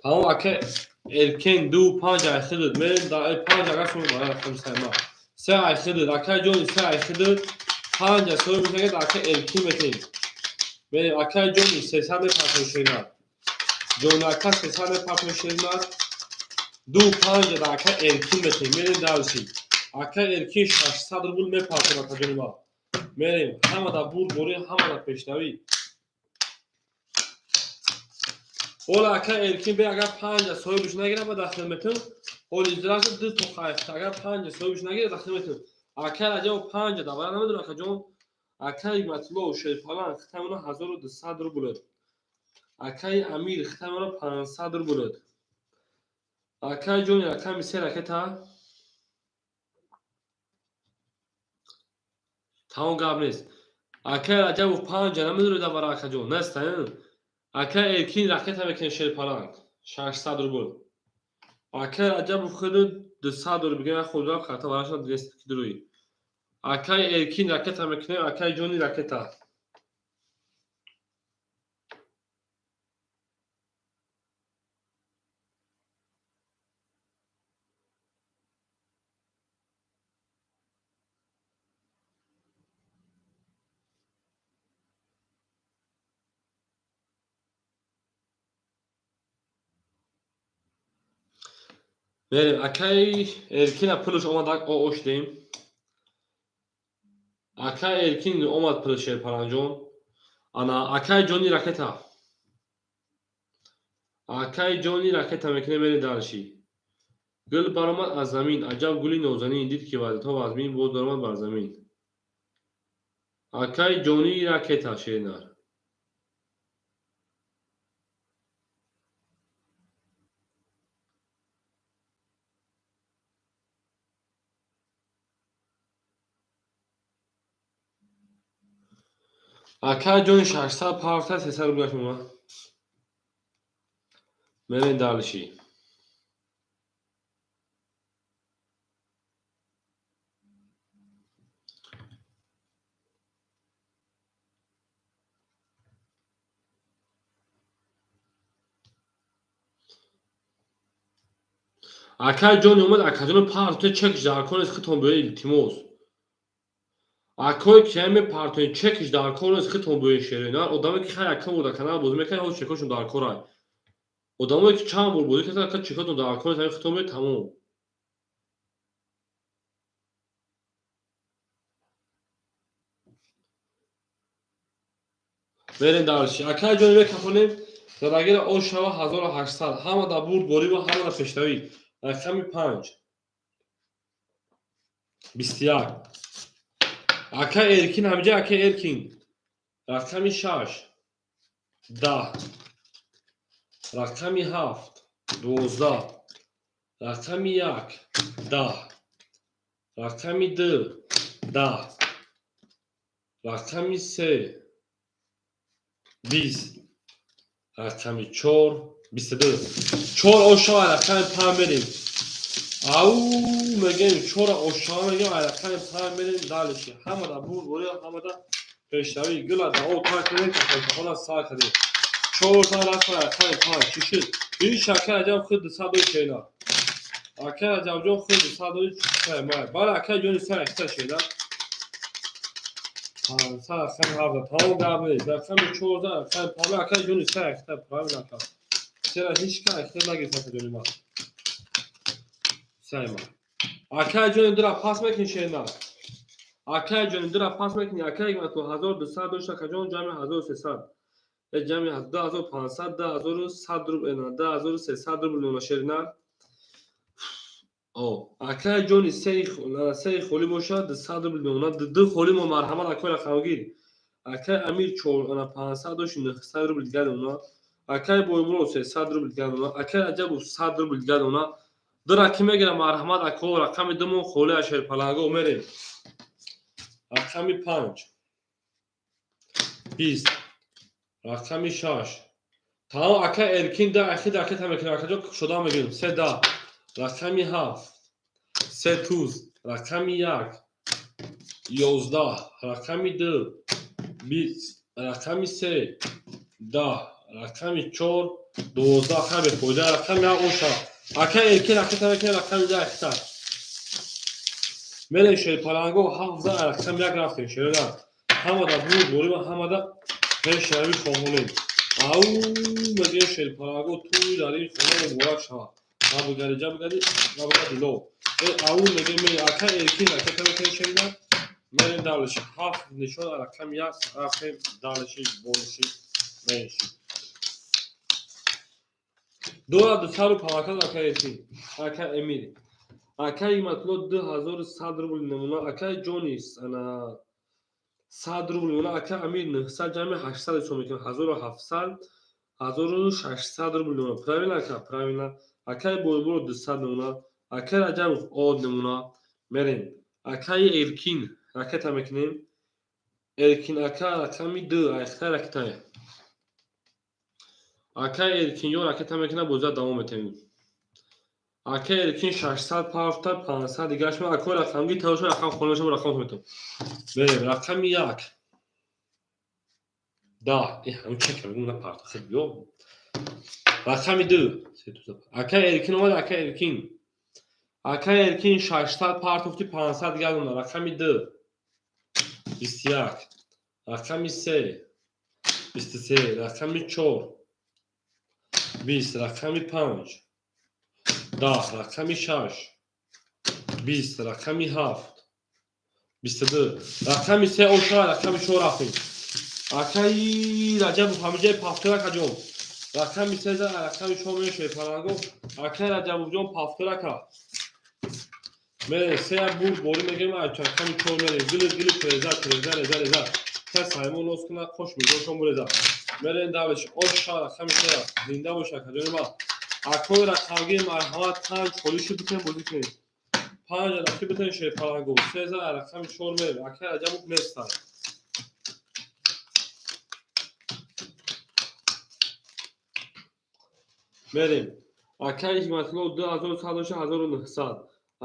Тамом, ака Эркен 2, 5 айхидид. Мерем да 5 агар шумо бара рақами сайма. 3 айхидид. Акаи ҷони 3 айхидид. 5 соҳиб мешавад, ака Эркин метем. Мерем, акаи ҷони 300 мепартем шернар. Ҷони ака 300 мепартем шернар. 2, 5 да ака Эркин метем. Мерем дальше. Ака Эркин 600 рубл мепартем, ака ҷони ма. Мерем, ҳама да бурд борӣ, ҳама да пешравӣ. Ҳола ака Эркин бе, агар 5 соҳибш нагирад, ба дахил метем. Ҳоли иҷраша 2 то хайф. Агар 5 соҳибш нагирад, дахил метем. Ака Раҷабов 5 давара намедонам, ака ҷон. Ака Ҳикматулло шерпаланг хитамона 1200 рубл. Акаи Амир хитамона 500 рубл. Акаи ҷони рақами 3 ракета. Тамом, гап нест. Акаи Раҷабов 5 намедонед давара, ака ҷон. Нест, ака Эркин ракета мекунем шерпаланг 600 рубл. Акаи Раҷабов худу 200 рубл бигем, худра карта вараша 200 дуруи. Акаи Эркин ракета мекунем, акаи ҷони ракета. Мерем, акаи Эркина пулш омад, оштем. Акаи Эркин омад пул шерпаланҷон. Ана акаи ҷони ракета. Акаи ҷони ракета мекунем, мерем дальше. Гул баромад аз замин, аҷаб гули нозанин, дид ки вазъиятҳо вазмин, боз баромад бар замин. Акаи ҷони ракета шернар. Акаи ҷони 600 парта 300 рублаш омад. Мерем дальше. Акаи ҷони омад, акаҷони партои чекш дар кор нест, хитон биёед, илтимос. Акое ки ҳаме партои чекш дар кор нест, хитон биёед шеринар. Одаме ки хай якам бор дар канал бозӣ мекунад, ҳоз чекошон дар корай. Одамое ки чанд бор бозӣ карданд, ака чекотон дар кор нест, ҳамин хитон биёед, тамом. Мерем дальше. Акаи ҷони мекафонем, задагира ош шава 1800. Ҳама да бурд борӣ ва ҳама да пешравӣ. Рақами 5. 21. Ака Эркин ҳамиҷа, ака Эркин. Рақами 6. 10. Рақами 7. 12. Рақами 1. 10. Рақами 2. 10. Рақами 3. 20. Рақами 4. 22. 4 ошава рақами 5 мерем. Ау мегем 4 ошава мегем, рақами 5 мерем дальше. Ҳамада бурд борӣ, ҳамада пешравӣ. Гула да о тар кардем, кафона сар кардем. 4 рафта рақами 5 чӣ шуд? Иш ака Раҷаб худ 200 дори шена. Ака Раҷабҷон худ 200 дори сай май. Бара ака ҷони сай хита шена. 500 рақами 7 тамом гап нест. Рақами 14 рақами 5 ака ҷони сай хита правильно ака. Сера ҳеч кас хита нагирифт ака ҷони ман. Сай май. Акай ҷони дура пас мекунӣ шена. Акай ҷони дура пас мекунӣ. Акай то 1200 дошт акаҷон ҷамъи 1300. Ҷамъи 2500 2100 рубл 2300 рубл мона шерина. Акай ҷони сеи холӣ бошад 200 рубл мемона. Ду холӣ мо марҳамат акай рақамгир. Акай Амир 500 дошт 900 рубл дигар мемона. Акай Боймурод 300 рубл дигар мемона. Акай Раҷабов 100 рубл дигар мемона. Дура ки мегирам марҳамат ако рақами думон холӣ ашерпаланго мерем. Рақами 5 20 рақами 6 тамом ака Эркин да ахид ракета мекунем акаҷон шуда мегирем се да рақами 7 се туз рақами 1 11 рақами 2 20 рақами 3 10 рақами 4 12 ака бефоида рақами 1 оша ака Эркин ракета мекунем рақами 2 ахита мерем шерпаланго 7 за рақами 1 рафтем шерона ҳамада буд борима ҳамада пешравӣ хоҳонем. Ау мегӯем шерпаланго туй дар ин хона муборак шавад. Набугари ҷабгари набугари дило. Ау мегӯем ака Эркин ракета мекунем шерина мерем далиши 7 нишон рақами 1 рафтем далиши болиши менши. Дура дусару палакат ака Эркин ака Эмир акай Матло 2100 рубл намуна акай Ҷонис ана 100 рубл намуна ака Амир 900 ҷамъи 800 ҳисоб мекунем 1700 1600 рубл намуна. Правильно ака? Правильно. Акай Боймурод 200 намуна. Акай Раҷабов од намуна. Мерем. Акай Эркин ракета мекунем. Эркин ака рақами 2 айхта ракетае. Акай Эркин ё ракета мекунад бозиа давом метавем. Ака Эркин 600 парта 500 дигараш ма акой рақамги тавошо рақам хона шо рақам метам. Мерем рақами 1 10 ҳам чек мегум на парта хел ё рақами 2 ака Эркин омад ака Эркин ака Эркин 600 партофти 500 дигар монда рақами 2 21 рақами 3 23 рақами 4 20 рақами 5 10 рақами 6 20 рақами 7 22 рақами 3 оша рақами 4 рафтем. Акаи Раҷабов ҳамиҷаи пафтора каҷон рақами 3 за рақами 4 мешавед паланго. Акаи Раҷабовҷон пафтора ка мерем се бурд борӣ мегирем рақами 4 мерем гили гили реза реза реза реза кас саймон нос кунад қош мигошон буреза мерем давлеш оша рақами 3 зинда боша акаҷони ма. Акои рақамгир марҳамат 5 холиши битен бозӣ кунед. 5 рақи битен шерпаланго 3 за рақами 4 мерем. Акаи Раҷабов нестанд. Мерем. Акаи Ҳикматулло 2100 дошта 1900.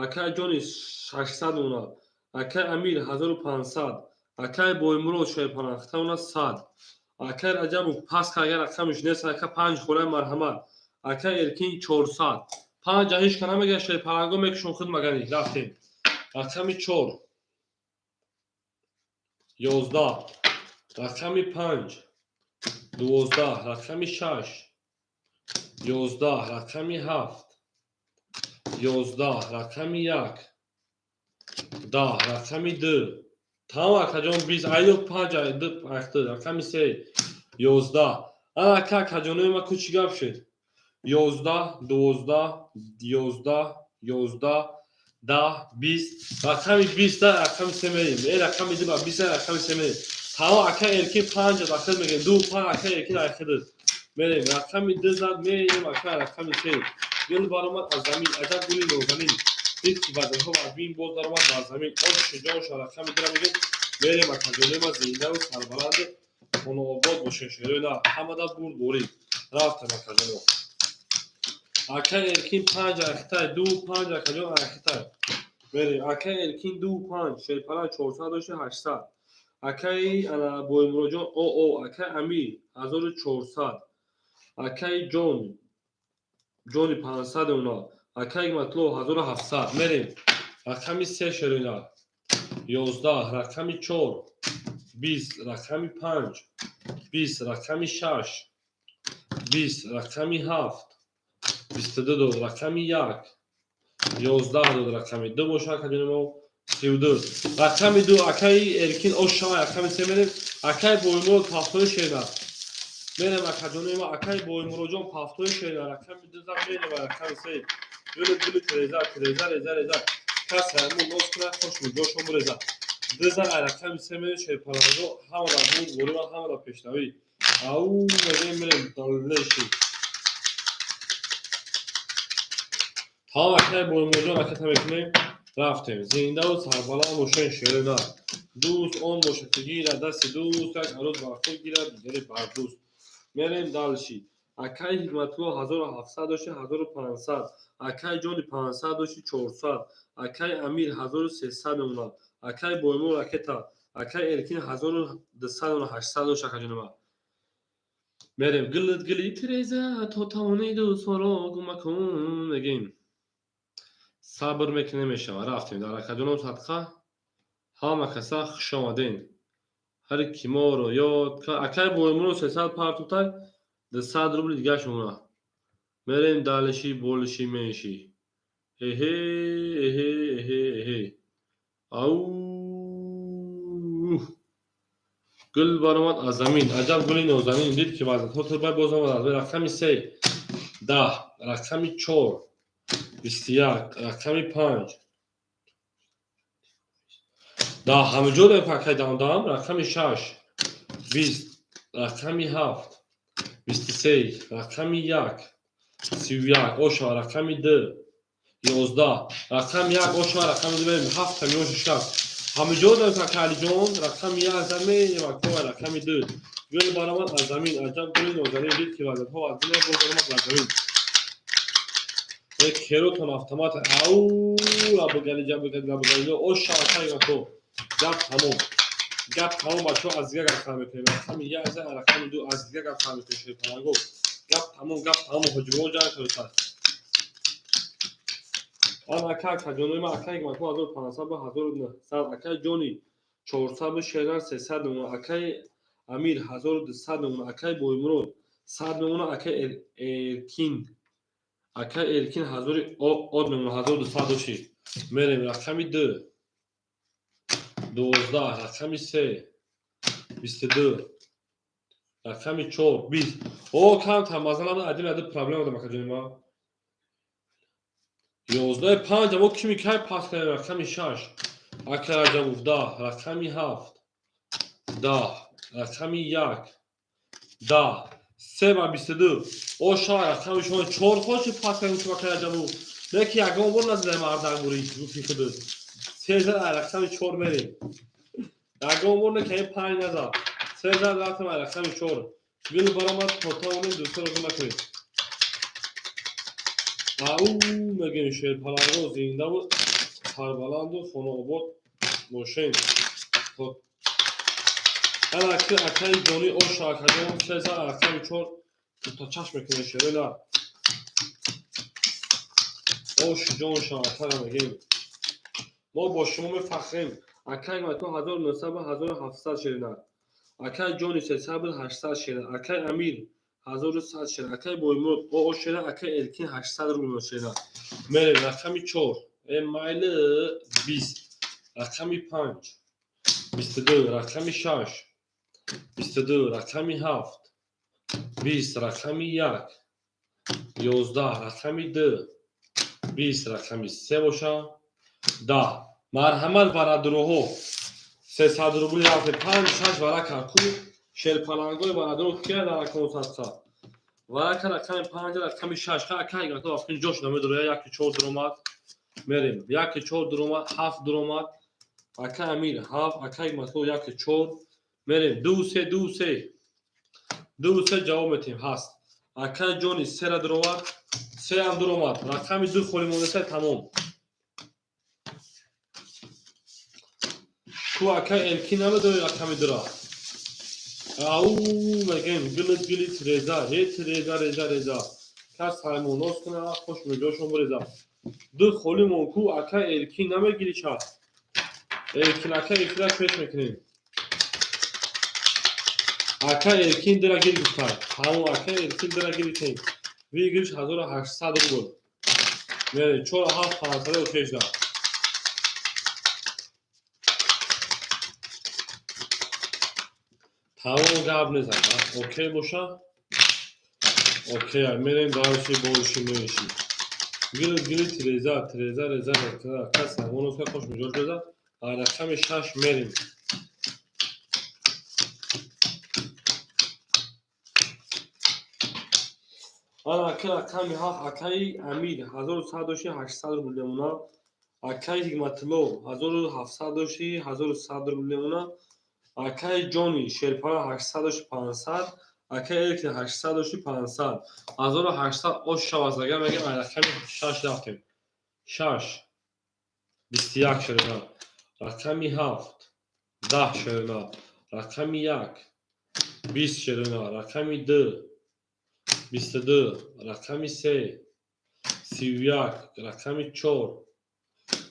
Акаи Ҷони 600 мона. Акаи Амир 1500. Акаи Боймурод шерпаланг хита мона 100. Акаи Раҷабов пас карда рақамиш нест. Ака 5 холаи марҳамат. Акаи Эркин 400. 5 ҳеч ка намегирад шерпаланго мекушон худ магани. Рафтем. Рақами 4 11 рақами 5 12 рақами 6 11 рақами 7 11 рақами 1 10 рақами 2 тамом акаҷон 20 айё 5 2 ахты рақами 3 11 ана ака акаҷонои ма ку чӣ гап шуд 11 12 11 11 10 20 рақами 20 да рақами 3 мерем рақами 2 ба 20 рақами 3 мерем тамом ака Эркин 5 дахил мегирем 2 5 ака Эркин ахил мерем рақами 2 зад мерем ака рақами 3 гул баромад аз замин аҷаб гули нозанин дид ки вазирҳо аз бин боз даромад бар замин ош шуҷоъ рақами 2 мегирем мерем акаҷонои ма зиндаву сарбаланду хонаобод бошед шерои на ҳамада бурд борӣ рафтем акаҷоно. Ака Эркин 5 ахитай 2 5 акаҷон ахитай мерем ака Эркин 2 5 шерпаланг 400 дошта 800 акаи ана Боймуроҷон оо акаи Амир 1400 Акаи Ҷон, Ҷони 500 мемонад. Акаи Ҳикматулло 1700. Мерем. Рақами се, шероина. 11, рақами чор, 20, рақами панҷ, 20, рақами шаш, 20, рақами ҳафт, 22 дод, рақами як, 11 дод, рақами ду боша, акаҷони мо, 32. Рақами ду, акаи Эркин, ошава, рақами се мерем. Акаи Боймурод пафтои шерина. Мерем, акаҷони мо, акаи Боймуродҷон пафтои шерина. Рақами ду зад, мерем ва рақами се. Гулу гулу тереза, тереза, реза, реза. Кас ҳамун ноз кунад, хош муҷошон буреза. Ду зан, рақами се мерем, шерпаланго, ҳамада буд, ғуруба, ҳамада пешравӣ. Ау, мегем, мерем, дальше. Тамом, акаи Боймуродҷон, ракета мекунем. Рафтем. Зиндаву сарбаланд бошен, шерина. Дӯст он бошад, ки гирад дасти дӯст, як арӯз бар худ гирад, дигаре бар дӯст. Мерем дальше. Акаи Ҳикматулло 1700 дошти, 1500. Акаи Ҷони 500 дошти, 400. Акаи Амир 1300 мемонад. Акаи Боймур ракета. Акаи Эркин 1200 мемонад, 800 дошт, акаҷони ман. Мерем. Гилит гили тиреза, то тавони дӯстҳоро гум макун, мегем. Сабр мекунем, мешавад. Рафтем. Дар акаҷоном садқа ҳама каса хуш омаден. Ҳар ки моро ёд кард. Акаи Боймурод 300 партутай, 200 рубли дигаш мемонад. Мерем дальше, больше, меньше. Эҳе, эҳе, эҳе, эҳе. Ау! Гул баромад аз замин. Аҷаб гули нозанин. Дид ки вазъиятҳо турбай боз омад аз рақами се, 10, рақами чор, 21, рақами панҷ, 10. Ҳамаҷо дорем, акай дамдам. Рақами шаш, 20, рақами ҳафт, 23, рақами як, 31, ошава, рақами ду, 11, рақами як, ошава, рақами ду, мерем, ҳафта миён шикаст. Ҳамаҷо дорем, акай Алиҷон. Рақами як зад, мерем, акай, рақами ду. Гул баромад аз замин. Аҷаб гули нозанин. Дид ки вазъиятҳо аз дин боз омад аз замин. Керотон автомат. Ау, лабгали ҷабгали лабгали ошава, акай гато. Гап тамом. Гап тамом, бачаҳо, аз дигар гап сар мекунем. Рақами як зад, рақами ду, аз дигар гап сар мекунем, шерпаланго. Гап тамом, гап тамом, ҳоҷибо ҷанг кардааст. Ан ака, акаҷонои ман, акаи Ҳикматулло 1500 ба 1900, акаи Ҷони 400 ба шеран 300 мемонад, акаи Амир 1200 мемонад, акаи Боймурод 100 мемонад, акаи Эркин, акаи Эркин ҳазори од мемонад, 1200 доши. Мерем, рақами ду, 12, рақами се, 22, рақами чор, 20. О, камтар маза набуд, адим ади проблема дорам, акаҷони ман. 11, панҷ, амо кими кай пас кардем, рақами шаш. Акай Раҷабов, 10, рақами ҳафт, 10, рақами як, 10, се ба 22. О, шава, рақами шумо чор хоши пас кардем, ки акай Раҷабов. Не ки ягон бор назадай мардак бури, гуфти худат. Се зад, рақами чор мерем. Ягон бор не ки панҷ назад. Се зад, рафтем рақами чор. Гул баромад, то тавонем дӯстонро гум накунед. Ау, мегем, шерпаланго зиндаву сарбаланду хонаобод бошем. Ана акаи Ҷони, оша, акаҷон, се зад, рақами чор, тутачашм мекунем, шерела. Оши ҷон шава, акара мегем. Мо бо шумо мефахрем. Акаи Ҳикматулло 1900 ба 1700 шерина. Акаи Ҷони 300 ба 800 шерина. Акаи Амир 1100 шерина. Акаи Боймурод о шерина. Акаи Эркин 800 рубл шерина. Мерем, рақами чор. Э, майли, 20. Рақами панҷ, 22, рақами шаш, 22, рақами ҳафт, 20, рақами як, 11, рақами ду, 20, рақами се боша, 10. Марҳамат, барадуроҳо, 300 рубли рафте, панҷ, шаш варака ку шерпалангои барадуро кия дар рақами садса. Варака рақами панҷ, рақами шаш. Ха, акай гато афкин ҷош намедора, яки чор дуромад. Мерем. Яки чор дуромад, ҳафт дуромад. Акай Амир ҳафт, акай Ҳикматулло яки чор. Мерем. Ду, се, ду, се. Ду, се ҷавоб метиҳем, ҳаст. Акай Ҷони сера дуромад, сеам дуромад. Рақами ду холӣ мондаста, тамом. Ку акай Эркин намедори рақами дура. Ау мегем гилит гилит реза, ҳеч реза реза реза. Кас саймонос куна, хуш меҷошон буреза. Ду холи монку ака Эркин намегири ча. Эркин ака Эркина пеш мекунем. Ака Эркин дира гир гуфта. Ҳамон ака Эркин дира гиритем. Выигрыш 1800 рубл. Мерем 4 7 500 пеш да. Тамом гап незан. Окей боша? Окей, мерем дальше больше меньше. Гилит гилит реза, реза реза реза. Кас саймонос ка хош меҷош беза. Рақами 6 мерем. Ана ака рақами 7 акаи Амир 1100 дошти 800 рубл мемона. Акаи Ҳикматулло 1700 дошти 1100 рубл мемона. Акаи Ҷони Шерпара 800 дошти 500, акаи Эркин 800 дошти 500. 1800 ош шавад агар мегем рақами 6 рафтем. 6 21 шерона. Рақами 7 10 шерона. Рақами 1 20 шерона. Рақами 2 22, рақами 3 31, рақами 4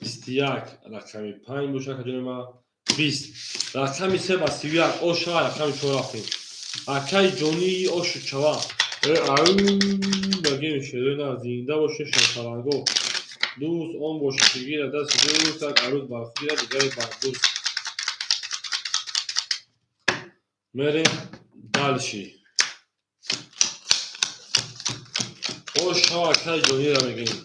21, рақами 5 боша каҷои ма 20. Рақами 3 ба 31 ош шава, рақами 4 рафтем. Акаи ҷонии ошу чава. Ау багем шерона зинда боше шерпаланго. Дӯст он боше ки гирад дасти дӯст, як арӯз бар худ гирад, дигаре бар дӯст. Мерем дальше. Ош шава акаи ҷониро мегирем.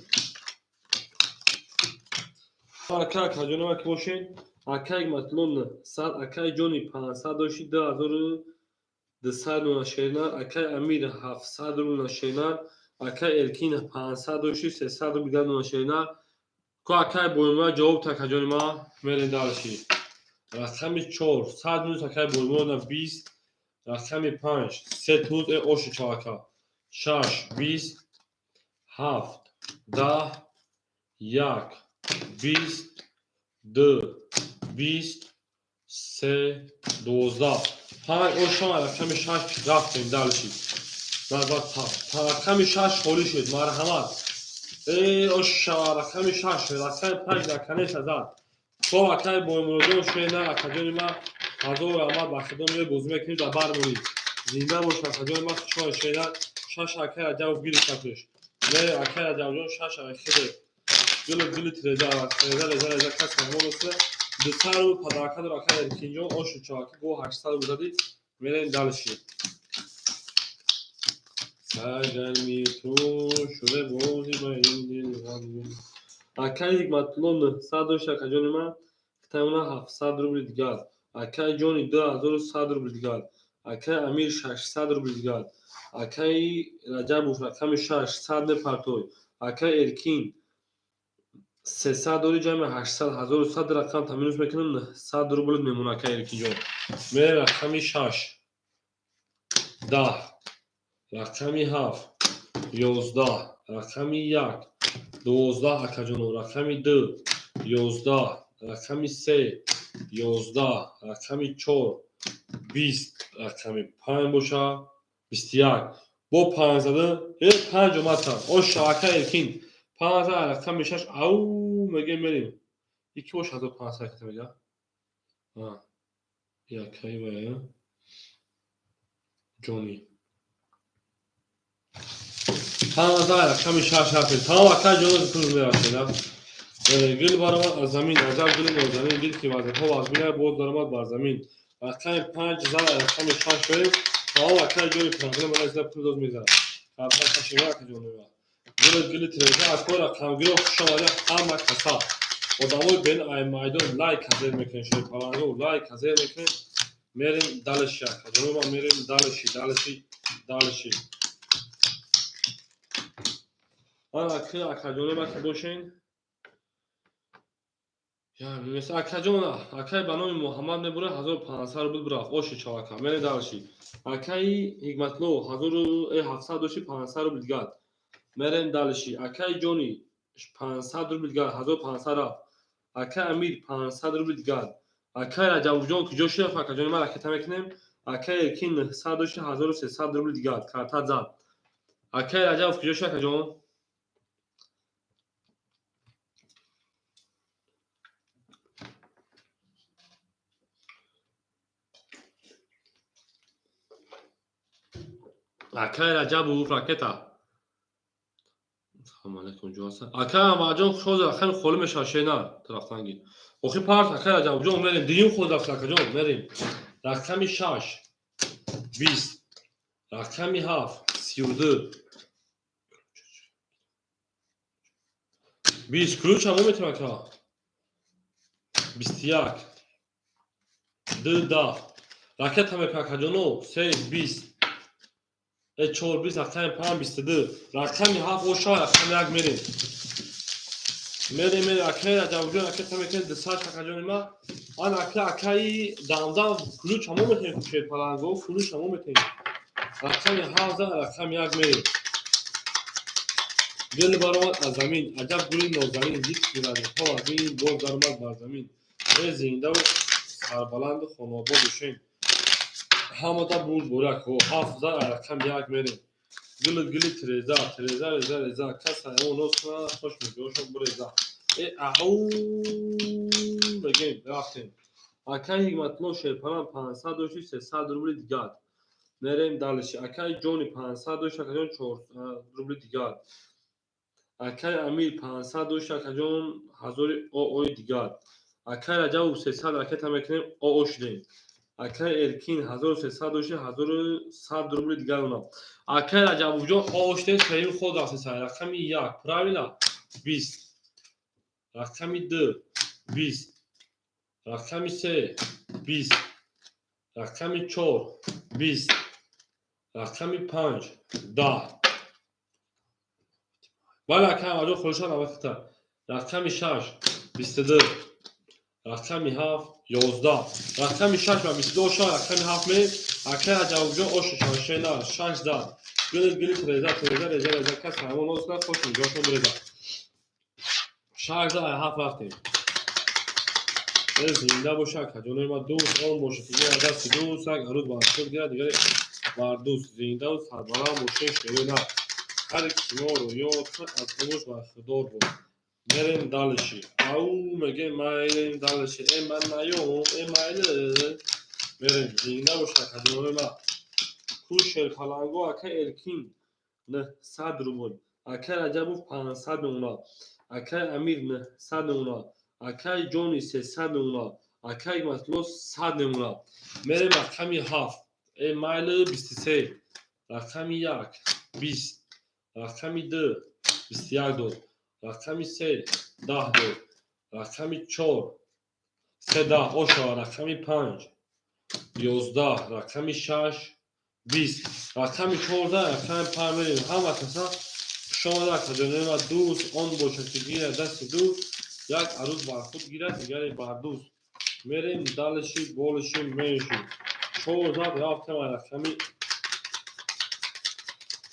Ака акаҷонова ки бошед, акаи Матлон 100, акаи Ҷони 500 дошти 2200 рубл шерна, акаи Амир 700 рубл шерна, акаи Эркин 500 дошти 300 рубл дигар шерна. Ко акаи Боймура ҷавоб та акаҷони ма, мерем дальше. Рақами 4 100 минус акаи Боймура 20, рақами 5 3 туз оши чавака. 6 20 7 10 1 20 2 20 3 12 5 ошама рақами 6 рафтем дальше. Рақами 6 холӣ шуд, марҳамат. Ошава рақами 6, рақами 5 дар канеса зад. То акаи Боймуродон шена акаҷони ма ҳазор раҳмат ба худо меои бозӣ мекунӣ дар бармонӣ. Зинда бош акаҷони ма, хушҳол шена. 6 акаи Раҷабов гирифтатш. Не акаи Раҷабҷон 6 акаи хеле. Гилит гилит реза, реза реза реза кас мамон аст. 200 рубл подарка дор акаи Эркинҷон, ошу чаваки го 800 рубл задӣ. Мерем дальше. Саргарми ту шуде бози ба ин дил ғамгин. Акаи Ҳикматулло 900 дошт акаҷони ман, китамона 700 рубли дигар. Акаи Ҷони 2100 рубли дигар. Акаи Амир 600 рубли дигар. Акаи Раҷабов рақами 6 100 мепартой. Акаи Эркин 300 дори ҷамъи 800 1100 рақам та минус мекунем 900 рубл мемона акаи Эркинҷон. Мерем рақами 6 10, рақами 7 11, рақами 1 12 акаҷоно, рақами 2 11, рақами 3 11, рақами 4 20, рақами 5 боша 21. Бо 5 5 омад та. Ош ака Эркин 5 рақами 6 ау мегем мерем. Ики бош 1500 ката мега. Якаи вая. Ҷони. 5 рақами 6 рафтем. Тамом ака ҷоно пул мерасед. Гил баромад аз замин, аҷаб гили нозанин, гил ки вазифа вазмина боз даромад бар замин. Рақами 5 зад рақами 6 берем. Тамом ака ҷони проблема нест, пул доз мезанад. Қабла кашима ака ҷони. Гили гили треза акор рақамгиро хуш омада ҳама каса. Одамои бен ай майдон лайк ҳазер мекунем, шерпаланго лайк ҳазер мекунем. Мерем дальше ака ҷони ма, мерем дальше, дальше, дальше. Ана акаҷони ма ки бошен. Акаҷон, акаи ба номи Муҳаммад мебура 1500 рубл бурафт. Оши чавака. Мерем дальше. Акаи Ҳикматло 1700 дошти 500 рубл дигар. Мерем дальше. Акаи Ҷони 500 рубл дигар, 1500 рафт. Акаи Амир 500 рубл дигар. Акаи Раҷабовҷон куҷо шуд? Акаҷони ман ракета мекунем. Акай Эркин 900 дошти, 1300 рубли дигар карта зад. Акай Раҷабов куҷо шуд, акаҷон? Акай Раҷабов, ракета. Салому алайкум, ҷо ҳастан. Акай Анварҷон, хушҳозир рақами холӣ мешавад, шер нар тарафтанги. Охи парт, акай Раҷабовҷон, мерем. Дуюм ход рафт, акаҷон, мерем. Рақами 6 20, рақами 7 32. 20 ключ ҳамо метавон, ака. 21 2 10. Ракета мепа, акаҷоно, 3 20. 4 20, рақами 5 22. Рақами 7 оша, рақами 1 мерем. Мерем, мерем, акай Раҷабовҷон, ракета мекунем 200, акаҷони ма. Ан ака, акаи Дамдам, ключ ҳамо метавонем, шерпаланго, ключ ҳамо метавонем. Рақами 7 зад, рақами 1 мерем. Гул баромад аз замин, аҷаб гули нозанин, дид ки аз ин боз даромад бар замин. Э зиндаву сарбаланду хонобод бошем. Ҳамада бурд бурак, 7 зад, рақами 1 мерем. Гули гули тиреза, тиреза, реза, реза, кас ҳайвон ноз кунад, хош мегӯшон буреза. Э ау мегем, рафтем. Акай Ҳикматулло шерпалан 500 дошти, 300 рубли дигар. Мерем дальше. Акай Ҷони 500 дошт, акаҷон, 400 рубли дигар. Акай Амир 500 дошт, акаҷон, 1000 оои дигар. Акай Раҷабов 300 ракета мекунем, оо шудем. Акай Эркин 1300 дошти, 1100 рубли дигар онам. Акай Раҷабовҷон, оо шудем, сеюм ход рафтем. Рақами 1, правильно? 20. Рақами 2 20. Рақами 3 20. Рақами 4 20. Рақами 5 10. Бале, акай Анварҷон, холиша навбатита. Рақами 6 22. Рақами 7 11. Рақами 6 ва 22 оша, рақами 7 мерем. Акай Раҷабовҷон, ошу шаншена 6 зад. Гули гули тиреза, тиреза, реза, реза, кас ҳайвон ноз кунад, хош нигоҳшон буреза. 6 зад, 7 рафтем. Э зинда боша, акаҷонои ма, дӯст он бошад, ки гирад дасти дӯст, як арӯз бар худ гирад, дигаре бар дӯст. Зиндаву сарбаланд бошед, шерои нар. Ҳар ки шуморо ёд кунад, аз омӯш бархӯрдор бод. Мерем дальше. Ау мегем, мерем дальше. Э ман наём, э майли. Мерем, зинда боша, акаҷонои ма. Ку шерпаланго, ака Эркин 900 рубл. Акай Раҷабов 500 мемонад. Акай Амир 900 мемонад. Акай Ҷони 300 мемонад. Акай Ҳикматулло 100 мемонад. Мерем рақами 7. Э майли 23. Рақами 1 20. Рақами 2 21 дод. Рақами 3 10 дод. Рақами 4 3 10 ошава. Рақами 5 11. Рақами 6 20. Рақами 14, рақами 5 мерем. Ҳама каса хушомада, акаҷонои ма, дӯст он бошад, ки гирад дасти дӯст, як арӯз бар худ гирад, дигаре бар дӯст. Мерем дальше, больше, меньше. 4 зад, рафтем рақами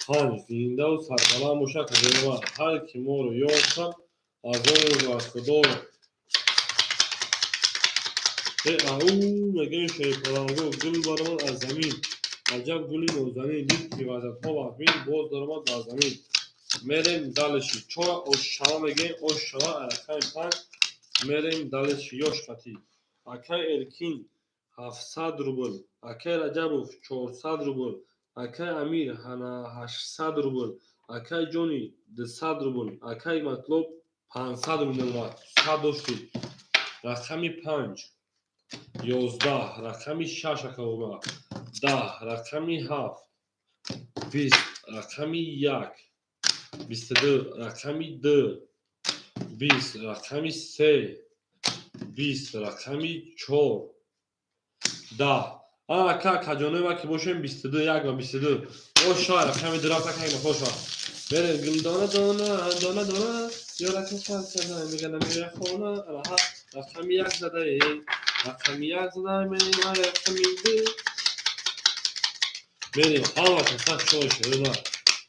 5. Зиндаву сарбаланд боша, акаҷонои ма. Ҳар ки моро ёд кунад, аз он бархӯрдор. Э ау мегӯем, шерпаланго, гул баромад аз замин. Аҷаб гули нозанин, дид ки вазатҳо вазнин, боз даромад бар замин. Мерем дальше. Чора ошшава мегӯем, ошшава, рақами 5 мерем дальше, ёш қатӣ. Акай Эркин 700 рубл. Акай Раҷабов 400 рубл. Акай Амир 800 рубл. Акай Ҷони 200 рубл. Акай Ҳикматулло 500 рубл мемонад. 100 дошти. Рақами 5 11. Рақами 6, акаома, 10. Рақами 7 20. Рақами 1 22. Рақами 2 20. Рақами 3 20. Рақами 4 10. Ака, акаҷонои ма ки бошем, 22 1 ва 22. Оша, рақами 2 рафта, акай хоша. Мерем гулдона дона дона дона ёрака мегана меоя хона. Аҳа, рақами 1 задаe, рақами 1 зада, мерем, рақами 2 мерем. Ҳама каса шош шуда.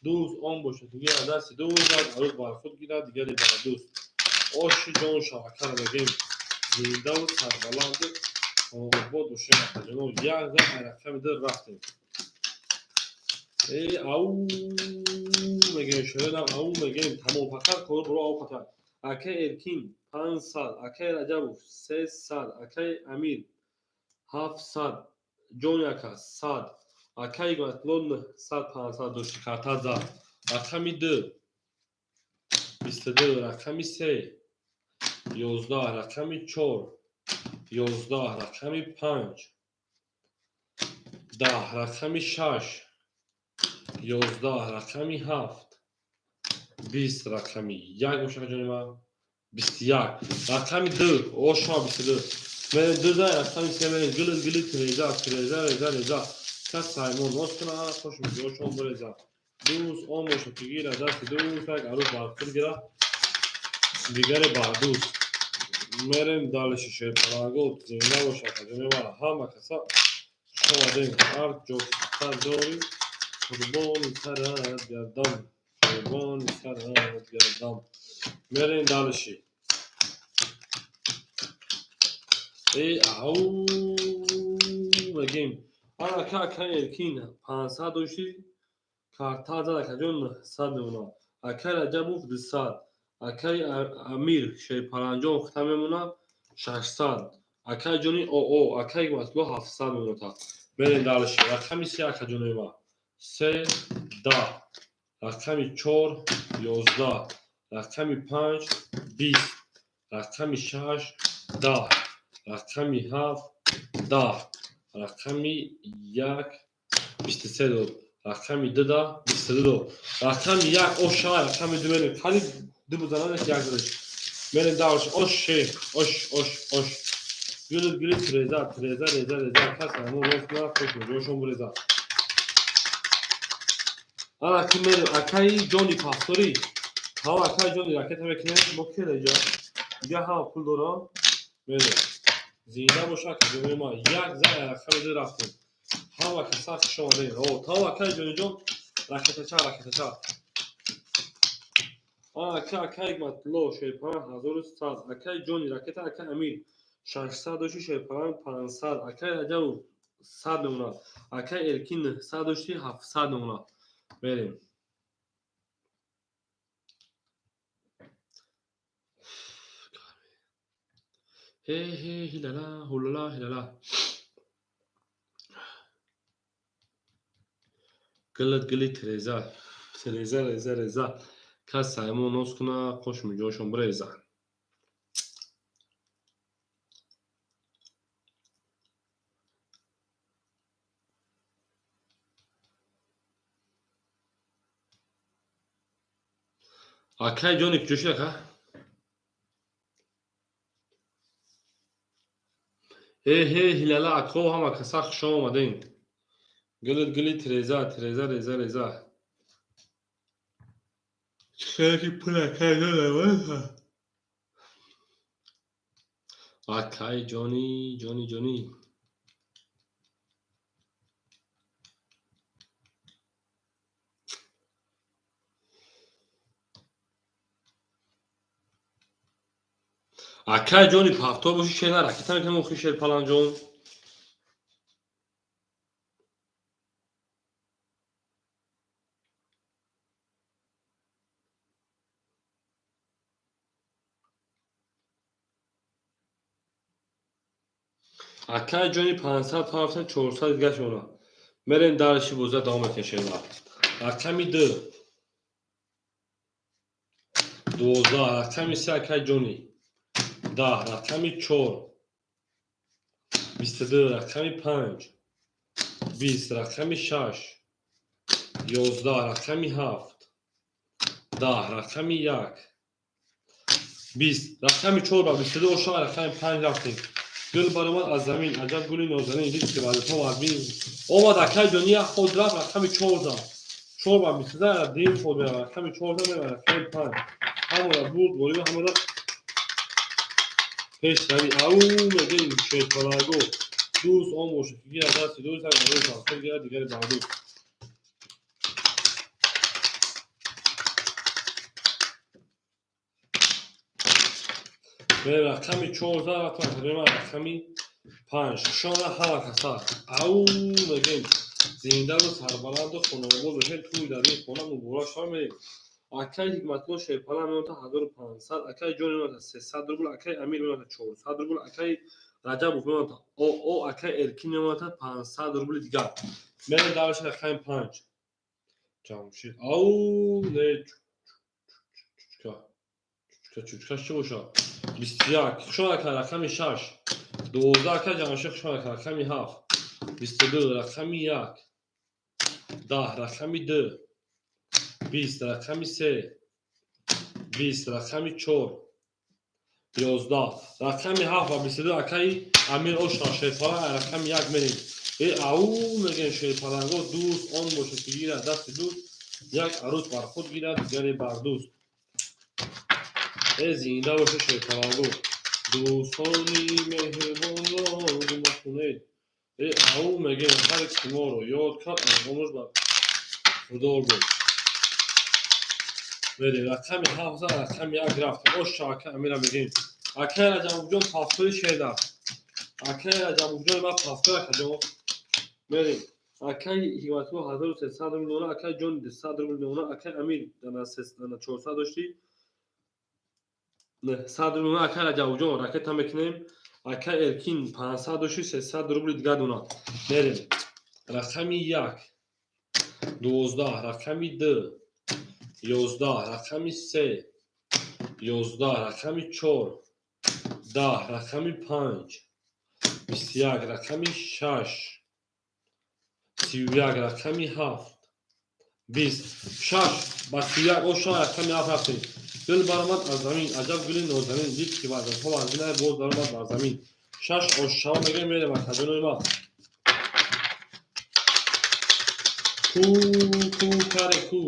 Дӯст он бошад, ки гирад дасти дӯст, як арӯз бар худ гирад, дигаре бар дӯст. Оши ҷон шавакара мегӯем. Зиндаву сарбаланду Обод бошем, акаҷоно. Як зад рақами ду рафтем. Э, ау мегем, шоядам ау мегем, тамом, фақат кор буро ау қатар. Акай Эркин 500, акай Раҷабов 300, акай Амир 700, Ҷони ака 100, акай Ҳикматулло 900, 500 дошти, карта зад. Рақами ду 22, рақами се 11, рақами чор 11, рақами панҷ 10, рақами шаш 11, рақами ҳафт 20, рақами як боша, ҷони ман, 21, рақами ду ошма 22. Мерем ду за рақами се мерем. Гили гили тиреза, тиреза, реза, реза. Кас саймон ноз куна, хош миҷошон биреза. Дӯст он боша, ки гира дасти дӯст, як арӯс бар худ гира, дигаре бар дӯст. Мерем дальше, шерпаланго зинда боша, ҷони ман, ҳама каса хуш омадем. Ҳар ҷо дорӣ, қурбони сарат гардам, қурбони сарат гардам. Мерем дальше. Э, ау мегем. Ана ка ака Эркин 500 дошти, карта зад, акаҷон, 900 мемонад. Акай Раҷабов 200, акай Амир Шерпаланҷон хита мемонад 600, акай ҷони оо, акай Ҳикматулло 700 мемонад. Мерем дальше. Рақами се, акаҷонои ман, се 10, рақами чор 11, рақами панҷ 20, рақами шаш 10, рақами ҳафт 10, рақами як 23 дод, рақами дуда 22 дод, рақами як оша, рақами ду мерем. Қариб ду бузанад, як задаш. Мерем дальше. Ош шер, ош, ош, ош. Гулит гулит реза, реза, реза, реза. Кас ҳамон рост кунад, хуш меҷошон буреза. Ана ки мерем, акаи ҷони пасторӣ. Ҳама акаи ҷони ракета мекунем, мо ки реҷа? Дига ҳама пул дорам. Мерем. Зинда боша, акаҷони ман. Як зан рақами ду рафтем. Ҳама каса хуш омадем. О, тамом, акаи ҷониҷон, ракетача, ракетача. Ана ака акаи Ҳикматулло шерпаланг 1100, акаи ҷони ракета, акаи Амир 600 дошти, шерпаланг 500, акаи Раҷабов 100 мемонад, акаи Эркин 900 дошти, 700 мемонад. Мерем. Ҳе ҳе ҳилала ҳулала ҳилала. Гилит гили тиреза, тиреза, реза, реза. Кас саймон ноз куна, қош миҷошон биреза. Акай ҷони куҷо шуд, ака? Э ҳе ҳилала, ако, ҳама каса хуш омадем. Гилит гили тиреза, тиреза, реза, реза. Чӣ пул акай додам? Акай ҷони, ҷони, ҷони. Акай ҷони пафтор боши, шер на ракета мекунем, охи шерпаланҷон. Акай ҷони 500 пафта, 400 дигаш мемонад. Мерем дальше, боза давом мекунем, шерма. Рақами ду 12, рақами се, акай ҷони, 10, рақами чор 22, рақами панҷ 20, рақами шаш 11, рақами ҳафт 10, рақами як 20, рақами чор ба 22 оша, рақами панҷ рафтем. Гул баромад аз замин, аҷаб гули нозанин, дид ки вазифа вазмин омад. Акай ҷони як ход рафт, рақами чор зад, чор ба 22, дим ход меравад, рақами чор зад, меравад рақами панҷ. Ҳамора бурд ғолиба, ҳамора пешравӣ. Ау мегӯем, шерпаланго. Дӯст он бошад, ки гирад дасти дӯст, як барои пафтор гирад, дигаре бар дӯст. Рақами чор зад, рақами 5. Хушона ҳама каса. Ау мегем. Зиндаву сарбаланду хонобод бошед. Тӯй дар ин хона муборак шава мерем. Акай Ҳикматулло Шерпалан мемонад 1500, акай Ҷон мемонад 300 рубл, акай Амир мемонад 400 рубл, акай Раҷабов мемонад ОО, акай Эркин мемонад 500 рубли дигар. Мерем дальше рақами 5. Ҷамшид. Ау, не, чучка. Чучка, чучка чӣ бошад? 21. Хушона ака, рақами 6. 12 ака Ҷамшид, хушона ака, рақами 7. 22, рақами 1. 10, рақами 2. 20, рақами 3. 20, рақами 4. 11, рақами 7 ва 22 акаи Амир Ошна Шерпалан, рақами 1 мерем. Э, ау мегем шерпаланго, дӯст он бошад, ки гирад дасти дӯст, як арӯс бар худ гирад, дигаре бар дӯст. Э, зинда боша шерпаланго. Дӯстони меҳрибонро гум накунед. Э, ау мегем, ҳар ки моро ёд кард, аз умр бархурдор буд. Мерем рақами 7, рақами 1 рафтем. Оша ака Амира мегем. Акай Раҷабовҷон, пафтори шедар. Акай Раҷабовҷон, ма пафтор акаҷон. Мерем. Акай Ҳикматулло 1300 рубл мемонад, акай Ҷон 200 рубл мемонад, акай Амир дана 400 дошти. 100 рубл мемонад, акай Раҷабовҷон ракета мекунем. Акай Эркин 500 дошти, 300 рубли дигар донад. Мерем. Рақами 1, 12, рақами 2, 11, рақами 3, 11, рақами 4, 10, рақами 5, 21, рақами 6, 31, рақами 7, 20, 6 ба 31 оша рақами 7 рафтем. Гул баромад аз замин, аҷаб гули нозанин, дид ки варзанҳо варзинай, боз баромад бар замин. 6 ошшава мегӯем, мерем акаҷонои ма. Ку, ку, каре ку.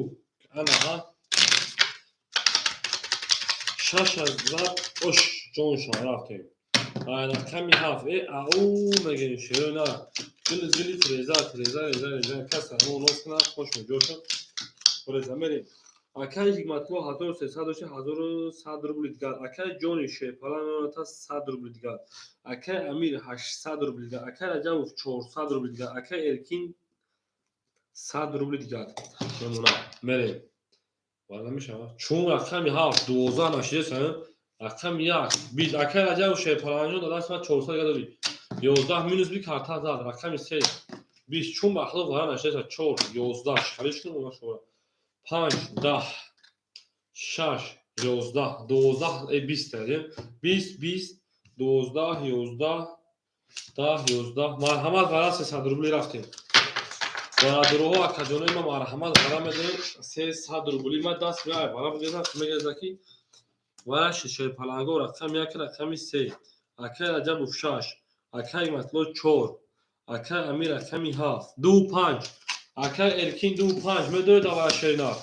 Ана, ҳа. 6 аз зад, ош ҷон шава рафтем. Рақами 7. Э, ау мегӯем шерои на. Гули гули тиреза, тиреза, реза, реза. Кас мо нос кунад, хош муҷо шуд. Реза мерем. Акай Ҳикматулло 1300 дошти, 1100 рубли дигар. Акай Ҷони Шерпалан мемонад 100 рубли дигар. Акай Амир 800 рубли дигар. Акай Раҷабов 400 рубли дигар. Акай Эркин 100 рубли дигар мемонад. Мерем. Вара намешавад. Чун рақами 7, 12 нашидеса, рақами 1, 20. Акай Раҷабов Шерпаланҷон дар даст ман 400 дигар дорӣ. 11 минус би карта зад. Рақами 3, 20. Чун бахло вара нашидеса, 4, 11. Шалиш кун, она шура. 5, 10, 6, 11, 12, 20 20, 20, 12, 11, 10, 11. Марҳамат, вара 300 рубли рафтем. Бародароҳо, акаҷонои ма, марҳамат, вара медонем 300 рубли ма даст меай вара бигеза, мегеза ки вара шерпаланго рақами 1, рақами 3, акай Раҷабов 6, акай Ҳикматулло 4, акай Амир рақами 7, 2, 5, акай Эркин 2, 5 медоред давара шерина.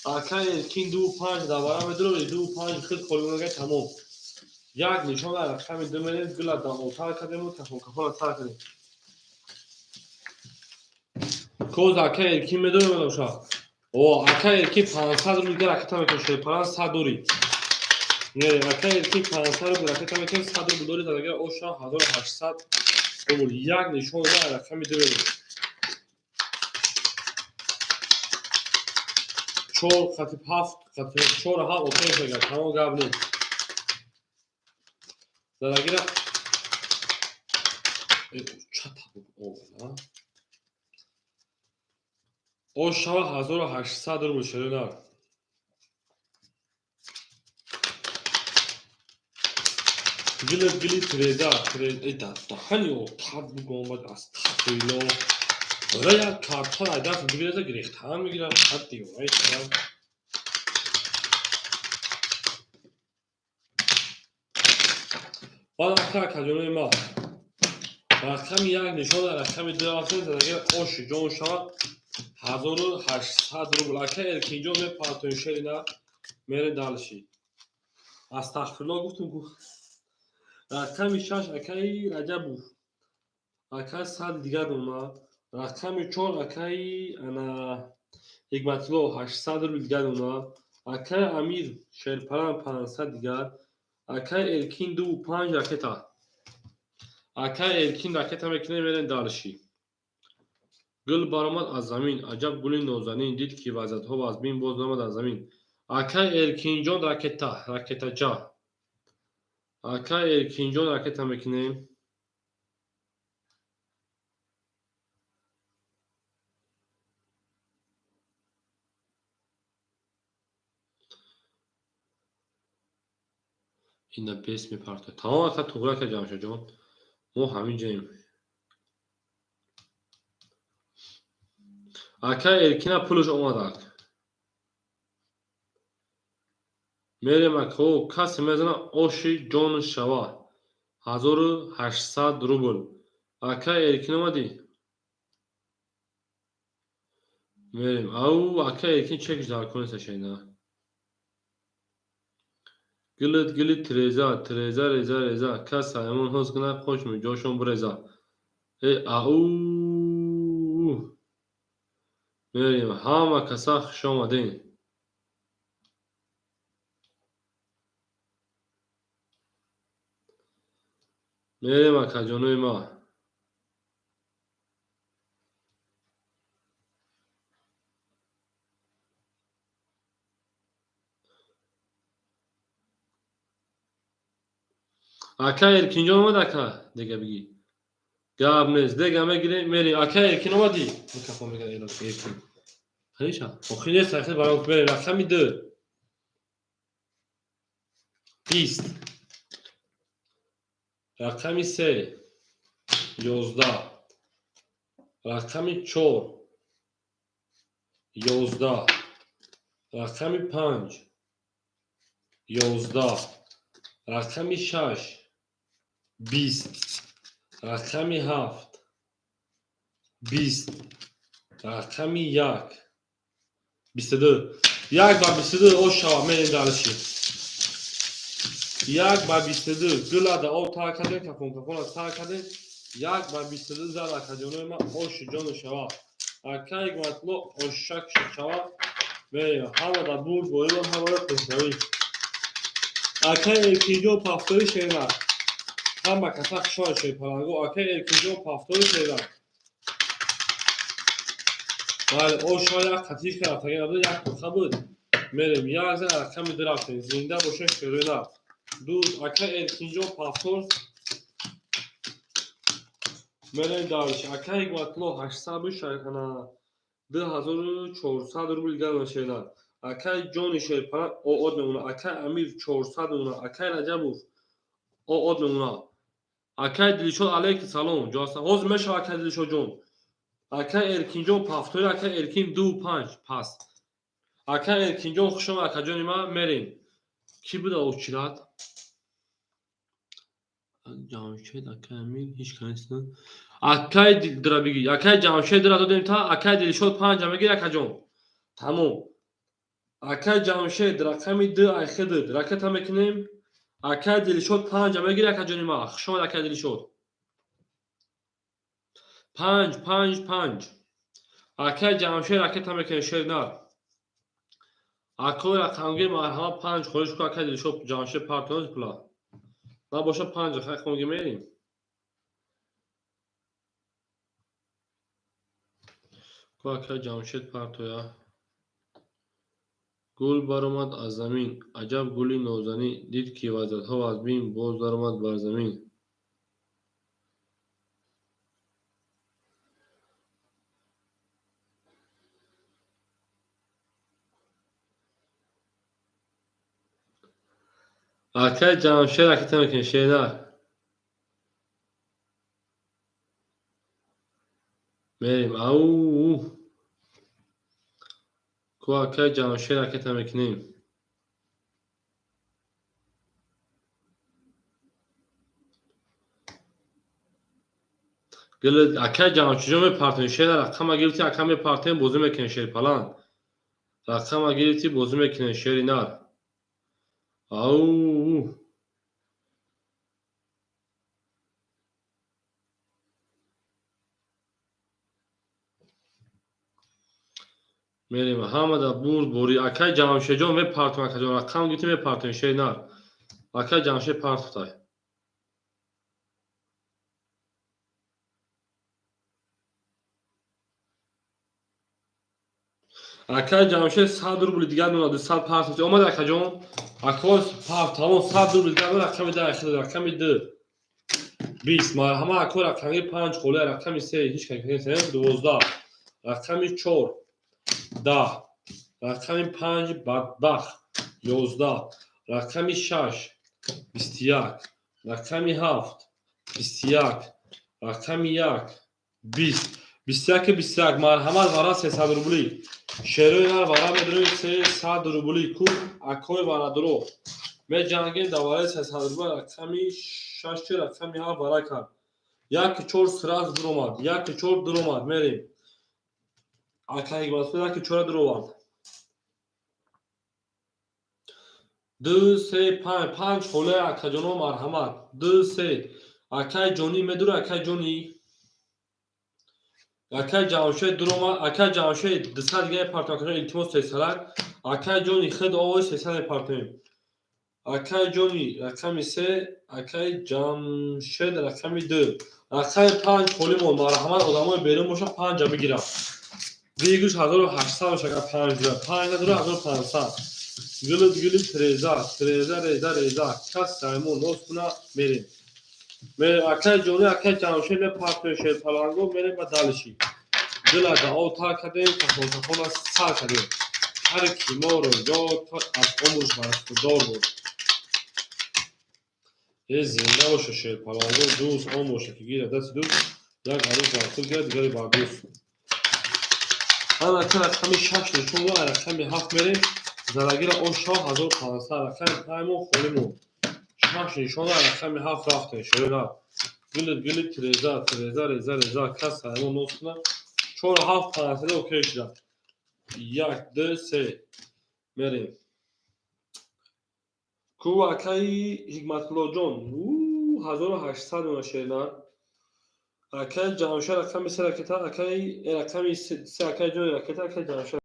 Акай Эркин 2, 5 давара медоред, 2, 5 хид холимага тамом. Як нишон рақами 2 мерем, гула давотар кардему, кафон кафона сар кардем. Коз акай Эркин медорем медоша. О, акай Эркин 500 рубл дигар ракета мекунем, шерпалан 100 дори. Не, акай Эркин 500 рубл ракета мекунем, 100 рубл дори, дагар оша 1800 рубл. Як нишон рақами 2 мерем. 4 хати 7 хати 4 7 окей мегӯяд, тамом гап нест. Задагира чата омад, ош шава 1800 рубл шерина. Гили гили тиреза, тиреза, даҳани отар бугомад, астағфирулло. Ора як карта даст бигиреза гирехтан мегирад, ҳад девонаи шавад. Баъд ака акаҷонои ма, рақами 1 нишон, рақами 2 рафтем, задагир оши ҷон шавад 1800 рубл. Ака Эркинҷон мепартоем шерина, мерем дальше. Астағфирулло гуфтум ку. Рақами 6 акаи Раҷабов. Ака 100 дигар дона. Рақами 4 акаи ана Ҳикматулло 800 рубл дигар дона. Акаи Амир Шерпалан 500 дигар. Акаи Эркин 2, 5 ракета. Акай Эркин ракета мекунем, мерем дальше. Гул баромад аз замин, аҷаб гули нозанин, дид ки вазъиятҳо вазмин, боз наомад аз замин. Акай Эркинҷон ракета, ракетаҷа. Акай Эркинҷон ракета мекунем. Ина бес мепартояд. Тамом ака туғри ака Ҷамшедҷон. Мо ҳамин ҷоем. Ака Эркина пулш омадак. Мерем ака, касе мезана оши ҷон шава. 1800 рубл. Ака Эркин омадӣ? Мерем. Ау, ака Эркин чекш дар кунеста шайна. Гилит гилит тиреза, тиреза реза реза, кас ҳаймон ҳоз кунад қош миҷошон биреза. Э ау. Мерем, ҳама каса хуш омадем. Мерем акаҷонои ма. Ака Эркинҷон омад ака? Дега бигӣ. Гап нест. Дега мегирем, мерем. Ака Эркин омадӣ? Микрофон мегирад Эркин. Ханиша? Охир нест, ахир баром мерем. Рақами 2. 20. Рақами 3. 11. Рақами 4. 11. Рақами 5. 11. Рақами 6. 20. Рақами 7. 20. Рақами 1. 22. 1 ба 22 ош шава, мерем дальше. 1 ба 22. Гулада об тар кардем, кафон кафона тар кардем. 1 ба 22 зад акаҷонои ма оши ҷону шава. Ака Ҳикматулло ошак шава. Мерем. Ҳамада бурд борима, ҳамада пешравӣ. Ака Эркинҷон пафтори шера. Ҳама каса хушҳол шерпаланго. Ака Эркинҷон пафтори шера. Бале, ошҳо як қатиш кард, таги набуд, як туха буд. Мерем, як зан рақами 2 рафтем. Зинда боша шерона. Ду, ака Эркинҷон пафтор. Мерем дальше. Ака Ҳикматулло 800 буд, ана 2400 рубл ган шерона. Акай ҷони шерпаланг оод мемонад. Акай Амир 400 мемонад. Акай Раҷабов оод мемонад. Акай Дилшод алейки салом. Ҳозир мешава акай Дилшод ҷон. Акай Эркинҷон пафтори, акай Эркин 2.5 пас. Акай Эркинҷон хуш омад акаҷони ман, мерем. Кӣ буда очират? Ҷамшед, акай Амир, ҳеҷ кас нест. Акай дира бигӣ. Акай Ҷамшед дира додем та, акай Дилшод 5 мегир акаҷон. Тамом. Акай Ҷамшед рақами 2 айхидид. Ракета мекунем. Акай Дилшод 5 мегир акаҷони ман. Хуш омад акай Дилшод. 5 5 5. Акай Ҷамшед ракета мекунем шернар. Акой рақамгир марҳама 5 хоҳиш кун акай Дилшод Ҷамшед партоз пула. Набоша 5 хай хонги мерим. Ку акай Ҷамшед партоя. Гул баромад аз замин, аҷаб гули нозанин, дид ки вазъиятҳо вазмин, боз даромад бар замин. Акай Ҷамшед ракета мекунем, шернар. Мерем. Ау. Ку акай Ҷамшед ракета мекунем. Гул акай Ҷамшедҷон мепартем, шернар рақама гирифти, ака мепартем, бозӣ мекунем шерпаланд. Рақама гирифти, бозӣ мекунем шери нар. Ау. Мерем, ҳамада бурд борӣ. Акай Ҷамшедҷон мепартем, акаҷон рақам гирифти мепартем шери нар. Акай Ҷамшед партофтай. Акай Ҷамшед 100 рубли дигар дона 200 партофт. Омад акаҷон. Ако пафт тамом 100 рубли дигар дона рақами 10 хел рақами 2. 20 марҳама ако рақами 5 холия рақами 3 ҳеч кас 12 рақами 4 10 рақами 5 бадбахт 11 рақами 6 21 рақами 7 21 рақами 1 20 21 21 марҳамат вара 300 рубли. Шерои нар вара медорем 300 рубли. Ку акои варадро меҷангем дар вараи 300 рубли рақами 6 рақами 7 вара кард. 1 4 сразу дуромад. 1 4 дуромад. Мерем. Ака Ҳикматулло 1 4 дуровард. 2 3 5 5 холаи акаҷоно марҳамат. 2 3 акай ҷонӣ медура акай ҷонӣ. Акай Ҷамшед дуромад. Акай Ҷамшед 200 дига мепартоем. Акаҷон илтимос сесалак. Акай ҷони худ овози 300 мепартоем. Акай ҷони рақами 3, акай Ҷамшед рақами 2. Рақами 5 холӣ монд. Марҳамат одамои берун боша 5-а бигирад. Выигрыш 1800 боша агар 5 дура. 5 надура 1500. Гилит гилит реза, реза реза реза. Кас саймон нос куна мерем. Мерем акай ҷони акай Ҷамшед мепартоем шерпаланго мерем ба далиши. Дила дао тар кардем, кафон кафона сар кардем. Ҳар ки моро ёд кард аз умрш бархурдор буд. Э зинда боша шерпаланго дӯст он боша ки гирад дасти дӯст як арӯс бар худ гирад дигаре бар дӯст. Ана ака рақами 6 нишон дод, рақами 7 мерем. Зарагира ош шав 1500 рақами 5 мо холӣ монд. 6 нишон дод, рақами 7 рафтем. Шерона. Гилит гилит реза, реза реза реза. Кас саймон нос куна. 4 7 500 окей шуда. 1 2 3 мерем. Ку акаи Ҳикматуллоҷон 1800 дона шернар. Акаи Ҷамшед рақами 3 ракета, акаи рақами 3 акаи ҷони ракета, акаи Ҷамшед.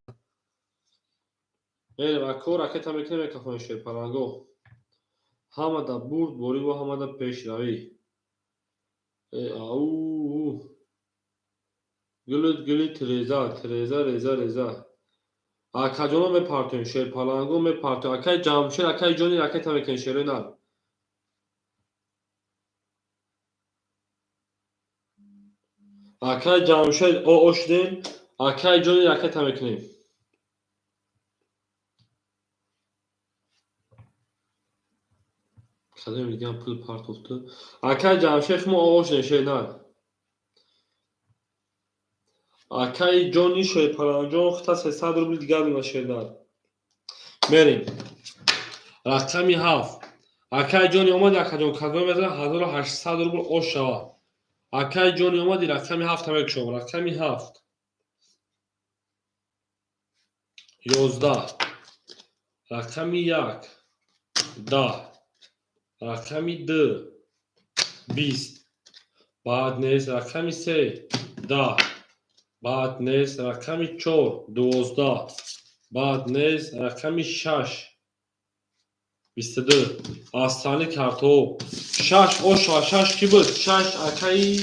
Мерем ако ракета мекунем мекафонем шерпаланго. Ҳамада бурд бориву ҳамада пешравӣ. Э ау гилит гилит реза, реза реза реза. Акаҷоно мепартоем шерпаланго мепартоем. Акаи Ҷамшед, акаи ҷони ракета мекунем шерои нар. Акаи Ҷамшед о шудем, акаи ҷони ракета мекунем. Кадоме дигам пул партофту. Акаи Ҷамшед мо о шудем шернар. Акаи ҷони шерпаланҷон хута 300 рубли дигар дона шернар. Мерем. Рақами 7. Акаи ҷони омади акаҷон кадоме мезанад 1800 рубл ош шавад. Акаи ҷони омади рақами 7 мекушом. Рақами 7. 11. Рақами 1. 10. Рақами 2. 20. Баъд нест. Рақами 3. 10. Баъд нест. Рақами 4. 12. Баъд нест. Рақами 6. 22. Астани картоҳо. 6 ош шава. 6 кӣ буд? 6 акаи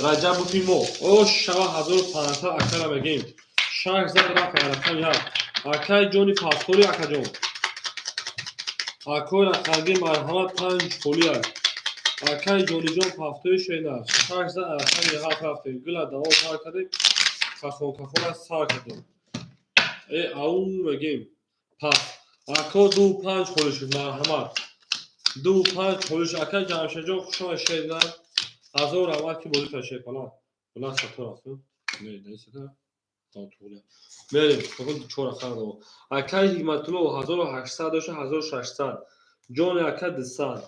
Раҷабови мо. Ош шава 1500 акара мегем. 6 зад рафт рақами 7. Акаи ҷони пафтори акаҷон. Акои рақамгир марҳамат 5 холӣ аст. Акаи ҷониҷон пафтори шена. 6 зад рақами 7 рафтем. Гила даво тар кардем. Кафон кафона сар кардем. Э ау мегем. Пас. Ако 2 5 холӣ шуд марҳамат. 2 5 холӣ шуд. Акаи Ҷамшедҷон хуш омадед шернар. Ҳазор раҳмат ки бозӣ кард шерпалан. Буланд сато рафт. Не, не сата. Мерем. Фақат 4 рақам дод. Акаи Ҳикматулло 1800 дошта 1600. Ҷони ака 200.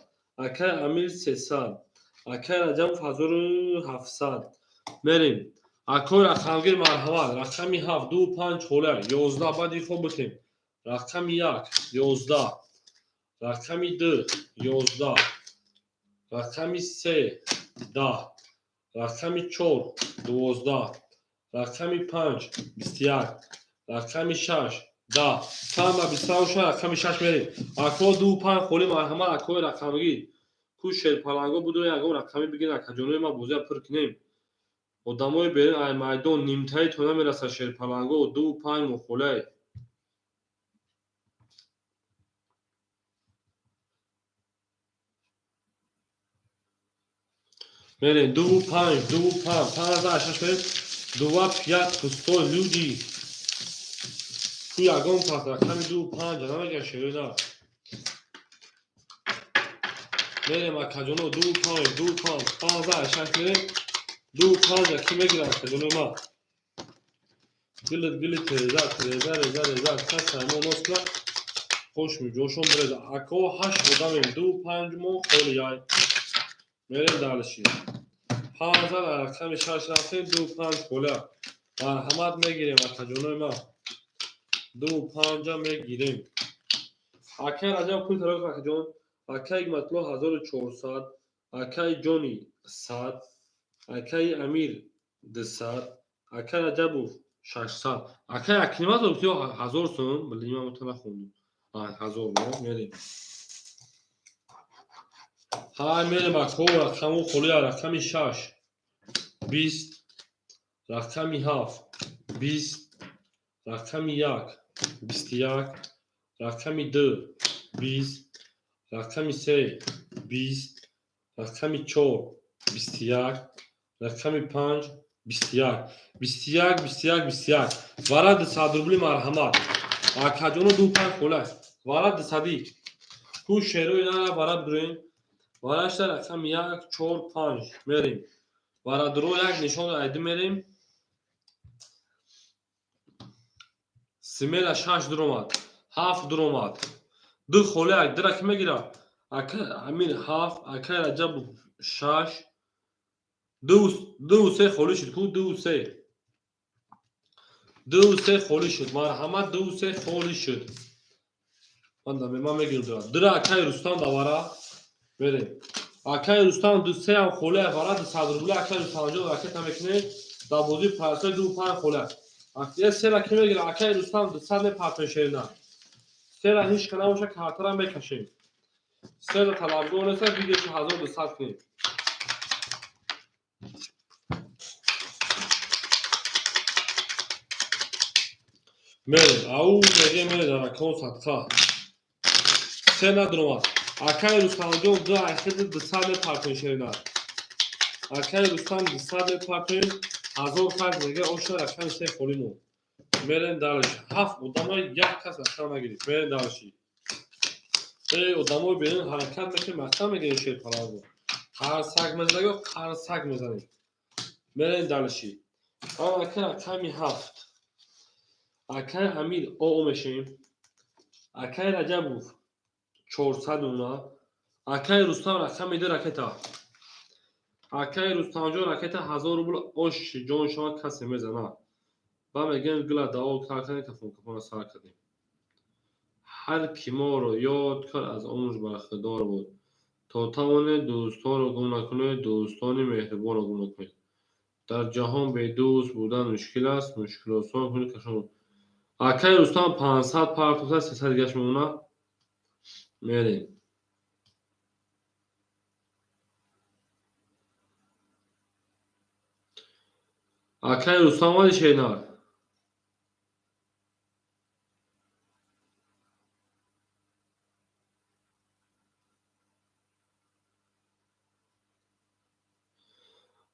Акаи Амир 300. Акаи Раҷабов 1700. Мерем. Акои рақамгир марҳамат. Рақами 7 2 5 холӣ. 11 баъди хоб бутем. Рақами 1 11. Рақами 2 11. Рақами 3 10. Рақами 4 12. Рақами 5 21. Рақами 6 10. Сама 28 рақами 6 мерем. Ако 2 5 холӣ марҳамат акои рақамгир. Ку шерпаланго буду ягон рақамӣ бигир акаҷонои ма бозия пур кунем. Одамои берин ай майдон нимтаи то намерасад шерпаланго 2-5 мухолай. Мерем 2-5, 2-5, 5-6 мерем, 2-5 пустой люди. Ку ягон кас рақами 2-5 намегирад шерои нар. Мерем акаҷоно 2-5, 2-5, 5-6 мерем, 2-5 ки мегирад акаҷоно ма. Гилит гилит реза, реза, реза, реза, кас мо нос кунад, хош миҷошон биреза. Ако 8 одамем, 2-5 мо холи яй. Мерем дальше. 5 рақами 6 рафтем, 2-5 холя. Марҳамат мегирем акаҷонои ма. 2-5 мегирем. Акай Раҷаб пул тароқ акаҷон. Акай Ҳикматулло 1400, акай Ҷони 100, акай Амир 200, акай Раҷабов 600. Акай Акнима дод ё 1000 сом, вале ман мута нахондум. 1000 мерем. Ҳай мерем ако рақаму холия рақами 6 20, рақами 7 20, рақами 1 21, рақами 2 20, рақами 3 20, рақами 4 21, рақами 5 21, 21, 21, 21. Вара 200 рубли марҳамат. Акаҷоно 2-5 хола. Вара 200. Ку шерои нара вара бидроем. Варашта рақами 1, 4, 5 мерем. Вара дро як нишон айди мерем. Смела 6 дуромад, 7 дуромад. 2 хола як дира ки мегирад? Акай Амир 7, акай Раҷаб 6, 2-3 холӣ шуд. Ку 2-3. 2-3 холӣ шуд. Марҳамат 2-3 холӣ шуд. Ман да ман мегирам дира. Дира акай Рустам давара. Мерем. Акай Рустам 2-3 ҳам холӣ вара 200 рубли акай Рустамҷон ракета мекунем. Дар бозии парсои 2-5 холӣ. Акай сера ки мегирад? Акай Рустам 200 мепартои шерина. Сера ҳеч ка набоша картара мекашем. Сера талабгор неста видеоши 1200 кунем. Мерем, ау мегем мерем дар акон садқа. Се надуромад. Акай Рустамҷон 2 айхиди 200 мепартои шерина. Акай Рустам 200 мепартои 1000 харҷ мега оша рақами 3 холӣ монд. Мерем дальше. 7 одамай як кас рақам нагирифт. Мерем дальше. Эй одамои берин ҳаракат мекунем, рақам мегирем шерпаланго. Қарсак мезанем, қарсак мезанем. Мерем дальше. Акай рақами 7. Акай Амир ОО мешавем. Акай Раҷабов 400 мемонад. Акай Рустам рақами 2 ракета. Акай Рустамҷон ракета 1000 рубл ош ҷон шавад касе мезанад. Ба мегӯем гула дао кардем, кафон кафона сар кардем. Ҳар ки моро ёд кард аз умр бархдор буд. То тавонед дӯстонро гум накунед, дӯстони меҳрубонро гум накунед. Дар ҷаҳон бедӯст будан мушкил аст, мушкилосон кунед кашон. Акай Рустам 500 партофта 300 дигаш мемонад. Мерем. Акай Рустам омади шернар?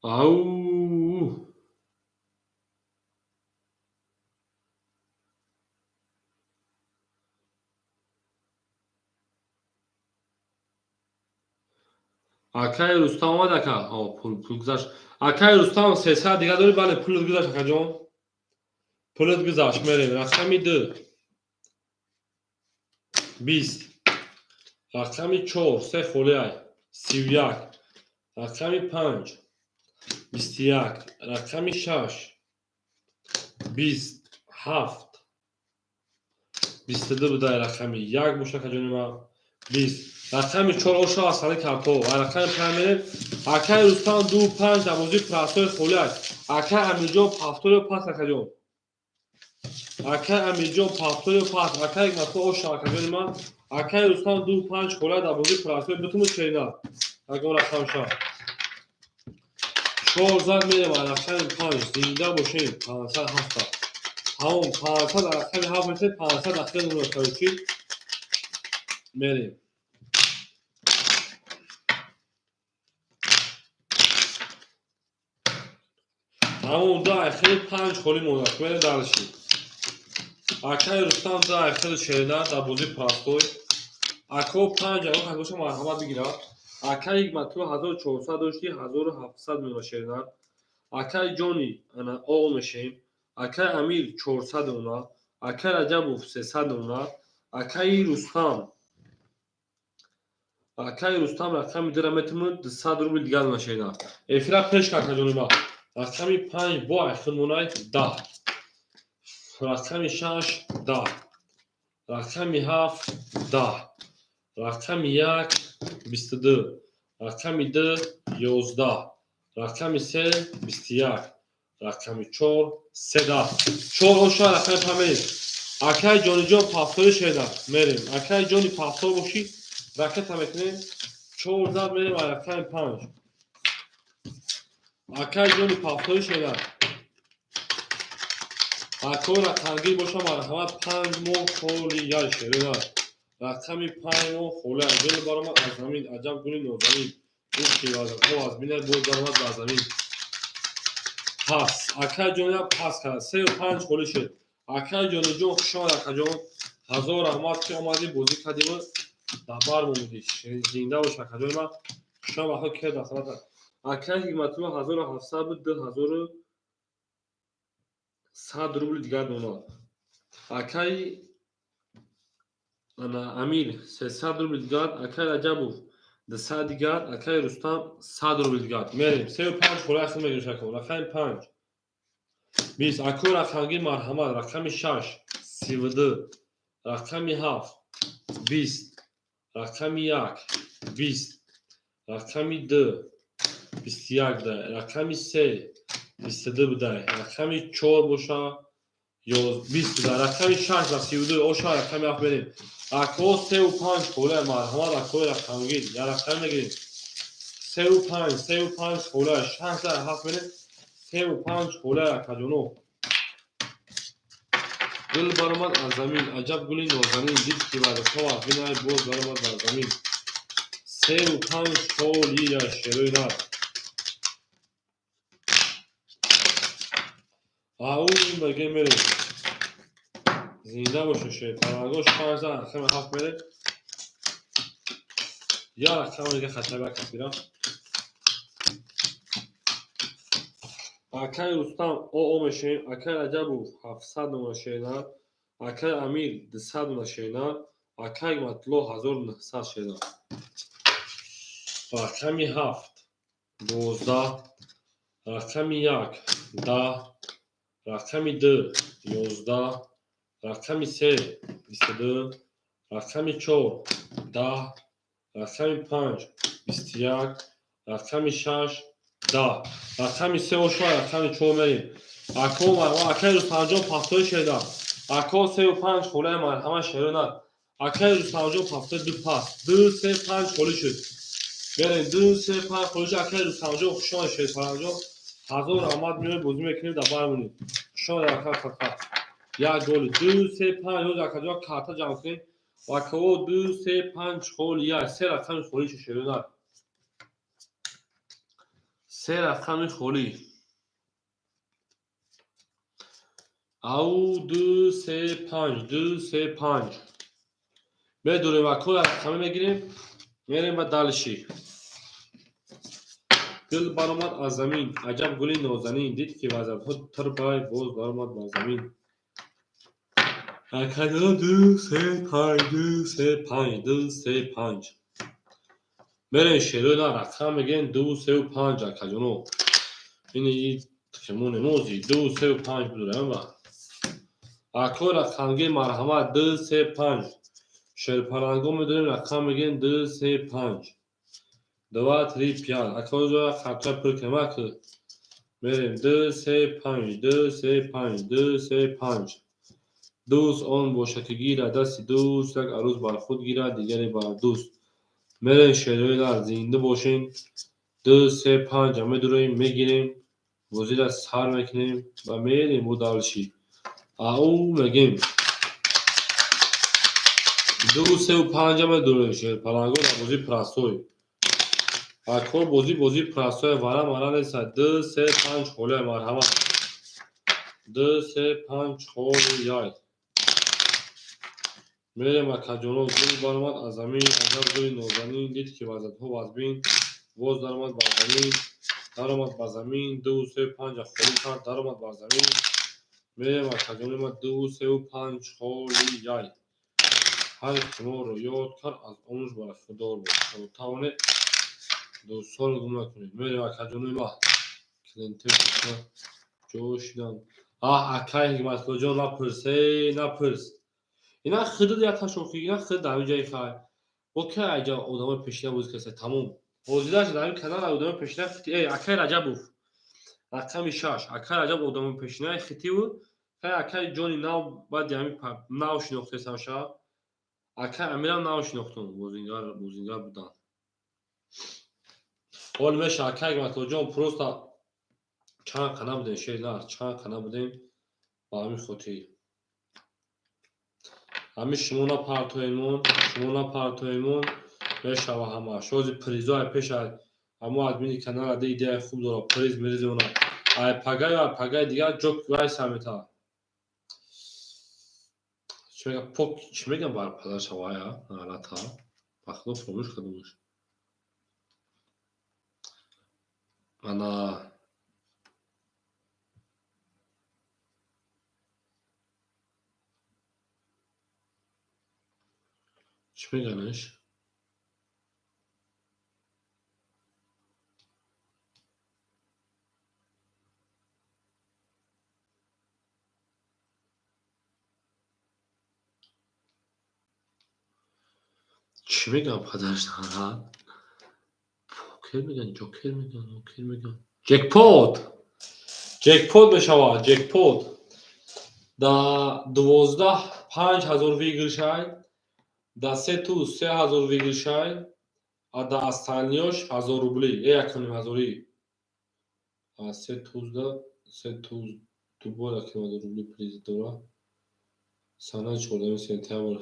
Ау! Акай Рустам омад ака? Пул гузашт. Акай Рустам 300 дига дорӣ? Бале, пулат гузашт акаҷон. Пулат гузашт. Мерем. Рақами 2. 20. Рақами 4, 3 холӣ ай. 31. Рақами 5. 21. Рақами 6. 27. 22 будай рақами 1 боша акаҷони ман. 20. Рақами 4 оша асали карто. Рақами 5 мерем. Акай Рустам 2-5 дар бозии прасои холӣ аст. Акай Амирҷон повторё пас акаҷон. Акай Амирҷон повторё пас. Акай Ҳикматулло оша акаҷони ман. Акай Рустам 2-5 холӣ дар бозии прасои бутуму черина. Ягон рақам ша. Чор зад мерем рақами панҷ. Зинда бошем. 507. Тамом, 500 рақами ҳафт мешавад, 500 ахир короче. Мерем. Тамом, ду ахири панҷ холӣ мондааст. Мерем дальше. Акаи Рустам, ду ахири шерина дар бозии простой. Ако панҷ ягон кас боша, марҳамат, бигирад. Акаи Ҳикматулло, 1400 дошти, 1700 меона шерина. Акаи Ҷони, ана о мешем. Акаи Амир, 400 меона. Акаи Раҷабов, 300 меона. Акаи Рустам. Акаи Рустам, рақами дира метавонад, 200 рубл дигар меона шерина. Эфира пеш, какаҷони ма. Рақами панҷ бо ахир монай, 10. Рақами шаш, 10. Рақами ҳафт, 10. Рақами як, 22. Рақами ду, 11. Рақами се, 21. Рақами чор, седаҳ. Чор оша рақами панҷ мерем. Акаи Ҷониҷон, пафтори шеда мерем. Акаи Ҷони, пафтор бошӣ, ракета мекунем. Чор зад мерем ва рақами панҷ. Акаи Ҷони, пафтори шеда. Акои рақамгир боша, марҳамат, панҷ моҳ холи як шерина. Рақами панҷ моҳ холи як. Гул баромад аз замин, аҷаб гули нозанин. Гуфт ки вазрҳо аз бинай, боз баромад бар замин. Пас, акаи Ҷониам пас кард. Сею панҷ холӣ шуд. Акаи Ҷониҷон, хушомад, акаҷон. Ҳазор раҳмат, ки омадӣ, бозӣ кардиму дар бар момудӣ. Зинда бош, акаҷони ман. Хушомад, бахо ки дастамат. Акаи Ҳикматулло, 1700 буд, 2100 рубли дигар донад. Акаи ана Амир, 300 рубли дигар, акаи Раҷабов, 200 дигар, акаи Рустам, 100 рубли дигар. Мерем. Сею панҷ холӣ ахир мегирем, шако. Рақами панҷ. 20. Акои рақамгир, марҳамат. Рақами шаш, 32. Рақами ҳафт, 20. Рақами як, 20. Рақами ду, 21 будай. Рақами се, 22 будай. Рақами чор боша, 20 будай. Рақами шаш ва 32 оша рақами ҳафт мерем. Ако сею панҷ холия, марҳамат, акои рақамгир. Я рақам мегирем. Сею панҷ, сею панҷ холия, шаш дар ҳафт мерем. Сею панҷ холия, акаҷоно. Гул баромад аз замин, аҷаб гули нозанин, дид ки варқҳо аз бинай, боз баромад бар замин. Сею панҷ холия, шерои нар. Ау мегем, мерем. Зинда бошед, шерпаланго, шаш зан рақами ҳафт мерем. Я рақами дига хатаби акас гирам. Акаи Рустам, оо мешавем. Акаи Раҷабов, 700 нома шена. Акаи Амир, 200 нома шена. Акаи Ҳикматулло, 1900 шена. Рақами ҳафт, 12. Рақами як, 10. Рақами ду, 11. Рақами се, 22. Рақами чор, 10. Рақами панҷ, 21. Рақами шаш, 10. Рақами се ошва рақами чор мерем. Ако акаи Рустамҷон, пафтои шеда. Ако сею панҷ холаи, марҳамат, шерона. Акаи Рустамҷон, пафтои ду пас. Ду, се, панҷ холӣ шуд. Мерем, ду, се, панҷ холӣ шуд. Акаи Рустамҷон, хушомад, Шерпаланҷон. Ҳазор раҳмат, меоем, бозӣ мекунем, дар бар монем. Хушомад, ака кака. Як голи. Ду, се, панҷ, ҳоз акаҷон карта ҷамъ кунем. Акао ду, се, панҷ холи як. Се рақами холӣ шуд, шерона. Се рақами холӣ. Ау ду, се, панҷ, ду, се, панҷ. Медорем, ако рақами мегирем, мерем ба дальше. Гул баромад аз замин, аҷаб гули нозанин, дид ки вазабҳо тирбай, боз баромад бар замин. Акаҷон, ду, се, панҷ, ду, се, панҷ, ду, се, панҷ. Мерем, шерои на рақам мегирем, ду, сею панҷ, акаҷоно. Ини хемоне мози ду, сею панҷ будорем ба. Ако рақамгир, марҳамат, ду, се, панҷ. Шерпаланго медорем, рақам мегирем, ду, се, панҷ. Два, три, пять. Ако хатра пур кунем, аку. Мерем, ду, се, панҷ, ду, се, панҷ, ду, се, панҷ. Дӯст он бошад, ки гирад дасти дӯст, як арӯз бар худ гирад, дигаре бар дӯст. Мерем, шерои нар, зинда бошен. 2, 3, 5 медуроем, мегирем, бозиро сар мекунем ва мерем бо далши. Ау мегем. 2, 3 5 медуроем шерпаланго дар бозии простой. Акор бозӣ бозии простой вара мара нест. 2, 3, 5 холия марҳамат. 2, 3, 5 холия. Мерем акаҷоно гул баромад аз замин, аҷаб гули нозанин, дид ки вазъиятҳо вазбин, боз даромад бар замин, даромад бар замин, 2, 3, 5 холӣ кард, даромад бар замин. Мерем акаҷоно 2, 3, 5 холияй. Ҳар ки моро ёд кард, аз омӯш бархӯрдор бошад. Тавонед дӯстҳоро гум накунед. Мерем акаҷонои ма. Клиентҳои ҷо шиданд. Аҳ, акай Ҳикматуллоҷон, напурс, эй, напурс. Ина худат як ташофи, ина худ дар ҳамин ҷои хай. Бо ки айҷа одамои пешина бозӣ кардаса, тамом. Ҳозираш дар ҳамин канал одамои пешина хити, эй, акай Раҷабов. Рақами 6, акай Раҷаб одамои пешинаи хитиву, хай акай ҷони нав баъди ҳамин нав шинохтесам ша. Акай Амирам нав шинохтум, бозингар, бозингар буданд. Ҳол меша акай Ҳикматуллоҷон, просто чанд қана будем, шер нар, чанд қана будем ба ҳамин хотир. Ҳамин шумо напартоемон, шумо напартоемон, мешава ҳамаш. Ҳозир призо ай пеш ай ҳамо админи канал аде идеяи хуб дорад, приз мереземона. Ай пагай ай пагай дигар ҷо вай самета. Чӣ мегӯям, пок чӣ мегӯям бар падарша вая, ғалата. Ба худо фаромӯш кардамш. Ана чӣ меганаш? Чӣ мегӯям падараш наҳат? Покер мегӯян, ҷокер мегӯян, окер мегӯян. Ҷекпот! Ҷекпот мешавад, ҷекпот. Да 12 5000 выигрышай, да се туз 3000 выигрышай, а да остальныёш 1000 рубли, 1500. А се тузда се туз дубор 1500 рубли приз дора. Санаи 14 сентябр.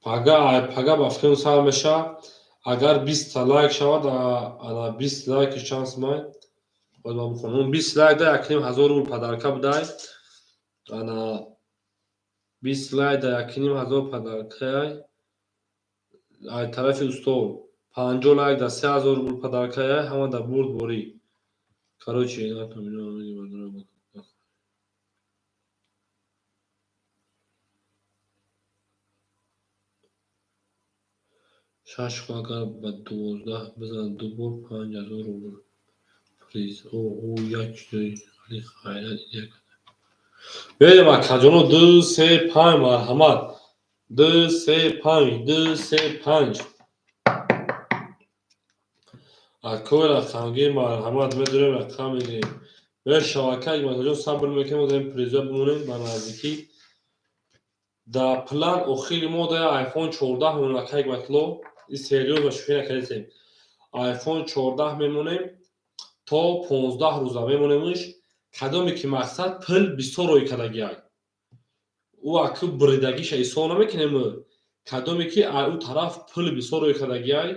Пага, пага ба фикрам сар меша. Агар 20 та лайк шавад, ана 20 лайки чанд сумай? Бояд ман бихонам. 20 лайк да 1500 рубл подарка будай. Ана 20 лайк да 1500 подаркай. Ай тарафи устод 50 лайк да 3000 рубл подаркай, ҳама да бурд борӣ. Короче, ина шаш хо агар ба 12 бизанад ду бор 5000 рубл приз. О, як чизои хеле хайрат идея карда. Берем акаҷоно 2, 3, 5 марҳамат. 2, 3, 5, 2, 3, 5. Акои рақамгир марҳамат, медорем рақам мегирем. Мешава акай Ҳикматуллоҷон, сабр мекунем, озем призо бимонем ба наздикӣ. Да план охири мо да iPhone 14 мемонем акай Ҳикматулло. И серьёзно шӯхӣ накардем. iPhone 14 мемонем то 15 рӯза мемонемш. Кадоме ки мақсад пул бисёр рӯй кардагиай. Ӯ аку буридагиша ҳисоб намекунем. Кадоме ки ай ӯ тараф пул бисёр рӯй кардагиай,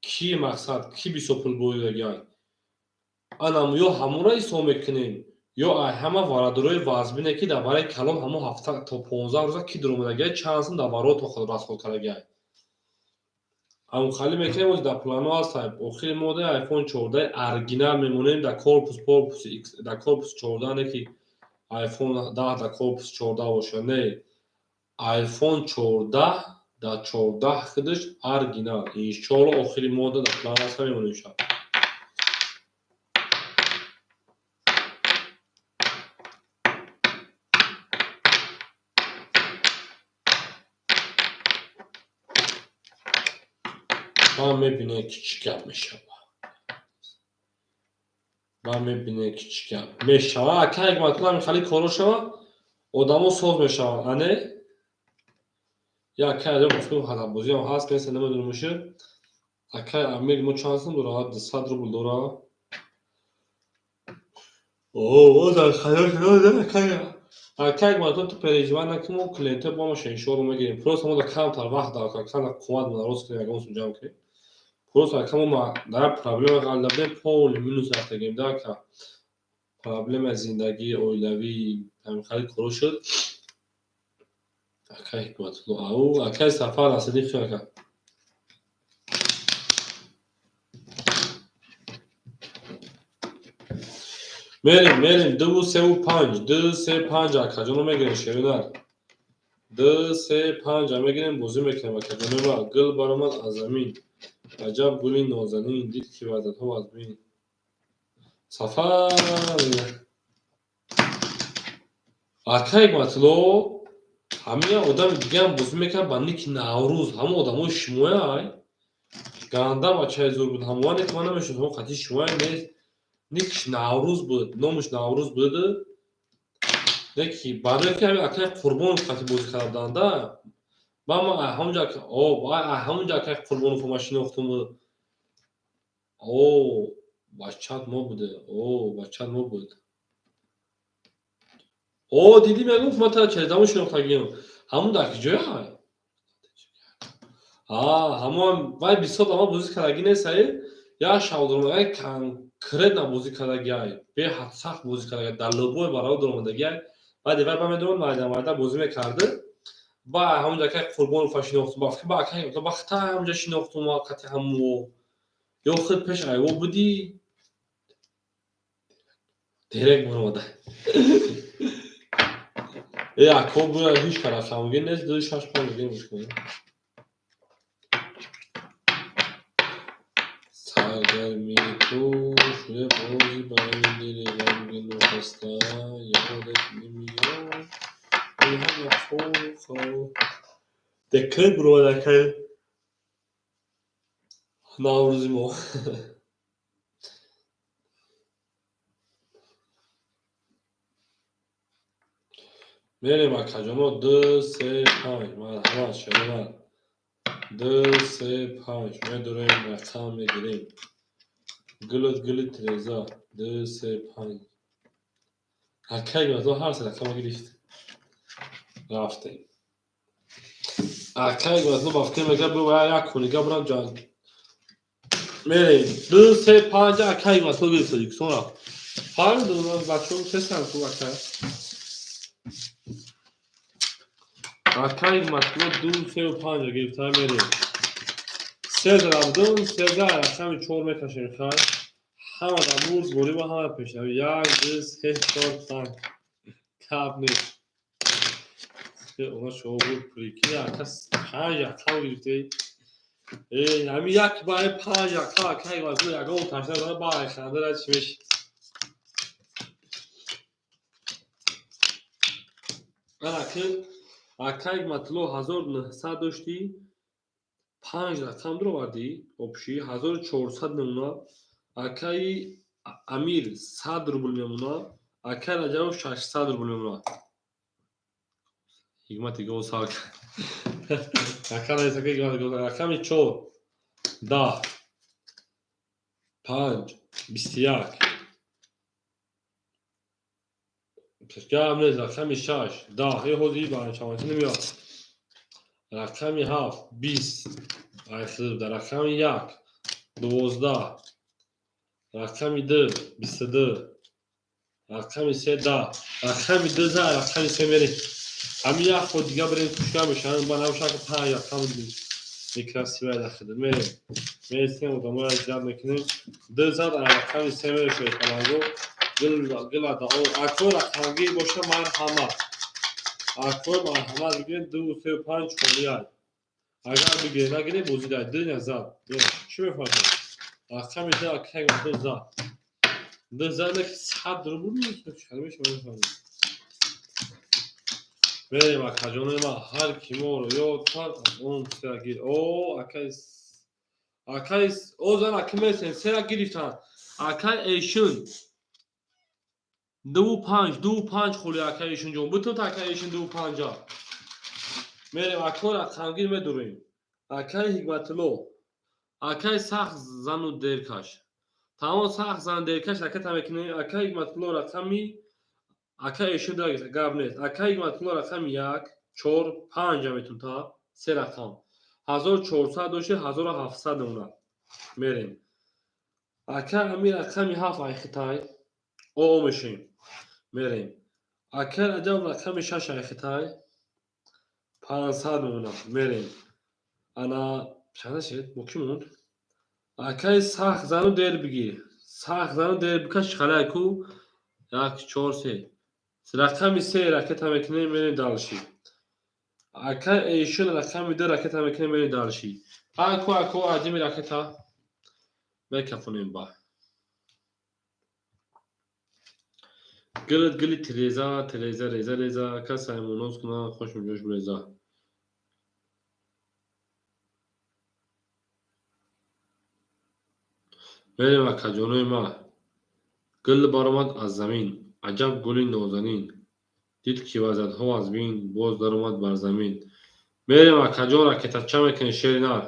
ки мақсад ки бисёр пул буридагиай. Анам ё ҳамонро ҳисоб мекунем, ё ай ҳама варадорои вазбине ки дар барои калон ҳамон ҳафта то 15 рӯза ки дуромадагиай, чанд сум дар барот расход кардагиай. Ҳамхалӣ мекунем, ози дар плано ҳаст. Охири модаи iPhone 14 оригинал мемонем дар корпус, корпус дар корпус 14, не ки iPhone 10 дар корпус 14 бошад, не. iPhone 14 дар 14 худаш оригинал. Иншоалло охири мода дар план ҳаст, мемонем шаб. Ба мебинем, ки чӣ гап мешавад. Ба мебинем, ки чӣ гап мешавад. Ака Ҳикматулло, ҳамин хали коро шавад, одамо соз мешаванд. Ане? Як ака гуфтум, ҳалабозиам ҳаст, нест, намедонам муша. Акай Амир мо чанд сум дорад? 200 рубл дорад. О, дар хаёл шуд, акай. Акай Ҳикматулло, ту переживай накун, мо клиентҳо бо мо шеншоро мегирем. Просто мо дар камтар вақт дар камтар қувват мо рост кунем, ягон сум ҷамъ кунем. Просто ака мо дар проблема ғалда будем, полный минус рафтагем да ака. Проблема зиндагӣ, оилавӣ, ҳамин хали коро шуд. Акай Ҳикматулло, ау, акай Сафар Насриддин, хӯ ака. Мерем, мерем, дуву севу панҷ, ду се панҷ, акаҷоно мегирем, шеринар. Ду се панҷа мегирем, бозӣ мекунем, акаҷоно ма. Гул баромад аз замин. Аҷаб гули нозанин, дид ки ваздатҳо аз бин. Сафар. Ака Ҳикматулло, ҳамин одами дигаам бозӣ мекард ба ники Наврӯз, ҳамон одамои шумоя ай. Ганда бачаи зур буд, ҳамоа не ки ман намешиносам, ҳамон қатъи шумоя нест. Никш Наврӯз буд, номаш Наврӯз буд. Неки барое ки ҳамин акаи Қурбонов қатъи бозӣ карда буданда, ба ман ҳамонҷо о, ҳамонҷо акаи Қурбонов ман шинохтум. О, бачат мо буде. О, бачат мо буд. О, дидӣ, мегуфт, ман та через ҳамон шинохтагиам. Ҳамон дар киҷоя ай? А, ҳамон вай бисёр ама бозӣ кардагӣ нест, ай. Як шавдормагай конкретно бозӣ кардагӣ ай. Беҳад сахт бозӣ кардагӣ. Дар любой барои даромадагӣ ай. Баъди вай ба медонам, майда майда бозӣ мекард. Ба ҳамонҷо акай Қурбонов шинохтум. Ба фикр ба акай ба хата ҳамонҷо шинохтум қати ҳамо. Ё худ пеш айво будӣ? Дерек баромада. Э, ако буя ҳеҷ кара ғамгин нест, ду шаш панҷ гирем мушкил. Саргармии ту шуда бозӣ байни дили ғамгину хаста, ёдат намеояд ин ҳама хоб. Декрет буромад акай Наврӯзи мо. Мерем, акаҷоно, ду се панҷ, марҳамат, шеринар. Ду се панҷ медурем, рақам мегирем. Гулут гули тиреза, ду се панҷ. Акай Ҳикматулло ҳар се рақама гирифт. Рафтем. Акай Ҳикматулло ба фикр мекард, бу як конига бурам ҷанг. Мерем. Ду се панҷ акай Ҳикматулло гирифт, Тоҷикистон рафт. Фаҳмидум, бачаҳо тестам ку акай. Акай Ҳикматулло ду севу панҷа гирифта, мерем. Се зада будум, сездаҳ рақами чор мекашем, хай. Ҳама дар бурд борӣ ва ҳама пешравӣ. Як, ду, се, чор, панҷ. Кап нест. Она шумо буд, прикинь, ака панҷ рақам гирифтаи. Э, ҳамин як баи панҷ рақам акай Ҳикматулло ягон ташна зада ба ханда ра чӣ меши. Ана ки акай Ҳикматулло 1900 доштӣ, панҷ рақам дуровардӣ, общий 1400 мемона. Акаи Амир 100 рубл мемона, акаи Раҷабов 600 рубл мемона. Ҳикмати гов сар ака раис, ака Ҳикмати гов. Рақами чор, 10, панҷ, 21. Гап нест, рақами шаш, 10. Э, ҳозир барчамачи намеояд. Рақами ҳафт, 20. Айхирда рақами як, 12, рақами ду, 22, рақами се, 10, рақами ду за рақами се мерем. Ҳамин як ход дига бирем, кушка мешаванд, ба набошад, панҷ рақам некрасивая дахида. Мерем, мересем, одамоя ҷаб мекунем. Ду зад, рақами се мерешавед, паланго гила да акои рақамгир боша, марҳамат, акои марҳамат, бигирем. Ду сеу панҷ холияй. Агар бигире, нагире, бозӣ дай. Ду не зад, чӣ мефаҳмед? Рақами ду акай ду зад, ду зад, 100 рубл мефаҳмед. Мерем, акаҷонои ман, ҳар ки моро ёд кард, аз он гир. О, акай. Акай озан аки месен сера гирифтан. Акай эшин 2,5, 2,5 холи акай эшин ҷон. Бутун акай эшин 2,5-а. Мерем ако рақамгир медурем. Акай Ҳикматулло. Акай сахт зану деркаш. Тамом сахт зан деркаш ракета мекунем. Акай Ҳикматулло рақами акай эшин гап нест. Акай Ҳикматулло рақами 1, 4, 5 метун та се рақам. 1400 дошти 1700 мемонад. Мерем. Ака ами рақами 7 айхитай. О мешем. Мерем. Ака Раҷаб рақами 6 айхитай. 500 мемонад. Мерем. Ана чанда шед? Бо ки монд? Акай сахт зану дер бигир. Сахт зану дер бикаш чиқарай ку? 1, 4, 3. Рақами 3 ракета мекунем, мерем дальше. Ака эшон рақами 2 ракета мекунем, мерем дальше. Аку аку адими ракета мекафонем ба. Гилит гили тиреза, тиреза, реза, реза, кас саймоноз куна, хошм ҷош бреза. Мерем акаҷонои ма. Гил баромад аз замин, аҷаб гули нозанин. Дид ки вазадҳо аз бин, боз даромад бар замин. Мерем акаҷон ракетача мекунем шери нар.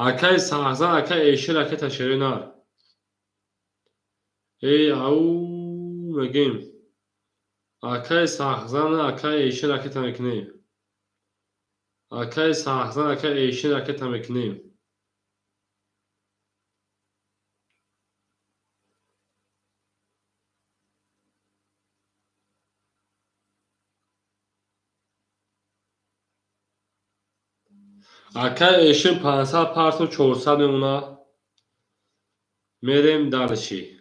Акаи сахзан, акаи эши ракета шери нар. Эй ау мегем. Акаи сахзан, акаи эши ракета мекунем. Акаи сахзан, акаи эши ракета мекунем. Акаи эшин 500 парту 400 мемонад. Мерем дальше.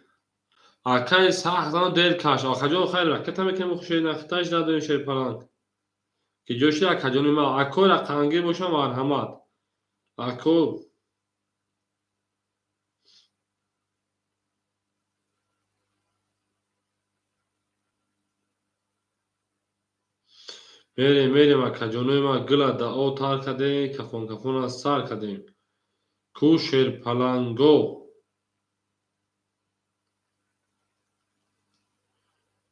Акаи сахт дер каш. Акаҷон хайр ракета мекунем шери нахташ надорем шери паланг. Ки ҷоши акаҷони ма. Ако рақамгир бошам марҳамат. Ако мерем, мерем акаҷонои ма гила дао тар кардем, кафон кафона сар кардем. Ку шерпаланго.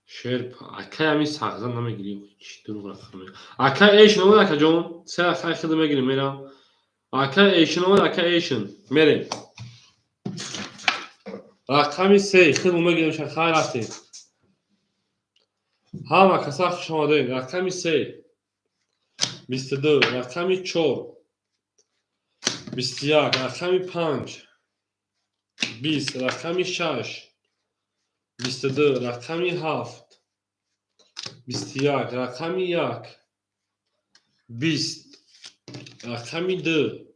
Шер акай ами сағза намегирӣ. Чӣ дурӯғ рақам. Акай эшин омад акаҷон. Се акай хида мегирем мерам. Акай эшин омад акай эшин. Мерем. Рақами 3 хидмо мегирем хайр рафтем. Ҳама каса хуш омадем. Рақами 3 22, рақами 4 21, рақами 5 20, рақами 6 22, рақами 7 21, рақами 1 20, рақами 2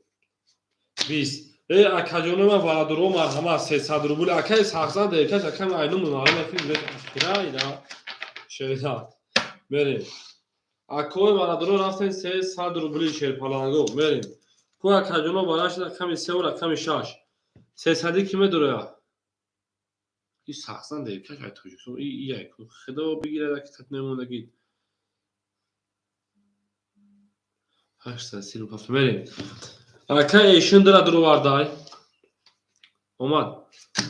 20. Э акаҷоно ман бародаро марҳамат 300 рубл. Акаи сахзан деркаш аками айну мунарам филм ира шерида. Мерем. Акои бародаро рафтем 300 рубли шерпаланго. Мерем. Ку акаҷоно бараш рақами 3 ва рақами 6. 300 ки медорая? И сахзан деркаш ай тоҷикистон и ай ку худо бигирад аки хат мемондагӣ. 837. Мерем. Акай эшин дара дуровардай. Омад.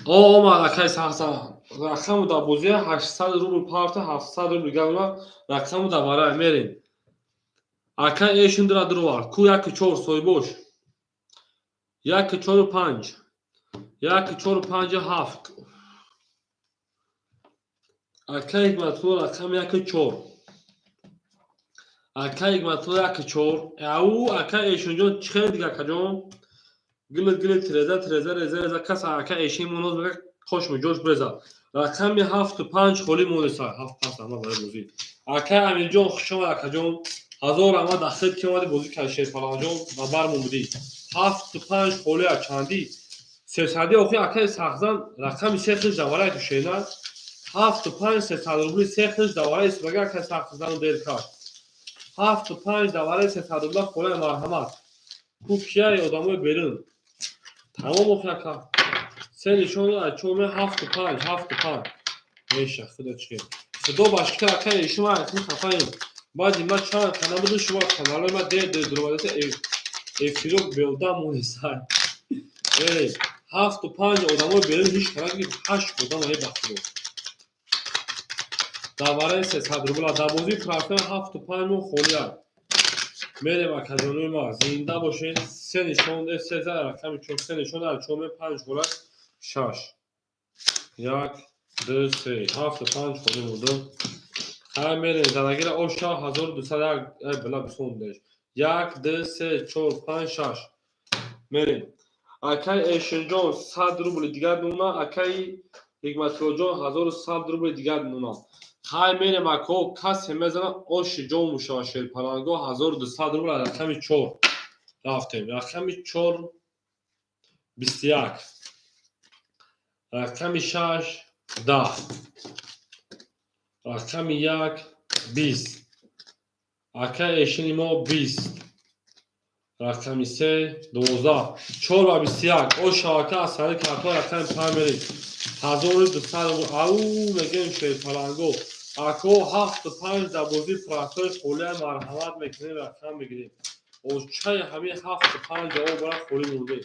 О омад акай сахзан. Рақаму дар бозия 800 рубл парта 700 рубл галма рақаму дар барай мерем. Акай эшин дара дуровард. Ку 1 4 соҳибош. 1 4 5. 1 4 5 7. Акай Ҳикматулло рақами 1 4. Акай Ҳикматулло 1 4. Ау акай эшинҷон чӣ хеле дига акаҷон? Гилит гилит тиреза тиреза реза реза кас акай эшин моноз мега қошми ҷош бреза. Рақами 7 5 холӣ монеса. 7 5 ама барои бозӣ. Акай Амирҷон хуш омад акаҷон. 1000 раҳмат ахир ки омади бозӣ карди шерпаланҷон ва бармон будӣ. 7 5 холӣ чандӣ? Сесадӣ охи акай сахзан рақами 3 хиш даварай ту шена. 7 5 300 рубли 3 хиш даварай истифода акай сахзану дер кард. 7 5 даварай 300 рубла холӣ марҳамат. Ку кияй одамои берун. Тамом охи ака. Се нишон дод чор 7 5 7 5. Меша худо чӣ. Худо башка ака шумо ахи хафаем. Баъди ма чанд канал буду шумо каналҳои ма дер дер дуровадасе. Эфиро беодам монесай. Мерем. Ҳафту панҷ одамои берун ҳеҷ кара гирифт, ҳашт одам ай ба худо. Дар барои 300 рубла дар бозии прафта 7-5 мо холия. Мерем, акаҷонои ма, зинда бошед. Се нишон, се за рақами чор, се нишон дар чор, панҷ хола, шаш. Як, ду, се, 7-5 холӣ монда. Хай мерем, занагира оша 1201, ай била бисондеш. Як, ду, се, чор, панҷ, шаш. Мерем. Акай Эшинҷон 100 рубли дигар мемона, акай Ҳикматуллоҷон 1100 рубли дигар мемона. Хай мерем, ако касе мезана, оши ҷон мушава, шерпаланго 1200 рубл рақами чор. Рафтем. Рақами чор 21. Рақами шаш 10. Рақами як 20. Акай Эшини мо 20. Рақами се 12. Чор ва 21. Ош шавака аз сари картҳо рақами панҷ мерем. 1200 рубл. Ау мегӯем, шерпаланго. Ако 7-5 дар бозии простой холия, марҳамат мекунем, рақам мегирем. Очаи ҳамин 7-5 ҷавоб бара холӣ монде.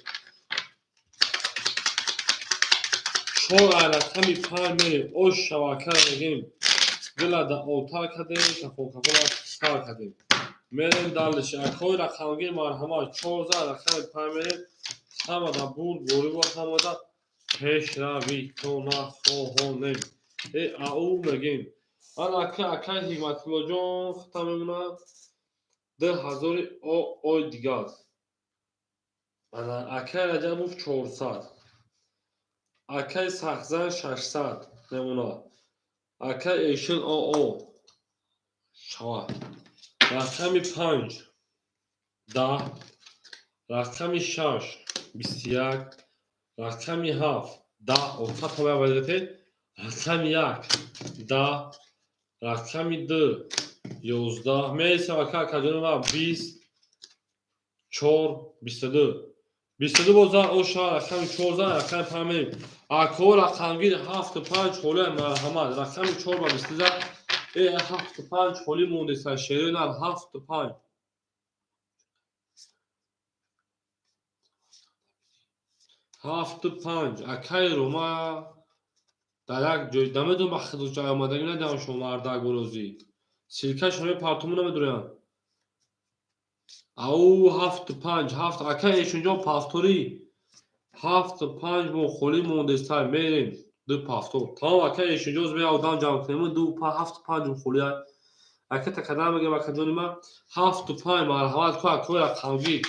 Чор ай рақами панҷ мерем. Ош шавака мегӯем. Дила да олтар кардем, кафон кафон сар кардем. Мерем дальше. Акои рақамгир, марҳамат. Чор за рақами панҷ мерем. Ҳамада бурд, бориву ҳамада пешравитона хоҳонем. Э ау мегӯем. Ан ака, акай Ҳикматуллоҷон хата мемонад. 2000 ой дигар. Ана акай Раҷабов 400. Акай Сахзан 600 мемонад. Акай Эшин оо шавад. Рақами панҷ 10, рақами шаш 21, рақами ҳафт 10, отсатовая вазифе, рақами як 10, рақами ду 11. Мересем, ака, акаҷонова, 20, чор, 22. 22 боза оша рақами чор зан, рақами панҷ мерем. Ако рақамгир 7-5 холия, марҳамат. Рақами чор ба 22. Э 7-5 холӣ мондеса, шерои нар, 7-5. 7-5. Акай Рома дар як ҷой намедонам, ба хидмат омадагӣ надиҳам шумо мардак бурозӣ. Ссылка шумо партуму намедурям. Ау 7-5, ҳафт, акай Эшунҷон повтори. 7-5 мо холӣ мондестай, мерем. Ду повтор. Тамом, акай Эшунҷон, ме одам ҷамъ кунем, ду 7-5 холӣ. Ака такадан мегӯям, акаҷони ман, 7-5, марҳамат ку, акои рақамгир.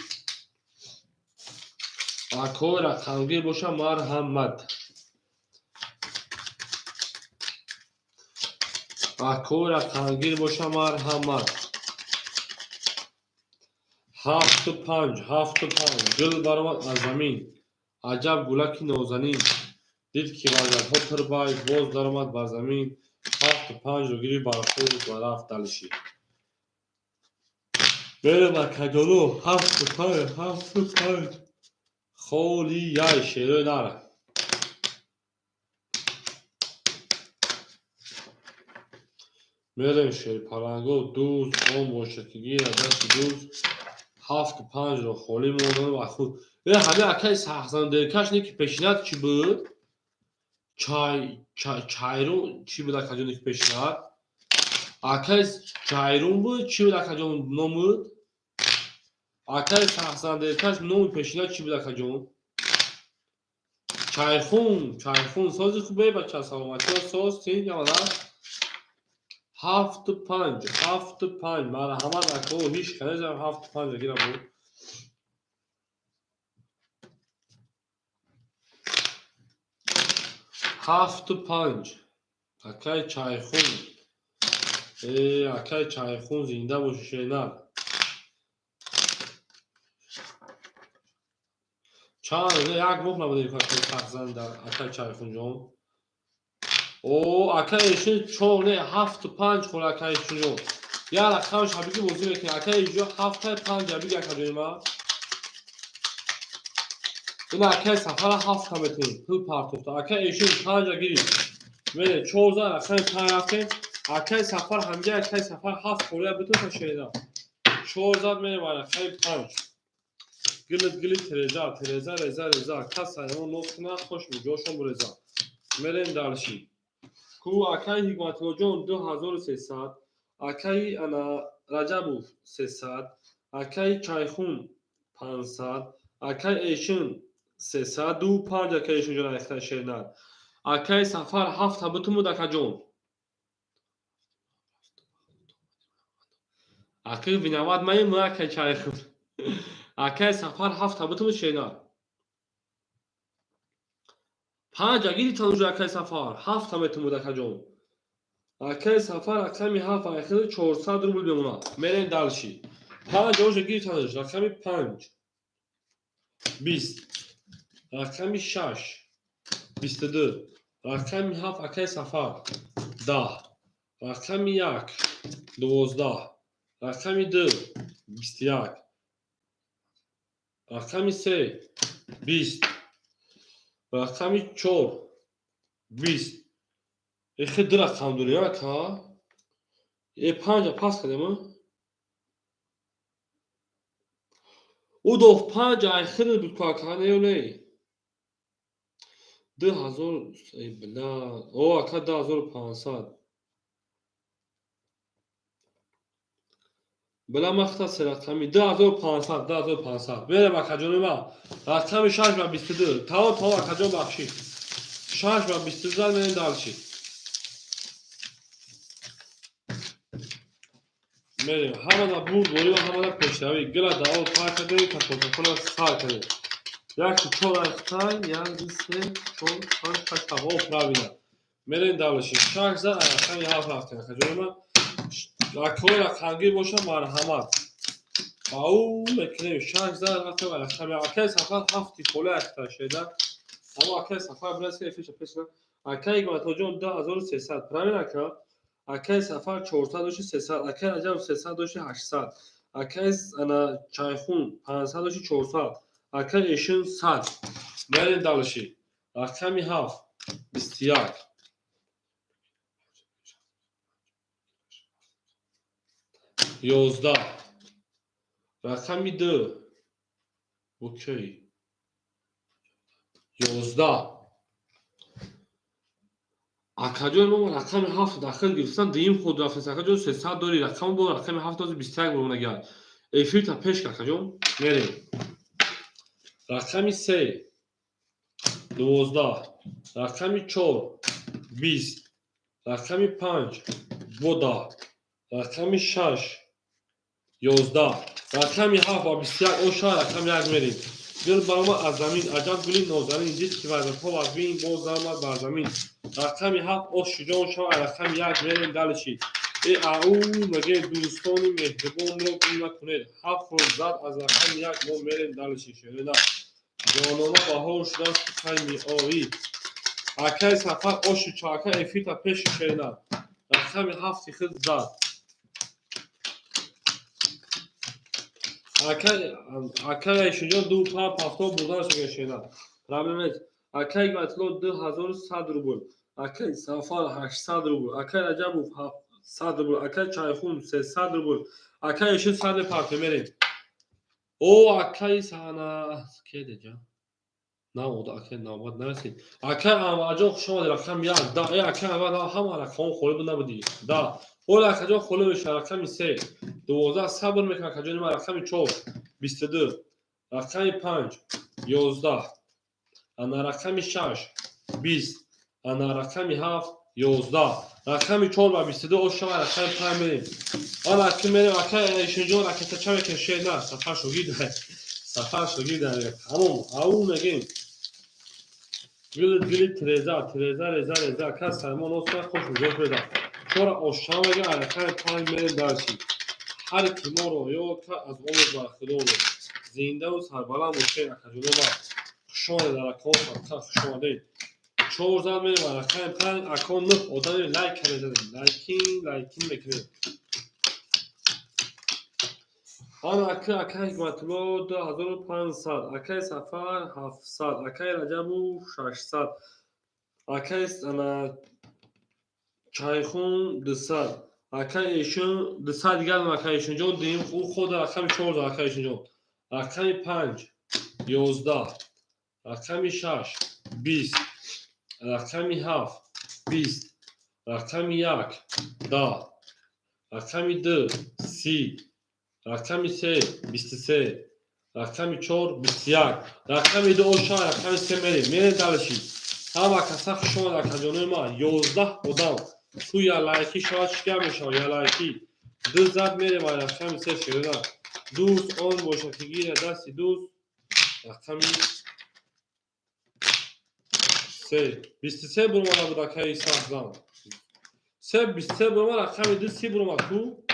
Акои рақамгир боша, марҳамат. Акои рақамгир боша, марҳамат. 7-5, 7-5. Гул баромад аз замин. Аҷаб гулаки нозанин. Дид ки варзадҳо тирбай, боз даромад бар замин. 7-5-ро гирифт бар худ ва рафт дальше. Мерем, акаҷоно, 7-5, 7-5. Холияй, шерои нар. Мерем, шерпаланго, дӯз, он бошад ки гирад дасти дӯз. 7-5-ро холӣ мондан ва худ. Э ҳамин акаи сахзандеркаш не ки пешинат чӣ буд? Чай, чайрун чӣ буд, акаҷон, ки пешинат? Акаи Чайрун буд, чӣ буд, акаҷон, номуд? Акаи сахзандеркаш номи пешинат чӣ буд, акаҷон? Чайхун, Чайхун, сози хубе, бача, саломатиё, соз, тинҷ, амада. 7-5, 7-5, марҳамат, ако, ҳеҷ канезам 7-5 гирам буд. 7-5. Акай Чайхун. Э, акай Чайхун, зинда боши, шернар. Чанд як моҳ набудем, акай Сахзанда, акай Чайхунҷон. О, акай Эшин чор не, 7-5 хӯр, акай Эшинҷон. Як рақамаш ҳабиги бозӣ мекунӣ. Акай Эшинҷон 7-5 ҳабиги, акаҷони ман. Ин акай Сафара ҳафта метавонем. Пул партофта. Акай Эшин панҷа гирифт. Мере чор зан рақами панҷ рафтем. Акай Сафар ҳамҷа, акай Сафар ҳафт холия битон шеда. Чор зад, мерем ба рақами панҷ. Гилит гили тереза, тереза реза реза. Кас ҳайвон нос кунад, хош муҷошон буреза. Мерем дальше. Ку акаи Ҳикматуллоҷон 2300, акаи ана Раҷабов 300, акаи Чайхун 500, акаи Эшин 300, ду панҷ акаи Эшинҷон айхта шернар. Акаи Сафар ҳафта бутумуд акаҷон. Акаи виноват маем, акаи Чайхун. Акаи Сафар ҳафта бутумуд шернар. Панҷ агидитан уже акаи Сафар, ҳафта метумуд акаҷон. Акаи Сафар рақами ҳафт айхиди 400 рубл мемонад. Мерем дальше. Панҷ уже гирифтанаш, рақами панҷ. 20. Рақами шаш. 22. Рақами ҳафт акаи Сафар. 10. Рақами як. 12. Рақами ду. 21. Рақами се. 20. Рақами чор. 20. Эхе ду рақам дорем, ака? Э панҷа пас кардем, а? Удов панҷ айхири буд ку ака, не ё не? 2000, эй бля, о ака 2500. Бля махта се рақами 2500, 2500. Берем акаҷони ман. Рақами шаш ба 22. Тамом, тамом акаҷон бахшид. Шаш ба 22 зад мерем дальше. Мерем. Ҳамада бурд борӣ ва ҳамада пешравӣ. Гила даво пар кардем, такон-такона сар кардем. Як, чор айхтай, як, ду, се, чор, панҷ, шаш, ҳафт. О, правильно. Мерем дальше. Шаш зад, рақами ҳафт рафтем. Акаҷони ман. Акои рақамгир боша, марҳамат. Ау мекунем. Шаш зад рафтем рақами акаи Сафар ҳафти хола айхтай шеда. Аммо акаи Сафар билас ки эфиша пеш на. Акаи Ҳикматуллоҷон 2300. Правильно ака? Акаи Сафар 400 дошти 300, акаи Раҷаб 300 дошти 800, акаи ана Чайхун 500 дошти 400, акаи Эшин 100. Мерем дальше. Рақами ҳафт 21. 11. Рақами ду. Окей. 11. Акаҷон мо рақами ҳафт дахил гирифтан, дуюм худ рафтем. Акаҷон 300 дори, рақам бо рақами ҳафт дози 21 бумонагар. Эфирта пеш ка акаҷон. Мерем. Рақами се 12, рақами чор 20, рақами панҷ 12, рақами шаш 11, рақами ҳафт ва 21 оша рақами як мерем. Гул барома аз замин, аҷаб гули нозанин, дид ки вазифа вазбин боз замад бар замин. Рақами ҳафт ош шуҷон шава, рақами як мерем дальше. Э ау меге дӯстони меҳрибонро гум накунед. Ҳафт рӯз зад аз рақами як мо мерем дальше. Шерина. Ҷонона баҳор шудааст кай меоӣ. Акаи Сафар оши чака эфита пеши шерина. Рақами ҳафти худ зад. Акаи Эшинҷон ду панҷ ҳафто бурданаш мега шерина. Проблем нест. Акаи Ҳикматулло 2100 рубл. Акаи Сафар 800 рубл. Акаи Раҷабов 700 рубл. Акаи Чайхун 300 рубл. Акаи Эшин 100 партия мерем. О акаи Сана кедеҷа? На, акаи навбат нарасид. Акаи Анварҷон хуш омадед, рақами як. Да, э акаи Анвар ҳама рақамҳо холӣ буд набудӣ. Да. Ола акаҷон холӣ мешавад рақами се. 12 сабр мекунад акаҷони ман рақами чор 22, рақами панҷ 11, ана рақами шаш 20, ана рақами ҳафт 11, рақами чор ва 22 ош шава рақами панҷ мерем. Ана ки мерем акаи Эшинҷон ракетача мекунад шер на, Сафар шогирд. Сафар шогирд. Тамом, ау мегем. Гили гили тереза, тереза реза реза. Кас саймон оса хош муҷош беда. Чора ошшава мега рақами панҷ мерем дальше. Ҳар ки моро ёд кард аз омӯз бархӯрдор буд. Зиндаву сарбаланд бошед акаҷоно ма. Хуш омадед дар рақамҳо садқа хуш омадед. Чор зад мерем рақами панҷ акон нӯҳ одами лайк мезанем. Лайкин, лайкин мекунем. Ана ака акаи Ҳикматулло 2500, акаи Сафар 700, акаи Раҷабу 600, акаи ана Чайхун 200, акаи Эшин 200 дигар акаи Эшинҷон дуюм ӯ худ рақами чор зад акаи Эшинҷон. Рақами панҷ 11, рақами 6, 20, рақами 7, 20, рақами 1, 10, рақами 2, 30, рақами 3, 23, рақами 4, 21, рақами 2 оша, рақами 3 мерем, мерем дальше. Ҳама каса хуш омад, акаҷонои ман, 11 одам. Ту я лайки шавад, чӣ гап мешавад, я лайки. Ду зад, мерем ай рақами 3, шерона. Дӯст он бошад, ки гирад дасти дӯст. Рақами 3, 23 буромада буд, акаи сахзан. Се, 23 буромад, рақами 2, 30 буромад ку?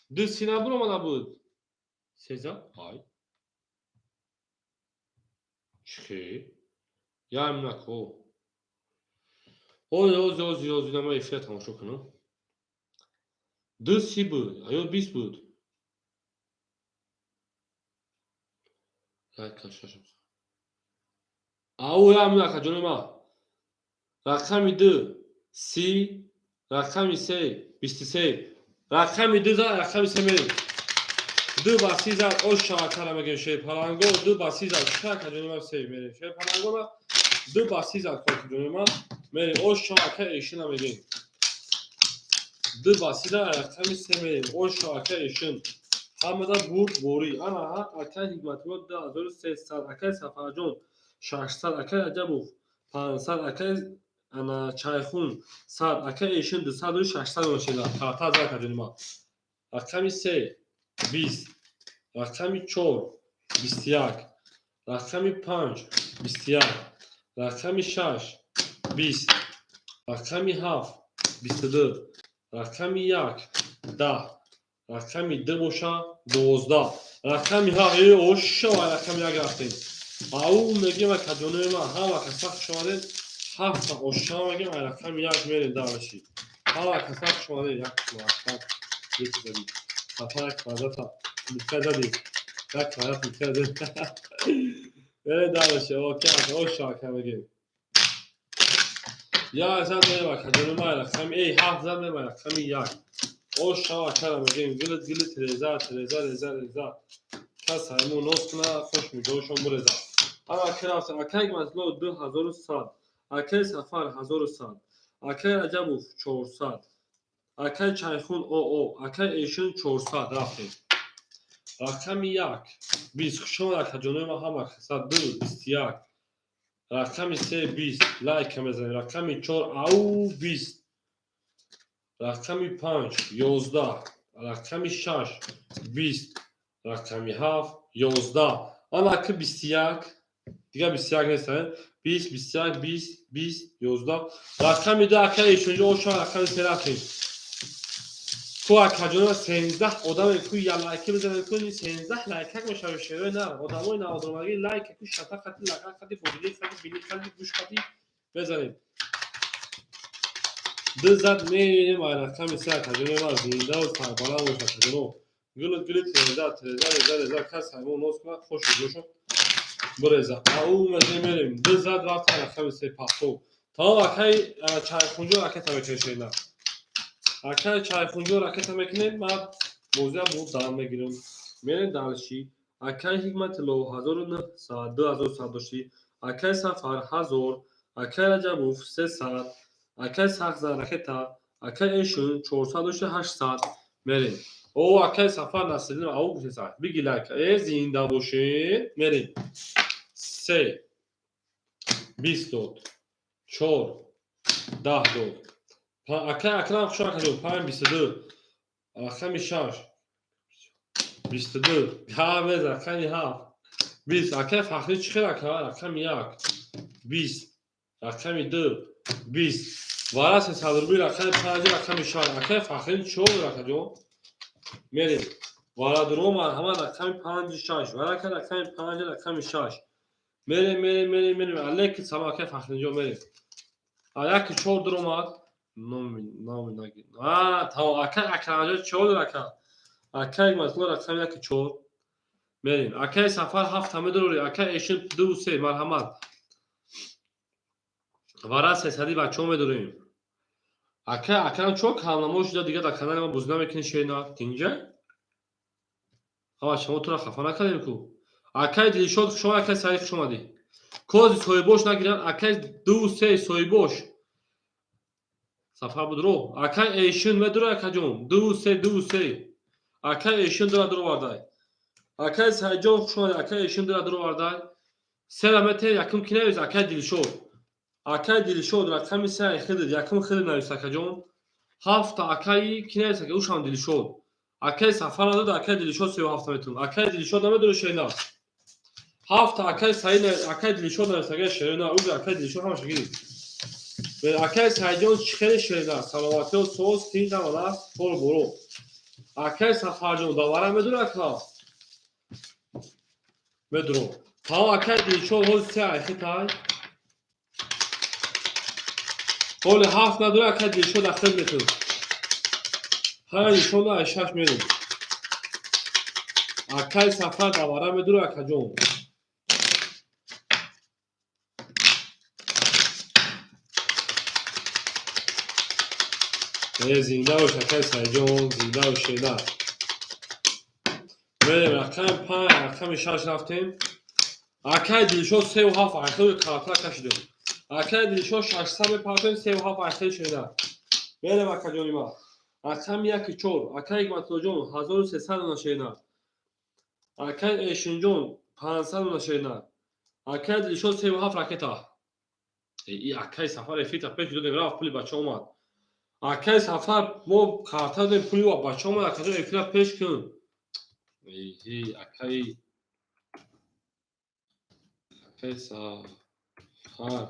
Ду, 30 набуромада буд? Сеза? Ай. Чӣ? Як минут ко. Ози, ози, ози, ози, ман эфира тамошо кунам. Ду, 30 буд, ё 20 буд? Як шаш. Ау, як минут, акаҷони ман. Рақами 2, 30, рақами 3, 23. Рақами 2 зад, рақами 3 мерем. Ду ба 30 зад, ош шавакара мегем, шерпаланго, ду ба 30 зад. Чӣ, акаҷони ман, се мерем. Шерпалангора ду ба 30 зад, акаҷони ман, мерем. Ош шавака эшина мегем. Ду ба 30 зад, рақами 3 мерем. Ош шавака эшин. Ҳамада бурд борӣ. Ана акай Ҳикматулло 2300, акай Сафарҷон 600, акай Раҷабов 500, акай ана Чайхун 100, акай Эшин 200, 600 мошина. Карта зад, акаҷони ман. Рақами 3, 20, рақами 4, 21, рақами 5, 21, рақами 6, 20, рақами 7, 22, рақами 1, 10, рақами 2 боша, 12, рақами 7. Э, ошава, рақами 1 рафтем. Ау мегем, акаҷонои ман, ҳама каса хуш омадед. Ҳафта ошава мегем, ай рақами 1 мерем дальше. Ҳама каса хуш омадед. Як квадрат як зади. Сафар як квадрата митка задӣ. Як квадрат митка задӣ. Мерем дальше. Окей, оша, ака мегем. Як зад мерем, акаҷонои ман, рақами эй 7 зад, мерем рақами 1. Оша, акара мегем. Гилит гилит реза реза реза реза. Кас ҳаймон ноз куна, хуш миҷоҳошон буреза. Ама ки рафтем, акай Мазло 2100, акай Сафар 1100, акай Раҷабов 400, акай Чайхун оо, акай Эшин 400, рафтем. Рақами 1, 20. Хуш омад, акаҷонои ман, ҳама каса. 2, 21, рақами 3, 20, лайка мезанем. Рақами 4, ау, 20, рақами 5, 11, рақами 6, 20, рақами 7, 11. Ана ки 21, дигар 21 нест, 20, 21, 20, 20, 11, рақами 2, ака Эшонҷо, оша, рақами 3 рафтем ку, акаҷоно, 13 одаме ку, я лайки бизанем ку, 13 лайкак мешавем, шерои на одамои наводромагӣ лайка ку, шата хати, лақа хати, бодили хати, бини хати, гӯш хати мезанем. Ду зад, мерем ай рақами 3, акаҷоно ман, зиндаву сарбаланд бош, акаҷоно. Гилит гилит реза реза реза реза. Кас ҳайвон ноз кунад, хош ҷошон буреза. Ау мезанем, мерем. Ду зад, рафта рақами 3, пахтов. Тамом, акай Чайхунҷо ракета мекашена. Акай Чайхунҷо ракета мекунем, ман бозия бо дан мегирам. Мерем дальше. Акай Ҳикматилло 1900, 2100 доштӣ. Акай Сафар 1000, акай Раҷабов 300, акай Сахзан ракета, акай Эшун 400 дошти, 800, мерем. О, акай Сафар Насриддин, ау гуфтеса. Биги лайк. Э, зинда бошед. Мерем. Се, 20 дод. Чор, 10 дод. Акай Акрам, хуш омадед. 5, 22. Рақами 6, 22. Ҳа, рақами 7, 20. Акай Фахрӣ чӣ хел, ака? Рақами 1, 20. Рақами 2, 20. Вара 300 рубли, рақами 5, рақами 6. Акай Фахрӣ чӣ акаҷон? Мерем. Варадуро, марҳамат, рақами 5, 6. Варака рақами 5, рақами 6. Мерем, мерем, мерем, мерем. Алейки салом, акай Фахринҷон, мерем. Яки чор дуромад. Номи, номи наги. А, тамом, акай Акрамҷон чор дор, ака. Акай Мазло рақами яки чор. Мерем. Акай Сафар ҳафта медорӣ, акай Эшин ду, се, марҳамат. Вара 300-и бачаҳо медорем. Акай Акрам чо камнамо шуда, дигар дар канали ман бозӣ намекунӣ, шерина? Тинҷа? Ҳама шумо туро хафа накардем ку. Акай Дилшод хуш омад, акай Саид хуш омадӣ. Кози соҳибош нагиранд, акай ду се соҳибош. Сафар будро. Акай Эшин медура, акаҷон. Ду се, ду се. Акай Эшин дура дуровардай. Акай Саидҷон хуш омадӣ, акай Эшин дура дуровардай. Сера мете якум ки навис, акай Дилшод. Акай Дилшод рақами се хидид, якум хидид навис, акаҷон. Ҳафта акаи ки навис, ака ушам Дилшод. Акай Сафар надод, акай Дилшод сею ҳафта метун. Акай Дилшод намедура шерина. Ҳафта акай Саид, акай Дилшод навис, акай шерина. Уга акай Дилшод ҳамаша гирифт. Акай Саидҷон чӣ хеле шерина. Саломатиё соз, тинҷ ҳамада, кору боро. Акай Сафарҷон давара медура, ака? Медуро. Тамом, акай Дилшод ҳози се айхитай. Ҳоли ҳафт надора, акай Дилшод ахир метун. Ҳай нишонда ай шаш мерем. Акай Сафар давара медура, акаҷон. Э, зинда бош, акай Саидҷон, зинда бош, шерина. Мерем рақами панҷ, рақами шаш рафтем. Акай Дилшод сею ҳафт айхири картра кашидем. Акай Дилшод 600 мепартоем, сею ҳафт айхири шерина. Мерем, акаҷони ман. Рақами яки чор. Акай Ҳикматуллоҷон 1300 дона шерина. Акай Эшинҷон 500 дона шерина. Акай Дилшод сею ҳафт ракета. И акай Сафар эфирта пеш додем, рафт пули бача омад. Акай Сафар мо карта додем, пули бача омад, акаҷон эфира пеш кун. Эҳи, акай Сафар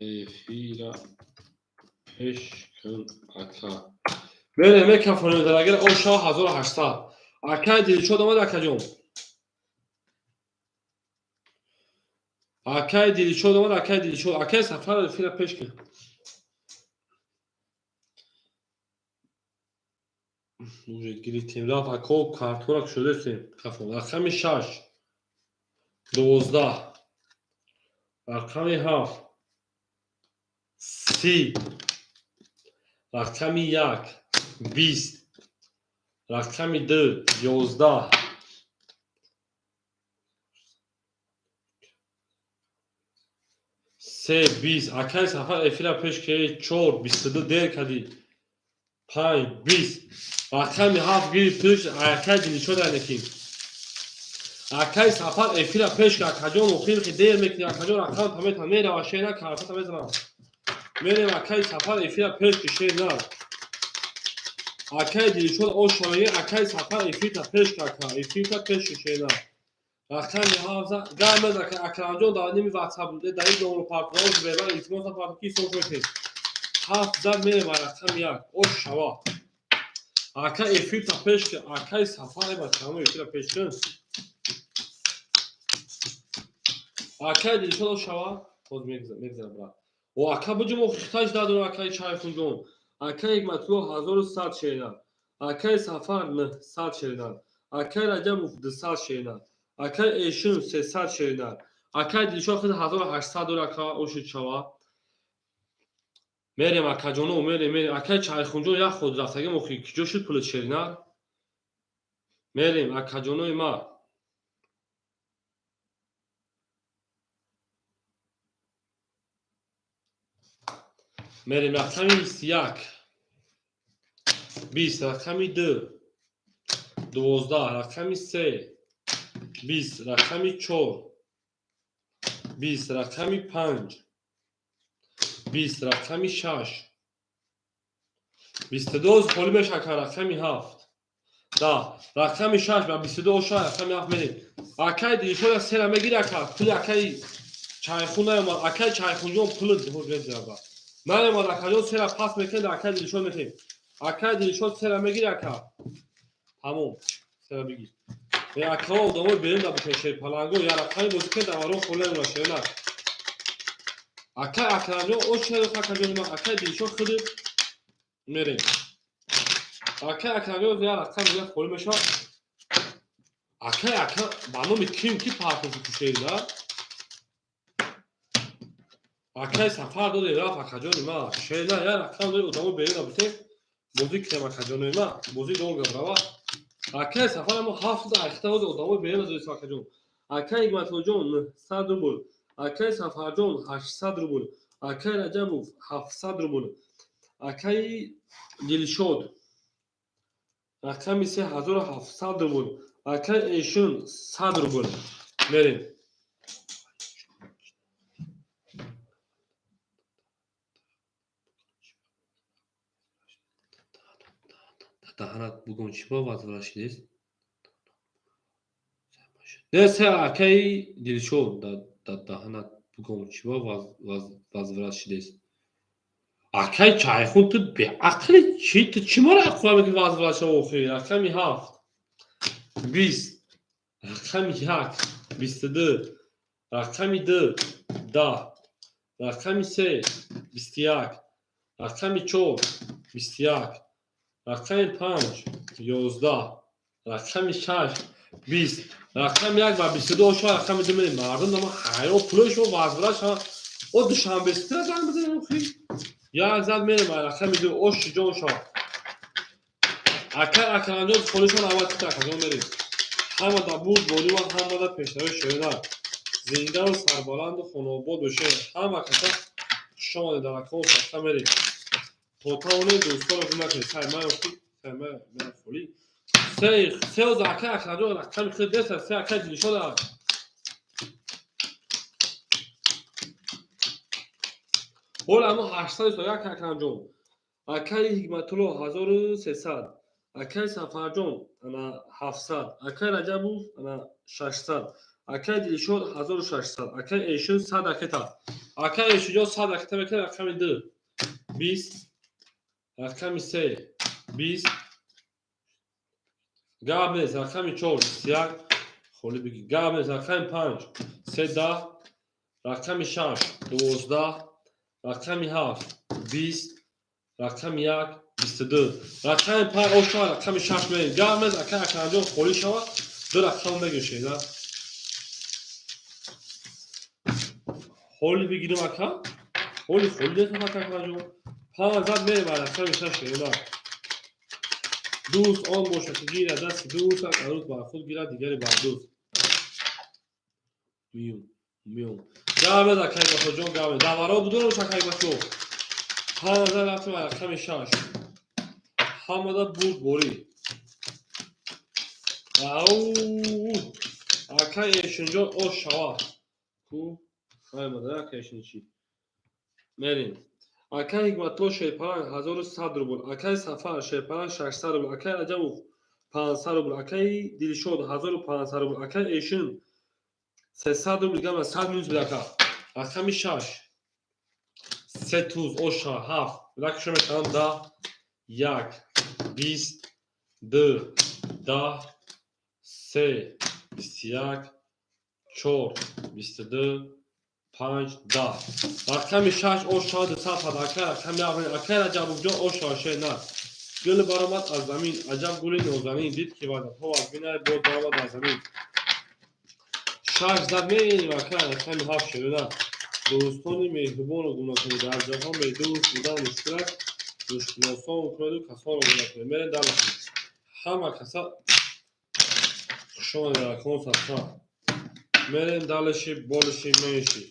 эфира пеш кун, ака. Мерем, мекафонем дарагир оша 1800. Акай Дилшод омад, акаҷон. Акай Дилшод омад, акай Дилшод. Акай Сафар эфира пеш кун. Уже гирифтем, рафт ако картора кушодастем. Кафон. Рақами шаш. 12. Рақами ҳафт. 30. Рақами як. 20. Рақами ду. 11. Се, 20. Акай Сафар эфира пеш ки чор, 22 дер кардӣ. Панҷ, 20. Рақами ҳафт гирифтиш, акай Дилшод айнакин. Акай Сафар эфира пеш ки акаҷон охир ки дер мекунӣ, акаҷон рақам тамета мерава, шена картата мезанам. Мерем, акай Сафар эфира пеш ки шена. Акай Дилшод оша меги, акай Сафар эфирта пеш ки ака, эфирта пеш ки шена. Рақами ҳафт гап мез ака Акрамҷон дар ними WhatsApp дар ин номро партоз беман илтимос партоз ки ҳисоб кунед. Ҳафт зад мерем ба рақами як. Ош шава. Ака эфирта пеш ки акай Сафар бачамо эфира пеш кун. Акай Дилшод ош шава. Боз мегзарам, брат. О, ака буҷум охихташ дадор акай Чайхунҷон. Акай Ҳикматулло 1100 шерина. Акай Сафар 900 шерина. Акай Раҷабов 200 шерина. Акай Эшин 300 шерина. Акай Дилшод худ 1800 дор ака ошид шава. Мерем, акаҷоно, мерем, мерем. Акай Чайхунҷон як худ рафтагим охи киҷо шуд пули шерина? Мерем, акаҷонои ма. Мерем рақами 21. 20, рақами ду. 12, рақами се. 20, рақами чор. 20, рақами панҷ. 20, рақами шаш. 22 холӣ мешавад рақами ҳафт. 10, рақами шаш ба 22 оша рақами ҳафт мерем. Акай Дилшод сера мегири ака, пули акай Чайхун наёмад. Акай Чайхунҷон пули мезаба. Наёмад акаҷон сера пас мекунед, акай Дилшод метем. Акай Дилшод сера мегири ака. Тамом. Сера бигир. Э акао одамои берун да бошед шерпаланго, я рақами бозӣ кунед даварон холӣ намонад шерина. Акай Акрамҷон ош шеро акаҷони ман, акай Дилшод худи мерем. Акай Акрамҷон я рақам дигар холӣ мешавад. Акай ака ба номи ким ки партофи кушерина? Акай Сафар доде рафт акаҷони ман. Шерина я рақам дори одамо берун набошед. Бозӣ кунем акаҷонои ман. Бозӣ долго брава. Акай Сафар амо ҳафт айхта одамо берун надоред акаҷон. Акай Ҳикматуллоҷон 900 рубл, акай Сафарҷон 800 рубл, акай Раҷабов 700 рубл, акай Дилшод рақами 3700 рубл, акай Эшун 100 рубл. Мерем. Даҳанат бугон чӣ ба возврат шидест? Не, се акаи Дилшод даҳанат бугон чӣ ба возврат шидест? Акаи Чайхун, ту беақли чӣ? Ту чӣ мора ақла мекунӣ возврат шава охир? Рақами 7 20, рақами 1 22, рақами 2 10, рақами 3 21, рақами 4 21, рақами 5 11, рақами 6 20, рақами 1 ва 22 ошава рақами 2 мерем. Мардум нама ҳайрон, пулои шумо возврат шава. О, Душанбе ситра занг бизанем охир. Як зад мерем рақами 2 оши ҷон шава. Акай Акрамҷон холишон аввал кита акаҷон мерем. Ҳамада бурд борӣ ва ҳамада пешравӣ шоира. Зиндаву сарбаланду хонаобод бошед. Ҳама каса хуш омадед дар рақаму садқа мерем. То тавонед дӯстонро гум накунед. Сай ман охи, сай ман ман холӣ. Се се оз акай Акрамҷон рақами худ деса, се акай Дилшод аст. Ҳола мо 801 Акрамҷон. Акай Ҳикматулло 1300. Акай Сафарҷон ана 700. Акай Раҷабов ана 600. Акай Дилшод 1600. Акай Эшун 100 ракета. Акай Эшунҷон 100 ракета мекунад рақами 2. 20, рақами 3 20, гап нест, рақами 4 21, холӣ бигӣ гап нест, рақами 5 3 10, рақами 6 12, рақами 7 20, рақами 1 22, рақами 5 ошава рақами 6 мерем. Гап нест, акай Акрамҷон холӣ шава, ду рақам мегӯшед. Ҳоли бигирим ака, ҳоли холӣ нест ака Акрамҷон. 5 зад мерем рақами 6 шена. Дӯст он бошад, ки гирад дасти дӯст, арӯз бар худ гирад, дигаре бар дӯст. Миём, миём. Гап нест акай Бахоҷон, гап нест. Даваро будун акай Бахо. 5 зад рафтем рақами 6. Ҳамада бурд борӣ. Ау, акай Эшунҷон ош шава. Ку? Аймада акай Эшун чӣ? Мерем. Акай Ҳикматулло Шерпаланг 1100 рубл, акай Сафар Шерпаланг 600 рубл, акай Раҷабов 500 рубл, акай Дилшод 1500 рубл, акай Эшун 300 рубл, гама 100 минус буда ака. Рақами 6 се туз оша 7, ракшо мешаванд 10, 1 20, 2 10, 3 21, 4 22, 5 10. Рақами 6 оша 200 пад акай рақами 7 акай Раҷабовҷон оша шена. Гул баромад аз замин, аҷаб гули нозанин, дид ки вазатҳо аз бинай боз баромад аз замин. 6 зад мерем акай рақами 7 шена. Дӯстони меҳрубону гум накунед, дар ҷаҳон бедӯст будан мушкил аст, мушкилосон кунеду касонро гум накунед. Мерем дальше. Ҳама каса хуш омадед дар рақаму садқа. Мерем дальше больше меньше.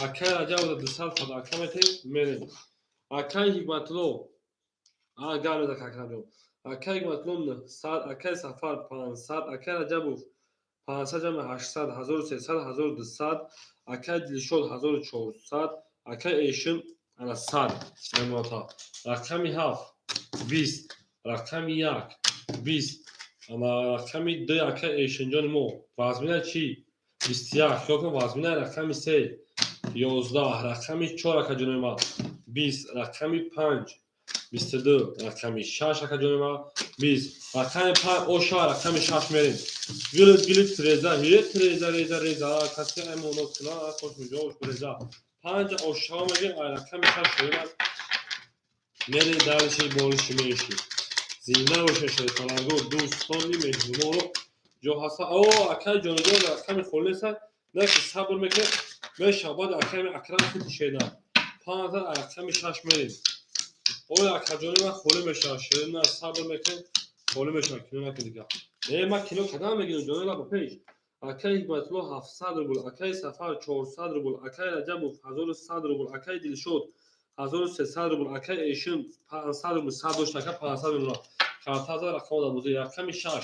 Акай Раҷабов 200 подарка метем, мерем. Акай Ҳикматулло, а гап нест акай Акрамҷон. Акай Ҳикматулло 900, акай Сафар 500, акай Раҷабов 500 ҷамъи 800, 1300, 1200, акай Дилшод 1400, акай Эшун ана 100 мемота. Рақами 7 20, рақами 1 20, ана рақами 2 акай Эшунҷони мо. Вазмина чӣ? 21, хиёл кун вазмина рақами 3 11, рақами 4 акаҷони ма 20, рақами 5 22, рақами 6 акаҷони ма 20, рақами 5 оша рақами 6 мерем. Гилит гилит треза, ҳе треза реза реза, касе аймоно куна, хош миҷош реза. 5 ошава мегем, ай рақами 6 мерем. Мерем дальше больше меньше. Зинда бошед шерпаланго, дӯстони меҳрубону ҷо ҳаста. О, акай ҷониҷон рақами холӣ неста, не ки сабр мекунед, мешавад акай Акрам худи шена. 5 рақами 6 мерем. Оя акаҷони ман холӣ мешавад, ширина сабр мекунед, Холӣ мешавад, кино накун дига. Э, ман кино кадам мегирам, ҷони лаба пеш. Акаи Ҳикматулло 700 рубл, акаи Сафар 400 рубл, акаи Раҷабов 1100 рубл, акаи Дилшод 1300 рубл, акаи Эшин 500 рубл, 100 дошт, ака 500 мемонад. Картаза рақам дар бозӣ: рақами 6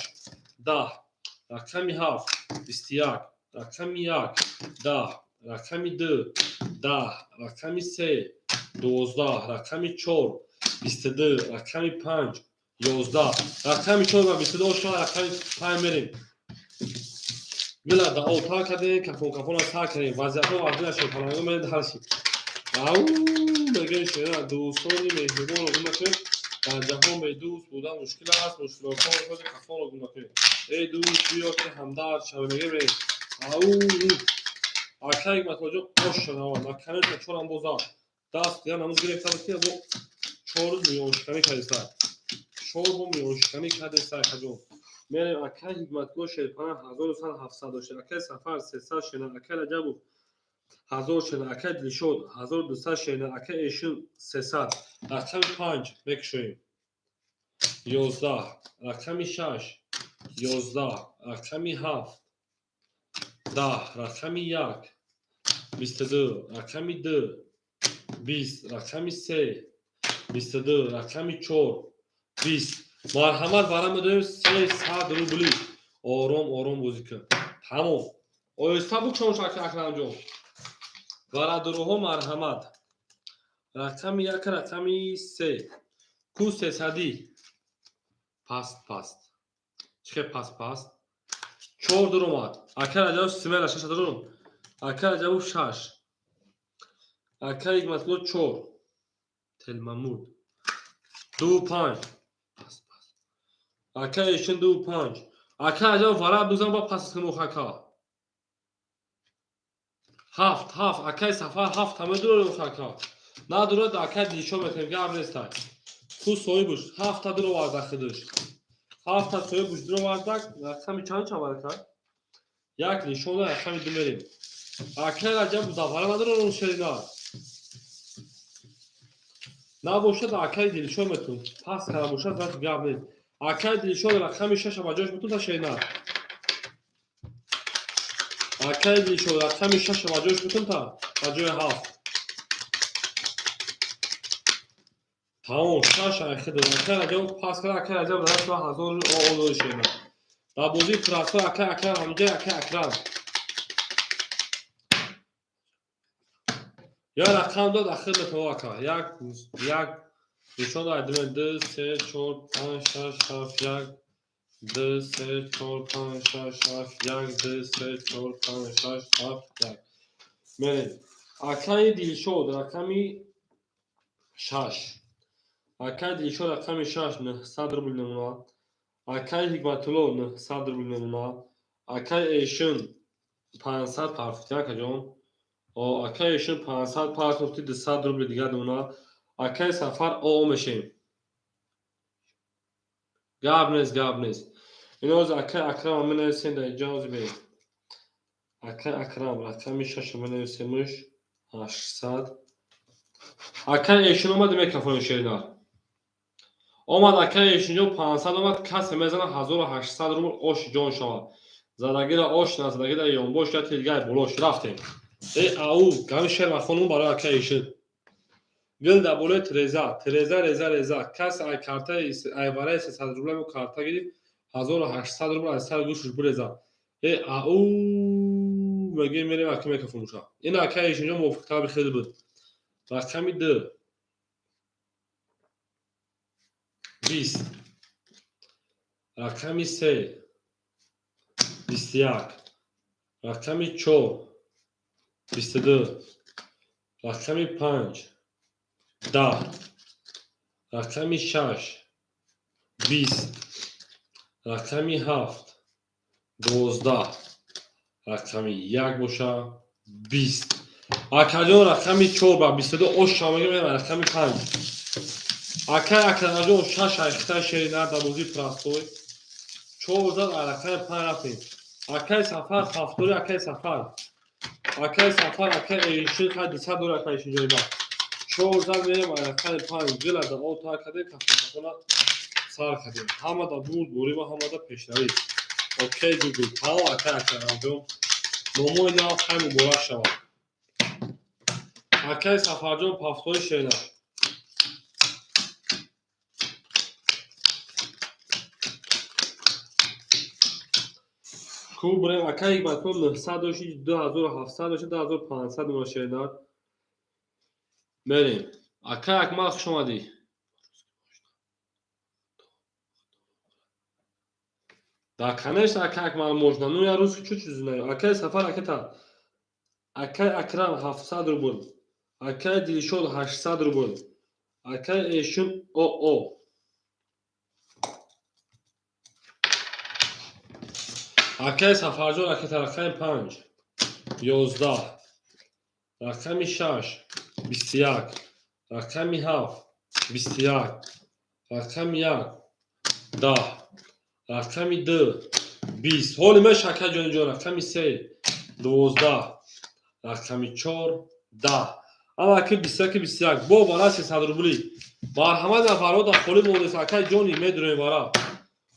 10, рақами 7 21, рақами 1 10, рақами 2 10, рақами 3 12, рақами 4 22, рақами 5 11, рақами 4 ва 22 ошкора. Рақами 5 мерем. Гила да отар кардем, кафон кафона сар кардем, вазъиятҳо вазъи нашед, паланго мерем дарши. Ау, мегӯем шера, дӯстони меҳрибонро гум накунед. Дар ҷаҳон бедӯст будан мушкил аст, мушкилотҳоро шоди кафонро гум накунед. Эй дӯст, биё ки ҳамдард шавем, мегӯем. Ау, акаи Ҳикматуллоҷон ош шавад, наканета чорам бозад. Даст я намуз гирифта буд, ки бо чор рӯз миёншиканӣ кардеса. Чор бо миёншиканӣ кардеса, акаҷон. Мерем, акаи Ҳикматулло шерпана 1100 700 дошта, акаи Сафар 300 шена, акаи Раҷабов 1000 шена, акаи Дилшод 1200 шена, акаи Эшин 300. Рақами 5 мекушоем. 11, рақами 6 11, рақами 7 10, рақами 1 22, рақами 2 20, рақами 3 22, рақами 4 20. Марҳамат, вара медоем 300 рубли. Ором ором бозӣ кун. Тамом. Оҳиста букшон, шаки Акрамҷон. Варадуруҳо, марҳамат. Рақами 1, рақами 3. Ку сесадӣ. Паст паст. Чӣ хел паст паст? Чор дуромад. Ака Раҷабов смело шаша дуром. Ака Раҷабов шаш. Ака Ҳикматулло чор. Телмамуд. Ду панҷ. Паст паст. Ака Эшин ду панҷ. Ака Раҷабов вара бизан ба пас кун, ака. Ҳафт, ҳафт, акаи Сафар ҳафт ҳама дурор, ака. Надурад, акаи Дилшод метавем, гап нестай. Ку соҳибуш ҳафта дуроварда худаш. Ҳафта соҳибуш дуровардак, рақами чанд шавад, ака? Як нишона, рақами ду мерем. Акаи Раҷаб Музаффара надорад шерина. Набошад, акаи Дилшод метун. Пас кара бошад, зат гап нест. Акаи Дилшод рақами шаша ба ҷош бутун та шерина. Акаи Дилшод рақами шаша ба ҷош бутун та ба ҷои ҳафт. Тамом, шаш айхи дод. Акаи Раҷаб пас кара, акаи Раҷаб дар ҳазор оолои шерина. Дар бозии пурасрор акаи Акрам ҳамҷои акаи Акрам. Я рақам дод, ахир метавон, ака. Як, як нишон дод, айдиме ду, се, чор, панҷ, шаш, ҳафт, як, ду, се, чор, панҷ, шаш, ҳафт, як, ду, се, чор, панҷ, шаш, ҳафт, як. Мерем. Акаи Дилшод рақами шаш. Акаи Дилшод рақами шаш 900 рубл мемонад. Акаи Ҳикматулло 900 рубл мемонад. Акаи Эшин 500 парфти, акаҷон. Акаи Эшин 500 парфти, 200 рубли дигар мемонад. Акаи Сафар оо мешем. Гап нест, гап нест. Иноз акаи Акрам менависем дар инҷо, ҳозир бинед. Акаи Акрам рақами шаша менависемш 800. Акаи Эшин омад, мекафонем шеринар. Омад акаи Эшинҷон 500 омад, касе мезана 1800 рубл оши ҷон шавад. Задагира ош, назадагира ёнбош, я тилгай болош рафтем. Э ау, гами шер махонум барои акаи Эшин. Гил дар болои тиреза, тиреза, реза, реза. Кас ай картаи ай вараи 300 рубла мо карта гирифт, 1800 рубл аз сари гӯшаш буреза. Э ау, мегӯем, мерем, ака мекафонуша. Ин акаи Эшинҷон мувофиқтар хеле буд. Рақами ду. 20. Рақами се. 21. Рақами чор. 22. Рақами панҷ. 10. Рақами шаш. 20. Рақами ҳафт. 12. Рақами як боша 20. Акаҷон рақами чор ба 22 ош шава мегӯем, рақами панҷ. Акаи Акрамҷон шаш айхта шерина дар бозии простой. Чор зад, рақами панҷ рафтем. Акаи Сафар ҳафтори, акаи Сафар. Акаи Сафар, акаи Эшин хай 200 дори, акаи Эшин ҷоиба. Чор зад, мерем рақами панҷ. Гила дар об тар кардем, кафон кафона Сар кардем. Ҳамада бурд, борӣ ва ҳамада пешравӣ. Окей, Гугл. Тамом, акай Акрамҷон. Номои нав хай муборак шавад. Акай Сафарҷон, пафтои шена. Ку бурем, акай Ҳикматулло 900 дошти, 2700 дошти, 2500 мона шена. Мерем. Акай Акмал, хуш омадӣ. Да, конечно, акай Акмал можно. Ну, я русский чуть-чуть знаю. Акай Сафар, акай Акай Акрам 700 рубл. Акай Дилшод 800 рубл. Акай Эшун ОО. Акай Сафарҷон, акай рақами 5 11, рақами 6 21, рақами 7 21, рақами 1 10, рақами 2 20. Ҳоли меш, акай ҷониҷон, рақами 3 12, рақами 4 10. Ана аки 21 21 бо бара 300 рубли. Марҳамат, нафарҳо дар холӣ мондест, акай ҷони, медурем бара.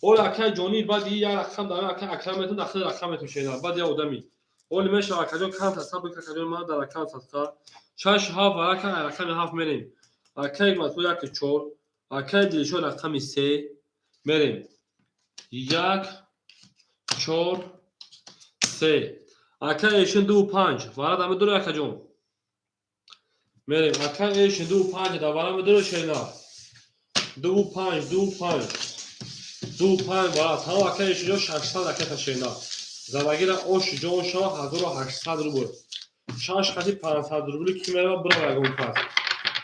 Оли акай ҷони, баъд як рақам дар акай Акрам метун, дар хели рақам метун шена, баъд як одами. Оли мешава, акаҷон, камта сабр ка, акаҷон, ман дар рақам садқа. 6 7 варака, рақами 7 мерем. Акай Ҳикматулло 1 4, акай Дилшод рақами 3 мерем. 1 4 3. Акай Эшин 2 5. Вара даме дур, акаҷон. Мерем. Акай Эшин 2 5 да вара медур, шена. 2 5 2 5 2 5 вара. Тамом, акай Эшин 600 акай шена. Задагира ош ҷон шава 1800 рубл. 6 хати 500 рубли ки мерава, бирава ягон кас.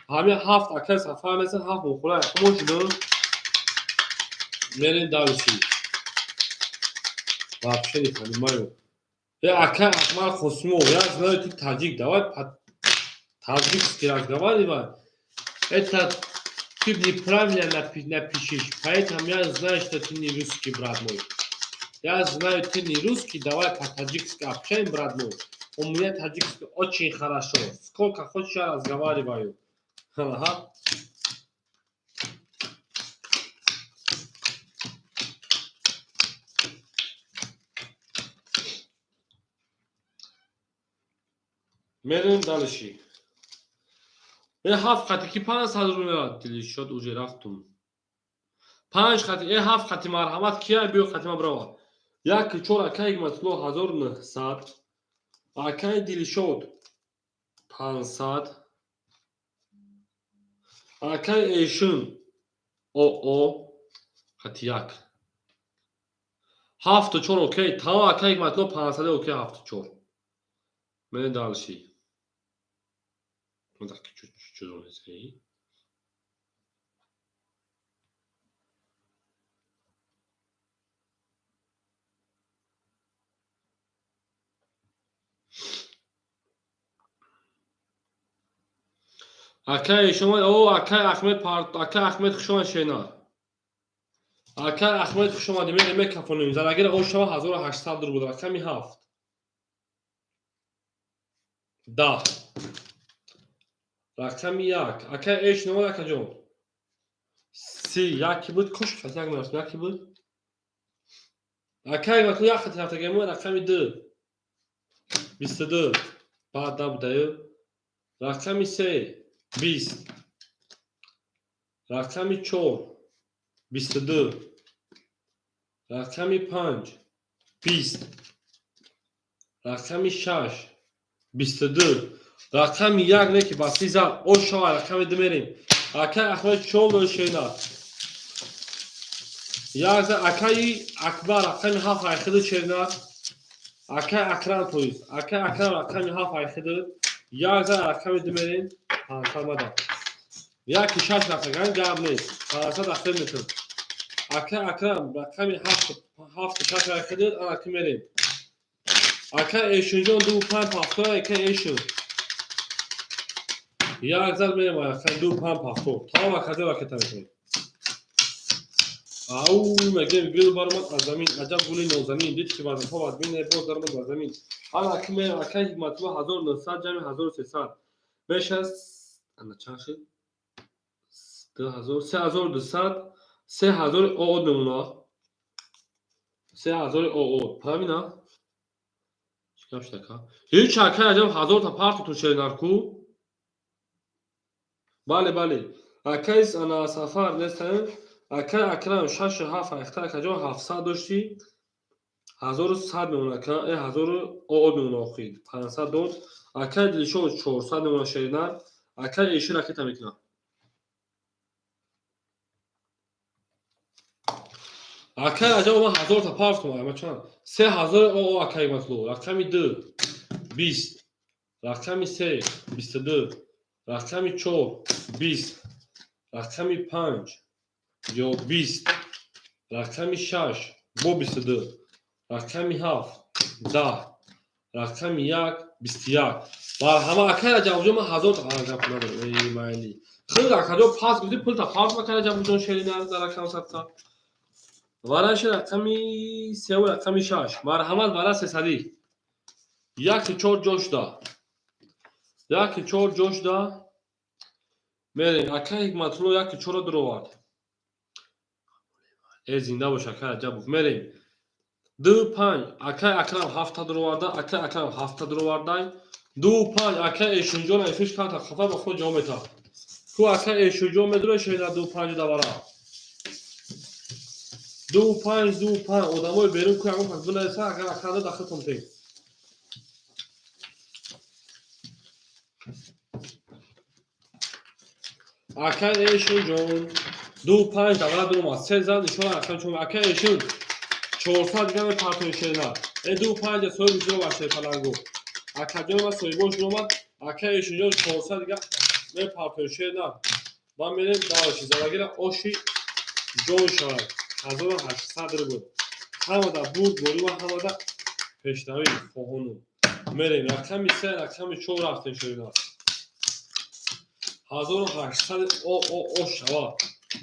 Ҳамин ҳафт акай Сафар неса, ҳафт мухура якумон шуду. Мерем дальше. Вообще не понимаю. Акай Акмал Қосимов, я знаю, ты таджик, давай по-таджикски разговаривай. Это ты неправильно напишешь, поэтому я знаю, что ты не русский, брат мой. Я знаю, ты не русский, давай по-таджикски общаем, брат мой. У меня таджикский очень хорошо. Сколько хочешь, я разговариваю. Ага. Мерем дальше. Э, ҳафт хати ки 500 рубл меравад? Дилшод уже рафтум. Панҷ хати, э, ҳафт хати, марҳамат, кия биё хатима бирава. Як чор, акай Ҳикматулло 1900, акай Дилшод 500, акай Эшин ОО хати як. Ҳафту чор, окей, тамом, акай Ҳикматулло 500, окей, ҳафту чор. Мерем дальше. Так, чуть-чуть. Акай шумо, о, акай Ахмед, акай Ахмед, хуш омад, шена. Акай Ахмед, хуш омадӣ, мерем мекафонем. Зарагира о шава 1800 рубл, рақами 7. 10. Рақами 1. Акай Эш номад, акаҷон. Си, яки буд, кош хат як мерафтем, яки буд. Акай вақт як хат рафтагемо, рақами 2. 22. Баъд набудаю. Рақами 3. 20. Рақами 4. 22. Рақами 5. 20. Рақами 6. 22. Рақами 1 не ки ба си зад. О шава, рақами 2 мерем. Акай Ахмед чол шена. Як за акаи Акбар рақами 7 айхиди шена. Акай Акрам, тоист. Акай Акрам рақами 7 айхиди. Як за рақами 2 мерем. 500 мада. Яки шаш рақам гап нест. 500 ахир метун. Акай Акрам рақами 7 7 шаш айхиди, ана ки мерем. Акай Эшунҷон 2 5 ҳафто, акай Эшун. Як зад мерем, акай 2 5 ҳафто. Тамом, акаҷо ракета метунем. Ау, мегем, гул баромад аз замин, аҷаб гули нозанин, дид ки вазифа вазмин, боз даромад ба замин. Ана ки мерем, акай Ҳикматулло 1900 ҷамъи 1300. Беш аз ана чанд шуд? 2000, 3200, 3000 ООД мемонад. 3000 ООД. Правильно? Чӣ гап шуд, ака? Ҳеҷ, акай Раҷаб, 1000-та партотун шеринар ку? Бале, бале. Акай ана Сафар нестаем. Акай Акрам шашу ҳафт ахта, акаҷон, 700 доштӣ. 1100 мемонад, ака. Э, ҳазору ООД мемонад охир. 500 дод. Акай Дилшод 400 мемонад шеринар. Акай Эшин ракета мекунад. Акай Раҷаб, ман 1000-та партом, ама чанд? 3000 ОО, акай Матлуб. Рақами ду 20, рақами се 22, рақами чор 20, рақами панҷ ё 20, рақами шаш бо 22, рақами ҳафт 10, рақами як 21. Марҳама, акай Раҷабҷон, ман 1000-та гап надорам. Эй, майли. Хел, акаҷон, пас гуфти, пулта парт, акай Раҷабҷон, шерина дар рақам садқа. Вараши рақами севу рақами шаш. Марҳамат, вара сесадӣ. Яки чор ҷо шуда. Яки чор ҷо шуда. Мерем, акай Ҳикматулло яки чорро дуровард. Э, зинда бош, акай Раҷабов. Мерем. Ду панҷ, акай Акрам ҳафта дуроварда, акай Акрам ҳафта дуровардай. Ду панҷ, акай Эшунҷон эфиш карта хафа ба худ ҷавоб метавад. Ку акай Эшунҷон медура шеда ду панҷ давара. Ду панҷ, ду панҷ, одамои берун ку ягон кас бинависа, агар акрада дахлтон тем. Акай Эшунҷон ду панҷ давара дуромад. Се зан нишона рақам чун акай Эшун 400 дига мепартои шена. Э, ду панҷ соҳиби дуромад шерпалангу. Акаҷон ва соҳибош дуромад. Акай Эшунҷон 400 дига мепартои шена. Ва мерем дальше. Залагира оши ҷон шавад. 1800 рубл. Ҳамада бурд борӣ ва ҳамада пешравӣ хоҳонум. Мерем рақами се, рақами чор рафтем шерина. 1800 о о о шавад.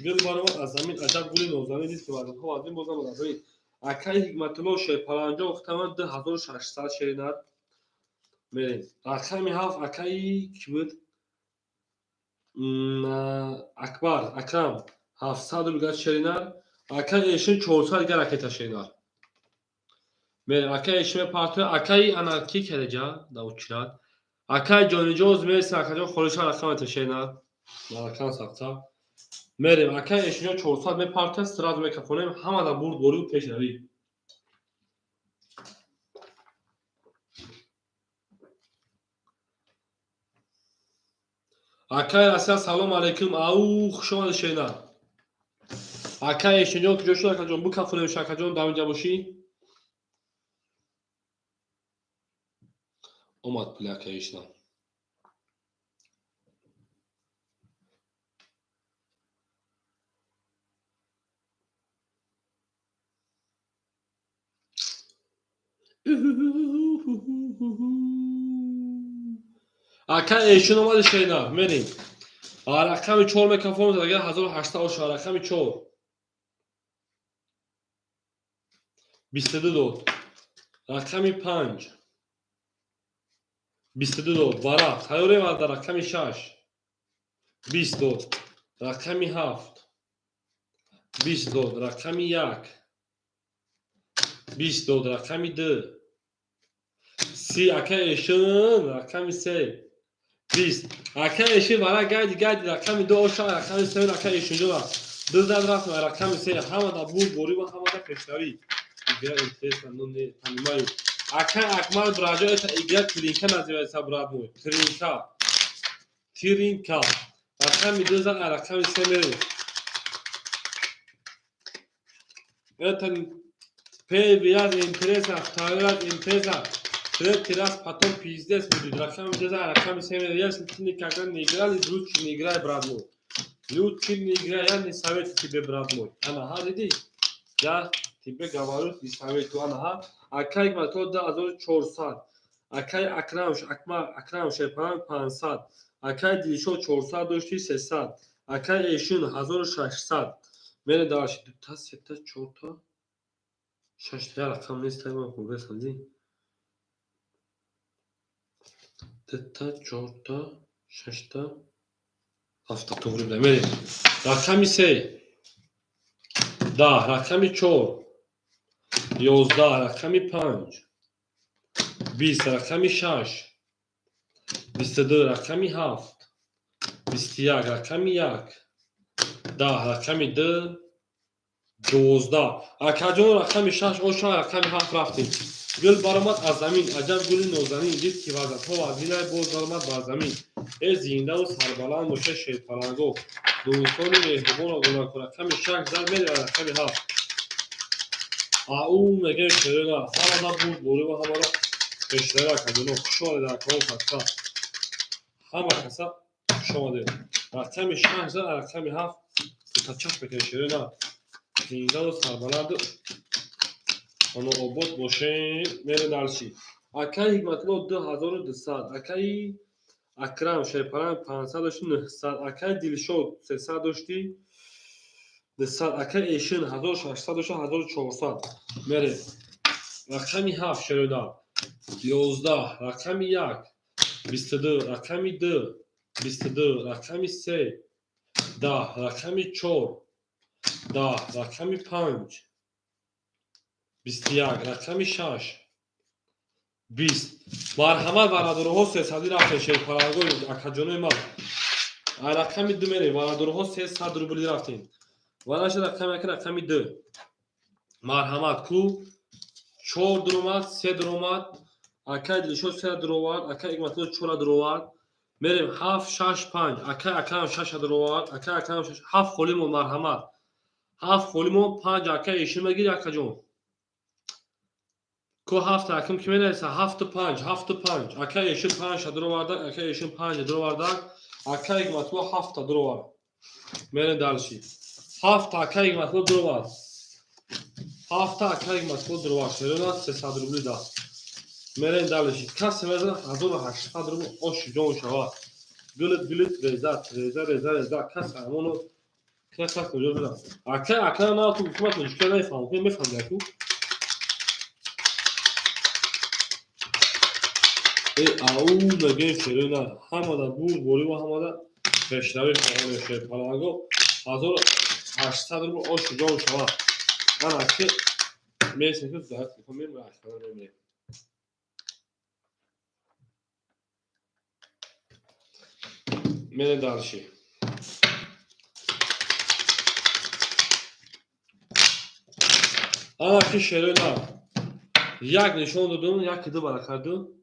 Гул баромад аз замин, аҷаб гули нозанин дист, ки вазинҳо вазин бозам аз. Акай Ҳикматулло шерпаланҷо ухтаман 2600 шеринар. Мерем. Рақами ҳафт, акаи кӣ буд? Акбар, Акрам 700 рубл шеринар. Акай Эшин 400 дига ракета шеринар. Мерем, акай Эшин мепартоя, акаи ана ки кереҷа да учирад. Акай Ҷониҷоз мересем, акаҷон холиша рақамата шеринар. Рақам сахта. Мерем, акай Эшинҷон 400 мепартоя, сразу мекафонем, ҳамада бурд борию пешравӣ. Акай Россия, салом алейкум. Ау, хуш омадед, шеринар. Акай Эшинҷон куҷо шуд, акаҷон? Букафонем, акаҷон, дар инҷа бошӣ. Омад пули акай Эшина. Акай Эшин омади, шеринар. Мерем. Рақами чор мекафонем, агар 1800 оша, рақами чор. 22 дод. Рақами панҷ. 22 дод. Варақ. Тайёрем дар рақами шаш. 20 дод. Рақами ҳафт. 20 дод. Рақами як. 20 дод. Рақами ду. 30, акай Эшин. Рақами се. 20. Акай Эшин варақ гайди гайди рақами ду оша, рақами се, акай Эшинҷон аст. Ду зад рафтем рақами се. Ҳамада бурд борӣ ва ҳамада пешравӣ. Игра интересна, но не понимаю. Акай Акмал Браҷо, это игра тринка называется, брат мой. Тринка. Тринка. Рақами ду зад, рақами се мерем. Это первый раз интересно, второй раз интересно, третий раз потом пиздец будет. Рақами ду зад, рақами се мерем. Если ты никогда не играл, лучше не играй, брат мой. Лучше не играй, я не советую тебе, брат мой. Ана, ха, диди? Я тебе говорю и советую. Ана, ха. Акай Ҳикматулло 2400. Акай Акрам, Акрам Шерпаланг 500. Акай Дилшод 400 дошти, 300. Акай Эшин 1600. Мере дальше. Дута, сета, чорта, шашта рақам нест, ман хубесам, ди. Дута, чорта, шашта, ҳафта, туғри буда. Мерем. Рақами се. 10, рақами 4, 11, рақами 5, 20, рақами 6, 22, рақами 7, 21, рақами 1, 10, рақами 2, 12. Акаҷон, рақами 6 оша, рақами 7 рафтем. Гул баромад аз замин, аҷаб гули нозанин, дид ки вазнҳо вазинай, боз баромад бар замин. Э, зиндаву сарбаланд боша, шерпаланго, дӯстони меҳрубону гунакор. Рақами 6 зар меравад, рақами 7. Ау мегӯем, шерона ҳамада бурд борива, ҳамаро пешравӣ. Акаҷоно, хуш омадед, акаҳо, каса, ҳама каса хуш омадед. Рақами 6 зар, рақами 7 тачах мекунем. Шерона, зиндаву сарбаланду обод бошем. Мерем дальше. Акаи Ҳикматулло, 2200. Акаи Акрам шерпаланг, 500 дошти, 900. Акаи Дилшод, 300 дошти, 200. Акаи Эшин, 1600 дошти, 1400. Мерем, рақами 7, шерода. 11, рақами 1, 22, рақами 2, 22, рақами 3, 10, рақами 4, 10, рақами 5, 21, рақами 6, 20. Марҳамат, бародароҳо, 300-ӣ рафтем. Шерпалангои акаҷонои ман, рақами 2 мерем. Бародароҳо, 300 рубли рафтем. Ванаша рақами 1, рақами 2. Марҳамат, ку чор дуромад, се дуромад. Акаи Дилшод се дуровард, акаи Ҳикматулло чора дуровард. Мерем, ҳафт, шаш, панҷ. Акаи Акрам шаша дуровард, акаи Акрам шаш. Ҳафт холимо, марҳамат, ҳафт холимо, панҷ. Акаи Эшин мегири, акаҷон? Ку ҳафт рақам ки менависа? Ҳафту панҷ, ҳафту панҷ. Акаи Эшин панҷта дуровардак, акаи Эшин панҷа дуровардак, акаи Ҳикматулло ҳафта дуровард. Мерем дальше. Ҳафта акаи Ҳикматулло дуровард, ҳафта акаи Ҳикматулло дуровард. Шерона, 300 рубли да. Мерем дальше. Касе мезана, 1800 рубл. Оши ҷон шавад. Гулит, гулит, резат, реза, реза, реза. Кас ҳамоно кас куҷо буда? Акаи Акрам, на ту гуфтма, тоҷикия нафаҳмам, мефаҳмӣ аку? Э, ау мегӯем, шерона, ҳамада бурд бориву ҳамада пешравӣ хоҳонем. Шерпаланго, 1800 рубл. Оши ҷон шавад. Ана ки месем, ки зад телефон мемра, мемре. Мерем дальше. Ана ки, шерона, як нишон додум, яки ду баракаду.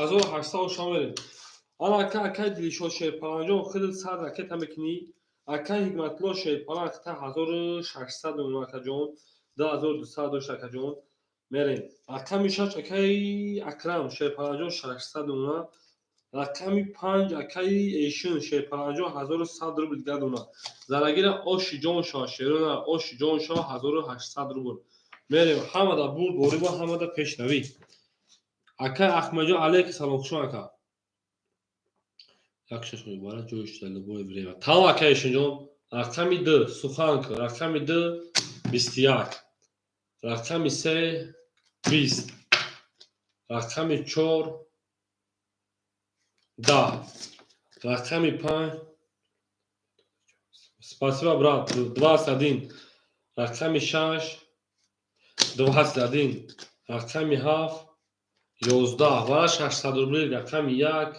1800 шо мерем. Ана ака, акаи Дилшод шерпаланҷон, худат 100 ракета мекунӣ. Акаи Ҳикматулло шерпаланг та 1600 мемон, акаҷон, 2200 дошт, акаҷон. Мерем, рақами 6, акаи Акрам шерпаланҷон, 600 мемона. Рақами 5, акаи Эшин шерпаланҷон, 1100 рубл дигар дона. Зарагира, оши ҷон шава, шерона, оши ҷон шава, 1800 рубл. Мерем, ҳамада бурд бориба, ҳамада пешравӣ. Акаи Ахмаҷон, алейки салом, хушон, ака. Як шаш мебара ҷои шуда любое время. Тамом, акаи Эшинҷон. Рақами 2, суханка, рақами 2, 21, рақами 3, 20, рақами 4, 10, рақами 5. Спасибо, брат. 21, рақами 6, 21, рақами 7, 11 ва 600 рубли. Рақами 1,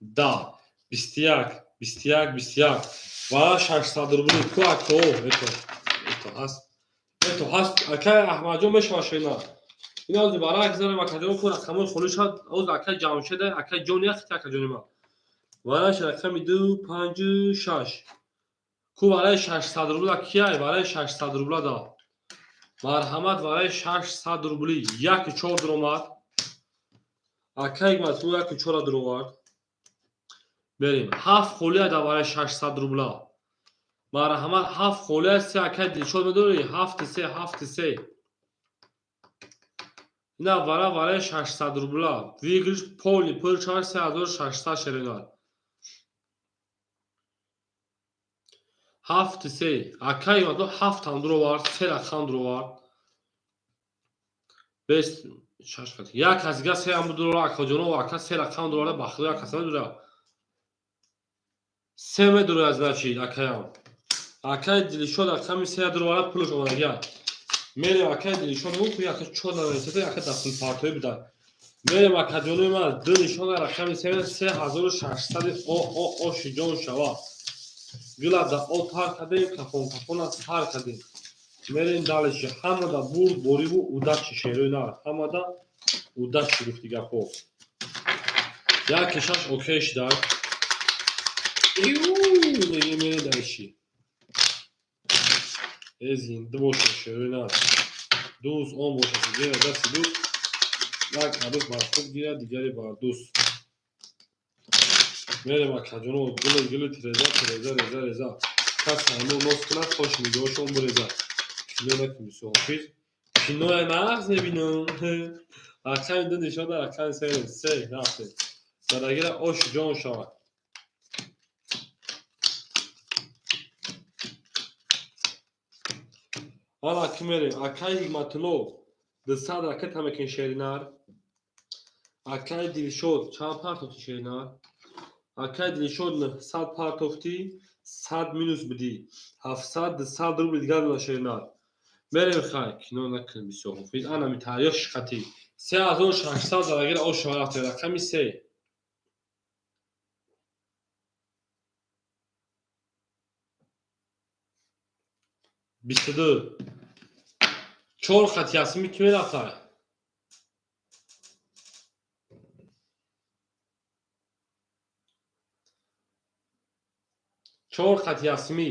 10, 21, 21, 21 ва 600 рубли. Ку ако это это ҳаст, это ҳаст. Акаи Аҳмадҷон, мешава шена? Ин ози барак занем, акаҷон. Ку рақамои холӣ шад. Оз акаи Ҷамшеда, акаи ҷон, яхти, акаҷони ман. Вараш рақами 2, 5, 6. Ку вараи 600 рубла кияй? Вараи 600 рубла да, марҳамат. Вараи 600 рубли яки чор дуромад. Акаи Ҳикматулло яки чора дуровард. Берем, ҳафт холия да вараи 600 рубла. Марҳамат, ҳафт холия, се. Акаи Дилшод, медорӣ? Ҳафти се, ҳафти се. Ина вара, вараи 600 рубла. Выигрыш полный пул шавад, 3600, шеринар. Ҳафти се. Акаи Ҳикматулло ҳафтам дуровард, се рақам дуровард. Бес. Шаш хат. Як кас дига се ам будура, акаҷоно, ака се рақам дурара, ба худо як кас намедура. Се медура, значит, акаям. Акаи Дилшод рақами се дурара, пулаш омадагия. Мерем, акаи Дилшод, ку яка чор намерасад, яка дастпартоӣ буда. Мерем, акаҷонои ман, ду нишона рақами се, 3600 о о ошиҷон шава. Гула да о тар кардем, кафон кафона сар кардем. Мерем дальше. Ҳамада бурд, бориву удачи, шерои нар. Ҳамада удачи, гуфти гапҳо. Яке шаш окей шидай. Иу, мерем дальше. Э, зинда бошад, шерои нар. Дӯст он бошад, ки дасти дӯст як арӯс бар худ гирад, дигаре бар дӯст. Мерем, акаҷоно, гули гули тиреза, тиреза, реза, реза. Кас ҳамон нос кунад, хош нигоҳшон буреза. Кино накун бисёр, ҳофиз. Киноя нағз мебинам. Рақами ду нишона, рақами се, се рафтем. Задагира ош ҷон шавад. Ҳала ки мерем, акаи Ҳикматулло 200 ракета мекунӣ, шеринар. Акаи Дилшод чанд партофти, шеринар? Акаи Дилшод 900 партофтӣ, 100 минус бидӣ. 700, 200 рубли дигар дона, шеринар. Мерем, хай, кино накунем бисёр, ҳофиз. Ана митаҳриё шиқатӣ. 3600 задагира ош шава, рафтем рақами се. 22. Чор хати ясми ки мерафтай? Чор хати ясмӣ.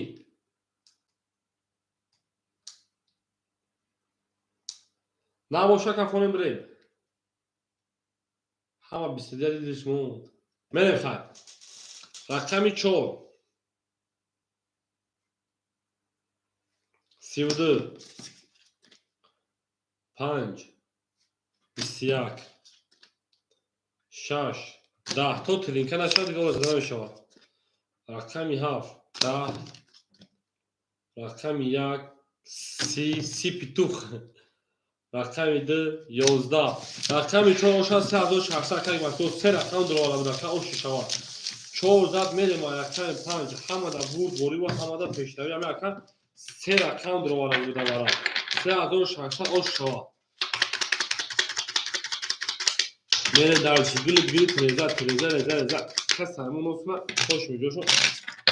Набоша, кафонем, бирем. Ҳама 22 дидиш монд. Мерем, хай. Рақами чор. 32. Панҷ. 21. Шаш. 10. То тилинка нашавад, дига оз намешавад. Рақами ҳафт. 10. Рақами як. 30. 30 петух. Рақами ду. 11. Рақами чор ошад 3600, акаи мактуб. Се рақам дуровара буд, ака оши шавад. Чор зад, мерем рақами панҷ. Ҳамада бурд, борӣ ва ҳамада пешравӣ. Ҳами ака се рақам дуровара буда бара. 3600 ош шавад. Мерем дальше. Гули гули тиреза, тиреза, реза, реза. Кас ҳамон носна хош меҷошон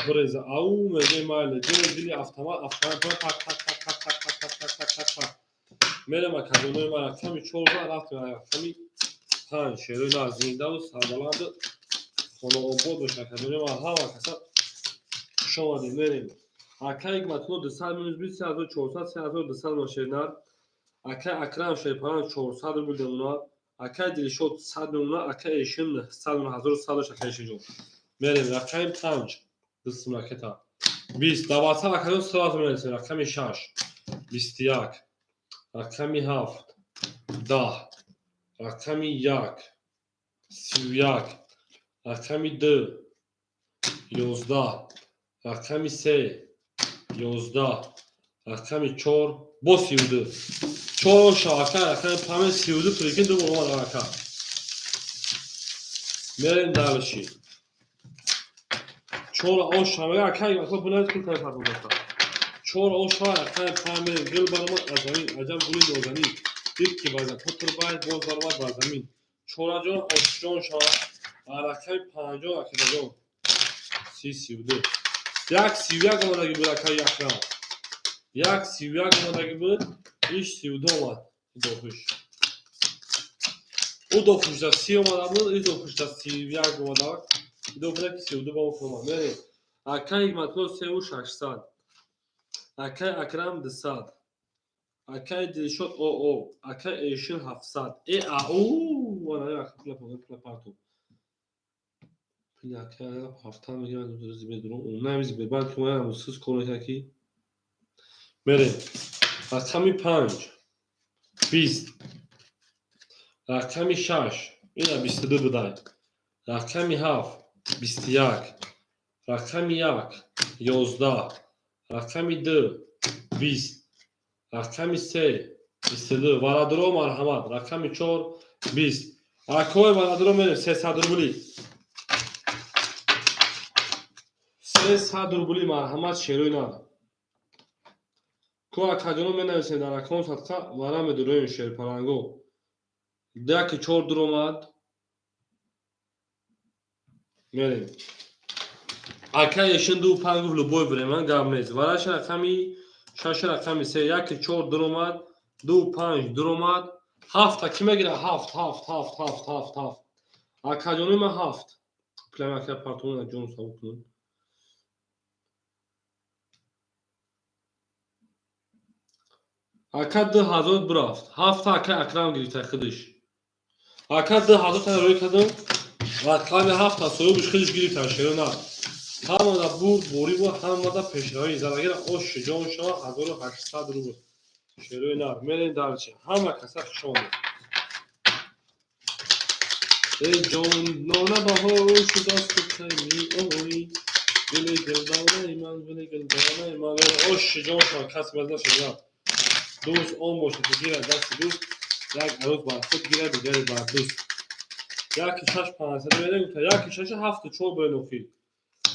буреза. Ау меге майле. Гули гули автомат, автомат, так так так так так так так так так так так. Мерем, акаҷонои ман, рақами чор зад, рафтем рақами панҷ. Шерои нар, зиндаву сарбаланду хонаобод бошад, акаҷонои ман, ҳама каса хуш омадед. Мерем. Акаи Ҳикматулло 200 минус бист, 3400, 3200 ма, шернар. Акаи Акрам шерпаран 400 рубл мемонад. Акаи Дилшод 100 мемонад. Акаи Эшин 100 мемонад, 1100 дошт акаи Эшинҷон. Мерем рақами панҷ. Дустим ракета. 20. Дар ватсап, акаҷон, сразу менависем. Рақами шаш. 21. Рақами ҳафт. 10. Рақами як. 31. Рақами ду. 11. Рақами се. 11. Рақами чор. Бо 32. Чор шава, ака, рақами панҷ 32, прикинь, ду бор омад, ака. Мерем дальше. Чор ош шава, ака, ака бунад кул тараф партофта. Чор ош шава, рақами панҷ мерем. Гул баромад аз замин, аҷаб гули нозанин. Дид ки ваза потр байд, боз баромад бар замин. Чораҷон ошҷон шава, рақами панҷон, акаҷон. 30, 32. Як 31 омадагӣ буд, акаи Акрам. Як 31 омадагӣ буд, иш 32 омад. Дохуш. Ӯ дохушда 30 омада буд, ин дохушда 31 омада. Дохушда ки 32 ба омад. Мерем. Акаи Ҳикматулло севу шашсад. Акаи Акрам 200. Акаи Дилшод оо. Акаи Эшин 700. Э ау, ана як пула пула парту. Пули ака ҳафта мегирад, медурам. Нами Сбербанк мо сиз кор мекунад ки. Мерем. Рақами панҷ. 20. Рақами шаш. Ина 22 будай. Рақами ҳафт. 21. Рақами як. 11. Рақами ду. 20. Рақами се. 22. Варадуро марҳамат. Рақами 4 20. Акои варадуро мерем 300 рубли. 300 рубли марҳамат шерои нар. Ку акаҷоно менависем дар рақам садқа вара медуроем шерпаланго. 1 4 дуромад. Мерем. Ака ешин 2 5 гуфт любой время гап нест. Вараш рақами 6 рақами 3 1 4 дуромад. 2 5 дуромад. 7 ки мегира? 7 7 7 7 7 7. Акаҷони ман 7. Плем ака партона ҷон сабук кунам. Ака 2000 бурафт. 7 ака Акрам гирифта худиш. Ака 2000 та рӯй кардам. Рақами 7 соҳибиш худиш гирифта шерона. Ҳамада бурд борӣ ва ҳамада пешравӣ. Залагира ош ҷон шава 1800 рубл. Шерои нар. Мерем дарчи. Ҳама каса хуш омад. Эй ҷонона баҳор шудасту кай меоӣ. Гули гулдонаи ман, гули гулдонаи ман. Ош ҷон шава кас маза шуда. Дӯст он бошад ки гирад дасти дӯст, як арӯз бар худ гирад, дигаре бар дӯст. 1 6 500 мерем, 1 6 7 4 бурен охир.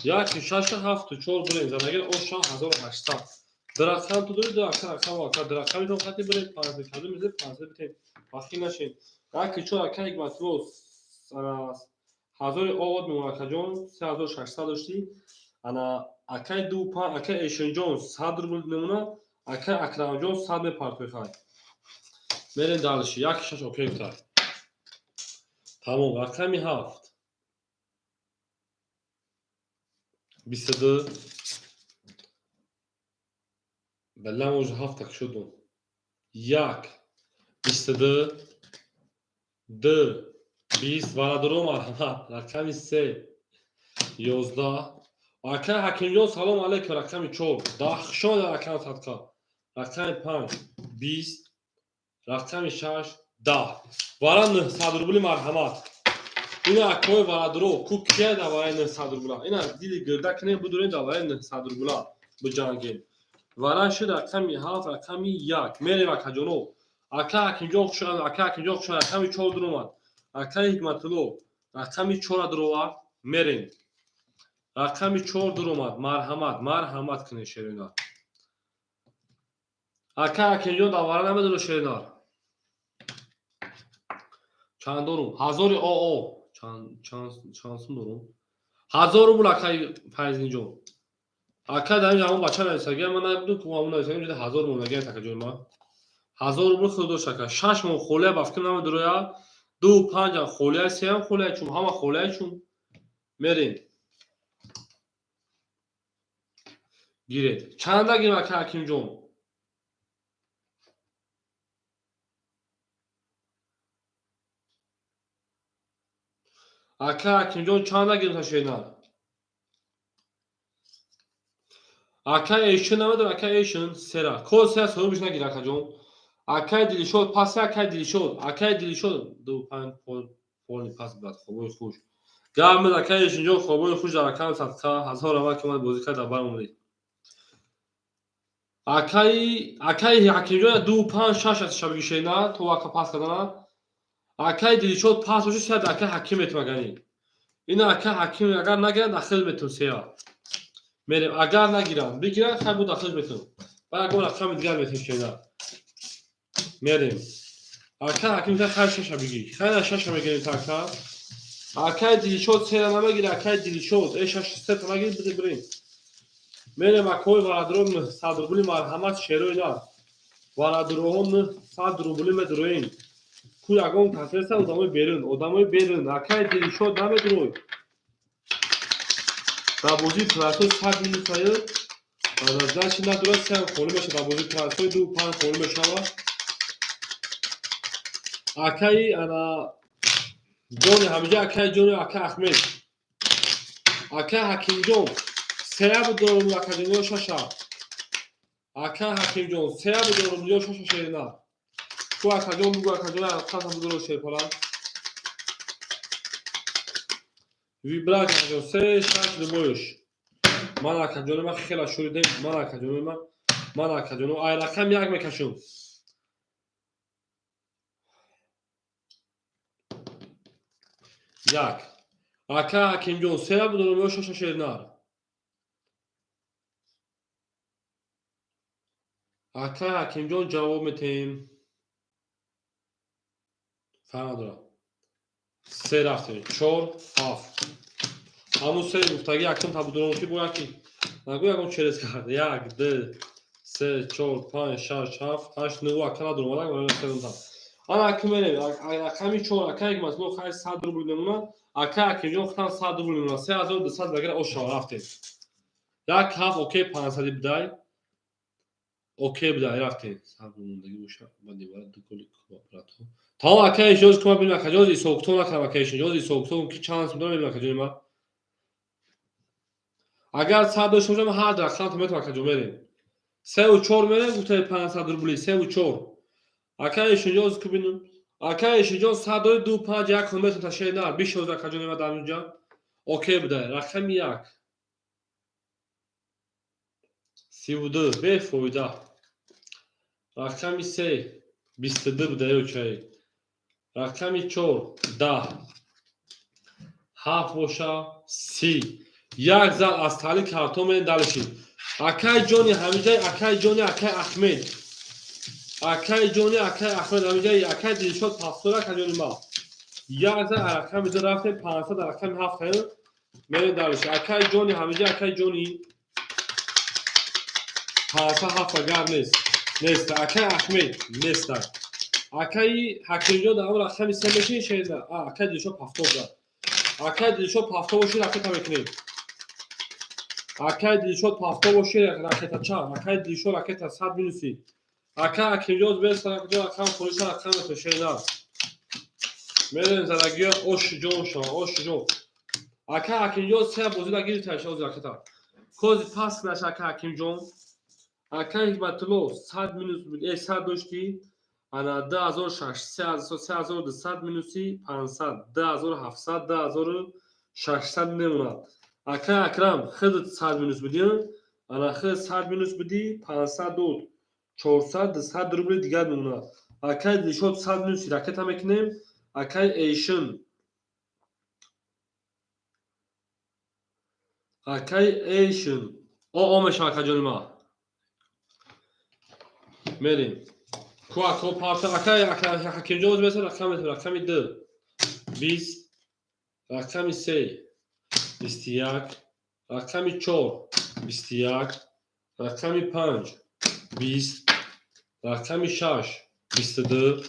1 6 7 4 бурен. Залагир ош шава 1800. Ду рақам ту дорӣ, ду ака рақам ака ду рақамитон хати бурен 500 кадом мезед 500 битен. Бахил нашед. 1 4 ака Ҳикматулло ҳазори овод мемон акаҷон 3600 доштӣ. Ана акай 2 5 акай Эшонҷон 100 рубл мемона, акай Акрамҷон 100 мепартои хай. Мерем дальше. 1 6 окей гуфта. Тамом, рақами 7. 22. Балам уже 7 так шудум. 1 22 2 20 варадуро марҳамат. Рақами 3 11. Ака Ҳакимҷон салом алейкум. Рақами 4 10 хуш омадед рақами садқа. Рақами 5 20 рақами 6 10. Вара 900 рубли марҳамат. Ина акои варадуро ку кия дар вараи 900 рубла. Ина дили гирда кунем бидурем дар вараи 900 рубла биҷангем. Вара шуд рақами 7 рақами 1. Мерем акаҷоно. Ака Ҳакимҷон хуш омадед. Ака Ҳакимҷон хуш омадед. Рақами 4 дуромад. Акаи Ҳикматулло рақами 4 дуровард. Мерем. Рақами 4 дуромад. Марҳамат, марҳамат кунед шеринар. Ака Ҳакимҷон дар вара намедуро шеринар. Чанд дорум? Ҳазори ОО. Чанд сум дорум? 1000 рубл акаи Файзинҷон. Ака дар инҷа ҳамон бача нависагия, ман набудум ку ҳамон нависагия, инҷа 1000 монагия акаҷони ман. 1000 рубл худ дошт ака. 6 моҳ холия ба фикр намедуроя. 2 5 холия, 3 холия чун, ҳама холия чун. Мерем. Гиред. Чанда гирем ака Ҳакимҷон? Ака Ҳакимҷон чанда гирем ташвинар? Ака Эшин намедонам, ака Эшин сера. Ко сера соҳибиш нагир акаҷон. Акаи Дилшод пас акаи Дилшод, акаи Дилшод 2 5 поли пас брат, хобои хуш. Гап мед акаи Эшинҷон, хобои хуш дар акам садқа, ҳазор равад ки омад бозӣ кард дар бар омадед. Акаи Ҳакимҷон 2 5 6 аз шабги шена, то ака пас кардана. Акаи Дилшод пас боши сад акаи Ҳаким метумагани. Ина ака Ҳаким агар нагирад дахил метун сея. Мерем агар нагиранд, бигиранд хай бу дахил метун. Баъд ягон рақами дигар метун шена. Мерем. Ака Ҳаким та хай шаша бигир. Хай на шаша мегирем та ака. Акаи Дилшод сера намегирад, акаи Дилшод. Э шаш сета нагиред биде бирем. Мерем акои варадуро 900 рубли марҳамат шерои нар. Варадуроҳо 900 рубли медуроем. Ку ягон кас неста одамои берун, одамои берун. Акаи Дилшод намедурой. Дар бозии пласой 100 минутаю значи надурад сеам холӣ мешавад. Дар бозии пласой 2 5 холӣ мешавад. Акаи ана ҷони ҳамиҷа акаи ҷони ака Аҳмед. Ака Ҳакимҷон сея бидорум акаҷон ё шаша. Ака Ҳакимҷон сея бидорум ё шаша шерина. Ку акаҷон бугу акаҷон қасам бидоро шерпала. Вибрат акаҷон 3 6 любоюш. Ман акаҷони ман хела шуридем. Ман акаҷони ман, ман акаҷони ай рақам 1 мекашум. Як. Ака Ҳакимҷон, сера будорам ё шаша, шернар? Ака Ҳакимҷон, ҷавоб метаҳем. Фарқ надорад. Се рафтем. Чор, ҳафт. Ҳамун се гуфтагӣ якум табудорам, ки бояд ки нагӯ ягон через кард. Як, ду, се, чор, панҷ, шаш, ҳафт, ҳашт, нӯ. Ака надорам. Ана аки мерем. Рақами чор, ака Ҳикматулло хай 100 рубл мемонад. Ака Ҳакимҷон худам 100 рубл мемонад. 3200 багира ошава рафтем. Як, ҳафт, окей, 500 бидай. Окей бидай, рафтем. Сабр мондагӣ боша, баъд ду голи. Тамом, ака ишоз кума бинем, ака ҷоз ҳисобкитоб накардам, ака ишоз ҳисобкитоб ки чанд сум дорам, мебинам, акаҷони ман. Агар 100 дошта бошам, ҳар рақам то метавонам, акаҷон, мерем. Сеу чор мерем, гуфтаи 500 рубли, сеу чор. Ака ишинҷоз ку бинем. Ака ишинҷон, 100 дори, ду, панҷ, як метр ташкил нар. Бишоз, акаҷони ман, дар инҷа. Окей бидай. Рақами як. 32, бефоида. Рақами се, 22 бидай, очай. Рақами чор, 10. Ҳафт боша, 30. Як зал аз таҳлил картон мерем дальше. Акай ҷони ҳамиҷай, акай ҷони, акай Ахмед. Акай ҷони, акай Ахмед ҳамиҷай, акай Дилшод пастора, акаҷони ма. Як зал рақами ду рафтем, 500, рақами ҳафт мерем дальше. Акай ҷони ҳамиҷай, акай ҷони 500 ҳафт гап нест. Нест. Акай Ахмед нест. Акаи Ҳакимҷон дар он рақами се мешини шеда. Акай Дилшод пафтоб зад. Акай Дилшод пафтоб боши, ракета мекунем. Акай Дилшод пафтоб боши, ракета чанд? Акай Дилшод ракета 100 минуси. Ака Ҳакимҷон бес рақам холиса, рақам метошена. Мерем задагиё, ош ҷон шава, ош ҷон. Ака Ҳакимҷон се бозӣ нагирифта шоз ракета. Кози пас наша, ака Ҳакимҷон. Ака Ҳикматулло 100 минус 100 дошти. Ана 2600, 3200 минуси 500, 2700, 2600 мемонад. Ака Акрам, худат 100 минус будӣ? Ана худ 100 минус будӣ, 500 дод. 400, 200 рубли дигар мемонад. Акай Дилшод 100 минуси ракета мекунем. Акай Эйшин. Акай Эйшин. О, о мешава, акаҷони ма. Мерем. Ку ако парта акай Ҳакимҷон беса рақам метавон, рақами ду. 20, рақами се, 21, рақами чор, 21, рақами панҷ, 20, рақами шаш, 22,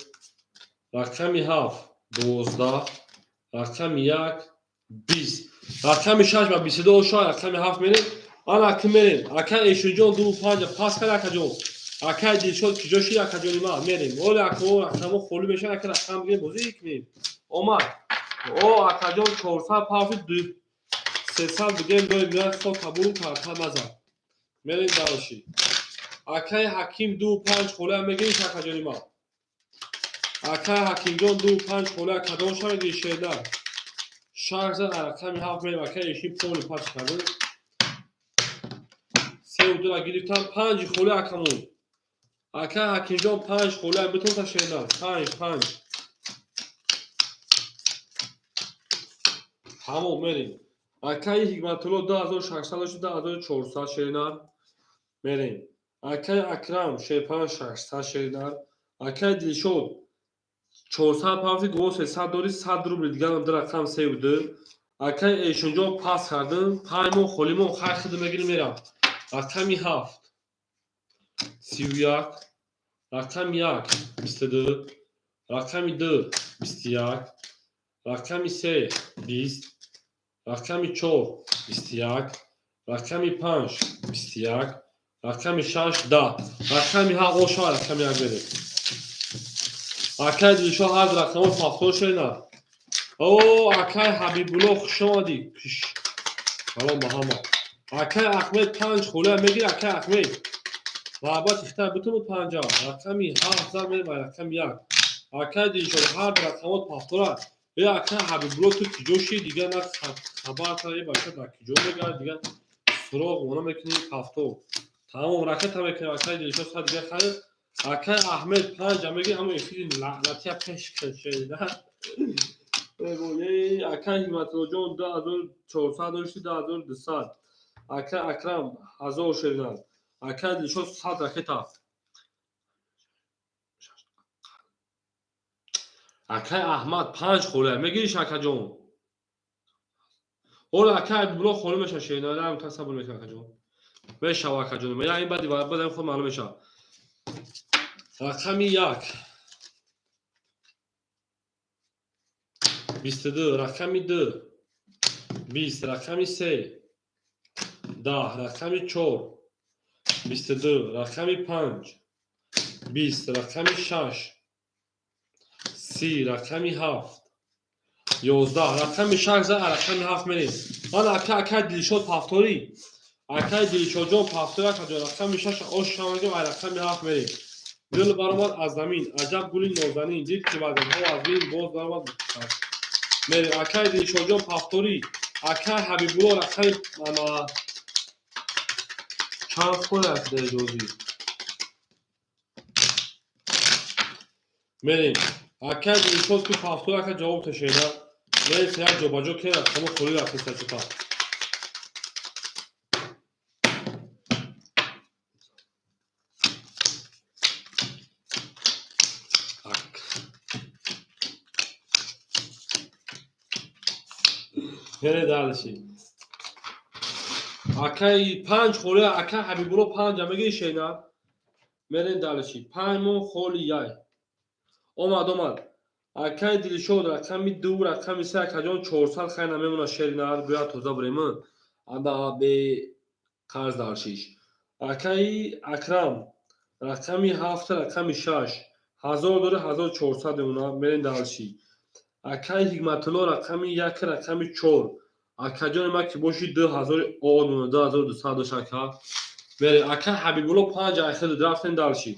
рақами ҳафт, 12, рақами як, 20. Рақами шаш ба 22 ошо, рақами ҳафт мерем. Ана ки мерем. Ака Эшунҷон ду панҷа пас кард, акаҷон. Акай Дилшод киҷо шид, акаҷони ман, мерем. Оле ако рақамҳо холӣ мешавад, ака рақам бигирем, бозӣ кунем. Омад. О, акаҷон, 400 пафи, ду 300 бигирем, доим миран хо қабул кард, назад. Мерем дальше. Акай Ҳаким ду панҷ холия мегириш, акаҷони ман. Акай Ҳакимҷон ду панҷ холия кадомша мегириш, шердар? Шаш зад, рақами ҳафт мерем, акай Эшин поли пас кард. Сеу дура гирифтам, панҷи холия акамон. Ака Ҳакимҷон, панҷ холия битонта, шердар. Панҷ, панҷ. Тамом, мерем. Акаи Ҳикматулло 2600 дошт, 2400, шеринар. Мерем. Акаи Акрам шерпанҷ 600, шеринар. Акаи Дилшод 400 пафти, гуво 300 дори, 100 рубли дигарам, ду рақам сеу ду. Акаи Эшонҷон пас кардем, панҷ моҳ холӣ моҳ хай хида мегирем, мерам. Рақами ҳафт, 31, рақами як, 22, рақами ду, 21, рақами се, 20, рақами чор, 21, рақами панҷ, 21, рақами шаш, 10, рақами ҳафт ошава, рақами як берем. Акаи Дилшод ҳар рақамҳо пафтор шена. О, акаи Ҳабибулло, хуш омадӣ. Салом ба ҳама. Акаи Ахмед панҷ холия мегир, акаи Ахмед. Раҳбат ихтар битуну панҷа. Рақами ҳафт зад мерем ба рақами як. Акаи Дилшод ҳар рақамҳо пафтора. Э, акаи Ҳабибулло, ту киҷо ши? Дигар на хабар та, э бача дар киҷо мегард, дигар суроғ она мекунӣ, пафтор. Тамом, ракета мекунем, акаи Дилшод сад дигар хайр. Акаи Аҳмед панҷа мегир, ҳамо эфири лаънатия пеш кашида. Акай Ҳикматуллоҷон 2400 дошти, 2200. Акай Акрам 1000 шеринар. Акай Дилшод 100 ракета. Акай Аҳмад 5 холия. Мегириш, акаҷон? Ҳоло акай Ҳабибулло холӣ мешавад, шеринар. Ам тасаввур мекунам, акаҷон. Мешава, акаҷон. Я ин баъди баъд худ маълум мешавад. Рақами 1. 22, рақами 2. 20, рақами 3. 10, рақами 4. 22, рақами 5. 20, рақами 6. 30, рақами 7. 11, рақами 6 за рақами 7 мерем. Ман ака Дилшод пафторӣ. Акай Дилшодҷон пафторӣ, акаҷон, рақами 6 ош шамагем, ай рақами 7 мерем. Гул баромад аз замин, аҷаб гули нозанин, дид ки вазанҳо аз бин боз баромад. Мерем, акай Дилшодҷон пафторӣ, акай Ҳабибулло рақами ана чанд хол аст дар? Мерем. Акай Дилшод ки пафторӣ, ака ҷавоб ташеда. Мерем, як ҷобаҷо ки рақамо холӣ рафтеста чупа. Мере дальше. Акай 5 холӣ, акай Ҳабибулло 5 мегири, шейна? Мерем дальше. 5 мо холи яй. Омад, омад. Акай Дилшод рақами 2, рақами 3, акаҷон 400 хай намемона, шеринар, бояд тоза бурем. Ада бе қарз даршиш. Акай Акрам рақами 7, рақами 6. 1000 дори, 1400 мемона. Мерем дальше. Акай Ҳикматулло рақами 1, рақами 4. Акаҷони ман ки боши 2000 од мемона, 2200 дошт ака. Мерем. Акай Ҳабибулло 5 айхел рафтем дальше.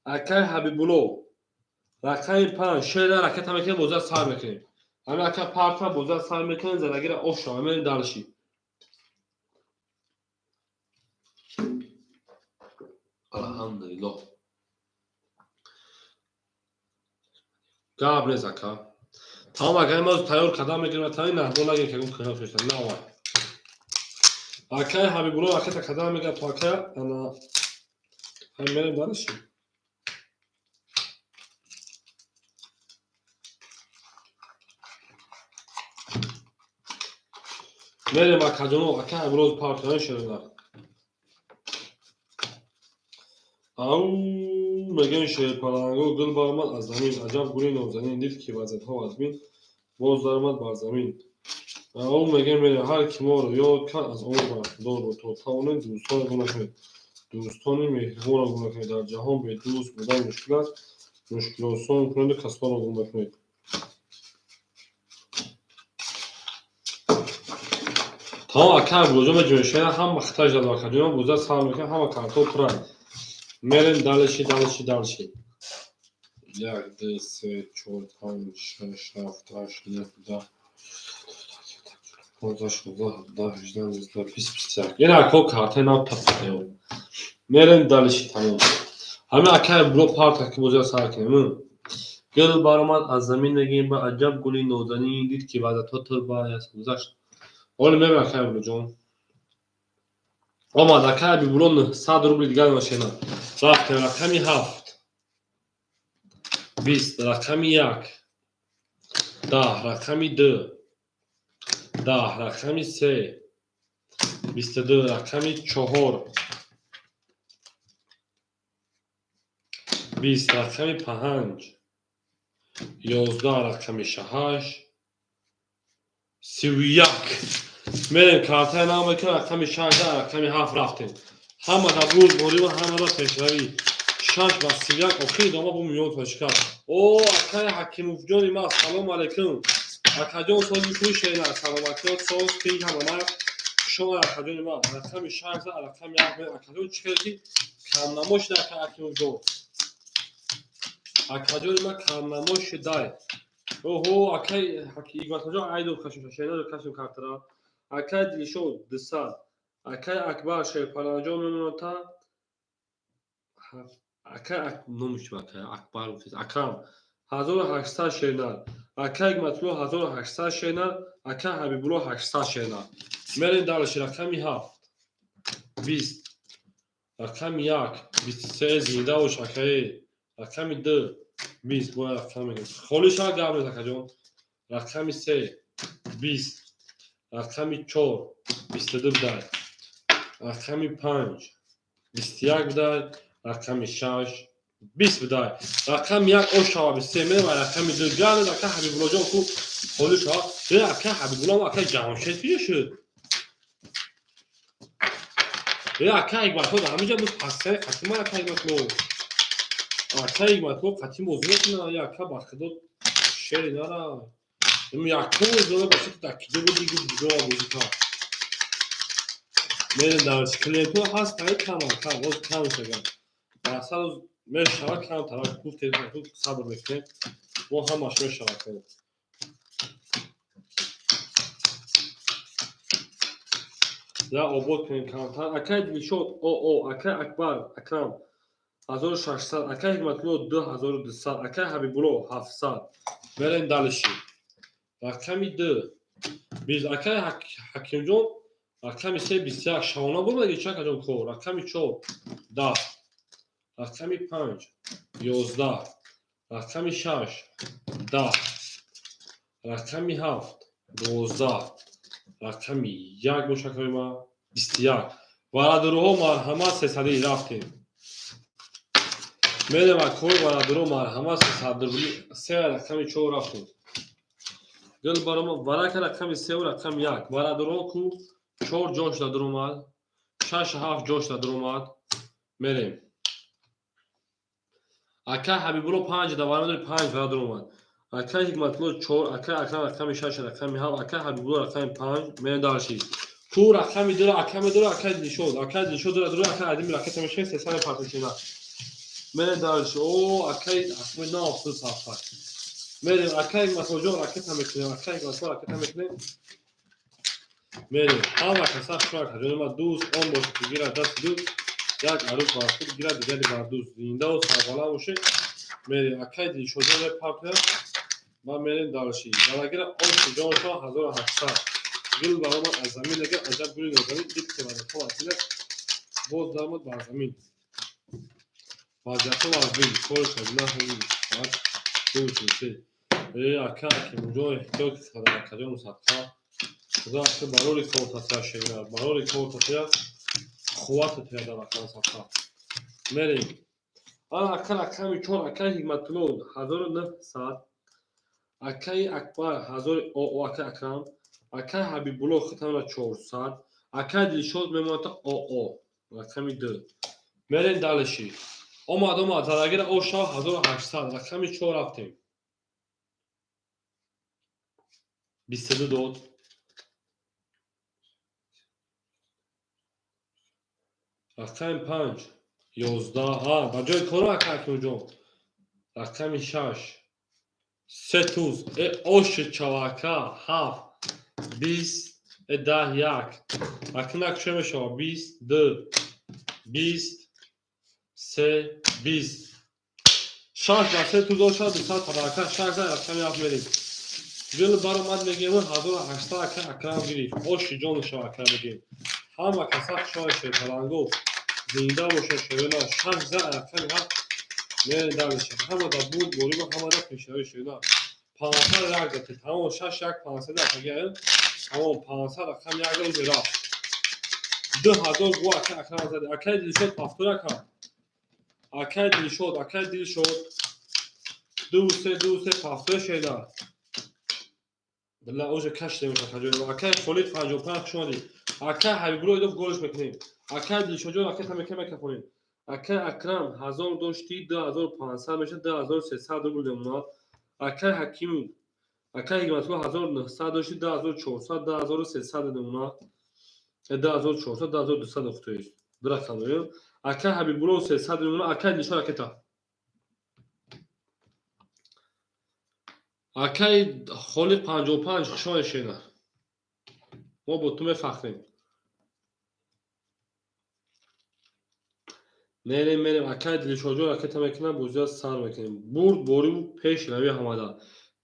Акай Ҳабибулло рақами 5, шера ракета мекунем, боза сар мекунем. Ҳамин ака парта боза сар мекунем, задагира оф шава, мерем дальше. Алҳамдулиллоҳ. Гап нест, ака. Тамом, ака, имрӯз тайёр кардам мегирем, та ин наҳбо нагир ки гум кунам фишта. На вай. Акай Ҳабибулло ракета кардам мегирад то ака ана ҳамин мерем дальше. Мерем, акаҷоно, ака Ҳабибулло партоян шерина. Ау мегӯем шерпаланго гул баромад аз замин, аҷаб гули нозанин, дид ки вазатҳо аз бин боз даромад бар замин. Ау мегӯем мерем, ҳар ки моро ёд кард, аз он бархдор буд. То тавонед дӯстонро гум накунед. Дӯстони меҳрибонро гум накунед. Дар ҷаҳон бе дӯст будан мушкил аст. Мушкилосон кунеду касонро гум накунед. Тамом, ака Ҳабибуллоҷон меҷӯем шера, ҳама хиташ дад, акаҷон, боза сар мекунем, ҳама картҳо пуранд. Мерем дальше, дальше, дальше. 1, 2, 3, 4, 5, 6, 7, 8, 9, 10, 15, 16, 17, 18, 19, 20, 21. Ина ако картаи нав тапатео. Мерем дальше, тамом. Ҳамин ака Ҳабибулло парта ки боза сар кунем. Гул баромад аз замин, мегӯем, ба аҷаб гули нозанин, дид ки ваъдатҳо ту ба гузашт. Ҳоло мебинам, ака Ҳабибуллоҷон. Омад, ака Ҳабибулло 900 рубли дигар машина. Рафтем, рақами 7. 20, рақами 1. 10, рақами 2. 10, рақами 3. 22, рақами 4. 20, рақами 5. 11, рақами 6. 31. Мерем, картаи нав мекунем, рақами 6, рақами 7 рафтем. Ҳамада бурд борӣ ва ҳамада пешравӣ. 6 ба 31 охир идома бо миён тошика. О, акай Ҳакимовҷони ман, салом алейкум. Акаҷон, сози хуш шена, саломатиёт соз, тинҷ ҳама нар. Хуш омад, акаҷони ман. Рақами 6, рақами 7, акаҷон чӣ хел ки камнамо шуда, ака Ҳакимовҷон. Акаҷони ман камнамо шудай. Оҳо, акай Ҳикматуллоҷон айдо кашим, шена кашим картара. Акай Дилшод 200. Акай Акбар Шерпаланҷон мемонад та акай номиш чӣ, акай Акбар гуфтед. Акрам 1800 шернар. Акай Ҳикматулло 1800 шена, акай Ҳабибулло 800 шена. Мерем дальше. Рақами 7 20, рақами 1 23. Зинда бош, акае. Рақами 2 20. Бояд рақам мегӯем, холӣ шава, гап нест, акаҷон. Рақами 3 20, рақами 4 22 бидай, рақами 5 21 бидай, рақами 6 20 бидай, рақами 1 ош шава 23. Мерем рақами 2. Гап нест, ака Ҳабибуллоҷон, ку холӣ шава. Ака Ҳабибулло, ака Ҷамшед киҷо шуд? Ака Ҳикматулло дар ҳаминҷа буд, пастаи қатима. Ака Ҳикматулло, ака Ҳикматулло қатим бозӣ мекунад. Ака, ба худо, шери нара, якум зона бошад, дар киҷо буди? Гуфт, биҷо бозӣ кард. Мерем дар клиентҳо ҳаст, таи кам, ака, боз кам шаган масал мешавад, камтар гуфтем, сабр мекунем, мо ҳамаш мешавад. Я обод кунем камтар. Акай Дилшод оо, акай Акбар Акрам 1600, акай Ҳикматулло 2200, акай Ҳабибулло 700. Мерем дальше. Рақами 2 биз, акай Ҳакимҷон. Рақами 3 21. Шавона бурдаги чи, акаҷон, кор? Рақами 4 10, рақами 5 11, рақами 6 10, рақами 7 12, рақами 1 боша, акаи ма, 21. Варадуруҳо, марҳамат, сесадӣ рафтем. Мерем, акои варадуро, марҳамат, 300 рубли. Се, рақами 4 рафтем. Гул барома варака. Рақами севу рақами 1. Варадуро ку? Чор ҷош да дуромад, шаш, ҳафт ҷош да дуромад. Мерем, ака Ҳабибулло, панҷ да варадури, панҷ вара дуромад. Ака Ҳикматулло чор, ака Акрам рақами шаш, рақами ҳафт, ака Ҳабибулло рақами панҷ. Мерем дальше. Ку рақами дура, ака медура, ака Дилшод, ака Дилшод дура, дура, ака Адими ракета мешавед, сесад мепартошина. Мерем дальше. О, акаи Асмои наофтуд сафар. Мерем, акаи Ҳикматуллоҷон, ракета мекунем, акаи Ҳикматулло, ракета мекунем. Мерем. Ҳама каса хушвақт, ҷони ма, дӯст он бошад, ки гирад дасти дӯст, як арӯс бар худ гирад, дигари бар дӯст. Зиндаву сарбаланд бошед. Мерем, акаи Дилшодҷон мепартояд ва мерем дальше. Залагира оши ҷоншон 1800. Гул баромад аз замин, агар аҷаб гули нозанин дид, ки вазифа василат боз даромад бар замин. Вазъиятҳо вазнин, кори шабина соат 2:43. Э, ака Акимҷон, эҳтиёт кардам, акаҷон, садқа. Худо ака, барори кор татия, шера, барори кор татия, қувват татия дар ака, садқа. Мерем. Ана ака рақами 4, акаи Ҳикматулло 1900, акаи Акбар ҳазори о, акаи Акрам, акаи Ҳабибулло хитамра 400, акаи Дилшод мемонад оо, рақами 2. Мерем дальше. Омад, омад, залагира ошав 1800, рақами 4 рафтем. 22 дод. Рақами 5 11. Ҳа, ба ҷои коро, ака Акимҷон. Рақами 6 се туз. Э, оши чавака, ҳафт 20, э, 10 як. Акнак чӣ мешавад? 20, ду, 20, се, 20. Шаш ба се туз ошад, 200 табака, шаш за рақами ҳафт мерем. Гул баромад мегӯем, 1800, ака Акрам гирифт. Оши ҷону шава, ака, мегӯем. Ҳама каса хушои шерпаланго. Зинда бошад, шерона. Шаш за рақами ҳафт мерем дальше. Ҳама да бурд борима, ҳама да пешравӣ, шерона. 500 як дати. Тамом, шаш як 500 акагаем. Тамом, 500 рақами як рӯзи рафт. 2000 гу ака Акрам зади. Акаи Дилшод повтор, ака. Акаи Дилшод, акаи Дилшод. Ду се, ду се, повтор, шеда. Била уже кашидем, акаҷон. Акаи Холид 55, хуш омадӣ. Акаи Ҳабибулло идов голиш мекунем. Акаи Дилшодҷон ракета мекунем, мекафонем. Акаи Акрам 1000 дошти, 2500 мешавад, 2300 рубл мемонад. Акаи Ҳакиму, акаи Ҳикматулло 1900 дошти, 2400, 2300 мемонад. 2400, 2200 охтоист. Ду рақам дорем. Акаи Ҳабибулло 300 мемонад, акаи Дилшод ракета. Акаи Холиқ 55, хуш омадед, шена. Мо бо ту мефахрем. Мерем, мерем, акаи Дилшодҷон ракета мекунад, бозиро сар мекунем. Бурд бориву пеш рави ҳамада.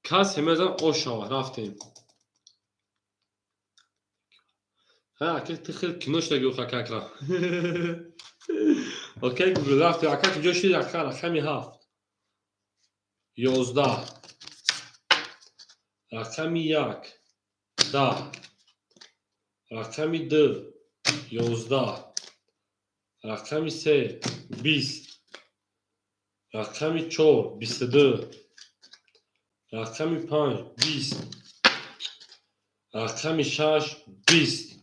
Касе мезан ошава, рафтем. Ҳа, ака ту хел кино шуда гуфт ака Акрам. Окей, Гугл рафтем. Ака куҷо шуди ака? Рақами 7. 11. Рақами 1. 10. Рақами 2. 11. Рақами 3. 20. Рақами 4. 22. Рақами 5. 20. Рақами 6. 20.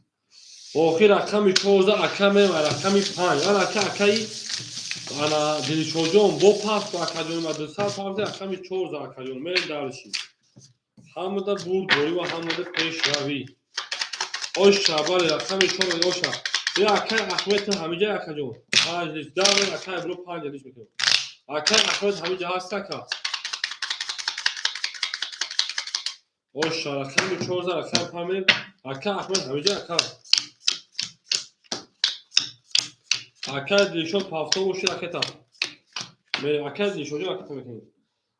Охир рақами 14 ака мева рақами 5. Ана ака акаи ана Дилшоҷон бо пафту акаҷон ма 200 пафти рақами 14 акаҷон. Мерем дальше. Ҳамада бурдборӣ ва ҳамада пешравӣ. Оша, бале, рақами 4 оша. Я акаи Ахмед ҳамиҷа акаҷон. 5 лиш. Давр акаи бро 5 лиш мекунем. Акаи Ахмед ҳамиҷа ҳаст ака. Оша, рақами 14 рақами 5 мерем. Ака Ахмед ҳамиҷа ака. Акаи Дилшод пафто боши ракета. Мерем акаи Дилшоджон ракета мекунем.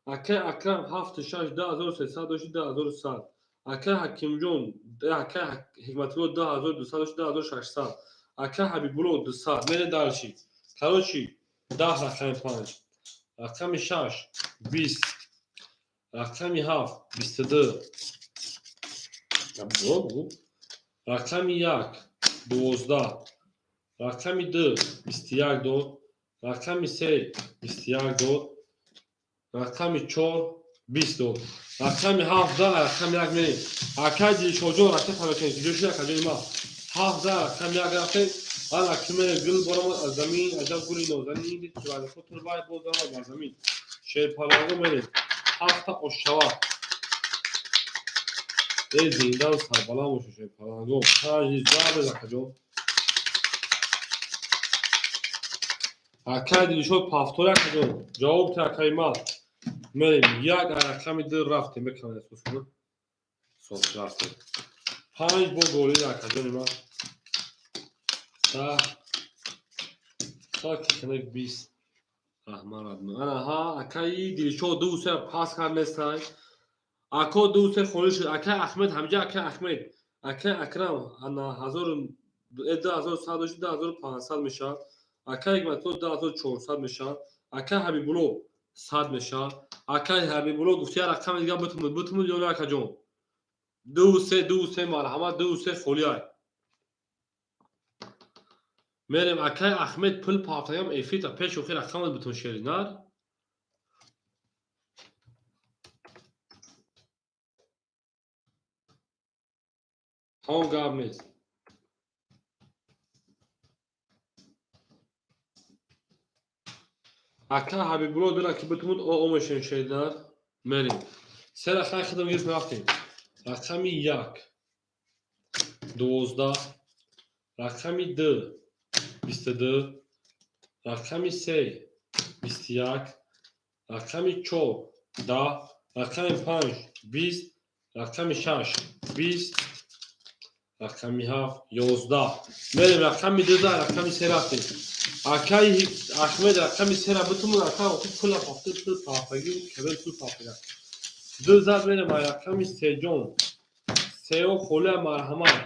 Акаи Акрам 7 6 2300 дошти 2100. Акаи Ҳакимҷон, акаи Ҳикматулло 2200 дошти 2600. Акаи Ҳабибулло 200. Мерем дальше. Короче, 10 рақами 5. Рақами 6 20. Рақами 7 22. Рақами 1 12. Рақами 2 21 дод. Рақами 3 21 дод. Рақами 4 20 дод. Рақами 7 рақами 1 мерем. Акаи Дилшоджон ракета мекунем. Куҷо шуд акаҷони ма? 7 рақами 1 рафтем. Ана ки мерем гул баромад аз замин, аҷаб гули нозанин, дид ки вазифа турбай боз баромад бар замин. Шерпаланго мерем. 7 ошава. Э зиндаву сарбаланд бошед шерпаланго. 5 низ акаҷон. Акаи Дилшод пафтор акаҷон. Ҷавоб те акаи ма. Мерем 1 рақами 2 рафтем. Беканем сосуна. Сос рафтем. 5 бо голи акаҷони ма. 10. Так кунек 20. Раҳмат радно. Ана ҳа акаи Дилшод 2 3 пас кард нестай. Ако 2 3 холӣ шуд. Акаи Ахмед ҳамҷа акаи Ахмед. Акаи Акрам ана 2100 дошт 2500 мешавад. Акаи Ҳикматулло 2400 мешавад. Акаи Ҳабибулло 100 мешавад. Акаи Ҳабибулло гуфт я рақами дигар битумуд, битумуд ё не акаҷон? 2 3 2 3 марҳамат 2 3 холӣ ай. Мерем акаи Ахмед пул пафтагам эфита пеш охир рақамат битун шери нар. Ҳамон гап нест. Ака Ҳабибулло дора ки битумуд о мешем шери нар. Мерем. Се рақами хидам гирифт рафтем. Рақами 1 12, рақами 2 22, рақами 3 21, рақами 4 10, рақами 5 20, рақами 6 20, рақами 7 11. Мерем рақами 2 рақами 3 рафтем. Акаи Ахмед рақами 3 ра битумуд, ака охи пула пафта пул пафтагӣ кабел пул пафтага. 2 зад мерем рақами 3 ҷон. 3 холия марҳамат.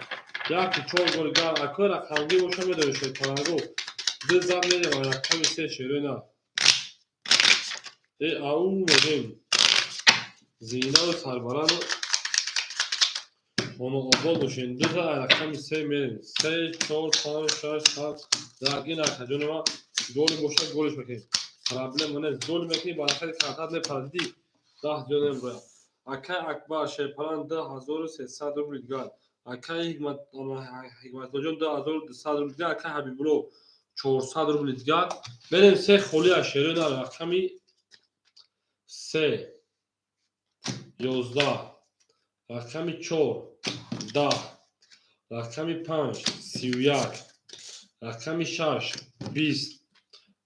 1 4 гол гар ака рақамгӣ боша медонӣ шерпаланго. 2 зад мерем рақами 3 шерои на. Э ау мерем. Зинаву сарбаланду хонаобод бошем. 2 зад рақами 3 мерем. 3 4 5 6 7 дар ин акаҷони ма голи боша голиш мекунем. Проблема нест. Гол мекунем баракати картат мепарад. Дидӣ? 10 ҷонем бояд. Акаи Акбар шерпалан 2300 рубли дигар. Акаи Ҳикматуллоҷон 2200 рубли дигар. Акаи Ҳабибулло 400 рубли дигар. Мерем се холӣ аз шерои нар рақами 3 11, рақами 4 10, рақами 5 31, рақами 6 20,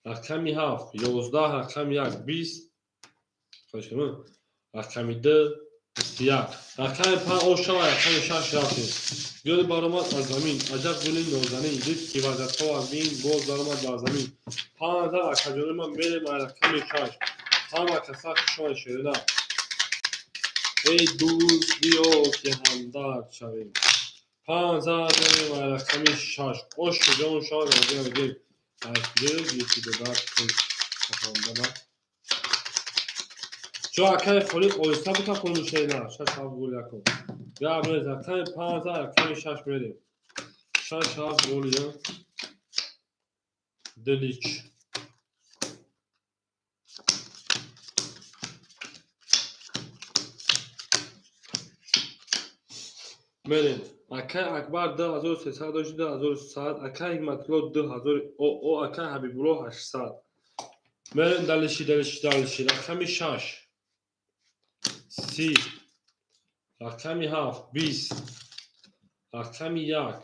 рақами 7 11, рақами 1 20, рақами 2 21, рақами 5 ошава, рақами 6 рафтем. Гул баромад аз замин, аҷаб гули нозанин, дид ки вазатҳо аз бин боз баромад бар замин. 5 акаҷони ман мерем рақами 6. Ҳама каса хушони шерина. Эй дӯст, биё, ки ҳамдард шавем. Панҷ зад ва рақами шаш. Ош ҷон шавад, мегӯем. Аз куҷо гирифти, додар, хандана? Чо, акаи Холиқ, оҳиста бута хонушена. Шаш ҳафт гол якум. Гап нест, рақами панҷ зад, рақами шаш мерем. Шаш ҳафт гол як. Дилич. Мерем. Акай Акбар 2300 дошт, 2100, акай Ҳикматулло 2000, о акай Ҳабибулло 800. Мерем дальше, дальше, дальше. Рақами шаш. 30. Рақами ҳафт, 20. Рақами як,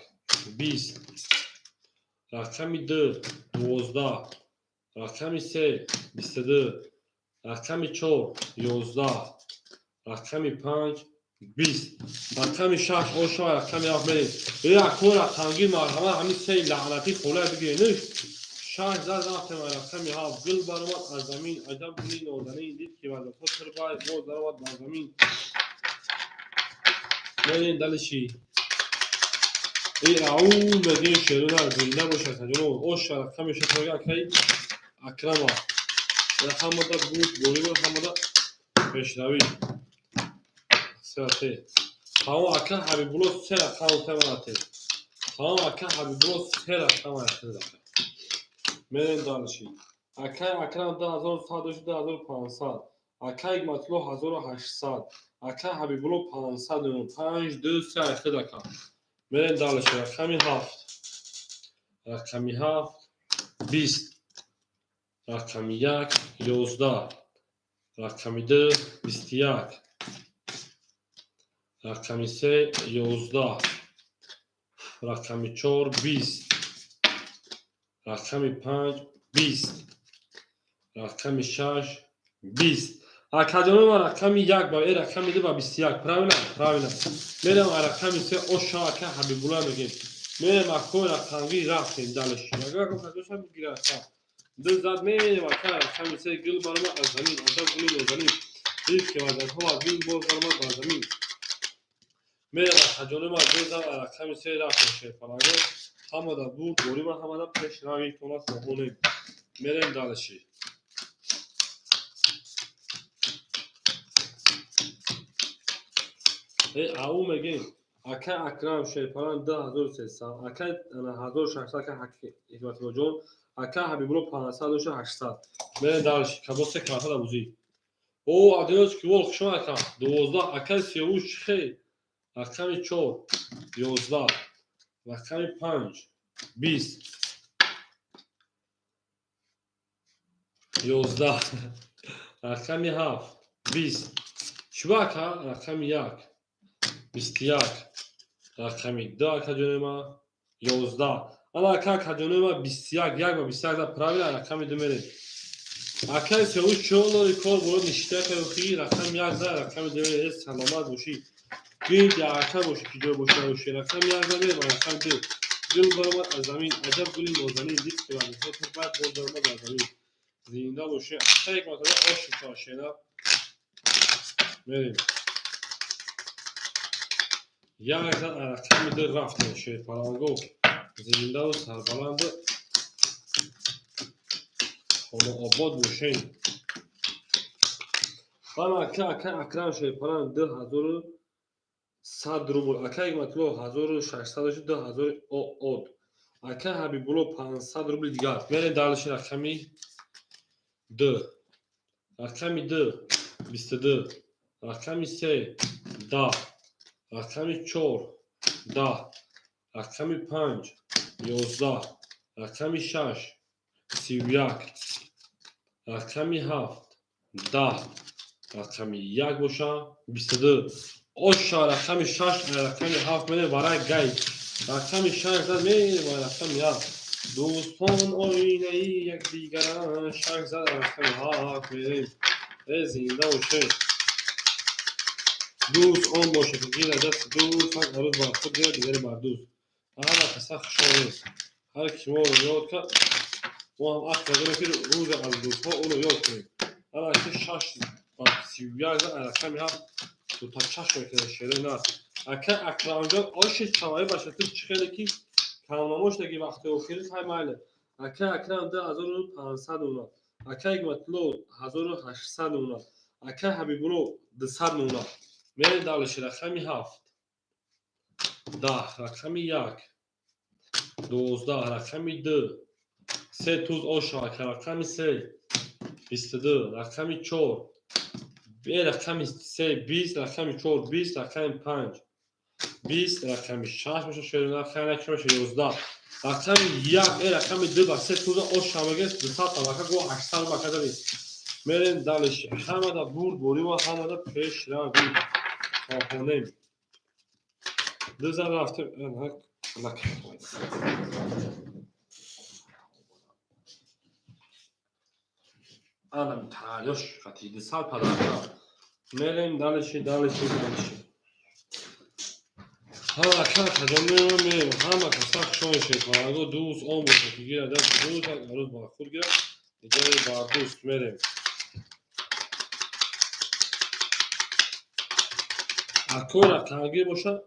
20. Рақами ду, 12. Рақами се, 22. Рақами чор, 11. Рақами панҷ, 20. Рақами шаш оша, рақами ҳафт мерем. Якун рақамгир, марҳамат, ҳамин сеи лаънатӣ хола бигиренуш. Шаш зад, рафтем рақами ҳафт. Гул баромад аз замин, аҷаб гули нозанин, дид ки вазифа тирбай боз даромад бар замин. Мерем дальше. Ау, мегӯем, шерона зинда бошад, ҷаноb. Оша, рақами шаш мега акаи Акрама. Ҳамада буд, болиба, ҳамада пешравӣ. Сеате. Тамом, ака Ҳабибулло се рақам темате. Тамом, ака Ҳабибулло се рақам айхида. Мерем дальше. Акаи Акрам 2100 дошт, 2500. Акаи Ҳикматулло 1800. Акаи Ҳабибулло 500. Панҷ, ду, се айхида ка. Мерем дальше. Рақами ҳафт. Рақами ҳафт, 20. Рақами як, 11. Рақами ду, 21. Рақами се, 11. Рақами чор, 20. Рақами панҷ, 20. Рақами шаш, 20. Акаҷоно, ма рақами як ба рақами ду ба 21. Правильно? Правильно. Мерем рақами се, оша, ака Ҳабибулла мегем. Мерем акои рақамгир, рафтем дальше. Ду зад, мерем ака рақами се. Гул баромад аз замин, аҷаб гули нозанин, дид ки вазанҳо аз бин боз баромад бар замин. Мерем, акаҷоно, ма ду зад, рақами се рафтем. Шерпаланго, ҳамада бурд борима, ҳамада пешравитона хоҳонем. Мерем дальше. Ау, мегем, ака Акрам шерпалан 2300, ака 1600, ака Ҳикматуллоҷон, ака Ҳабибулло 500 доша, 800. Мерем дальше. Кабосе картада бузӣ. О, адиёс кивол, хушом, ака. 12, ака Сиёвуш хе. Рақами чор, 11. Рақами панҷ, 20. 11. Рақами ҳафт, 20. Чиба, ака? Рақами як, 21. Рақами ду, акаҷонои 11. Ана, ака, акаҷонои, 21, як ба 21 да, правильно. Рақами ду мерем. Акаи Сиёвуш, чон дори, кор боро ништа кахи. Рақами як за, рақами ду мерем. Саломат бошӣ, гирди ака бошӣ, ки ҷой бошӣ, набошӣ. Рақами як за, мерем рақами ду. Гул баромад аз замин, аҷаб гули нозанин, дид ки вазифа баъд боз баромад аз замин. Зинда бошӣ, ака як маротаба, оши шошена. Мерем. Як зад, рақами ду рафтем. Шерпаланго, зиндаву сарбаланду хонаобод бошем. Бана, ака, ака Акрам шерпаланг 2100 рубл, ака Ҳикматулло 1600, 2000 од, ака Ҳабибулло 500 рубли дигар. Мерем дальше. Рақами ду, рақами ду, 22. Рақами се, 10. Рақами чор, 10. Рақами панҷ, 11. Рақами шаш, 31. Рақами ҳафт, 10. Рақами як боша, 22. Оша, рақами шаш, рақами ҳафт мерем. Варай гай, рақами шаш зад, мерем рақами ҳафт. Дӯстон оинаи якдигаранд. Шаш зад, рақами ҳафт мерем. Э, зинда бошед. Дӯст он бошад, ки гирад дасти дӯст, ҳар рӯз бар худ гирад, дигаре бар дӯст. Ҳама каса хушҳол нест. Ҳар ки моро ёд кард, мо ҳам ақл дорем, ки рӯзе аз дӯстҳо ӯро ёд кунем. Ҳама ки шаш ба 31 зад, рақами ҳафт. Дута чашм мекунем шерои нар. Ака Акрамҷон оши чаваи ба шатир чӣ хеле ки камнамош даги вақти охири хай майле. Ака Акрам 2500 мона. Ака Ҳикматулло 1800 мона. Ака Ҳабибулло 200 мона. Мерем далиши рақами 7. 10 рақами 1. 12 рақами 2. Се туз оша ака рақами 3. 22 рақами 4. Рақами 3 20 рақами 4 20 рақами 5 20 рақами 6 меша шерина хайна чи меша 11 рақами 1 рақами 2 ба се туза оша мегес 200 табака го 800 бака дари. Мерем далиши ҳамада бурд борива ҳамада пешравӣ хоҳонем. Дузан рафтем. Анам таърёш қати 200 падарка. Мерем далиши далиши далиши. Ҳама ака таҷомеро мерем. Ҳама каса хушон шеканаго дӯст он бошад ки гирад дӯст арӯз ба худ гирад. Дигаре ба дӯст мерем. Акои рақамгир бошад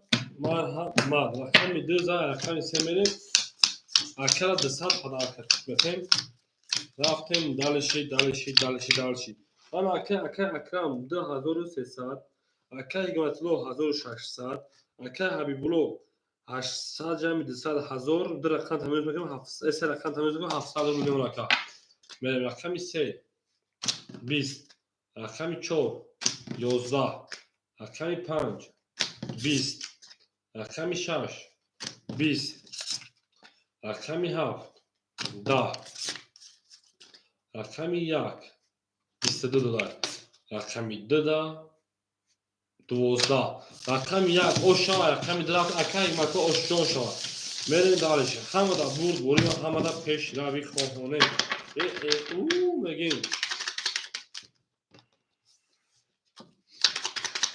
марҳамат. Рақами 2 за рақами 3 мерем. Акара 200 падарка метем. Рафтем далиши далиши далиши далиши. Ана ака ака Акрам 2300, ака Ҳикматулло 1600, ака Ҳабибулло 800 ҷамъи 200 1000 ду рақам тамиз мекунем, се рақам тамиз мекунем, 700 рубл мемонад ака. Мерем рақами 3 20, рақами 4 11, рақами 5 20, рақами 6 20, рақами 7 10, рақами 1 22 додар, рақами 2 да 12, рақами 1 ош шава, рақами 2 рафт ака Ҳикматулло ош ҷон шава. Мерем далиши ҳамада бурд борива ҳамада пешравӣ хоҳонем. Э э у мегем.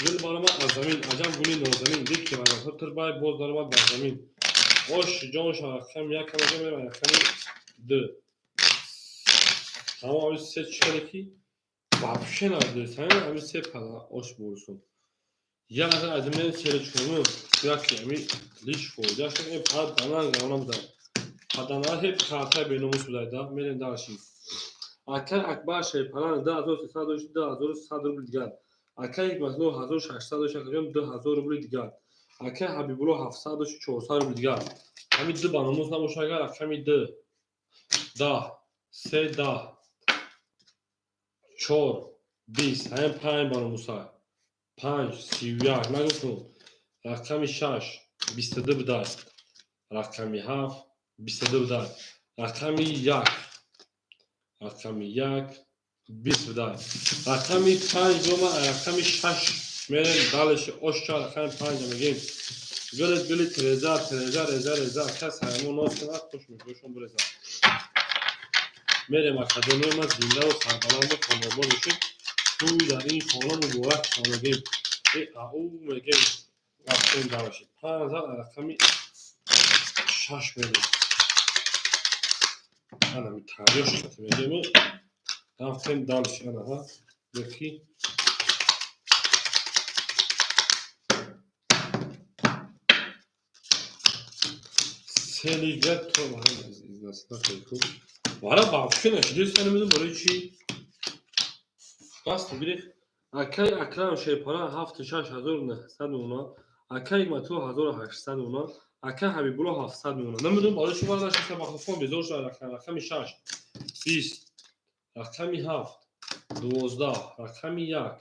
Гул баромад аз замин, аҷаб гули нозанин, дид ки варақҳо тирбай боз даромад бар замин. Ош ҷон шава, рақами 1 мегем, мерем рақами 2. Ҳама ами се чиқаре ки вообще надост, ҳамин ами се пала ош бурсон. Як аз аз мен сере чунум, яки ами лиш фоида шуд, э пад данан гавна будан. Падана ҳеп карта беномус будай да, мерем дальше. Ака Акбар Шерпалан 2300 дошт, 2100 рубл дигар. Ака Ҳикматулло 1600 дошт, акаҷон 2000 рубли дигар. Ака Ҳабибулло 700 дошт, 400 рубли дигар. Ҳамин ду ба номус набошад агар рақами 2 10 3 10 4 20 ҳамин 5 ба номуса 5 31 нагуфтум. Рақами 6 22 будай. Рақами 7 22 будай. Рақами 1 рақами 1 20 будай. Рақами 5 бома рақами 6 мерем далиши ошча рақами 5 мегем. Гулит гулит реза реза реза реза кас ҳамон нос кунад хуш мекушон буреза. Мерем академияи ма зиндаву сарбаланду хонобод бошед. Тӯй дар ин хона муборак мегем. Э ау мегем. Рафтем далиши. 5 рақами 6 мерем. Ана ми таърёш хати мегем. Рафтем далиши ана ҳа. Яки се лига то вара вообще нашидест, намедонам барои чӣ. Даст гирифт. Акаи Акрам Шерпалан 7900 мона, акаи Ҳикматулло 1800 мона, ака Ҳабибулло 700 мона. Намедонам барои чӣ вара нашиста махлуфон безор шуд. Рақами 6 20, рақами 7 12, рақами 1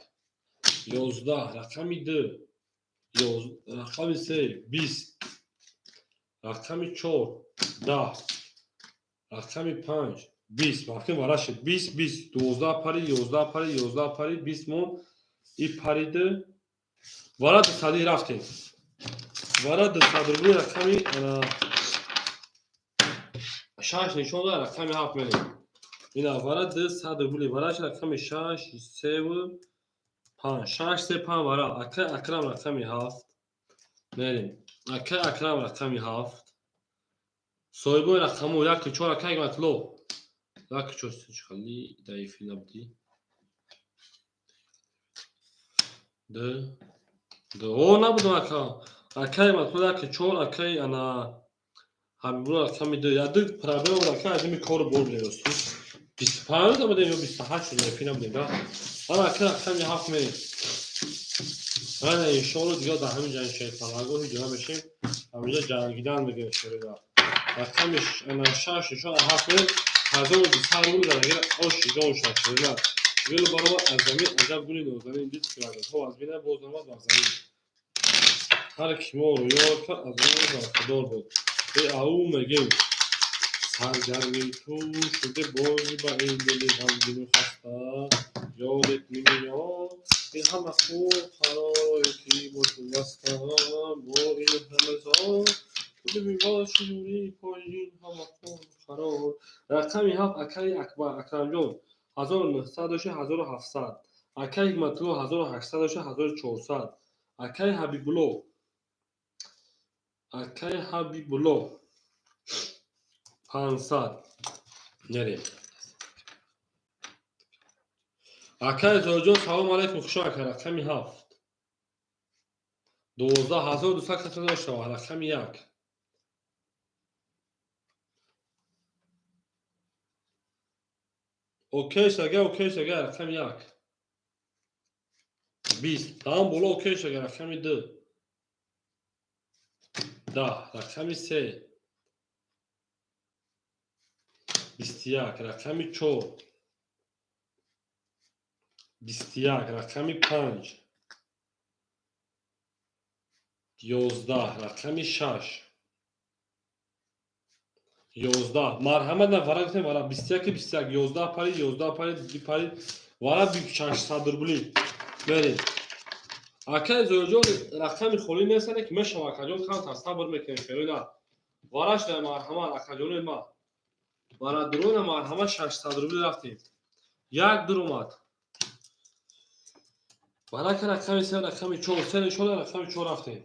11, рақами 2 рақами 3 20, рақами 4 10, рақами 5 20. Вақти вара шуд 20 20 12 пари 11 пари 11 пари 20 мон и париды вара дусади рафтем. Вара 200 рубли рақами 6 нишон дод, рақами 7 мерем. Ина вара 200 рубли вараш рақами 6 3 5 6 3 5 вара ака Акрам рақами 7 мерем. Ака Акрам рақами 7 соҳибои рақаму 1 4 ака Ҳикматулло 1 4 чӣ даифи набудӣ 2 О, набудам, ака. Акаи Матбула яки чор, акаи ана Ҳабибулло рақами ду. Я ду проблема буд, ака, аз ими кору бор будем, ростӣ. 25 будем ё 28 шуда, эфир набудем, да? Ана, ака, рақами ҳафт мерем. Ана, иншоалло, дигар дар ҳамин ҷанг шери паланго ҳеҷ намешем. Ҳаминҷа ҷангидан мегирем шерида. Рақами ана шаш нишон ҳафт мерем. 1200 рубл дар агар ош ҷон шад шерида. Гул баромад аз замин, аҷаб гули нозанин, дид ки ваъдаҳо аз бина боз омад бар замин. Ҳар ки моро ёд кард, аз он бархӯрдор буд. Э, ау мегем. Саргарми ту шуде бози ба ин дили ғамгину хаста, ёдет мемеёд ин ҳама хуб қаророе ки бо ту бастам, бо ин ҳама зор ту бибин боз чӣ пои ин ҳама хуб қарор. Рақами ҳафт, акаи Акбар Акрамҷон, 1900 дошти, 1700. Акаи Ҳикматулло, 1800 дошти, 1400. Акаи Ҳабибулло, акаи Ҳабибулло, 500. Нерем. Акаи Зоҳирҷон, салом алайкум, хуш ака. Рақами ҳафт, 12 200 каса дошта. Рақами як. Окей шага, окей шага. Рақами як, 20 тамом боло, окей шага. Рақами ду, 10. Рақами се, 21. Рақами чор, 21. Рақами панҷ, 11. Рақами шаш, 11. Марҳамат, на вара гуфтем, вара 21, 21, 11 парид, 11 парид, парид, вара 600 рубли мерем. Акаи Зоҳирҷон, рақами холӣ нестане ки мешава, акаҷон, камтар сабр мекунем. Феруна вараш дар, марҳамат, акаҷони ма, вара дуруна, марҳамат, 600 рубли рафтем. Як дуромад варака. Рақами се, рақами чор, се нишона, рақами чор рафтем.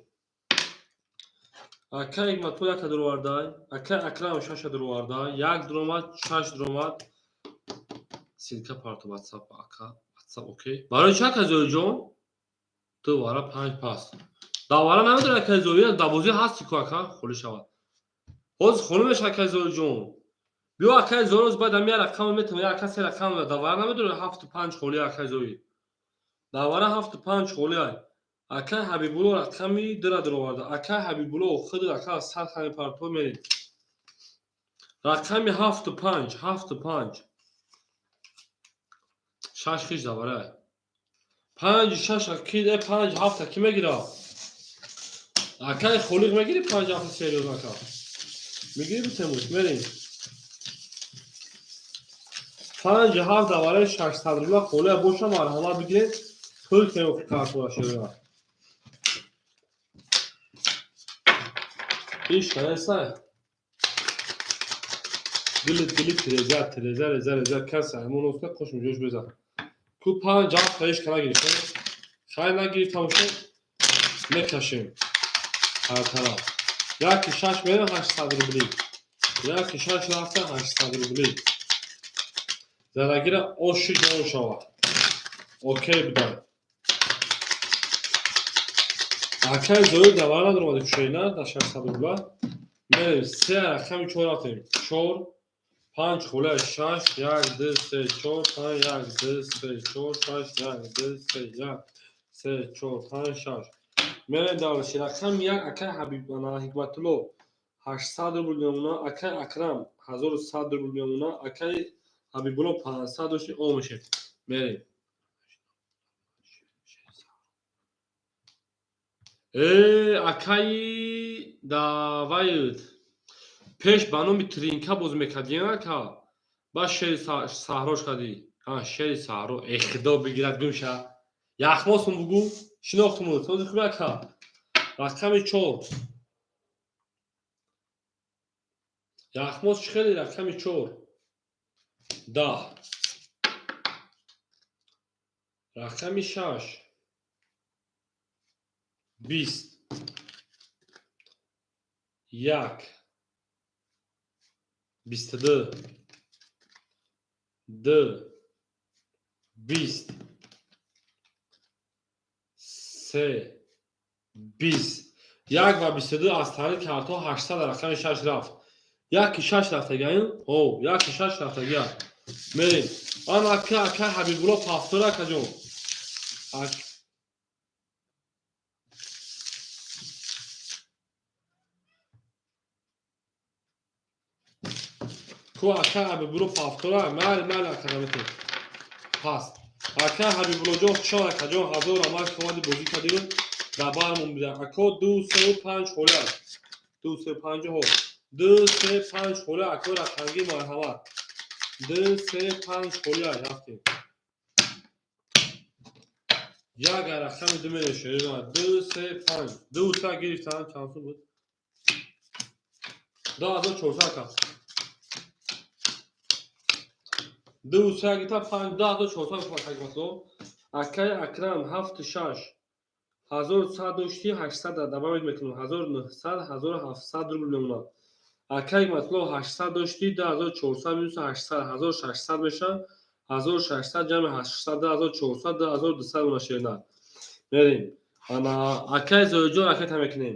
Акаи Ҳикматпур якта дуровардай, акаи Акрам шаша дуровардай, як дуромад, шаш дуромад. Ссылка парто ватсап, ака, ватсап, окей. Барои чи, ака Зоҳирҷон, ду вара, панҷ пас давара намедонӣ, акаи Зоҳир, дар бозӣ ҳасти ку, ака, холӣ шавад, ҳозир холӣ мешавад. Акаи Зоҳирҷон, биё, акаи Зоҳир, баъд ами як рақам метавон, як ака се рақам давара намедонӣ, ҳафту панҷ холӣ, акаи Зоҳир, давара ҳафту панҷ холӣ. Акаи Ҳабибулло рақами дура дуроварда. Акаи Ҳабибулло, худ ака сад хами парто меред. Рақами ҳафту панҷ, ҳафту панҷ, шаш хиш давара, панҷ шаш ки, панҷ ҳафта ки мегира? Акаи Холиқ, мегири панҷ ҳафта? Серьёзно, ака, мегири? Битемуш мерем. Панҷ ҳафт давараи 600 рубла холия боша, марҳамат, бигиред, пул картора шуда. Иш канеса гили гили тиреза тиреза реза реза кас аймон оста қошм ҷош беза ку. Панҷ ҳафт иш кана гирифта, хай, нагирифта боша, мекашем ҳар тараф. Яки шаш мерем, 800 рубли. Яки шаш рафта, 800 рубли. Зарагира оши ҷон шавад, окей будай. Акаи Зоир давара надоромади кушоина дар 600 рубла. Мерем, се рақами чор рафтем. Чор, панҷ холия, шаш, як, ду, се, чор, панҷ, як, ду, се, чор, шаш, як, ду, се, як, се, чор, панҷ, шаш. Мерем давлаши. Рақами як, акаи Ҳабиб Ҳикматулло, 800 рубл мемона. Акаи Акрам, 1100 рубл мемона. Акаи Ҳабибулло, 500 дошти, о мешем. Мерем. Э, акаи давайд пеш ба номи Тринка боз мекардӣ, ака, баъд шери саҳрош кардӣ. Шери саҳро, э, худо бигирад, гумша яхмосум, бугӯ, шинохтумуд. Сози хуби, ака. Рақами чор, яхмос чӣ хеле? Рақами чор, 10. Рақами шаш, 20, як, 22, ду, 20, се. 20. 1 ва 22 аз тариқи картҳо 800 рақами шаш рафт. Яки шаш рафтагиаин? Ҳо, яки шаш рафтагиа. Мерем. Ана ака, ака Ҳабибулло пафтор, акаҷон. Ку ака Ҳабибулло пафтора? Майли, майли, ака, наметон. Паст. Ака Ҳабибуллоҷон, хушон, акаҷон, ҳазор амал ки омади, бозӣ кардию дар бармон бида. Ако, ду, сеу панҷ холӣ аст. Ду, се, панҷ, ҳо. Ду, се, панҷ холӣ, ако, рақамгӣ, марҳамат. Ду, се, панҷ холӣ аст, рафтем. Як рақами ду мерешем. Ду, се, панҷ. Ду се гирифтан, чанд сум буд? 2400, ака. Ду се гирифта, панҷ, 2400 ака. Акаи Акрам, ҳафту шаш. 1100 дошти, 800 добавить мекунам. 1900, 1700 рубл мемонад. Акаи Матло, 800 дошти, 2400 минус 800, 1600 мешавад. 1600 ҷамъи 800, 2400, 2200 мона, шерна. Мерем. Ана акаи Зоиҷон, ракета мекунем.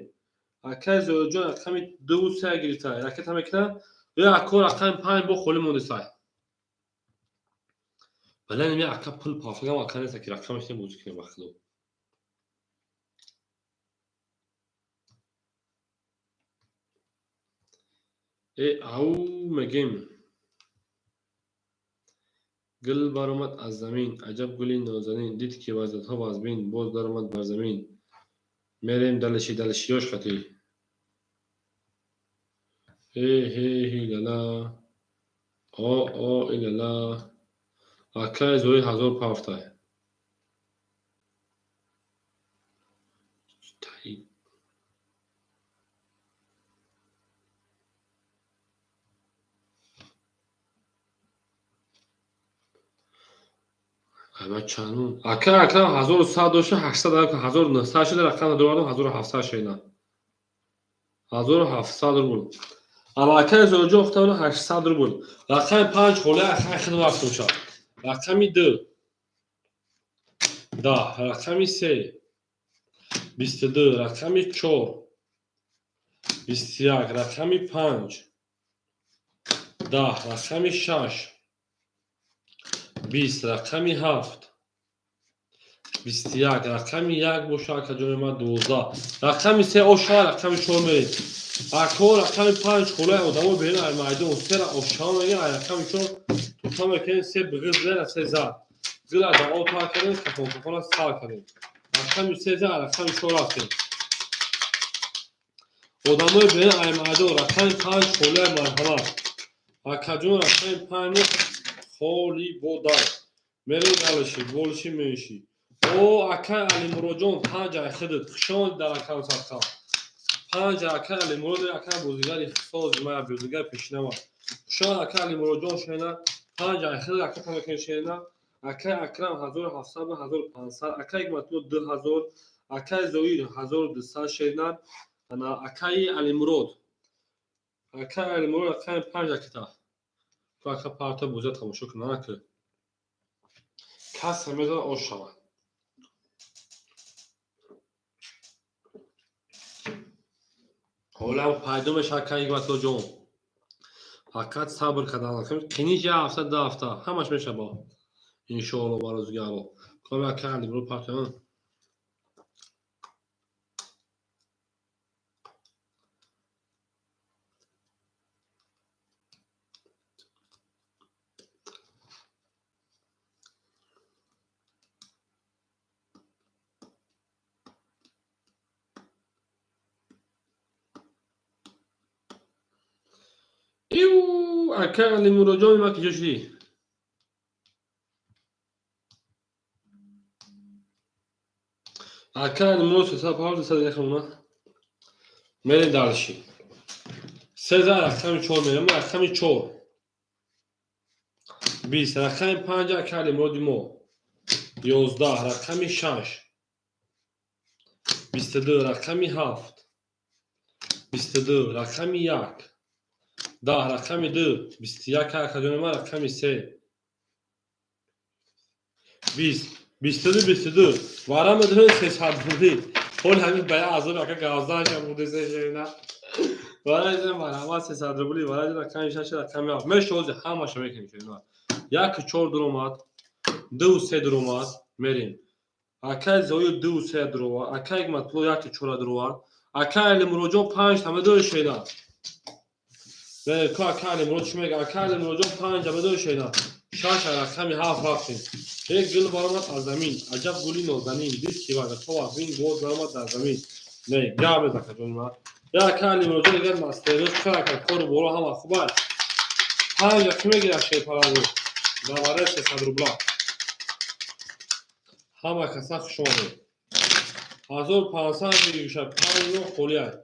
Акаи Зоиҷон рақами ду се гирифта. Ракета мекунад. Ё ако, рақами панҷ бо холӣ мондисай. Бале, неми ака пул пафагам ака неста ки рақамаш не бозӣ кунем, ба худо. Э, ау мегем. Гул баромад аз замин, аҷаб гули нозанин, дид ки вазъиятҳо вазмин, боз даромад бар замин. Мерем далиши, далишиёш қатӣ. Э, ҳе, ҳи, лала. О, о, илала. Акаи Зои ҳазор пафтай. Ама чанд? Ака Акрам 1100 дошта, 800, 1900 шуда, рақам додам, 1700 шуда. 1700 рубл. Ама акаи Зоиҷон хутавна 800 рубл. Рақами панҷ холӣ, акаи хидм рафтум шад. Рақами ду 10, рақами се 22, рақами чор 21, рақами панҷ 10, рақами шаш 20, рақами ҳафт 21, рақами як боша, акаҷони ман, 12, рақами се оша, рақами чор мерем. Ако, рақами панҷ холаи, одамо берин ай майдон, сера ошао мегӯян, ай рақами чор тута мекунем, се биғиз зера, се зад. Гила да об тар кардем, кафон кафона сар кардем. Рақами се зад, рақами чор рафтем. Одамои берин ай майдон, рақами панҷ холаи, марҳамат. Акаҷон, рақами панҷ холи бодай. Мерем далиши, болиши менши. О, акай Алимуроҷон, панҷ ай хидит. Хушомадед дар акам садқа. Панҷ акай Алимурод, акай бозигари сози мая, бозигари пешинама. Хушомад, акай Алимуроҷон, шена. Панҷ ай хидит, ака тамекунем, шена. Акай Акрам 1700, 1500, акай Ҳикматулло 2000, акай Зоир 1200, шена. Ана акаи Алимурод. Акай Алимурод акай панҷ акита. Ту ака парта бозия тамошо кун, ака. Кас мезана, ош шавад. Ҳолам пайдо мешавад, акай Ҳикматуллоҷон. Фақат сабр кардан. Қиниш як ҳафта, 2 ҳафта ҳамаш мешавад. Иншоалло, ба рӯзги Алло. Коми акай Алимурод партоян. Иу, акай Алимуроҷон, ма киҷо шудӣ? Акай Алимурод 300 паҳор 301 хона. Мерем дальше. Сезар рақами чор мерем, рақами чор. 20, рақами панҷ, акай Алимуроди мо. 11, рақами шаш. 22, рақами ҳафт. 22, рақами як. 10, рақами ду. 21, акаҷони ман, рақами се. 20. 22, 22. Варам медонед, 300 рубли. Ҳол ҳамин ба 1000 ака газдаша будесе шерина. Вараҷа марҳамат, 300 рубли. Вараҷа рақами шаш, рақами ҳафт мешози, ҳамаша мекунем, шерина. Як чор дуромад, ду се дуромад, мерем. Акай Зоир ду се дуровард, акай Ҳикматулло яки чора дуровард, акай Алимуроҷон панҷ та медори, шерина. Ку акай Алимурод чӣ мега? Акай Алимуроҷон панҷ та медори, шерина. Шаш, рақами ҳафт рафтем. Як гул баромад аз замин, аҷаб гули нозанин, дид ки то вин боз баромад дар замин. Не гап мезакаҷони ман. Я акай Алимуроҷон дигар мастерӯз чӣ ака, кору боро ҳама хуб аст. Панҷа кӣ мегирад, шерпалангу? Даваре 300 рубла. Ҳама каса хуш омадед. 1500 мегӯшад, панҷ холӣ аст.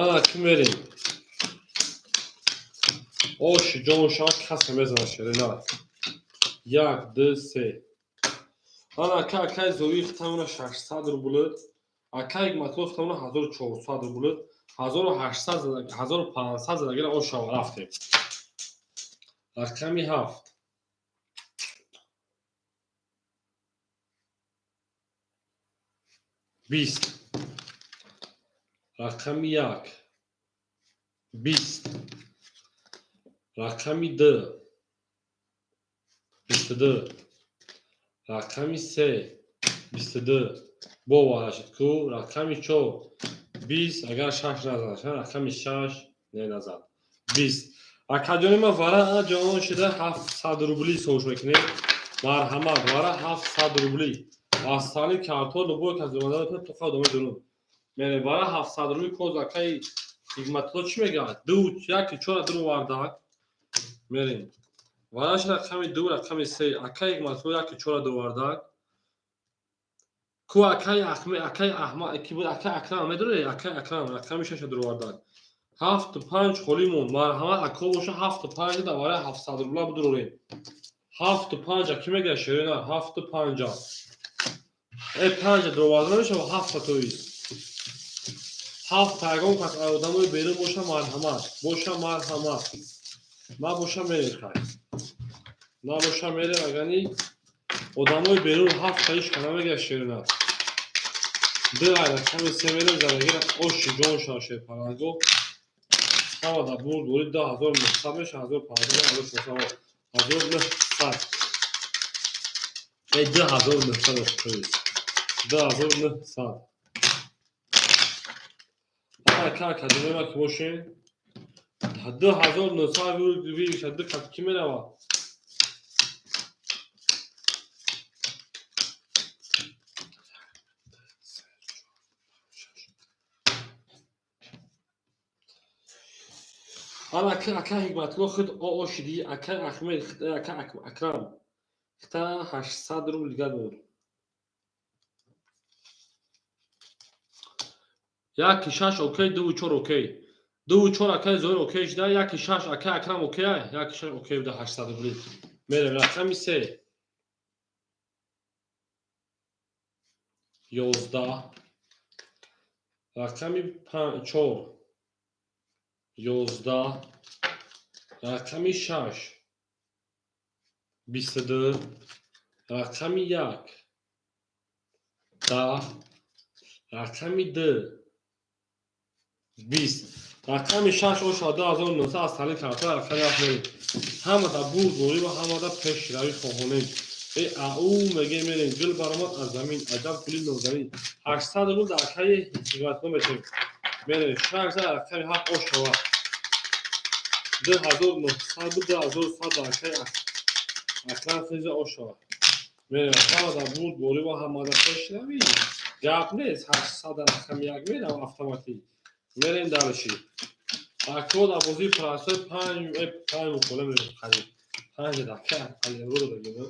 Ана ки мерем. Оши ҷон шавад, касе мезанад, шерина. Як, ду, се. Ана ака, акай Зоир хитамона 600 рубл, акай Ҳикматулло хитамона 1400 рубл, 1800, 1500 задагира. Ошава, рафтем. Рақами ҳафт. 20. Рақами як. 20. Рақами ду. 22. Рақами се. 22. Бовар шуд ку. Рақами чор. 20. Агар шаш назад, рақами шаш не назад. 20. Акаҷони ма, вара ҷавон шуда, 700 рубли сош мекунем. Марҳамат, вара 700 рубли. Астали карто любой кас омада то хадоми дурун. Мере вара 700 рубли. Коз акаи Ҳикматулло чӣ мегӯяд? Ду, яки чора дуру вардак. Мерем. Вараш рақами ду, рақами се. Акаи Ҳикматулло яки чора ду вардак. Ку акаи Ахме, акаи Аҳмад, ки буд, акаи Акрам медонед? Акаи Акрам рақами шаша дуру вардак. Ҳафту панҷ холӣ монд. Марҳамат, ако боша, ҳафту панҷ дар вараи 700 рубла бидурорем. Ҳафту панҷа кӣ мегӯяд, шерина? Ҳафту панҷа. Э, панҷа дуроварда намешава, ҳафта тоист. Ҳафт ягон кас одамои берун боша, марҳамат. Боша, марҳамат. Набоша, мерем, хай. Набоша, мерем, агани одамои берун ҳафта ҳеч ка намегӯяд, шерина. Ду ай рақами се мерем, задагира оши ҷон шава, шерпаланго. Ҳама дар бурд ворид 2900 меша, 1500, 1400, 1900. Э, 2900, 2900. Ака, кадомема ки бошем? 2900 виша ду кат ки мерава? Ана ака Ҳикматулло худ оо шидӣ, ака Ахмед, ака Акрам хита 800 рубл дигар буд. Яки шаш окей, дуву чор окей. Дуву чор акаи Зоир окей шуда, яки шаш акаи Акрам окей, яки шаш окей буда, 800 рубли. Мерем, рақами се. 11. Рақами чор. 11. Рақами шаш. 22. Рақами як. 10. Рақами ду. 20. Рақами шаш оша 2900 аз таълим карта, рақами ҳафт мерем. Ҳамада бурд борӣ ва ҳамада пешравӣ хоҳонем. Э, ау меге, мерем. Гул баромад аз замин, аҷаб гули нозанин. 800 рубл дар акаи Ҳикматулло метем. Мерем, шаш рақами ҳафт ошава. 2900 буд, 2100 дар акаи Акрам хеза ошава. Мерем, ҳамада бурд борӣ ва ҳамада пешравӣ. Гап нест, 800 рақами як мерам автоматӣ. Мерем дальше. Ако дар бозии простой панҷ, панҷ муқола мерем қариб. Панҷ ака Алимурод дагем.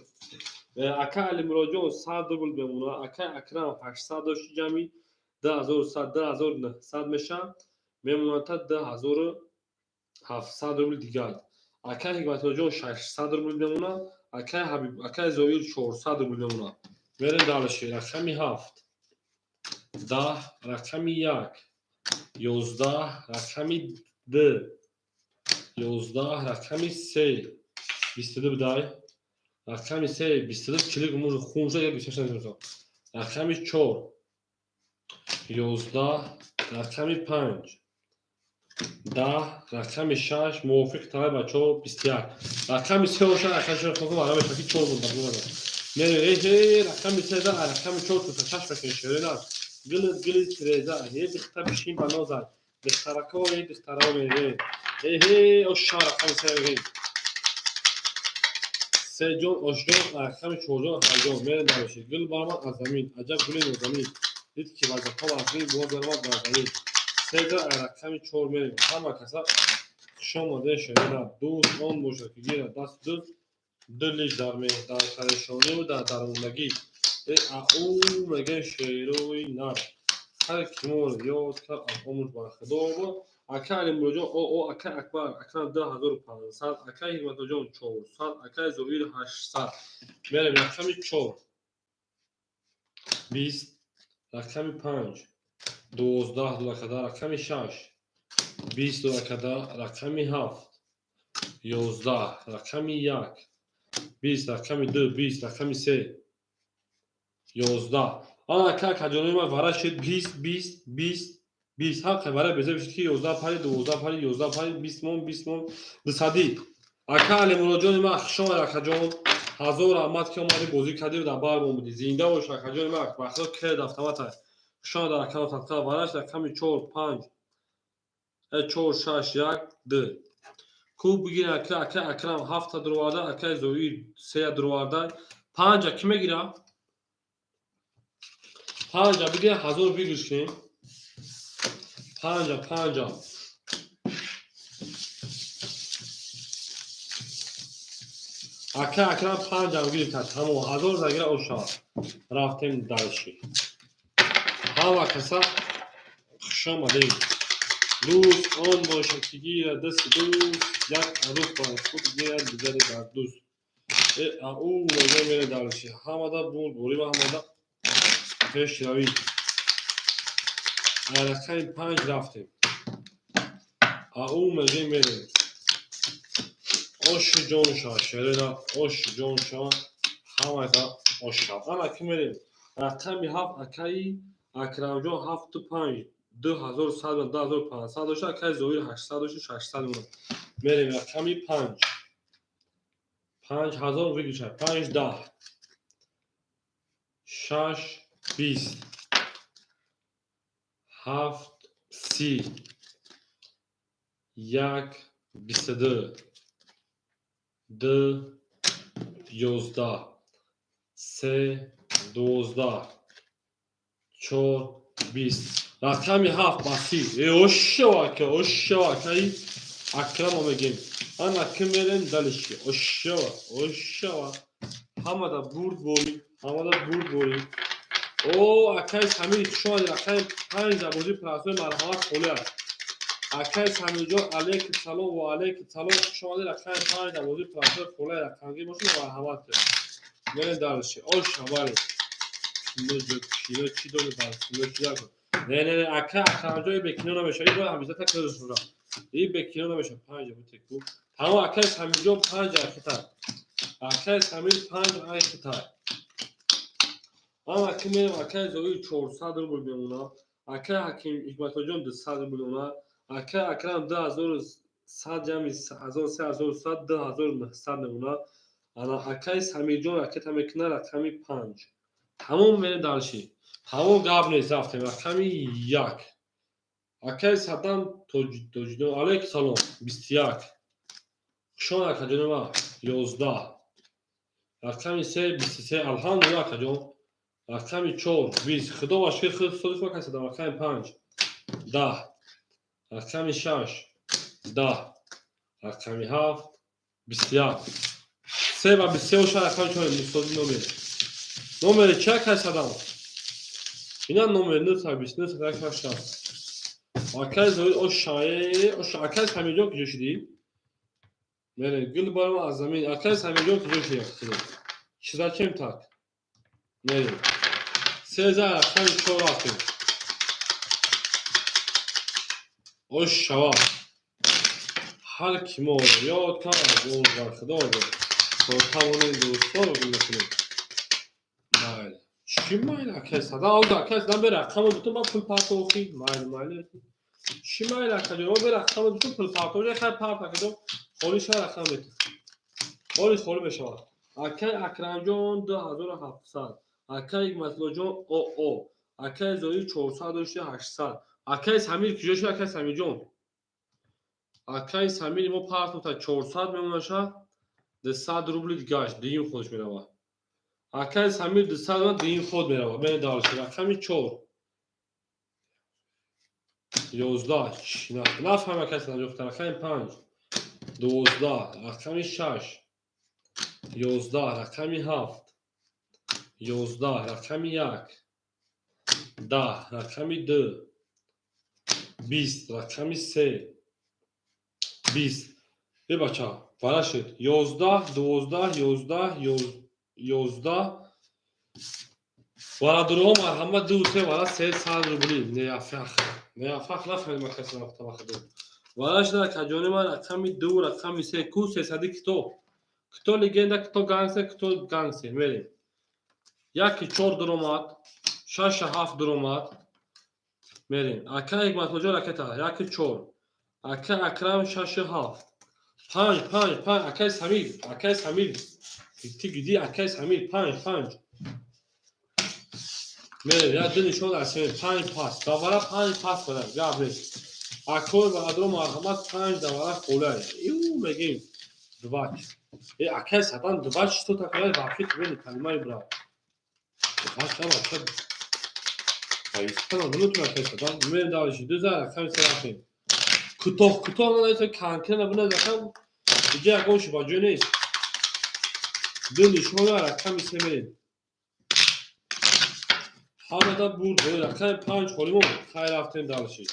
Ака Алимуроджон 100 рубл мемонад, ака Акрам 800 дошти, ҷамъи 2100, 2900 меша, мемонад та 2700 рубл дигар. Акай Ҳикматуллоҷон 600 рубл мемонад, акай Ҳабиб, акай Зоир 400 рубл мемонад. Мерем дальше. Рақами ҳафт. 10, рақами як. 11, рақами ду. 11, рақами се. 22 бидай. Рақами се 22 41 мужа хун шуд, як 28 наметонистам. Рақами чор 11, рақами панҷ 10, рақами шаш мувофиқи талаби бачаҳо 21. Рақами се бошад, рақами чор хун маълум мешавад, ки чор буд. Мере рақами се да рақами чор тута шаш мекунед, шерена. Гили гили тиреза, е дихта бишин ба ноза. Дихтарако, е дихтарао мере. Эҳе, оша рақами се мегӯем. Сеҷон, ошҷон, рақами чорҷон, ҳайҷон. Мере дароши. Гул баромад аз замин, аҷаб гули нозанин. Дид ки вазифа вазмин, боз баромад бар замин. Сеза рақами чор мерем. Ҳама каса хушомадед, шерена. Дӯст он бошад, ки гирад даст дӯст, дилиш дар дар парешониву дар дармондагӣ. Э ау мегӯем шерои нар. Ҳар ки моро ёд кард, аз омӯз бар худо бод. Акай Алимуроҷон, о о, акай Акбар, акрам 2500, акай Ҳикматуллоҷон 400, акай Зоир 800. Мерем рақами чор 20, рақами панҷ 12 дуракада, рақами шаш 20 дуракада, рақами ҳафт 11, рақами як 20, рақами ду 20, рақами се 11. Ана ака акаҷонои ман вара шуд 20, 20, 20, 20. Ҳар вара беза бишуд, ки 11 пари, 12 пари, 11 пари, 20 мон, 20 мон, дусадӣ. Ака Алимуроҷони ман, хушомад, акаҷон. Ҳазор раҳмат, ки омадӣ, бозӣ кардӣ, дар бармон будӣ. Зинда бош, акаҷони ман. Бахто кед автомата. Хушомад акао садқа. Вараш рақами чор панҷ чор шаш як ду. Куб бигир, ака, ака Акрам ҳафта дуроварда, акаи Зоир сея дуроварда. Панҷа кӣ мегира? Панҷа бигир, ҳазор бигирш кунем. Панҷа, панҷа. Ака Акрам панҷам гирифта, тамом, ҳазор загира ошавад. Рафтем дальше. Ҳама каса хушомадед. Дӯст он бошад, ки гирад дасти дӯст, як арӯс бар худ гирад, дигаре бар дӯст. Э ау мега мере дальше. Ҳамада бурдборӣ ва ҳамада пешравӣ. Рақами панҷ рафтем. Ау мега мерем. Оши ҷон шава, шерена, оши ҷон шава, ҳамада ош шава. Ана ки мерем. Рақами ҳафт акаи Акрамҷон ҳафту панҷ 2100, 2500 дошта, акаи Зоир 800 дошта, 600 мемонад. Мерем рақами панҷ. 5000 выигрыша. Панҷ 10. Шаш 20. Ҳафт 30. Як 22. Ду 11. Се 12. Чор 20. Рақами ҳафт ба 30. Э ошава ака, ошава акаи Акрама мегем. Ана ки мерем дальше. Ошава, ошава. Ҳамада бурдборӣ, ҳамада бурдборӣ. О, акаи Самир, хушомадед. Рақами панҷ дар бозии простой марҳамат холӣ аст. Акаи Самирҷон, алейкум салом ва алейкум салом, хушомадед. Рақами панҷ дар бозии простой холӣ рақамгир бошед, марҳамат кунед. Мерем дальше. Оша, бале. Кино кино чӣ доред дар кино чӣ дар? Не, не, не, ака Акрамҷон, бе кино намешавад. Ин бояд ҳамизата кӯзшуда. Ин бе кино намешавад. Панҷ бутеку. Тамом, акаи Самирҷон панҷ айхита. Акаи Самир панҷ айхита. Ана ки мерем, акаи Зоир 400 рубл мемонад. Акаи Ҳаким Ҳикматуллоҷон 200 рубл мемонад. Акаи Акрам 2100 ҷамъи ҳазор 3100, 2900 мемонад. Ана акаи Самирҷон ракета мекунад рақами панҷ. Тамом, мерем дальше. Тамом, гап нест, рафтем рақами як. Акаи Садам Тоҷидон, алейкум салом, 21. Хушомад, акаҷони ман, 11. Рақами се 23, алҳамдулилла, акаҷон. Рақами чор 20. Худо ба шукр, худ содиқ акаи Садам. Рақами панҷ 10. Рақами шаш 10. Рақами ҳафт 21. Се ба 23 бошад рақами чор мусоди номер. Номери чи, акаи Садам? Ина номер 929 шаш. Акаи Зоир ошае, оша, акаи Самирҷон куҷо шудӣ? Мере, гул барам аз замин. Акаи Самирҷон куҷо шудӣ? Чи зачем так? Мерем. Сеза рақами чор рафтем. Ош шава. Ҳар ки моро ёд кард, аз он бар худо бод. Тавонем дӯстҳо мекунем. Майли. Чӣ майли, акай сада? Оза акай сада бе рақамо бутун ба пул партохи. Майли, майли. Чӣ майли, акаҷон? О бе рақамо бутун пул партохи. Хай парт, акаҷон. Холӣ шава, рақам мети. Холӣ холӣ мешавад. Акай Акрамҷон 2700. Акай Ҳикматуллоҷон ОО. Акай Зоир 400 дошти 800. Акай Самир куҷо шуд, акай Самирҷон? Акай Самири мо партофта 400 мемонаша, 200 рубли дигаш дуюм ходш меравад. Акай Самир 200 дуюм ход меравад. Мене дальше. Рақами 4. 11. Нафаҳм, акай Самирҷон. Рақами 5. 12. Рақами 6. 11. Рақами 7. 11. Рақами 1. 10. Рақами 2. 20. Рақами 3. 20. Е бача, вара шуд. 11, 12, 11, 11. Варадурҳо марҳамат, ду се вара 300 рубли. Неяфах. Неяфах нафаҳмидам, акай Самир вақт. Вара шуда, акаҷони ман, рақами 2, рақами 3 ку сесади кто? Кто легенда, кто гангстер, кто гангстер. Мерем. Яки чор дуромад, шаша ҳафт дуромад. Мерем. Ака Ҳикматуллоҷон ракета, яки чор. Ака Акрам шашу ҳафт. Панҷ, панҷ, панҷ, акай Самир, акай Самир. Ти гиди, акай Самир, панҷ, панҷ. Мерем, як ду нишон расем, панҷ пас. Давара панҷ пас кардам, гап нест. Акои барадро марҳамат, панҷ давара холай. Ю мегим. Двач. Э, акай Садан, двач что такое вообще тебе не понимаю, брат. Двач, да, вообще. Поистина, наметونам, акай Садан. Мерем дальше. Ду за рақами се рафтем. Кӯтоҳ, кӯтоҳ нанависем, конкретно бинавис, рақам. Иҷа ягон шубаҷӯ нест. Ду нишона рақами се мерем. Ҳамада бурд, рақами панҷ холӣ монд. Хай, рафтем дальше.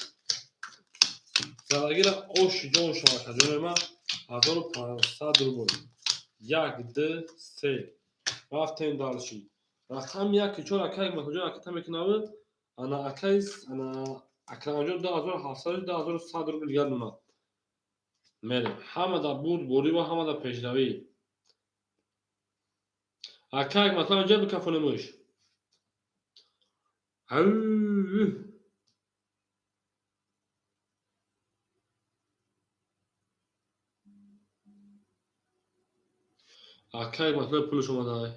Залагира оши ҷон шава, акаҷони ман, 1500 рубл. Як, ду, се. Рафтем дальше. Рақами яки чор, акай Ҳикматуллоҷон ракета мекунаву ана акай ана Акрамҷон 2700, 2100 рубл дигар монад. Мерем. Ҳамада бурд борӣ ва ҳамада пешравӣ. Акай Ҳикматулло инҷа бикафонемуш. Ау! Акай Ҳикматулло пулаш омадай.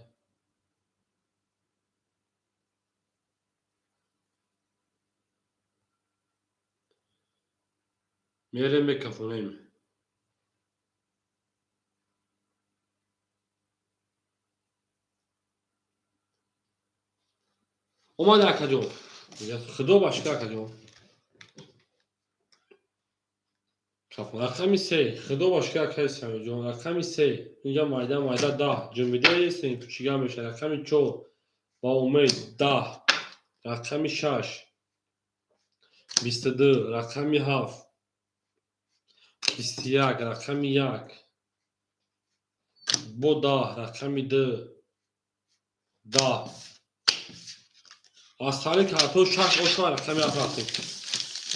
Мерем, мекафонем. Омада, акаҷон. Худо ба шукр, акаҷон. Рақами се. Худо ба шукр, акаи Самирҷон. Рақами се. Инҷа майда майда 10. Ҷунбидаестем, кучига мешавад. Рақами чор. Ба умед 10. Рақами шаш. 22. Рақами ҳафт. 21. Рақами як. Бо 10. Рақами ду. 10. Аз тари картҳо шаш ошма рақами ҳафт рафтем.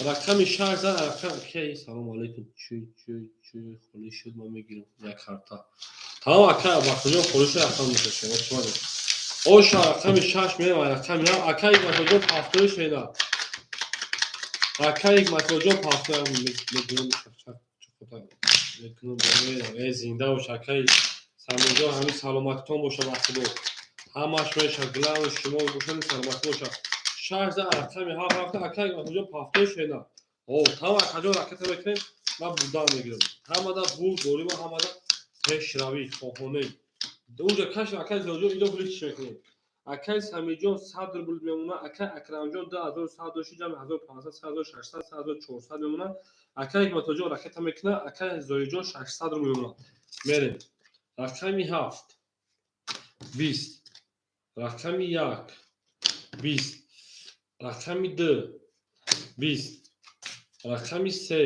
Рақами шаш зан рақам ки салом алейкум. Чӯ чӯ чӯ холӣ шуд, ман мегирам як карта. Тамом, ака Бахтиёр, холӣ шуд, рақам мешавад. Ошма. Оша рақами шаш мерем, рақами ҳафт. Ака Ҳикматуллоҷон ҳафтои шена. Ака Ҳикматуллоҷон ҳафтои мегирам мекунам мерам. Э, зинда бош, акаи Самирҷон, ҳамин саломатитон боша, ба Худо. Ҳамаш мешавад, главное шумо бошад, саломатӣ бошад. Шаш за рақами ҳафт рафта, ака Ҳикматуллоҷон ҳафтои шена. О, тамом, акаҷон, ракета мекунем, ман бурдан мегирам. Ҳамада бурд борима, ҳамада пешравӣ хоҳонем. Унҷа каш, акаи Зиёҷон, ино пули чӣ мекунем? Акаи Самирҷон 100 рубл мемонад, акаи Акрамҷон 2100 дошти, ҷамъи 1500, 3600, 3400 мемонад. Акаи Ҳикматуллоҷон ракета мекунад, акаи Зоирҷон 600 рубл мемонад. Мерем. Рақами ҳафт. 20. Рақами як. 20. Рақами ду. 20. Рақами се.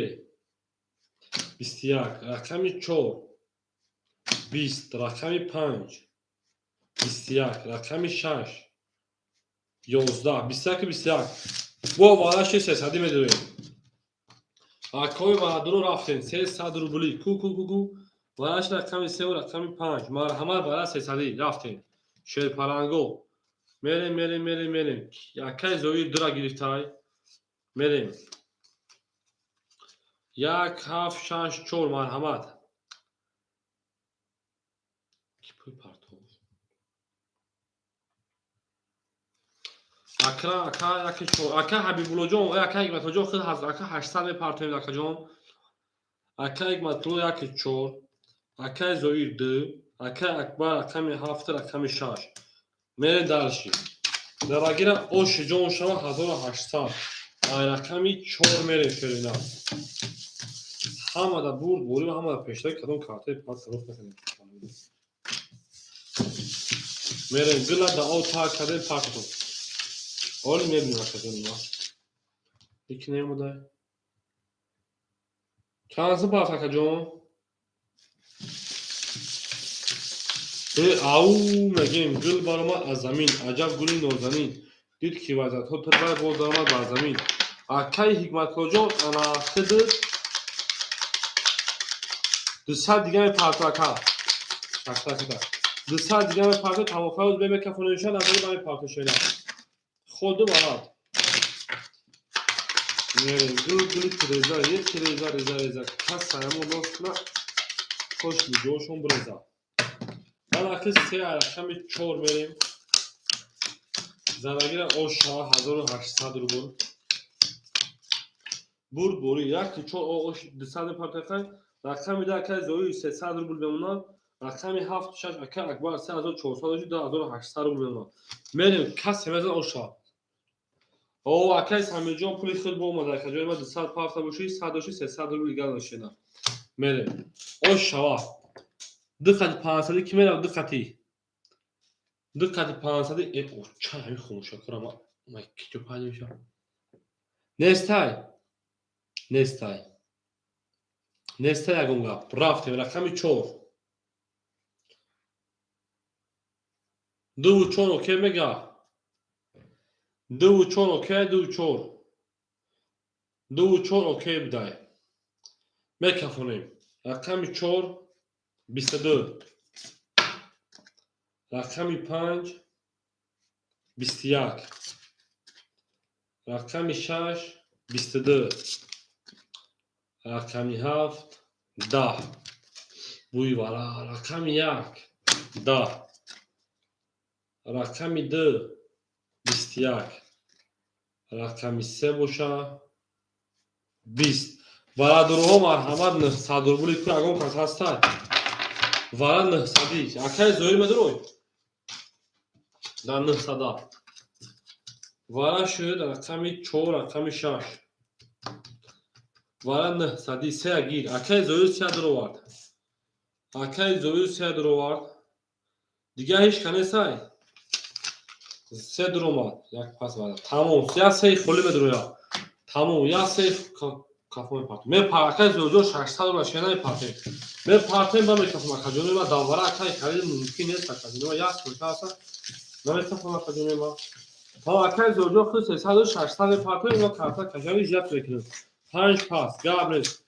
21. Рақами чор. 20. Рақами панҷ. 21. Рақами шаш. 11. 21, 21. Бо вараши сесадӣ медорем. Акои варадуро рафтем. 300 рубли. Ку ку ку ку. Вараш рақами севу рақами панҷ. Марҳамат, вара сесадӣ рафтем. Шерпаланго. Мерем, мерем, мерем, мерем. Якай Зоир дура гирифтай. Мерем. Як, ҳафт, шаш, чор, марҳамат. Ки пул партов? Ака, ака, яки чор. Ака Ҳабибуллоҷон, ака Ҳикматуллоҷон, худ ҳаст. Ака 800 мепартоем, акаҷон. Ака Ҳикматулло яки чор. Акаи Зоир ду. Акаи Акбар рақами ҳафт, рақами шаш. Мерем дальше. Дарагира оши ҷон шава 1800. Ай рақами чор мерем шерина. Ҳамада бурд борӣ ва ҳамада пештаи кадом картаи пас рост накардем. Мерем гила дао тар кардем партотон. Оли мебинем акаҷон ма. Ики немудай. Чанд сум пас акаҷон? Э, ау мегем гул баромад аз замин, аҷаб гули нозанин. Дид ки вазиятҳо тирбай боз даромад бар замин. Акаи Ҳикматуллоҷон ана хиди 200 дига мепарто ака. Шакта. 200 дига мепарто тамохаёз бемекафонишан назари ба мепарто шена. Ходу барад. Мерем гул гули тиреза, е тиреза реза реза. Кас саямо нос на хош ниҷошон биреза. Ман аки се рақами чор мерем. Занагира ош шава 1800 рубл. Бурд борӣ як чор ош 200 мепартоқай. Рақами да акаи Зоир 300 рубл мемонад. Рақами ҳафт шаш акаи Акбар 3400 оши 2800 рубл мемонад. Мерем касе мезан ош шава. О, акаи Самирҷон пули худ боомада. Акаҷони ма 200 парта бошӣ, 100 оши 300 рубл дигар дошена. Мерем. Ош шава. Ду қати панҷсадӣ ки мерав ду қати. Ду қати панҷсадӣ э оча ҳамин хомӯшакора ма ма киҷо пайдо мешавад. Нестай. Нестай. Нестай ягон гап. Рафтем рақами чор. Дуву чор окей мега. Дуву чор окей, дуву чор. Дуву чор окей бидай. Мекафонем. Рақами чор 22. Рақами панҷ 21. Рақами шаш 22. Рақами ҳафт 10. Бӯи вара. Рақами як 10. Рақами ду 21. Рақами се боша 20. Варадурҳо марҳамат 900 рубли ку ягон кас ҳастай? Вара нӯҳсадӣ. Акаи Зоир медурой? Дар нӯҳсада. Вара шуд рақами чор, рақами шаш. Вара нӯҳсадӣ сея гир. Акаи Зоир сея дуровард. Акаи Зоир сея дуровард. Дигар ҳеҷ ка несай? Се дуромад. Як пас вара. Тамом. Я сеи холӣ медуроя. Тамом. Я сеи кафо мепартем. Мепар акаи Зоирҷон 600 рубл шена мепартем. Мепартем ба мекафам акаҷони ма давара акаи Халил мумкин нест акаҷони ма як кӯша аста. Намекафам акаҷони ма. То акаи Зоирҷон худ 300 600 мепартем, ино карта кашави зиёд мекунем. Панҷ пас, гап нест.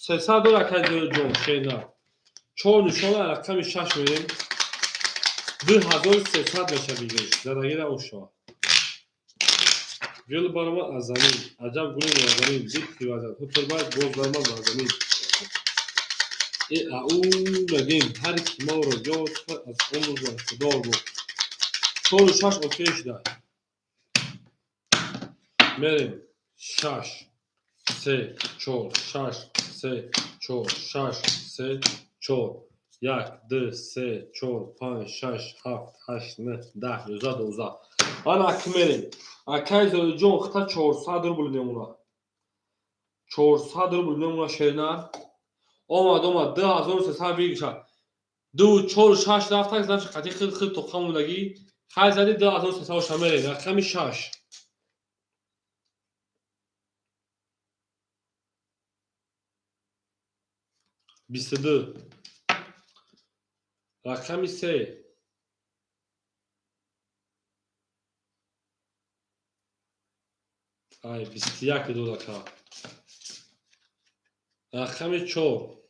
300 дор акаи Зоирҷон шена. Чор нишона рақами шаш мерем. 2300 мешавад бигӯш. Задагира ошава. Гул баромад аз замин. Аҷаб гули нозанин. Дид ки вазад. Ҳутурбай боз баромад бар замин. Э ау мегем ҳар ки моро ёд кард аз умр бархудор буд. Чору шаш окей шуда. Мерем. Шаш, се, чор, шаш, се, чор, шаш, се, чор. Як, ду, се, чор, панҷ, шаш, ҳафт, ҳашт, нӯҳ, 10, 11, 12. Ана аки мерем. Акаи Зоирҷон хита 400 рубл мемонад. 400 рубл мемонад шернар. Омад, омад, 2300 бигишад. Дуву чору шаш рафтак, значит қати хил хил тоқа мондагӣ. Хай зади 2300 оша мерем. Рақами шаш. 22. Рақами се. Ай, 21 дод ака. Рақами чор.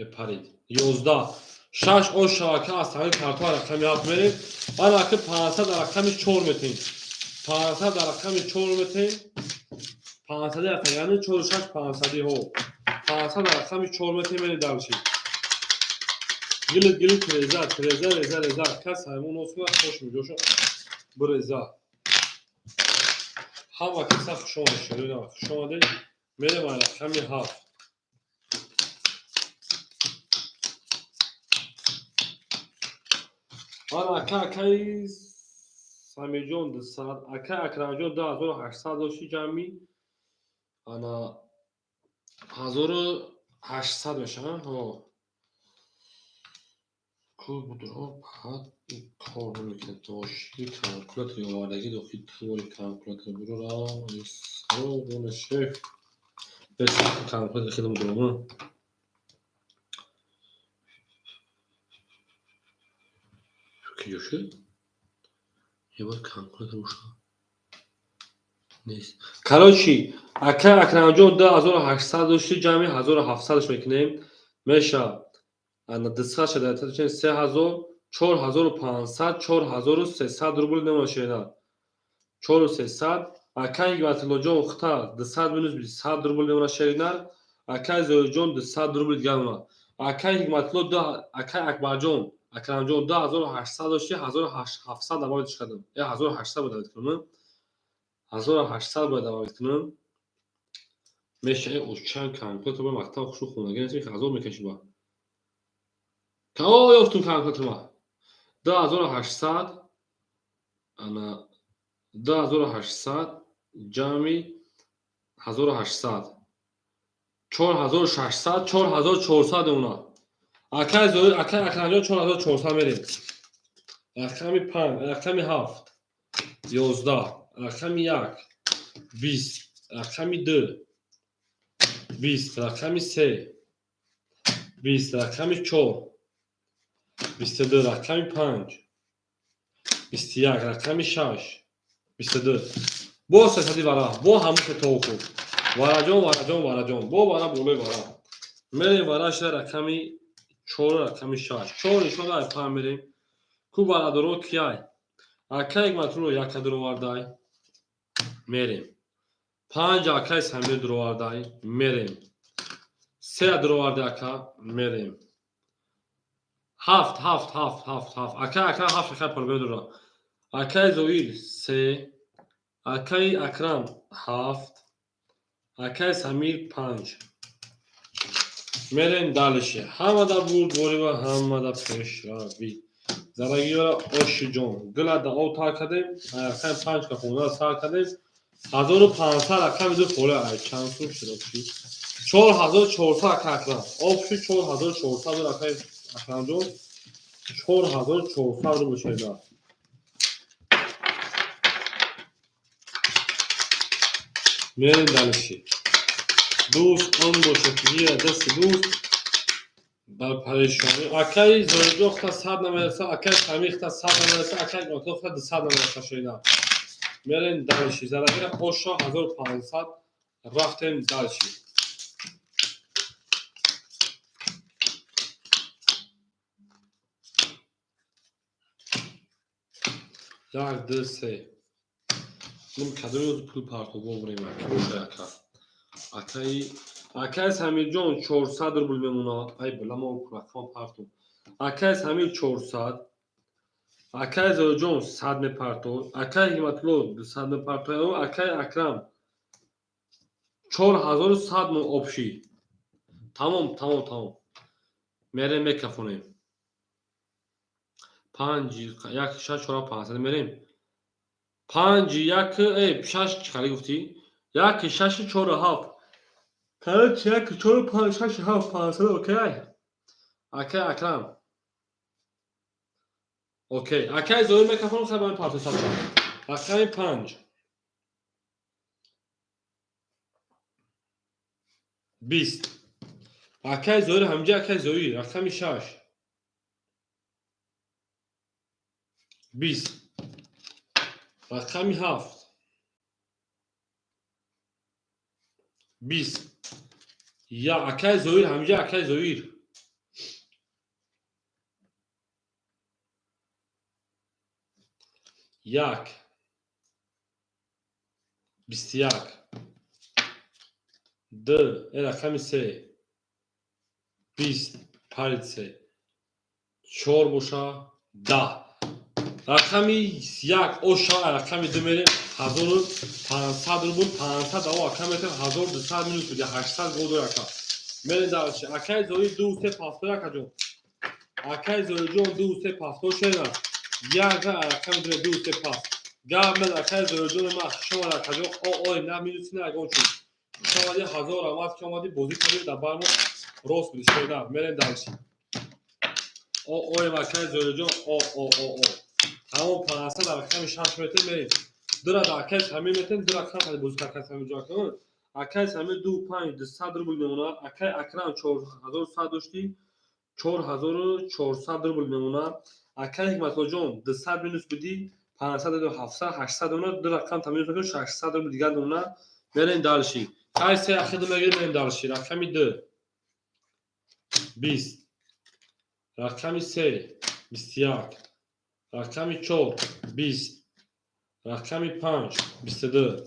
Парид. 11. Шаш ош шавака аз тариқи картоа рақами 7 мерем. Ана аки 500 рақами 4 метем. 500 рақами 4 метем. 500 рақам, яъне 4 6 500 ҳо. 500 рақами 4 метем, мерем дальше. Гилит гилит реза, реза реза реза. Кас ҳаймон осуна хош миҷоша биреза. Ҳама каса хуш омадед, шерина, хуш омадед. Мерем рақами 7. Ана ака, акаи Самирҷон 200, акаи Акрамҷон 2800 дошти, ҷамъи ана 1800 мешавад. Ҳо. Ку будро баъд кор намекунад. Дошти калкулятори овардагӣ дохил твори калкулятор бурора саробона шеф. Бес калкулятор хеле мудрома. Киҷо шуд? Ё бояд калкулятор боша? Нест. Короче, ака Акрамҷон 2800 дошти, ҷамъи 1700 мекунем. Меша ана 200 шада, 3000, 4500, 4300 рубл намошена. 4300. Акай Ҳикматуллоҷон ухта 200 минус 100 рубл намона шеринар. Акай Зоирҷон 200 рубл дигар мона. Акай Ҳикматулло, акай Акбарҷон, Акрамҷон 2800 дошти, 1700 добавить кардам. Я 1800 бояд добавить кунам. 1800 бояд добавить кунам. Меша очан калкулятор ба мактаб хушу хонагӣ нест, 1000 мекаши ба. О, ёфтум калкулятор ма. 2800, ана 2800 ҷамъи 1800, 4600, 4400 мемонад. Акай Зоир, акай Акрамҷон 4400 мерем. Рақами 5, рақами 7, 11, рақами 1, 20, рақами 2, 20, рақами 3, 20, рақами 4, 22, рақами 5, 21, рақами 6, 22. Бо сесади вара, бо ҳамун сетоу худ. Вараҷон, вараҷон, вараҷон. Бо вара болои вара. Мерем вара шуда рақами 4, рақами 6. 4 нишон ай 5 мерем. Ку варадоро кияй? Акай Ҳикматулло яка дуровардай. Мерем. 5 акай Самир дуровардай. Мерем. 3 дуровардай ака. Мерем. 7, 7, 7, 7, 7. Акай Акрам 7 акай палбе дура. Акай Зоир 3, акай Акрам 7, акай Самир 5. Мерем дальше. Ҳамада бурдборӣ ва ҳамада пешравӣ. Зарагиёра ошиҷон. Гила да об тар кардем, рақами 5 ка хона сар кардем. 1500 рақами 2 хола ай чанд сум шуд обши? 4400 ака Акрам. Об шуд 4400 акай Акрамҷон. 4400 рубл шуда. Мерем дальше. Дӯст он бошад, ки гирад дасти дӯст дар парешонӣ. Акаи Зоирҷон хта 100 намераса, акаи Самир хта 100 намераса, акаи Ҳикматулло хта 200 намераса шуда. Мерем дальше. Зарагира оша 1500 рафтем дальше. Як, ду, се. Ним кадоми рӯз пул партоб бурем ака боша ака. Акаи Самирҷон 400 рубл мемонад. Ай била мо рақам партоб. Акаи Самир 400. Акаи Зоирҷон 100 мепартод. Акаи Ҳикматулло 200 мепартояд. Акаи Акрам 4100 мо обши. Тамом, тамом, тамом. Мерем мекафонем. 5 1 6 4 500 мерем. 5 1 6 чӣ хари гуфтӣ? 1 6 4 7. Короче, 1 4 5 6 7 500 окей. Акай Акрам. Окей. Акай Зоир микрофон хай ба парту сад. Рақами 5. 20. Акай Зоир ҳамҷа акай Зоир рақами 6. 20. Рақами 7. 20. Я акай Зоир ҳамҷа акай Зоир. 1, 21, 2, рақами 3, 20, парид 3, 4 боша, 10. Рақами 1 оша, рақами 2 мерем, 1500 рубл, 500 аво ака метем, 1200 минус буди, 800 гол дор ака. Мерем дальше. Акай Зои 2 3 пафтор акаҷон. Акай Зоиҷон 2 3 пафтор шена. Як рақами 2 2 3 пафт. Гап мед акай Зоиҷон ма шумо акаҷон о о на минус на ягон чиз. Шумо 1000 рамаз ки омади бозӣ кардем дар бармо рост буди шена. Мерем дальше. О о акай Зоиҷон о о о о. Тамом 500 дар рақами 6 метем мерем. Дура дар акай Самир метем, дура қанд бозӣ кард акай Самир ҷон. Акай Самир 2 5 200 рубл мемонад. Акай Акрам 4100 дошти, 4400 рубл мемонад. Акай Ҳикматуллоҷон 200 минус буди, 500 700 800 мемонад. Ду рақам та минус мекунем, 600 рубл дигар мемонад. Мерем дальше. Кай се ахиду мегирем, мерем дальше. Рақами 2 20, рақами 3 21, рақами 4 20, рақами 5 22,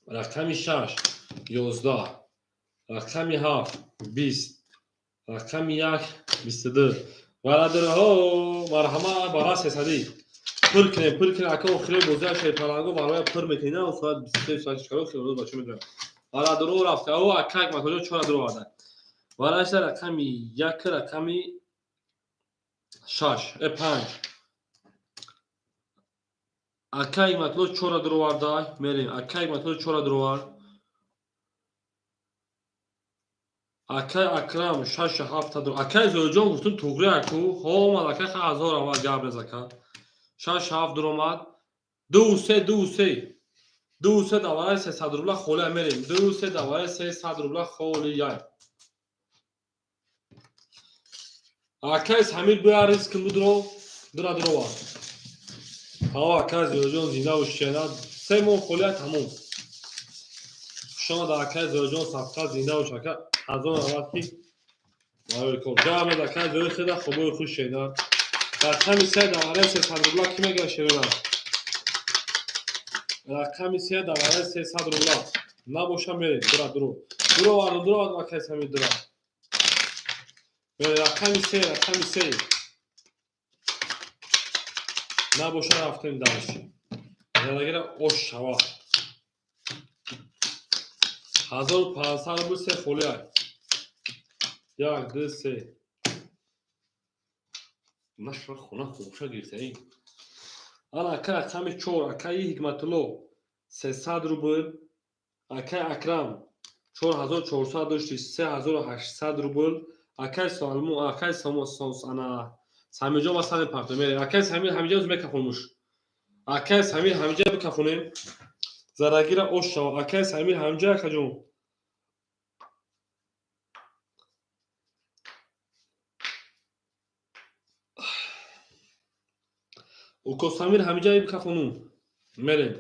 рақами 6 11, рақами 7 20, рақами 1 22. Бародарҳо, марҳамат, бара сесадӣ пур кунем, пур кунем. Ака охири бозиа шерпаланго бароя пур мекунем, на соат 23 соат чикаро хиёрӯз бача медонам. Бародаро рафта, о ака Ҳикматуллоҷон чора дур оварда. Бараша рақами 1, рақами 6, 5. Ака Ҳикматулло чора дур оварда, мерем. Ака Ҳикматулло чора дур овард. Акай Акрам 6 7 дур. Акай Зоиҷон гуфтум туғри аку. Ҳо омад акай 1000 омад гап нез ака. 6 7 дур омад. 2 3 2 3. 2 3 давараи 300 рубла холия мерем. 2 3 давараи 300 рубла холия. Акай Самир буя риск будро дура дур овард. Ҳаво акай Зоиҷон зинда бош, се моҳ холия тамом. Шумо дар акай Зоиҷон садқа зинда бош ака. 1000 равад ки барои кор. Гап нез акай Зои хеда хубои хуш шена. Рақами 3 давараи 300 рубла ки мегирад шерена? Рақами 3 давараи 300 рубла. Набоша мерем, дура дуро. Дуро овардум, дуро овардум акай Самир дура. Мерем рақами 3, рақами 3. Набоша рафтем дальше. Янагира ош шава. 1500 рубл се холия. 1 2 3. Наша хона хубша гирифта. Ана ака рақами 4, акаи Ҳикматулло 300 рубл, акаи Акрам 4400 дошти, 3800 рубл, акаи Салму, акаи Самос, ана Самирҷон ма сами парто мерем. Акаи Самир ҳамиҷа мекафонмуш. Акаи Самир ҳамиҷа бикафонем. Зарагира ош шава. Акаи Самир ҳамиҷа акаҷон. Уко Самир ҳамиҷа бикафонум. Мерем.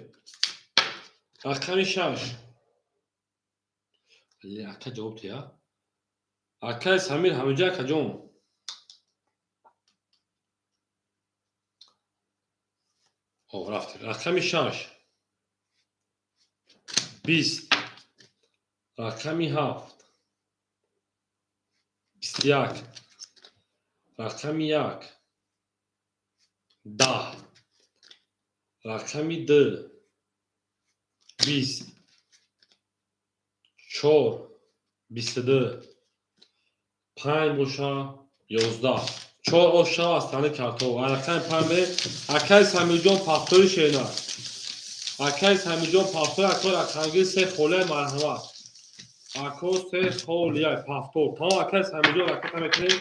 Рақами 6. Ле ака ҷавоб тия. Акаи Самир ҳамиҷа акаҷон. О, рафтем. Рақами 6. 20. Рақами 7. 21. Рақами 1. 10. Рақами 2. 20. 4. 22. 5 боша 11. 4 оша аз тани картов. Рақами 5 мерем. Акай Самирҷон пафтори шена. Акай Самирҷон пафтори ако рақамгир се холия марҳамат. Ако се холия пафтор. Тамом акай Самирҷон ракета мекунем.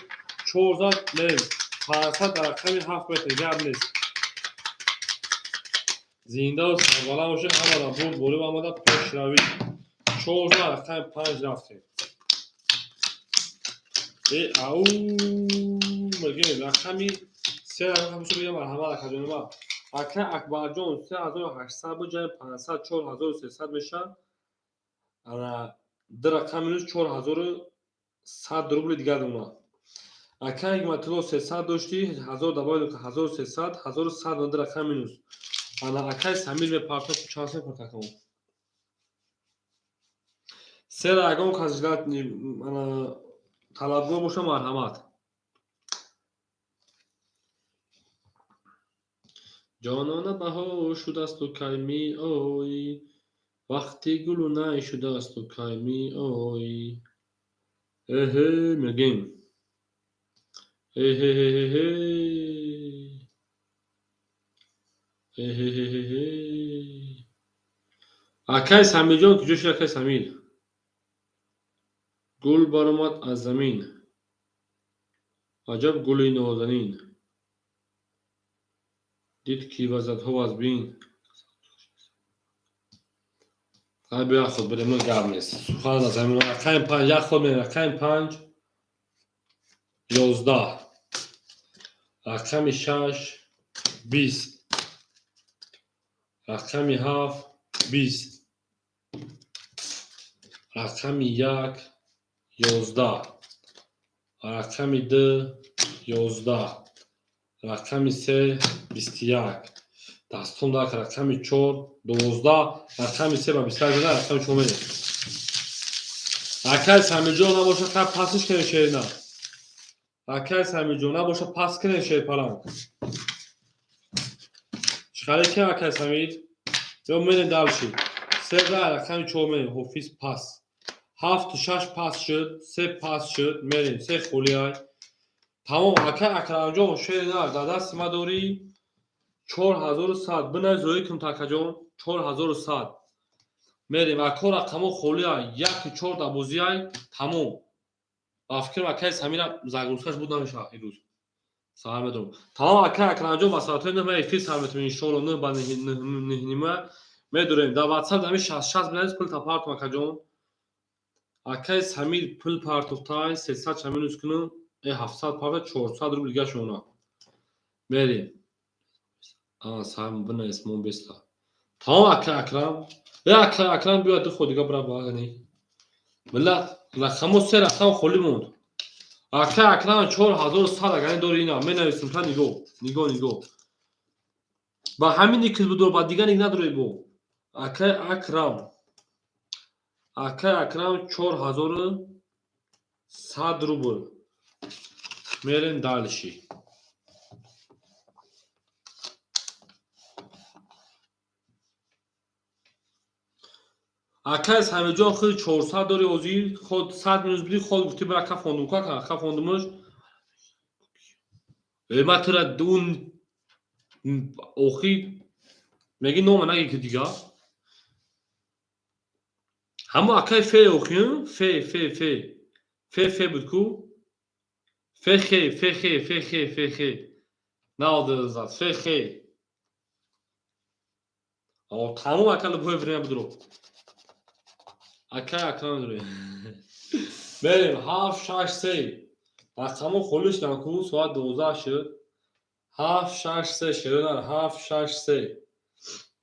4 зад мерем. 500 дар рақами 7 метр гап нест. Зинда ва сарбаланд бошед, ҳамада бурд борӣ ва ҳамада пешравӣ. 4 зад рақами 5 рафтем. Ау мегем рақами 3 рақами шо бигем марҳамат акаҷон ма. Ака Акбарҷон 3800 буд, ҷамъи 500 4300 мешавад. Ана ду рақам минус 4100 рубли дигар мемонад. Ака Ҳикматулло 300 дошти, 1000 добавил 1300, 1100 ду рақам минус. Ана акай Самир мепарта, чанд сом мепарта акамо? Сера ягон кас ждать, ана талабгор боша, марҳамат. Ҷонона, баҳор шудасту кай меоӣ? Вақти гулу най шудасту кай меоӣ? Эҳе, мегем. Эҳеҳеҳе. Эҳеҳеҳе. Акай Самирҷон куҷо шуд, акай Самир? Гул баромад аз замин. Аҷаб гули нозанин. Дид ки вазадҳо аз бин. Ай, биё, худ бидем, гап нест. Сухан аз ҳамин рақами панҷ, як ход мерем, рақами панҷ 11, рақами шаш 20, рақами ҳафт 20, рақами як 11, рақами ду 11, рақами се 21. Дастон дак, рақами чор 12, рақами се ба 21 зада, рақами чор мерем. Акай Самирҷон набоша, хай пасиш кунем шерина. Акай Самирҷон набоша, пас кунем шерпаланг. Чӣ харе кем, акай Самир? Ё мерем дальше. Се рақами чор мерем, ҳофиз пас. Ҳафту шаш пас шуд, се пас шуд, мерем, се холиай. Тамом, акай Акрамҷон, шерина дар дасти ма дорӣ 4100. Бинай, зоӣ кун, такаҷон, 4100. Мерем, ако рақамо холиай, яку чор дар бозиай, тамом. Ба фикрам, акай Самира загрузкаш буд намешавад ирӯз. Саҳар медорам. Тамом, акай Акрамҷон, ба соатҳои 9 ма эфир сар метавем, иншоалло, 9 ба 9:30 медорем. Дар ватсап дами 66 бинавис, пул тапартум, акаҷон. Акай Самир пул партофтай, 300 ча минус кунам, э 700 парта, 400 рубл дига шуна. Мерем. А, сам бинавис, мон беста. Тамом, акай Акрам. Э, акай Акрам, биё, ду ход дига бира багани. Миллат, рақамо се рақам холӣ монд. Акай Акрам, 4100 агани дори ина, менависем та нигоҳ, нигоҳ, нигоҳ. Ба ҳамин никл будор, ба дигар ник надорӣ бо. Акай Акрам. Акай Акрам, 4100 рубл. Мерем дальше. Акай Самирҷон, худи 400 дори ҳозир, худ 100 минус бидӣ, худ гуфтӣ бира ка фондум, ка ка фондумаш. Э, ма тура он охи меги нома наги ки дига. Ҳамо акай фе охи, фе фе фе. Фе фе буд ку? Фе хе, фе хе, фе хе, фе хе. Наодзад, фе хе. О, тамом, ака, любое время будро. Акай Акрам дорем. Берем, ҳафт, шаш, се. Рақамо холӣ шудан ку, соат 12 шуд. Ҳафт, шаш, се, шеронар, ҳафт, шаш, се.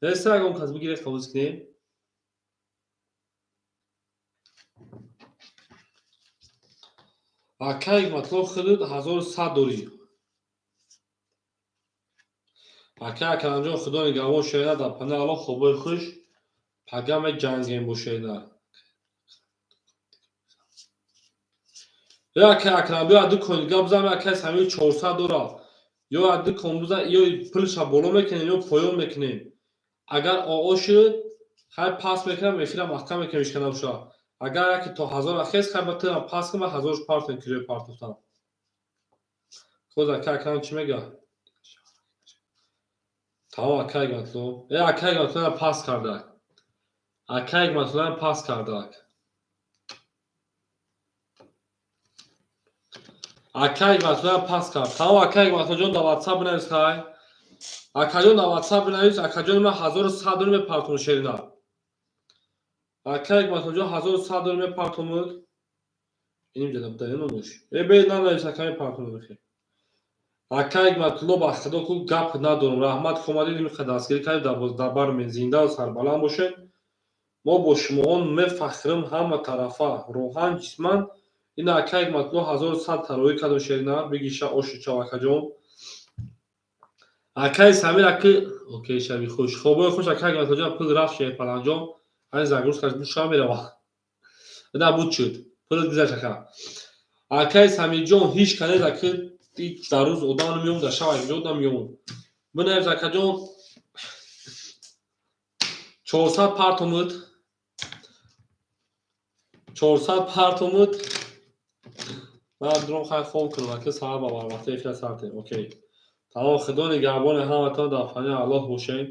Неста ягон кас бигире, қабул кунем? Акай Ҳикматулло, худут 1100 дорӣ. Акай Акрамҷон, худо нигаҳбон, шерина, дар паноҳи Аллоҳ, хобои хуш. Пага меҷангем бо шерина. Ё акай Акрам, биё ду кон гап зан, акай Самир 400 дорад. Ё ду кон бизан, ё пулша боло мекунем, ё поён мекунем. Агар оо шуд, хай пас мекунам, эфира маҳкам мекунем, ишка набошад. Агар яке то ҳазор ахез, хай ба тирам пас кун, ба ҳазорш партем, кирои партофтам. Хоз акай Акрам чӣ мега? Тамом, акай Ҳикматулло. Э, акай Ҳикматулло пас кардак. Акай Ҳикматулло пас кардак. Акай Ҳикматулло пас кард. Тамом, акай Ҳикматуллоҷон, дар ватсап бинавис, хай. Акаҷон, дар ватсап бинавис, акаҷон, ман 1100 дорим мепартум шерина. Акай Ҳикматуллоҷон, 1100 дорим мепартумуд. Иним ҷада буда, номуш. Э, бе нанавис, ака, мепартум бихе. Акай Ҳикматулло, ба худо ку гап надорам. Раҳмат, ки омадед, ин дастгирӣ кардед, дар бармен зинда сарбаланд бошед. Мо бо шумоон мефахрим ҳама тарафа, рӯҳан, ҷисман. Ина акай Ҳикматулло 1100 тароӣ кардам шерина, бигиша оши чав, акаҷон. Акаи Самир аки, окей, шаби хуш, хобои хуш, акаи Гаматоҷон. Пул рафт, Шерпаланҷон, ҳамин загрузкаш буд, шава мерава. На, буд, шуд, пул гузашт, ака. Акаи Самирҷон, ҳеҷ канез, аки, дар рӯз одам намеём, дар шаб якҷо намеём. Бинавис, акаҷон, 400 партомуд, 400 партомуд. Ман дуром, хай, хоб кунам, аки, саҳар ба барвақта эфира сартем. Окей, тамом, худо нигаҳбони ҳаматон, дар паноҳи Аллоҳ бошед.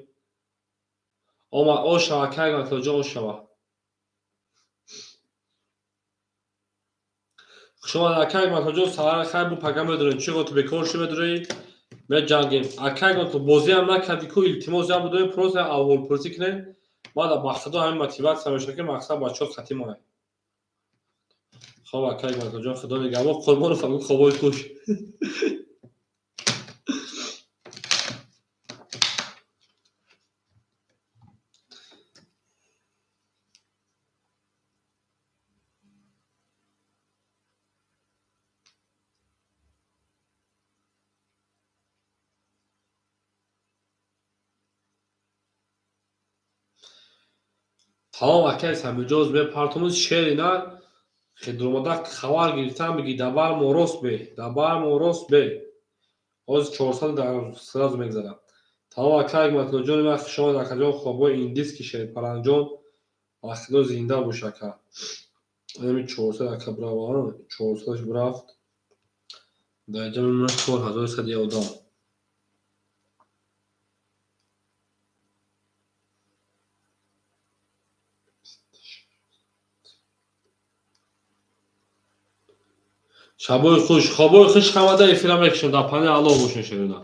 Ома ошава, акаи Гаматоҷон, ошава. Хушомад, акаи Гаматоҷон, саҳар хайр. Бу пага медорем, чӣ ту бекор ши, медорӣ, меҷангем. Акаи Гамато, бозиам накардӣ ку, илтимос, як будорем, просто аҳволпурсӣ кунем. Мада ба худо ҳамин мотиватсия мешавад, ки мақсад бачаҳо қатӣ монад. Хоб, акаи Гаматоҷон, худо нигаҳбон, Қурбонов, хобои хуш. Тамом, акаи Самирҷон, мепартомуз шери на хидромада хабар гирифтан, биги дабар мо рост бе, дабар мо рост бе. Ҳозир 400 дар сразу мегзарам. Тамом, акаи Гиматуллоҷон, ман хушомад, акаҷон, хобои индиски, Шерпаланҷон, ба худо зинда бош, ака. Ами 400, ака, брава, 400-аш рафт. Дар инҷа мемонад 4100 одам. Шабои хуш, хобои хуш, ҳамада эфира мекушем, дар паноҳи Аллоҳ бошен, шерина.